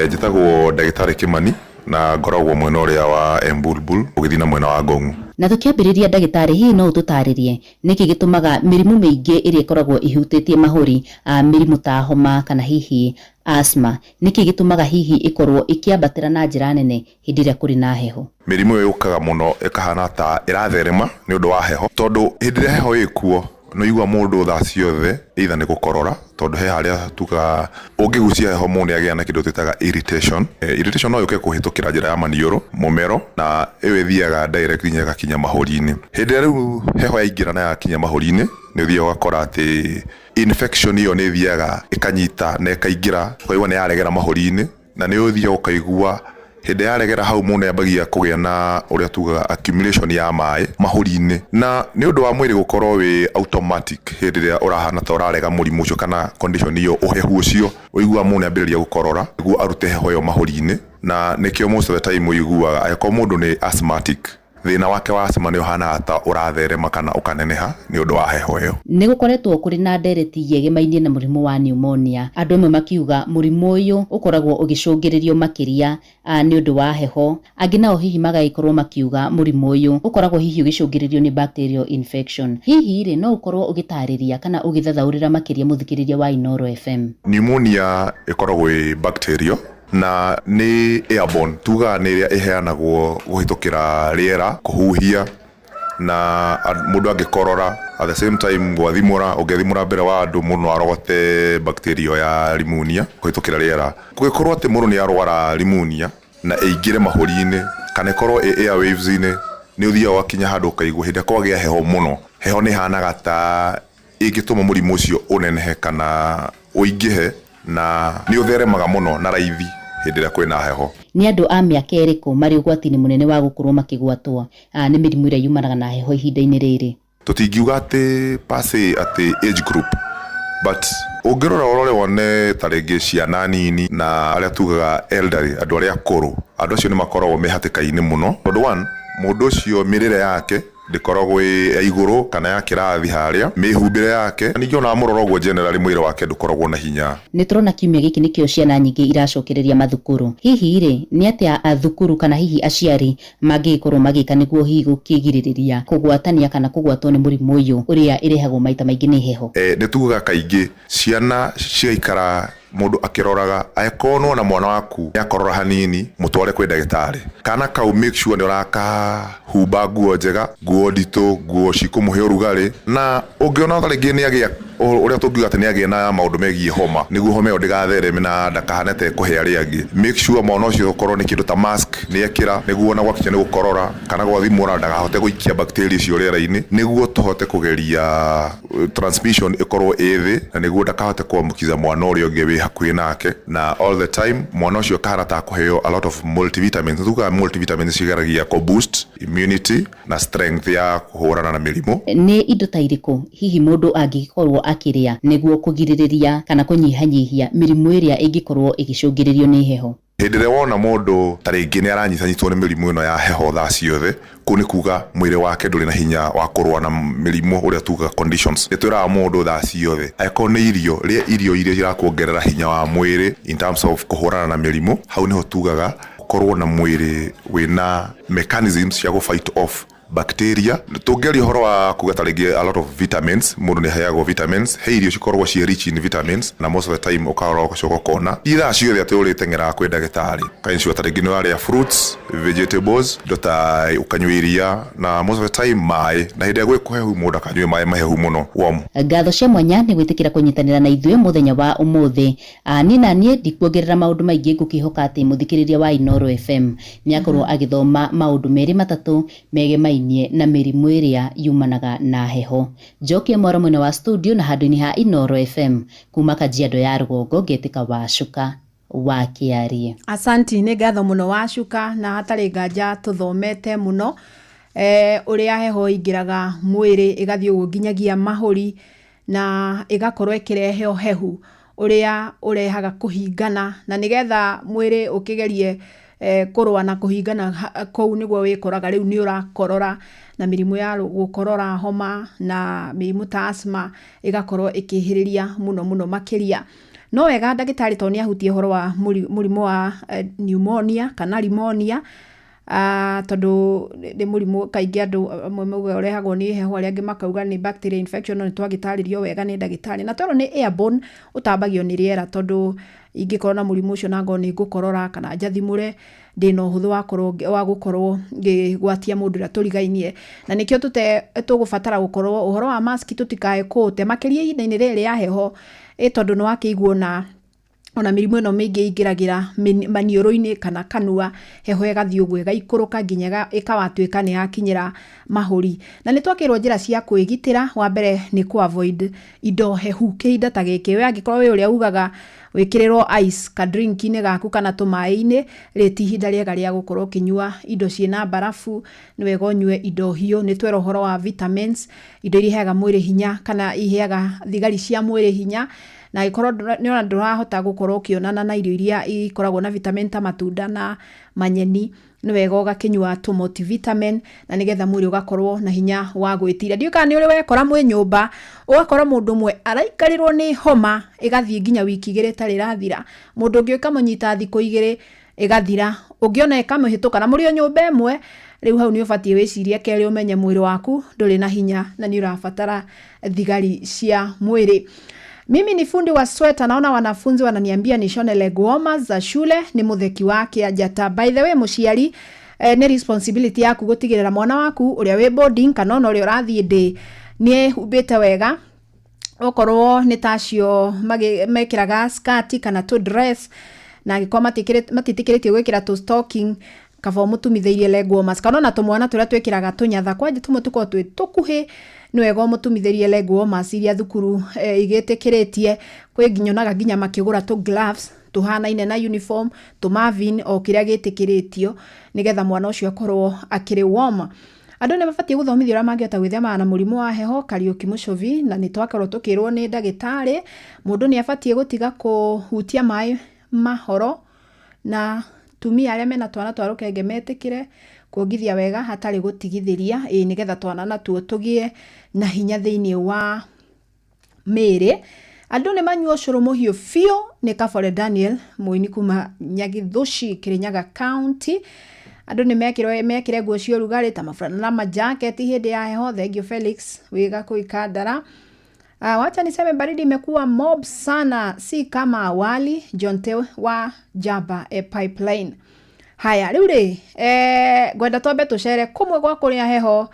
Njĩtagwo ndagĩtarĩ Kĩmani na ngoragwo mwena ũrĩa wa Embulbul ũgĩthiĩ na mwena wa Ngong'u. Na tukiambĩrĩria ndagĩtarĩ, hihi no ũtũtarĩrie nĩkĩ gĩtũmaga mĩrimũ mĩingĩ ĩrĩa ĩkoragwo ĩhutĩtie mahũri, mĩrimũ ta homa kana hihi asthma, nĩkĩ gĩtũmaga hihi ĩkorwo ĩkĩambatĩra na njĩra nene hĩndĩ ĩrĩa kũrĩ na heho? Mĩrimũ ĩyo yũkaga mũno ĩkahana ta ĩratherema nĩ ũndũ wa heho, tondũ hĩndĩ ĩrĩa heho ĩkuo nĩ ũigua mũndũ thaa ciothe either nĩ gũkorora, tondũ he harĩa tugaga ũngĩgucia heho mũndũ nĩagĩa na kĩndũ twĩtaga irritation. Irritation no yũke kũhĩtũkĩra njĩra ya maniũrũ, mũmero, na ĩyo ĩthiaga direct nginya ĩgakinya mahũri-inĩ. Hĩndĩ ĩrĩa rĩu heho yaingĩra na yakinya mahũri-inĩ, nĩ ũthiaga ũgakora atĩ infection ĩyo nĩ ĩthiaga ĩkanyita na ĩkaingĩra, ũkaigua nĩ yaregera mahũri-inĩ, na nĩ ũthiaga ũkaigua hĩndĩ yaregera hau mũndũ nĩambagia kũgĩa na ũrĩa tugaga accumulation ya maĩ mahũri-inĩ, na nĩ ũndũ wa mwĩrĩ gũkorwo wĩ automatic hĩndĩ ĩrĩa ũrahana ta ũrarega mũrimũ ũcio kana condition ĩyo, ũhehu ũcio, ũiguaga mũndũ nĩambĩrĩria gũkorora nĩguo arute heho ĩyo mahũri-inĩ, na nĩkĩo most of the time ũiguaga angĩkorwo mũndũ nĩ asthmatic, thĩna wake wa asthma nĩ ũhanaga ta ũratherema kana ũkaneneha nĩ ũndũ wa heho ĩyo. Nĩ gũkoretwo kũrĩ na ndereti yegemainie na mũrimũ wa pneumonia, andũ amwe makiuga mũrimũ ũyũ ũkoragwo ũgĩcũngĩrĩrio makĩria nĩ ũndũ wa heho, angĩ nao hihi magagĩkorwo makiuga mũrimũ ũyũ ũkoragwo hihi ũgĩcũngĩrĩrio nĩ bacterial infection. Hihi rĩ, no ũkorwo ũgĩtarĩria kana ũgĩthathaũrĩra makĩria mũthikĩrĩria wa Inooro FM? Pneumonia ĩkoragwo ĩ bacterial na nĩ airborne, tugaga nĩ ĩrĩa ĩheanagwo kũhĩtũkĩra rĩera, kũhuhia, na mũndũ angĩkorora at the same time gwathimũra, ũngĩthimũra mbere wa andũ mũndũ no arogote bacteria ya pneumonia kũhĩtũkĩra rĩera. Kũngĩkorwo atĩ mũndũ nĩ arwara pneumonia na ĩingĩre mahũri-inĩ kana ĩkorwo ĩ airwaves-inĩ, nĩ ũthiaga ũgakinya handũ ũkaigua hĩndĩ ĩrĩa kwagĩa heho mũno, heho nĩ ĩhanaga ta ĩngĩtũma mũrimũ ũcio ũnenehe kana ũingĩhe, na nĩ ũtheremaga mũno na raithi hĩndĩ ĩrĩa kwĩna heho. Nĩ andũ a mĩaka ĩrĩkũ marĩ ũgwati-inĩ mũnene wa gũkorwo makĩgwatwo nĩ mĩrimũ ĩrĩa yumanaga na heho ihinda-inĩ rĩrĩ? Tũtingiuga atĩ per se atĩ age group, but ũngĩrora ũrore wone ta rĩngĩ ciana nini na arĩa tugaga elderly, andũ arĩa akũrũ, andũ acio nĩ makoragwo me hatĩka-inĩ mũno, tondũ one, mũndũ ũcio mĩrĩre yake ndĩkoragwo ĩ ya igũrũ kana ya kĩrathi harĩa, mĩhumbĩre yake, ningĩ ona wamũrora ũguo generally mwĩrĩ wake ndũkoragwo na hinya. Nĩ tũrona kiumia gĩkĩ nĩkĩo ciana nyingĩ iracokereria mathukuru. Hihi rĩ, nĩ atĩa thukuru kana hihi aciari mangĩgĩkorwo magĩka nĩguo hihi gũkĩgirĩrĩria kũgwatania kana kũgwatwo nĩ mũrimũ ũyũ ũrĩa ĩrehagwo maita maingĩ nĩ heho? Nĩ tugaga kaingĩ ciana cigaikara mũndũ akĩroraga, angĩkorwo nĩwona mwana waku nĩakorora hanini, mũtware kwĩ ndagĩtarĩ. Kana kau make sure nĩ ũrakahumba nguo njega, nguo nditũ, nguo cikũmũhe ũrugarĩ, na ũngĩona ta rĩngĩ nĩagĩa ũrĩa tũngiuga atĩ nĩagĩa na maũndũ megiĩ homa, nĩguo homa ĩyo ndĩgathereme na ndakahane ta ĩkũhe arĩa angĩ, make sure mwana ũcio okorwo nĩ kĩndũ ta mask nĩekĩra, nĩguo ona gwakinya nĩ gũkorora kana gwathimũra ndakahote gũikia bacteria icio rĩera-inĩ, nĩguo tũhote kũgeria transmission ĩkorwo ĩ thĩ, na nĩguo ndakahote kũambukiza mwana ũrĩa ũngĩ wĩ hakuhĩ nake. Na all the time mwana ũcio akahana ta kũheo a lot of multivitamins. Tugaga multivitamins cigeragia kũ boost immunity na strength ya kũhũrana na mĩrimũ. Nĩ indo ta irĩkũ hihi mũndũ angĩkorwo akĩrĩa nĩguo kũgirĩrĩria kana kũnyihanyihia mĩrimũ ĩrĩa ĩngĩkorwo ĩgĩcũngĩrĩrio nĩ heho? Hĩndĩ ĩrĩa wona mũndũ ta rĩngĩ nĩ aranyitanyitwo nĩ mĩrimũ ĩno ya heho thaa ciothe, kũu nĩ kuga mwĩrĩ wake ndũrĩ na hinya wa kũrũa na mĩrimũ, ũrĩa tugaga conditions. Nĩ twĩraga mũndũ thaa ciothe angĩkorwo nĩ irio, rĩa irio iria irakuongerera hinya wa mwĩrĩ in terms of kũhũrana na mĩrimũ. Hau nĩho tugaga ũkorwo na mwĩrĩ wĩna mechanisms cia gũ fight off bacteria. Tũngĩaria ũhoro wa kuga ta rĩngĩ a lot of vitamins, mũndũ nĩ aheagwo vitamins, he irio cikoragwo ciĩ rich in vitamins, na most of the time ũkarora ũgacoka ũkona ti thaa ciothe atĩ ũrĩteng'eraga kwĩ ndagĩtarĩ. Ũka-ensure ta rĩngĩ nĩ ũrarĩa fruits, vegetables, indo ta ũkanyua iria, na most of the time maĩ, na hĩndĩ ĩrĩa gwĩ kũhehu mũndũ akanyue maĩ mahehu mũno, warm. Ngatho cia mwanya nĩ gwĩtĩkĩra kũnyitanĩra na ithuĩ mũthenya wa ũmũthĩ. Niĩ na niĩ ndikuongerera maũndũ maingĩ, ngũkĩhoka atĩ mũthikĩrĩria wa Inooro FM nĩ akorwo agĩthoma maũndũ merĩ matatũ megemainie na mĩrimũ ĩrĩa yumanaga na heho. Njokie mwaro mwena wa studio na handũ-inĩ ha Inooro FM kuma Kajiado ya Rũgongo, ngetĩka Wacuka Wa Kĩarie. Asanti, nĩ ngatho mũno Wacuka, na hatarĩ nganja tũthomete mũno ũrĩa heho ĩingĩraga mwĩrĩ ĩgathiĩ ũguo nginyagia mahũri na ĩgakorwo ĩkĩrehe ũhehu ũrĩa ũrehaga kũhingana, na nĩgetha mwĩrĩ ũkĩgerie kũrũa na kũhingana kũu nĩguo wĩkoraga rĩu nĩ ũrakorora, na mĩrimũ ya gũkorora, homa na mĩrimũ ta asthma ĩgakorwo ĩkĩhĩrĩria mũno mũno makĩria. No wega ndagĩtarĩ tondũ nĩ ahutie ũhoro wa mũrimũ wa pneumonia kana pneumonia, tondũ nĩ mũrimũ kaingĩ andũ amwe maugaga ũrehagwo nĩ heho, arĩa angĩ makauga nĩ bacteria infection, no nĩ twagĩtarĩrio wega nĩ ndagĩtarĩ. Na twerwo nĩ airborne, ũtambagio nĩ rĩera, tondũ ingĩkorwo na mũrimũ ũcio na ngorwo nĩ ngũkorora kana njathimũre, ndĩna ũhũthũ wa gũkorwo ngĩgwatia mũndũ ũrĩa tũrigainie. Na nĩkĩo tũgũbatara gũkorwo ũhoro wa mask tũtikae kũũte, makĩria ihinda-inĩ rĩrĩ rĩa heho, tondũ nĩ wakĩiguo ona mĩrimũ ĩno mĩingĩ ĩingĩragĩra maniũrũ-inĩ kana kanua, heho ĩgathiĩ ũguo ĩgaikũrũka nginya ĩkawatuĩka nĩ yakinyĩra mahũri. Na nĩ twakĩrwo njĩra cia kwĩgitĩra. Wa mbere nĩ kũ avoid indo hehu kĩhinda ta gĩkĩ. We angĩkorwo wĩ ũrĩa ugaga wĩkĩrĩrwo ice ka drink-inĩ gaku kana tũmaĩ-inĩ, rĩ ti ihinda rĩega rĩa gũkorwo ũkĩnyua indo ciĩna mbarabu, nĩ wega ũnyue indo hiũ. Nĩ twerwo ũhoro wa vitamins, indo iria iheaga mwĩrĩ hinya kana iheaga thigari cia mwĩrĩ hinya, na angĩkorwo nĩũrona ndũrahota gũkorwo ũkĩonana na irio iria ikoragwo na vitamin ta matunda na manyeni, nĩ wega ũgakĩnyua tũ multivitamin na nĩgetha mwĩrĩ ũgakorwo na hinya wa gwĩtiria. Ndiũĩ kana nĩ ũrĩ wekora mwĩ nyũmba ũgakora mũndũ ũmwe araikarĩrwo nĩ homa ĩgathiĩ nginya wiki igĩrĩ ĩtarĩ ĩrathira, mũndũ ũngĩ ĩkamũnyita thikũ igĩrĩ ĩgathira, ũngĩ ona ĩkamũhĩtũka, na mũrĩ o nyũmba ĩmwe. Rĩu hau nĩ ũbatiĩ wĩcirie kerĩ, ũmenye mwĩrĩ waku ndũrĩ na hinya na nĩ ũrabatara thigari cia mwĩrĩ. Mimi ni fundi wa sweta, naona wanafunzi wananiambia nishone leg warmers za shule. Ni Mutheki wa Kĩanjata. By the way, mũciari, nĩ responsibility yaku gũtigĩrĩra mwana waku ũrĩa wĩ boarding kana ona ũrĩa ũrathiĩ ndĩ nĩ ehumbĩte wega, okorwo nĩ tacio mekĩraga skirt kana tũ dress, na angĩkorwo matiĩtĩkĩrĩtio gwĩkĩra tũ stocking, kaba ũmũtumithĩirie leg warmers, kana ona tũmwana tũrĩa twĩkĩraga tũnyatha kwanja tũmwe tũkoragwo twĩ tũkuhĩ, nĩ wega ũmũtumithĩrie leg warmers iria thukuru igĩtĩkĩrĩtie. Kwĩ nginya onaga nginya makĩgũra tũ gloves tũhanaine na uniform, tũ Marvin, o kĩrĩa gĩtĩkĩrĩtio, nĩgetha mwana ũcio akorwo akĩrĩ warm. Andũ nĩ mabatiĩ gũthomithio ũrĩa mangĩhota gwĩthema na mũrimũ wa heho. Kariũki Mũcovi, na nĩ twakorwo tũkĩrwo nĩ ndagĩtarĩ mũndũ nĩ abatiĩ gũtiga kũhutia maĩ mahoro, na tumia arĩa mena twana twa rũkenge metĩkĩre kuongithia wega hatarĩ gũtigithĩria, ĩĩ nĩgetha twana natuo tũgĩe na hinya thĩinĩ wa mĩĩrĩ. Andũ nĩ manyua ũcũrũ mũhiũ biũ. Nĩ Kabore Daniel mũini kuma Nyagithuci, Kirinyaga County. Andũ nĩ mekĩre nguo cia ũrugarĩ ta maburana na majaketi hĩndĩ ya heho. Thank you Felix wĩga kũu Ikandara. Wacha niseme baridi imekuwa mob sana, si kama awali. John Te wa Jaba e Pipeline. Haya, rĩu rĩ, ngwenda twambe tũcere kũmwe gwa kũrĩa heho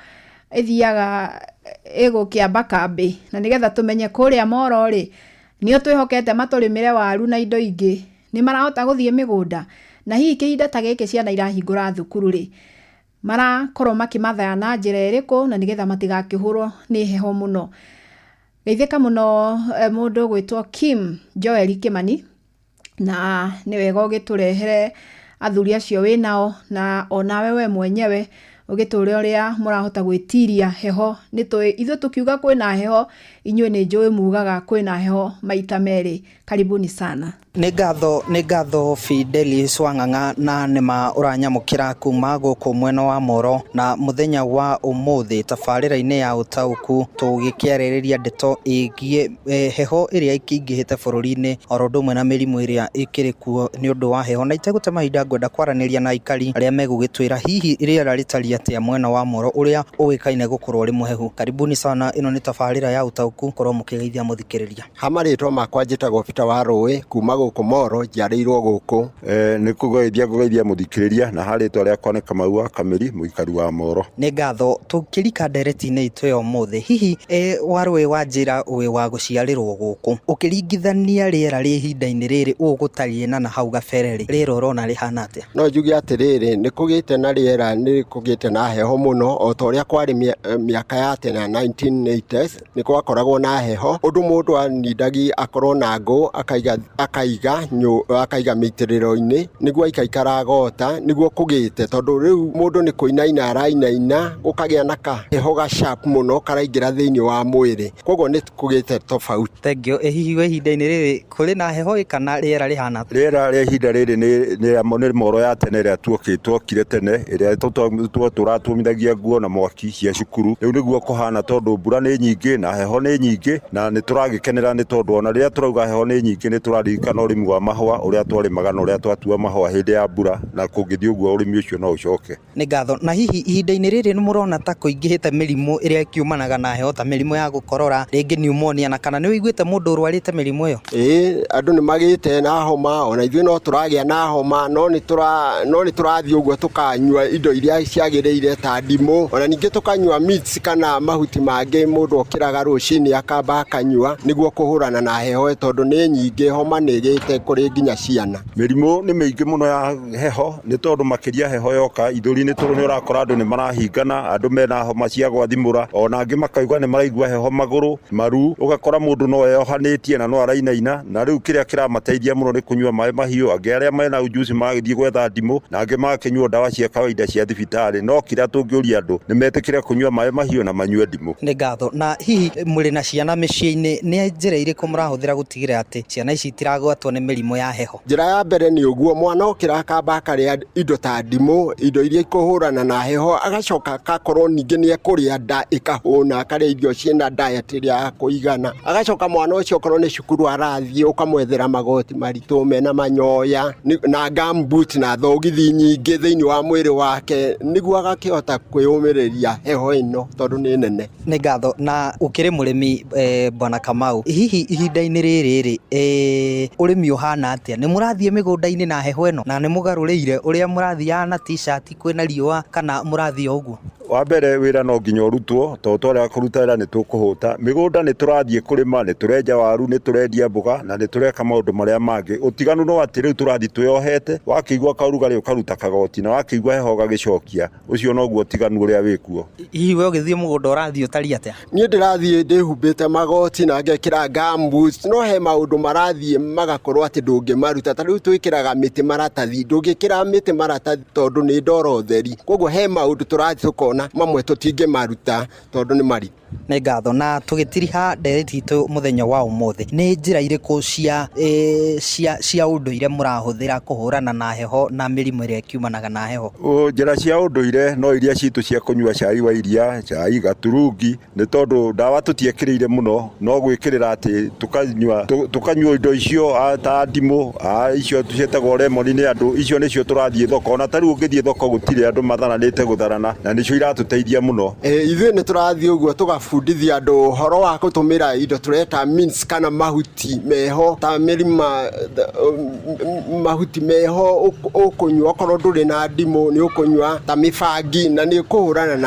ĩthiaga ĩgũkĩamba kambĩ, na nĩgetha tũmenye kũrĩa Moro rĩ, nĩo twĩhokete matũrĩmĩre waru na indo ingĩ, nĩ marahota gũthiĩ mĩgũnda, na hihi kĩhinda ta gĩkĩ ciana irahingũra thukuru rĩ, marakorwo makĩmathaya na njĩra ĩrĩkũ, na nĩgetha matigakĩhũrwo nĩ heho mũno. Geithĩka mũno mũndũ ũgwĩtwo Kim Joel Kimani, na nĩ wega ũgĩtũrehere athuri acio wĩnao, na onawe we mwenyewe ũgĩtũre ũrĩa mũrahota gwĩtiria heho. Nĩ tũĩ ithuĩ tũkiuga kwĩna heho, inyuĩ nĩ njũĩ mugaga kwĩna heho maita merĩ. Karibuni sana. Nĩ ngatho Fidelis Wang'ang'a, na nĩma ũranyamũkĩra kuma gũkũ mwena wa Moro, na mũthenya wa ũmũthĩ tabarĩra-inĩ ya ũtaũku tũgĩkĩarĩrĩria ndeto ĩgiĩ heho ĩrĩa ĩkĩingĩhĩte bũrũri-inĩ, oro ũndũ ũmwe na mĩrimũ ĩrĩa ĩkĩrĩ kuo nĩ ũndũ wa heho. Na itegũte mahinda, ngwenda kwaranĩria na aikari arĩa megũgĩtwĩra hihi rĩera rĩtariĩ atĩa mwena wa Moro ũrĩa ũĩkaine gũkorwo ũrĩ mũhehu. Karibuni sana, ĩno nĩ tabarĩra ya ũtaũku, korwo mũkĩgeithia mũthikĩrĩria. Ha marĩtwa makwa njĩtagwo Peter wa Rũĩ kuma gũkũ Moro, njiarĩirwo gũkũ. Nĩ kũgeithia mũthikĩrĩria, na harĩtwa rĩakwa nĩ Kamau wa Kamĩri, mũikari wa Moro. Nĩ ngatho. Tũkĩrika ndereti-inĩ itũ ya ũmũthĩ, hihi Warũĩ wa njĩra wĩ wa gũciarĩrwo gũkũ, ũkĩringithania rĩera rĩ ihinda-inĩ rĩrĩ ũũ gũtariĩ na hau gabere rĩ, rĩera ũrona rĩhana atĩa? No njuge atĩrĩrĩ, nĩ kũgĩte na rĩera, nĩ kũgĩte kũgĩte na heho mũno o ta ũrĩa kwarĩ mĩaka ya tene 1980s nĩ gwakoragwo na heho ũndũ mũndũ anindagi akorwo na ngũ akaiga akaiga akaiga mĩitĩrĩro-inĩ nĩguo aikaikara gota nĩguo kũgĩte tondũ rĩu mũndũ nĩ kũinaina arainaina gũkagĩa na kaheho ga sharp mũno karaingĩra thĩinĩ wa mwĩrĩ koguo nĩ kũgĩte tofauti. Thengiũ. Ĩ hihi we ihinda-inĩ rĩrĩ kũrĩ na heho ĩ kana rĩera rĩhana atĩa? Rĩera rĩa ihinda rĩrĩ nĩ moro ya tene ĩrĩa twokire tene ĩrĩa tũratũmithagia nguo na mwaki cia cukuru. Rĩu nĩguo kũhana tondũ mbura nĩ nyingĩ na heho nĩ nyingĩ na nĩ tũragĩkenera nĩ tondũ ona rĩrĩa tũrauga heho nĩ nyingĩ nĩ tũraririkana ũrĩmi wa mahũa ũrĩa twarĩmaga na ũrĩa twatua mahũa hĩndĩ ya mbura na kũngĩthiĩ ũguo ũrĩmi ũcio no ũcoke. Nĩ ngatho. Na hihi ihinda-inĩ rĩrĩ nĩ mũrona ta kũingĩhĩte mĩrimũ ĩrĩa ĩkiumanaga na heho ta mĩrimũ ya gũkorora rĩngĩ pneumonia na kana nĩ ũiguĩte mũndũ ũrwarĩte mĩrimũ ĩyo? Ĩĩ andũ nĩ magĩte na homa ona ithuĩ no tũragĩa na homa no nĩ tũrathiĩ ũguo tũkanyua indo iria ciagĩrĩire ta ndimũ ona ningĩ tũkanyua mix kana mahuti mangĩ mũndũ okĩraga rũcinĩ akamba akanyua nĩguo kũhũrana na heho tondũ nĩ nyingĩ homa nĩ ĩgĩte kũrĩ nginya ciana. Mĩrimũ nĩ mĩingĩ mũno ya heho nĩ tondũ makĩria heho yoka ithũri-inĩ tondũ nĩ ũrakora andũ nĩ marahingana andũ mena homa cia gwathimũra ona angĩ makauga nĩ maraigua heho magũrũ maru ũgakora mũndũ no eyohanĩtie na no arainaina na rĩu kĩrĩa kĩramateithia mũno nĩ kũnyua maĩ mahiũ angĩ arĩa mena ujuzi magĩthiĩ gwetha ndimũ na angĩ magakĩnyua ndawa cia kawaida cia thibitarĩ no kĩrĩa tũngĩũria andũ nĩ metĩkĩre kũnyua maĩ mahiũ na manyue ndimũ. Nĩ ngatho. Na hihi mũrĩ na ciana mĩciĩ-inĩ nĩ njĩra irĩkũ mũrahũthĩra gũtigĩrĩra atĩ ciana ici itiragwatwo nĩ mĩrimũ ya heho? Njĩra ya mbere nĩ ũguo mwana okĩra akamba akarĩa indo ta ndimũ indo iria ikũhũrana na heho agacoka akakorwo ningĩ nĩ ekũrĩa nda ĩkahũna akarĩa irio ciĩna diet ĩrĩa ya kũigana agacoka mwana ũcio okorwo nĩ cukuru arathiĩ ũkamwethera magoti maritũ mena manyoya na gumboot na thogithi nyingĩ thĩinĩ wa mwĩrĩ wake nĩguo agakĩhota kwĩyũmĩrĩria heho ĩno tondũ nĩ nene. Nĩ ngatho. Na ũkĩrĩ mũrĩmi Bwana Kamau, hihi ihinda-inĩ rĩrĩ rĩ ũrĩmi ũhana atĩa? Nĩ mũrathiĩ mĩgũnda-inĩ na heho ĩno na nĩ mũgarũrĩire ũrĩa mũrathiaga na t-shirt kwĩna riũa kana mũrathiĩ o ũguo? Wa mbere wĩra no nginya ũrutwo tondũ twarega kũruta wĩra nĩ tũkũhũta. Mĩgũnda nĩ tũrathiĩ kũrĩma nĩ tũrenja waru nĩ tũrendia mboga na nĩ tũreka maũndũ marĩa mangĩ. Ũtiganu no atĩ rĩu tũrathiĩ twĩyohete wakĩigua kaũrugarĩ ũkaruta kagoti na wakĩigua heho ũgagĩcokia ũcio noguo ũtiganu ũrĩa wĩkuo. Hihi we ũgĩthiĩ mũgũnda ũrathiĩ ũtariĩ atĩa? Niĩ ndĩrathiĩ ndĩhumbĩte magoti na ngekĩra gumboots no he maũndũ marathiĩ magakorwo atĩ ndũngĩmaruta ta rĩu twĩkĩraga mĩtĩ maratathi ndũngĩkĩra mĩtĩ maratathi tondũ nĩ ndoro theri koguo he maũndũ tũrathiĩ tũkona mamwe tũtingĩmaruta tondũ nĩ maritũ. Nĩ ngatho. Na tũgĩtiriha ndereti itũ mũthenya wa ũmũthĩ nĩ njĩra irĩkũ cia ũndũire mũrahũthĩra kũhũrana na heho na mĩrimũ ĩrĩa ĩkiumanaga na heho? Njĩra cia ũndũire no iria citũ cia kũnyua cai wa iria cai gaturungi nĩ tondũ ndawa tũtiekĩrĩire mũno no gwĩkĩrĩra atĩ tũkanyua indo icio ta ndimũ icio ciĩtagwo lemon nĩ andũ icio nĩcio tũrathiĩ thoko ona ta rĩu ũngĩthiĩ thoko gũtirĩ andũ matharanĩte gũtharana na nĩcio iratũteithia mũno. Ithuĩ nĩ tũrathiĩ ũguo tũgabundithia andũ ũhoro wa gũtũmĩra indo tũreta mints kana mahuti meho ta mĩrima mahuti meho ũkũnyua okorwo ndũrĩ na ndimũ nĩ ũkũnyua ta mĩbangi na nĩ ũkũhũrana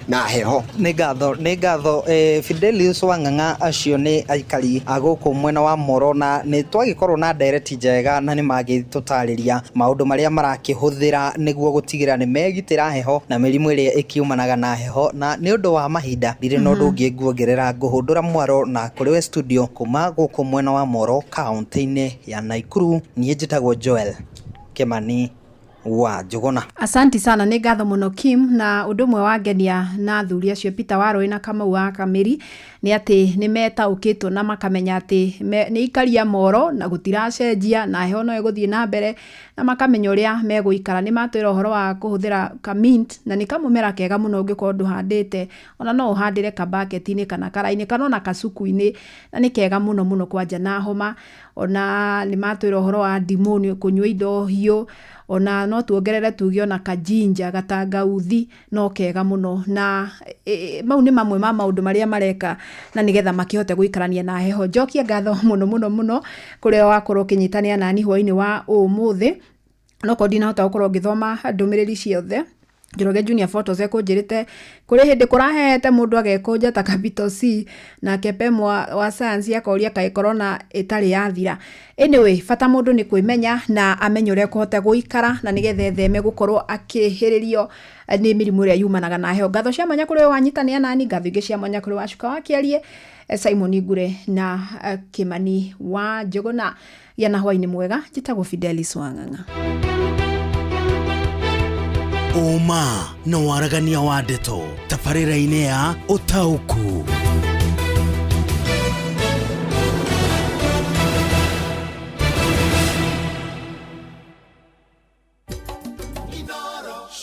na heho. Nĩ ngatho. Nĩ ngatho. Fidelius Wang'ang'a acio nĩ aikari a gũkũ mwena wa Moro na nĩ twagĩkorwo na ndereti njega na nĩ magĩtũtarĩria maũndũ marĩa marakĩhũthĩra nĩguo gũtigĩrĩra nĩ megitĩra heho na mĩrimũ ĩrĩa ĩkiumanaga na heho na nĩ ũndũ wa mahinda ndirĩ na ũndũ ũngĩ nguongerera ngũhũndũra mwaro na kũrĩ we studio kuma gũkũ mwena wa Moro kaunti-inĩ ya Nakuru. Niĩ njĩtagwo Joel Kimani wa Njuguna. Asanti sana, nĩ ngatho mũno Kim. Na ũndũ ũmwe wangenia na athuri acio Peter Warũĩ na Kamau wa Kamĩri nĩ atĩ nĩ metaũkĩtwo na makamenya atĩ nĩ ikaria Moro na gũtiracenjia na heho no ĩgũthiĩ na mbere na makamenya ũrĩa megũikara. Nĩ matwĩra ũhoro wa kũhũthĩra kamint na nĩ kamũmera kega mũno ũngĩkorwo ndũhandĩte ona no ũhandĩre kabaketi-inĩ kana karainĩ kana ona kacuku-inĩ na nĩ kega mũno mũno kwanja na homa. Ona nĩ matwĩra ũhoro wa ndimũ nĩ kũnyua indo hiũ ona no tuongerere tuge ona kajinja gatangauthi no kega mũno na mau nĩ mamwe ma maũndũ marĩa mareka na nĩgetha makĩhote gũikarania na heho. Njokie ngatho mũno mũno mũno kũrĩa wakorwo ũkĩnyitanĩra nani hwainĩ wa ũmũthĩ no korwo ndinahota gũkorwo ngĩthoma ndũmĩrĩri ciothe Njoroge Junior Photos ekũnjĩrĩte kũrĩ hĩndĩ kũrahehete mũndũ agekũnja ta capital C, nake Pem wa science akoria kaĩ corona ĩtarĩ yathira. Anyway, bata mũndũ nĩ kwĩmenya na amenye ũrĩa ekũhota gũikara na nĩgetha etheme gũkorwo akĩhĩrĩrio nĩ mĩrimũ ĩrĩa yumanaga na heho. Ngatho cia mwanya kũrĩ we wanyitanĩra nani, ngatho ingĩ cia mwanya kũrĩ Wacuka wa Kĩarie, Simon Ngure na Kimani wa Njũgũna. Gĩa na hwaĩ-inĩ mwega, njĩtagwo Fidelis Wang'ang'a. Ũma na waragania wa ndeto tabarĩra-inĩ ya ũtaũku.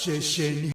Ceceni.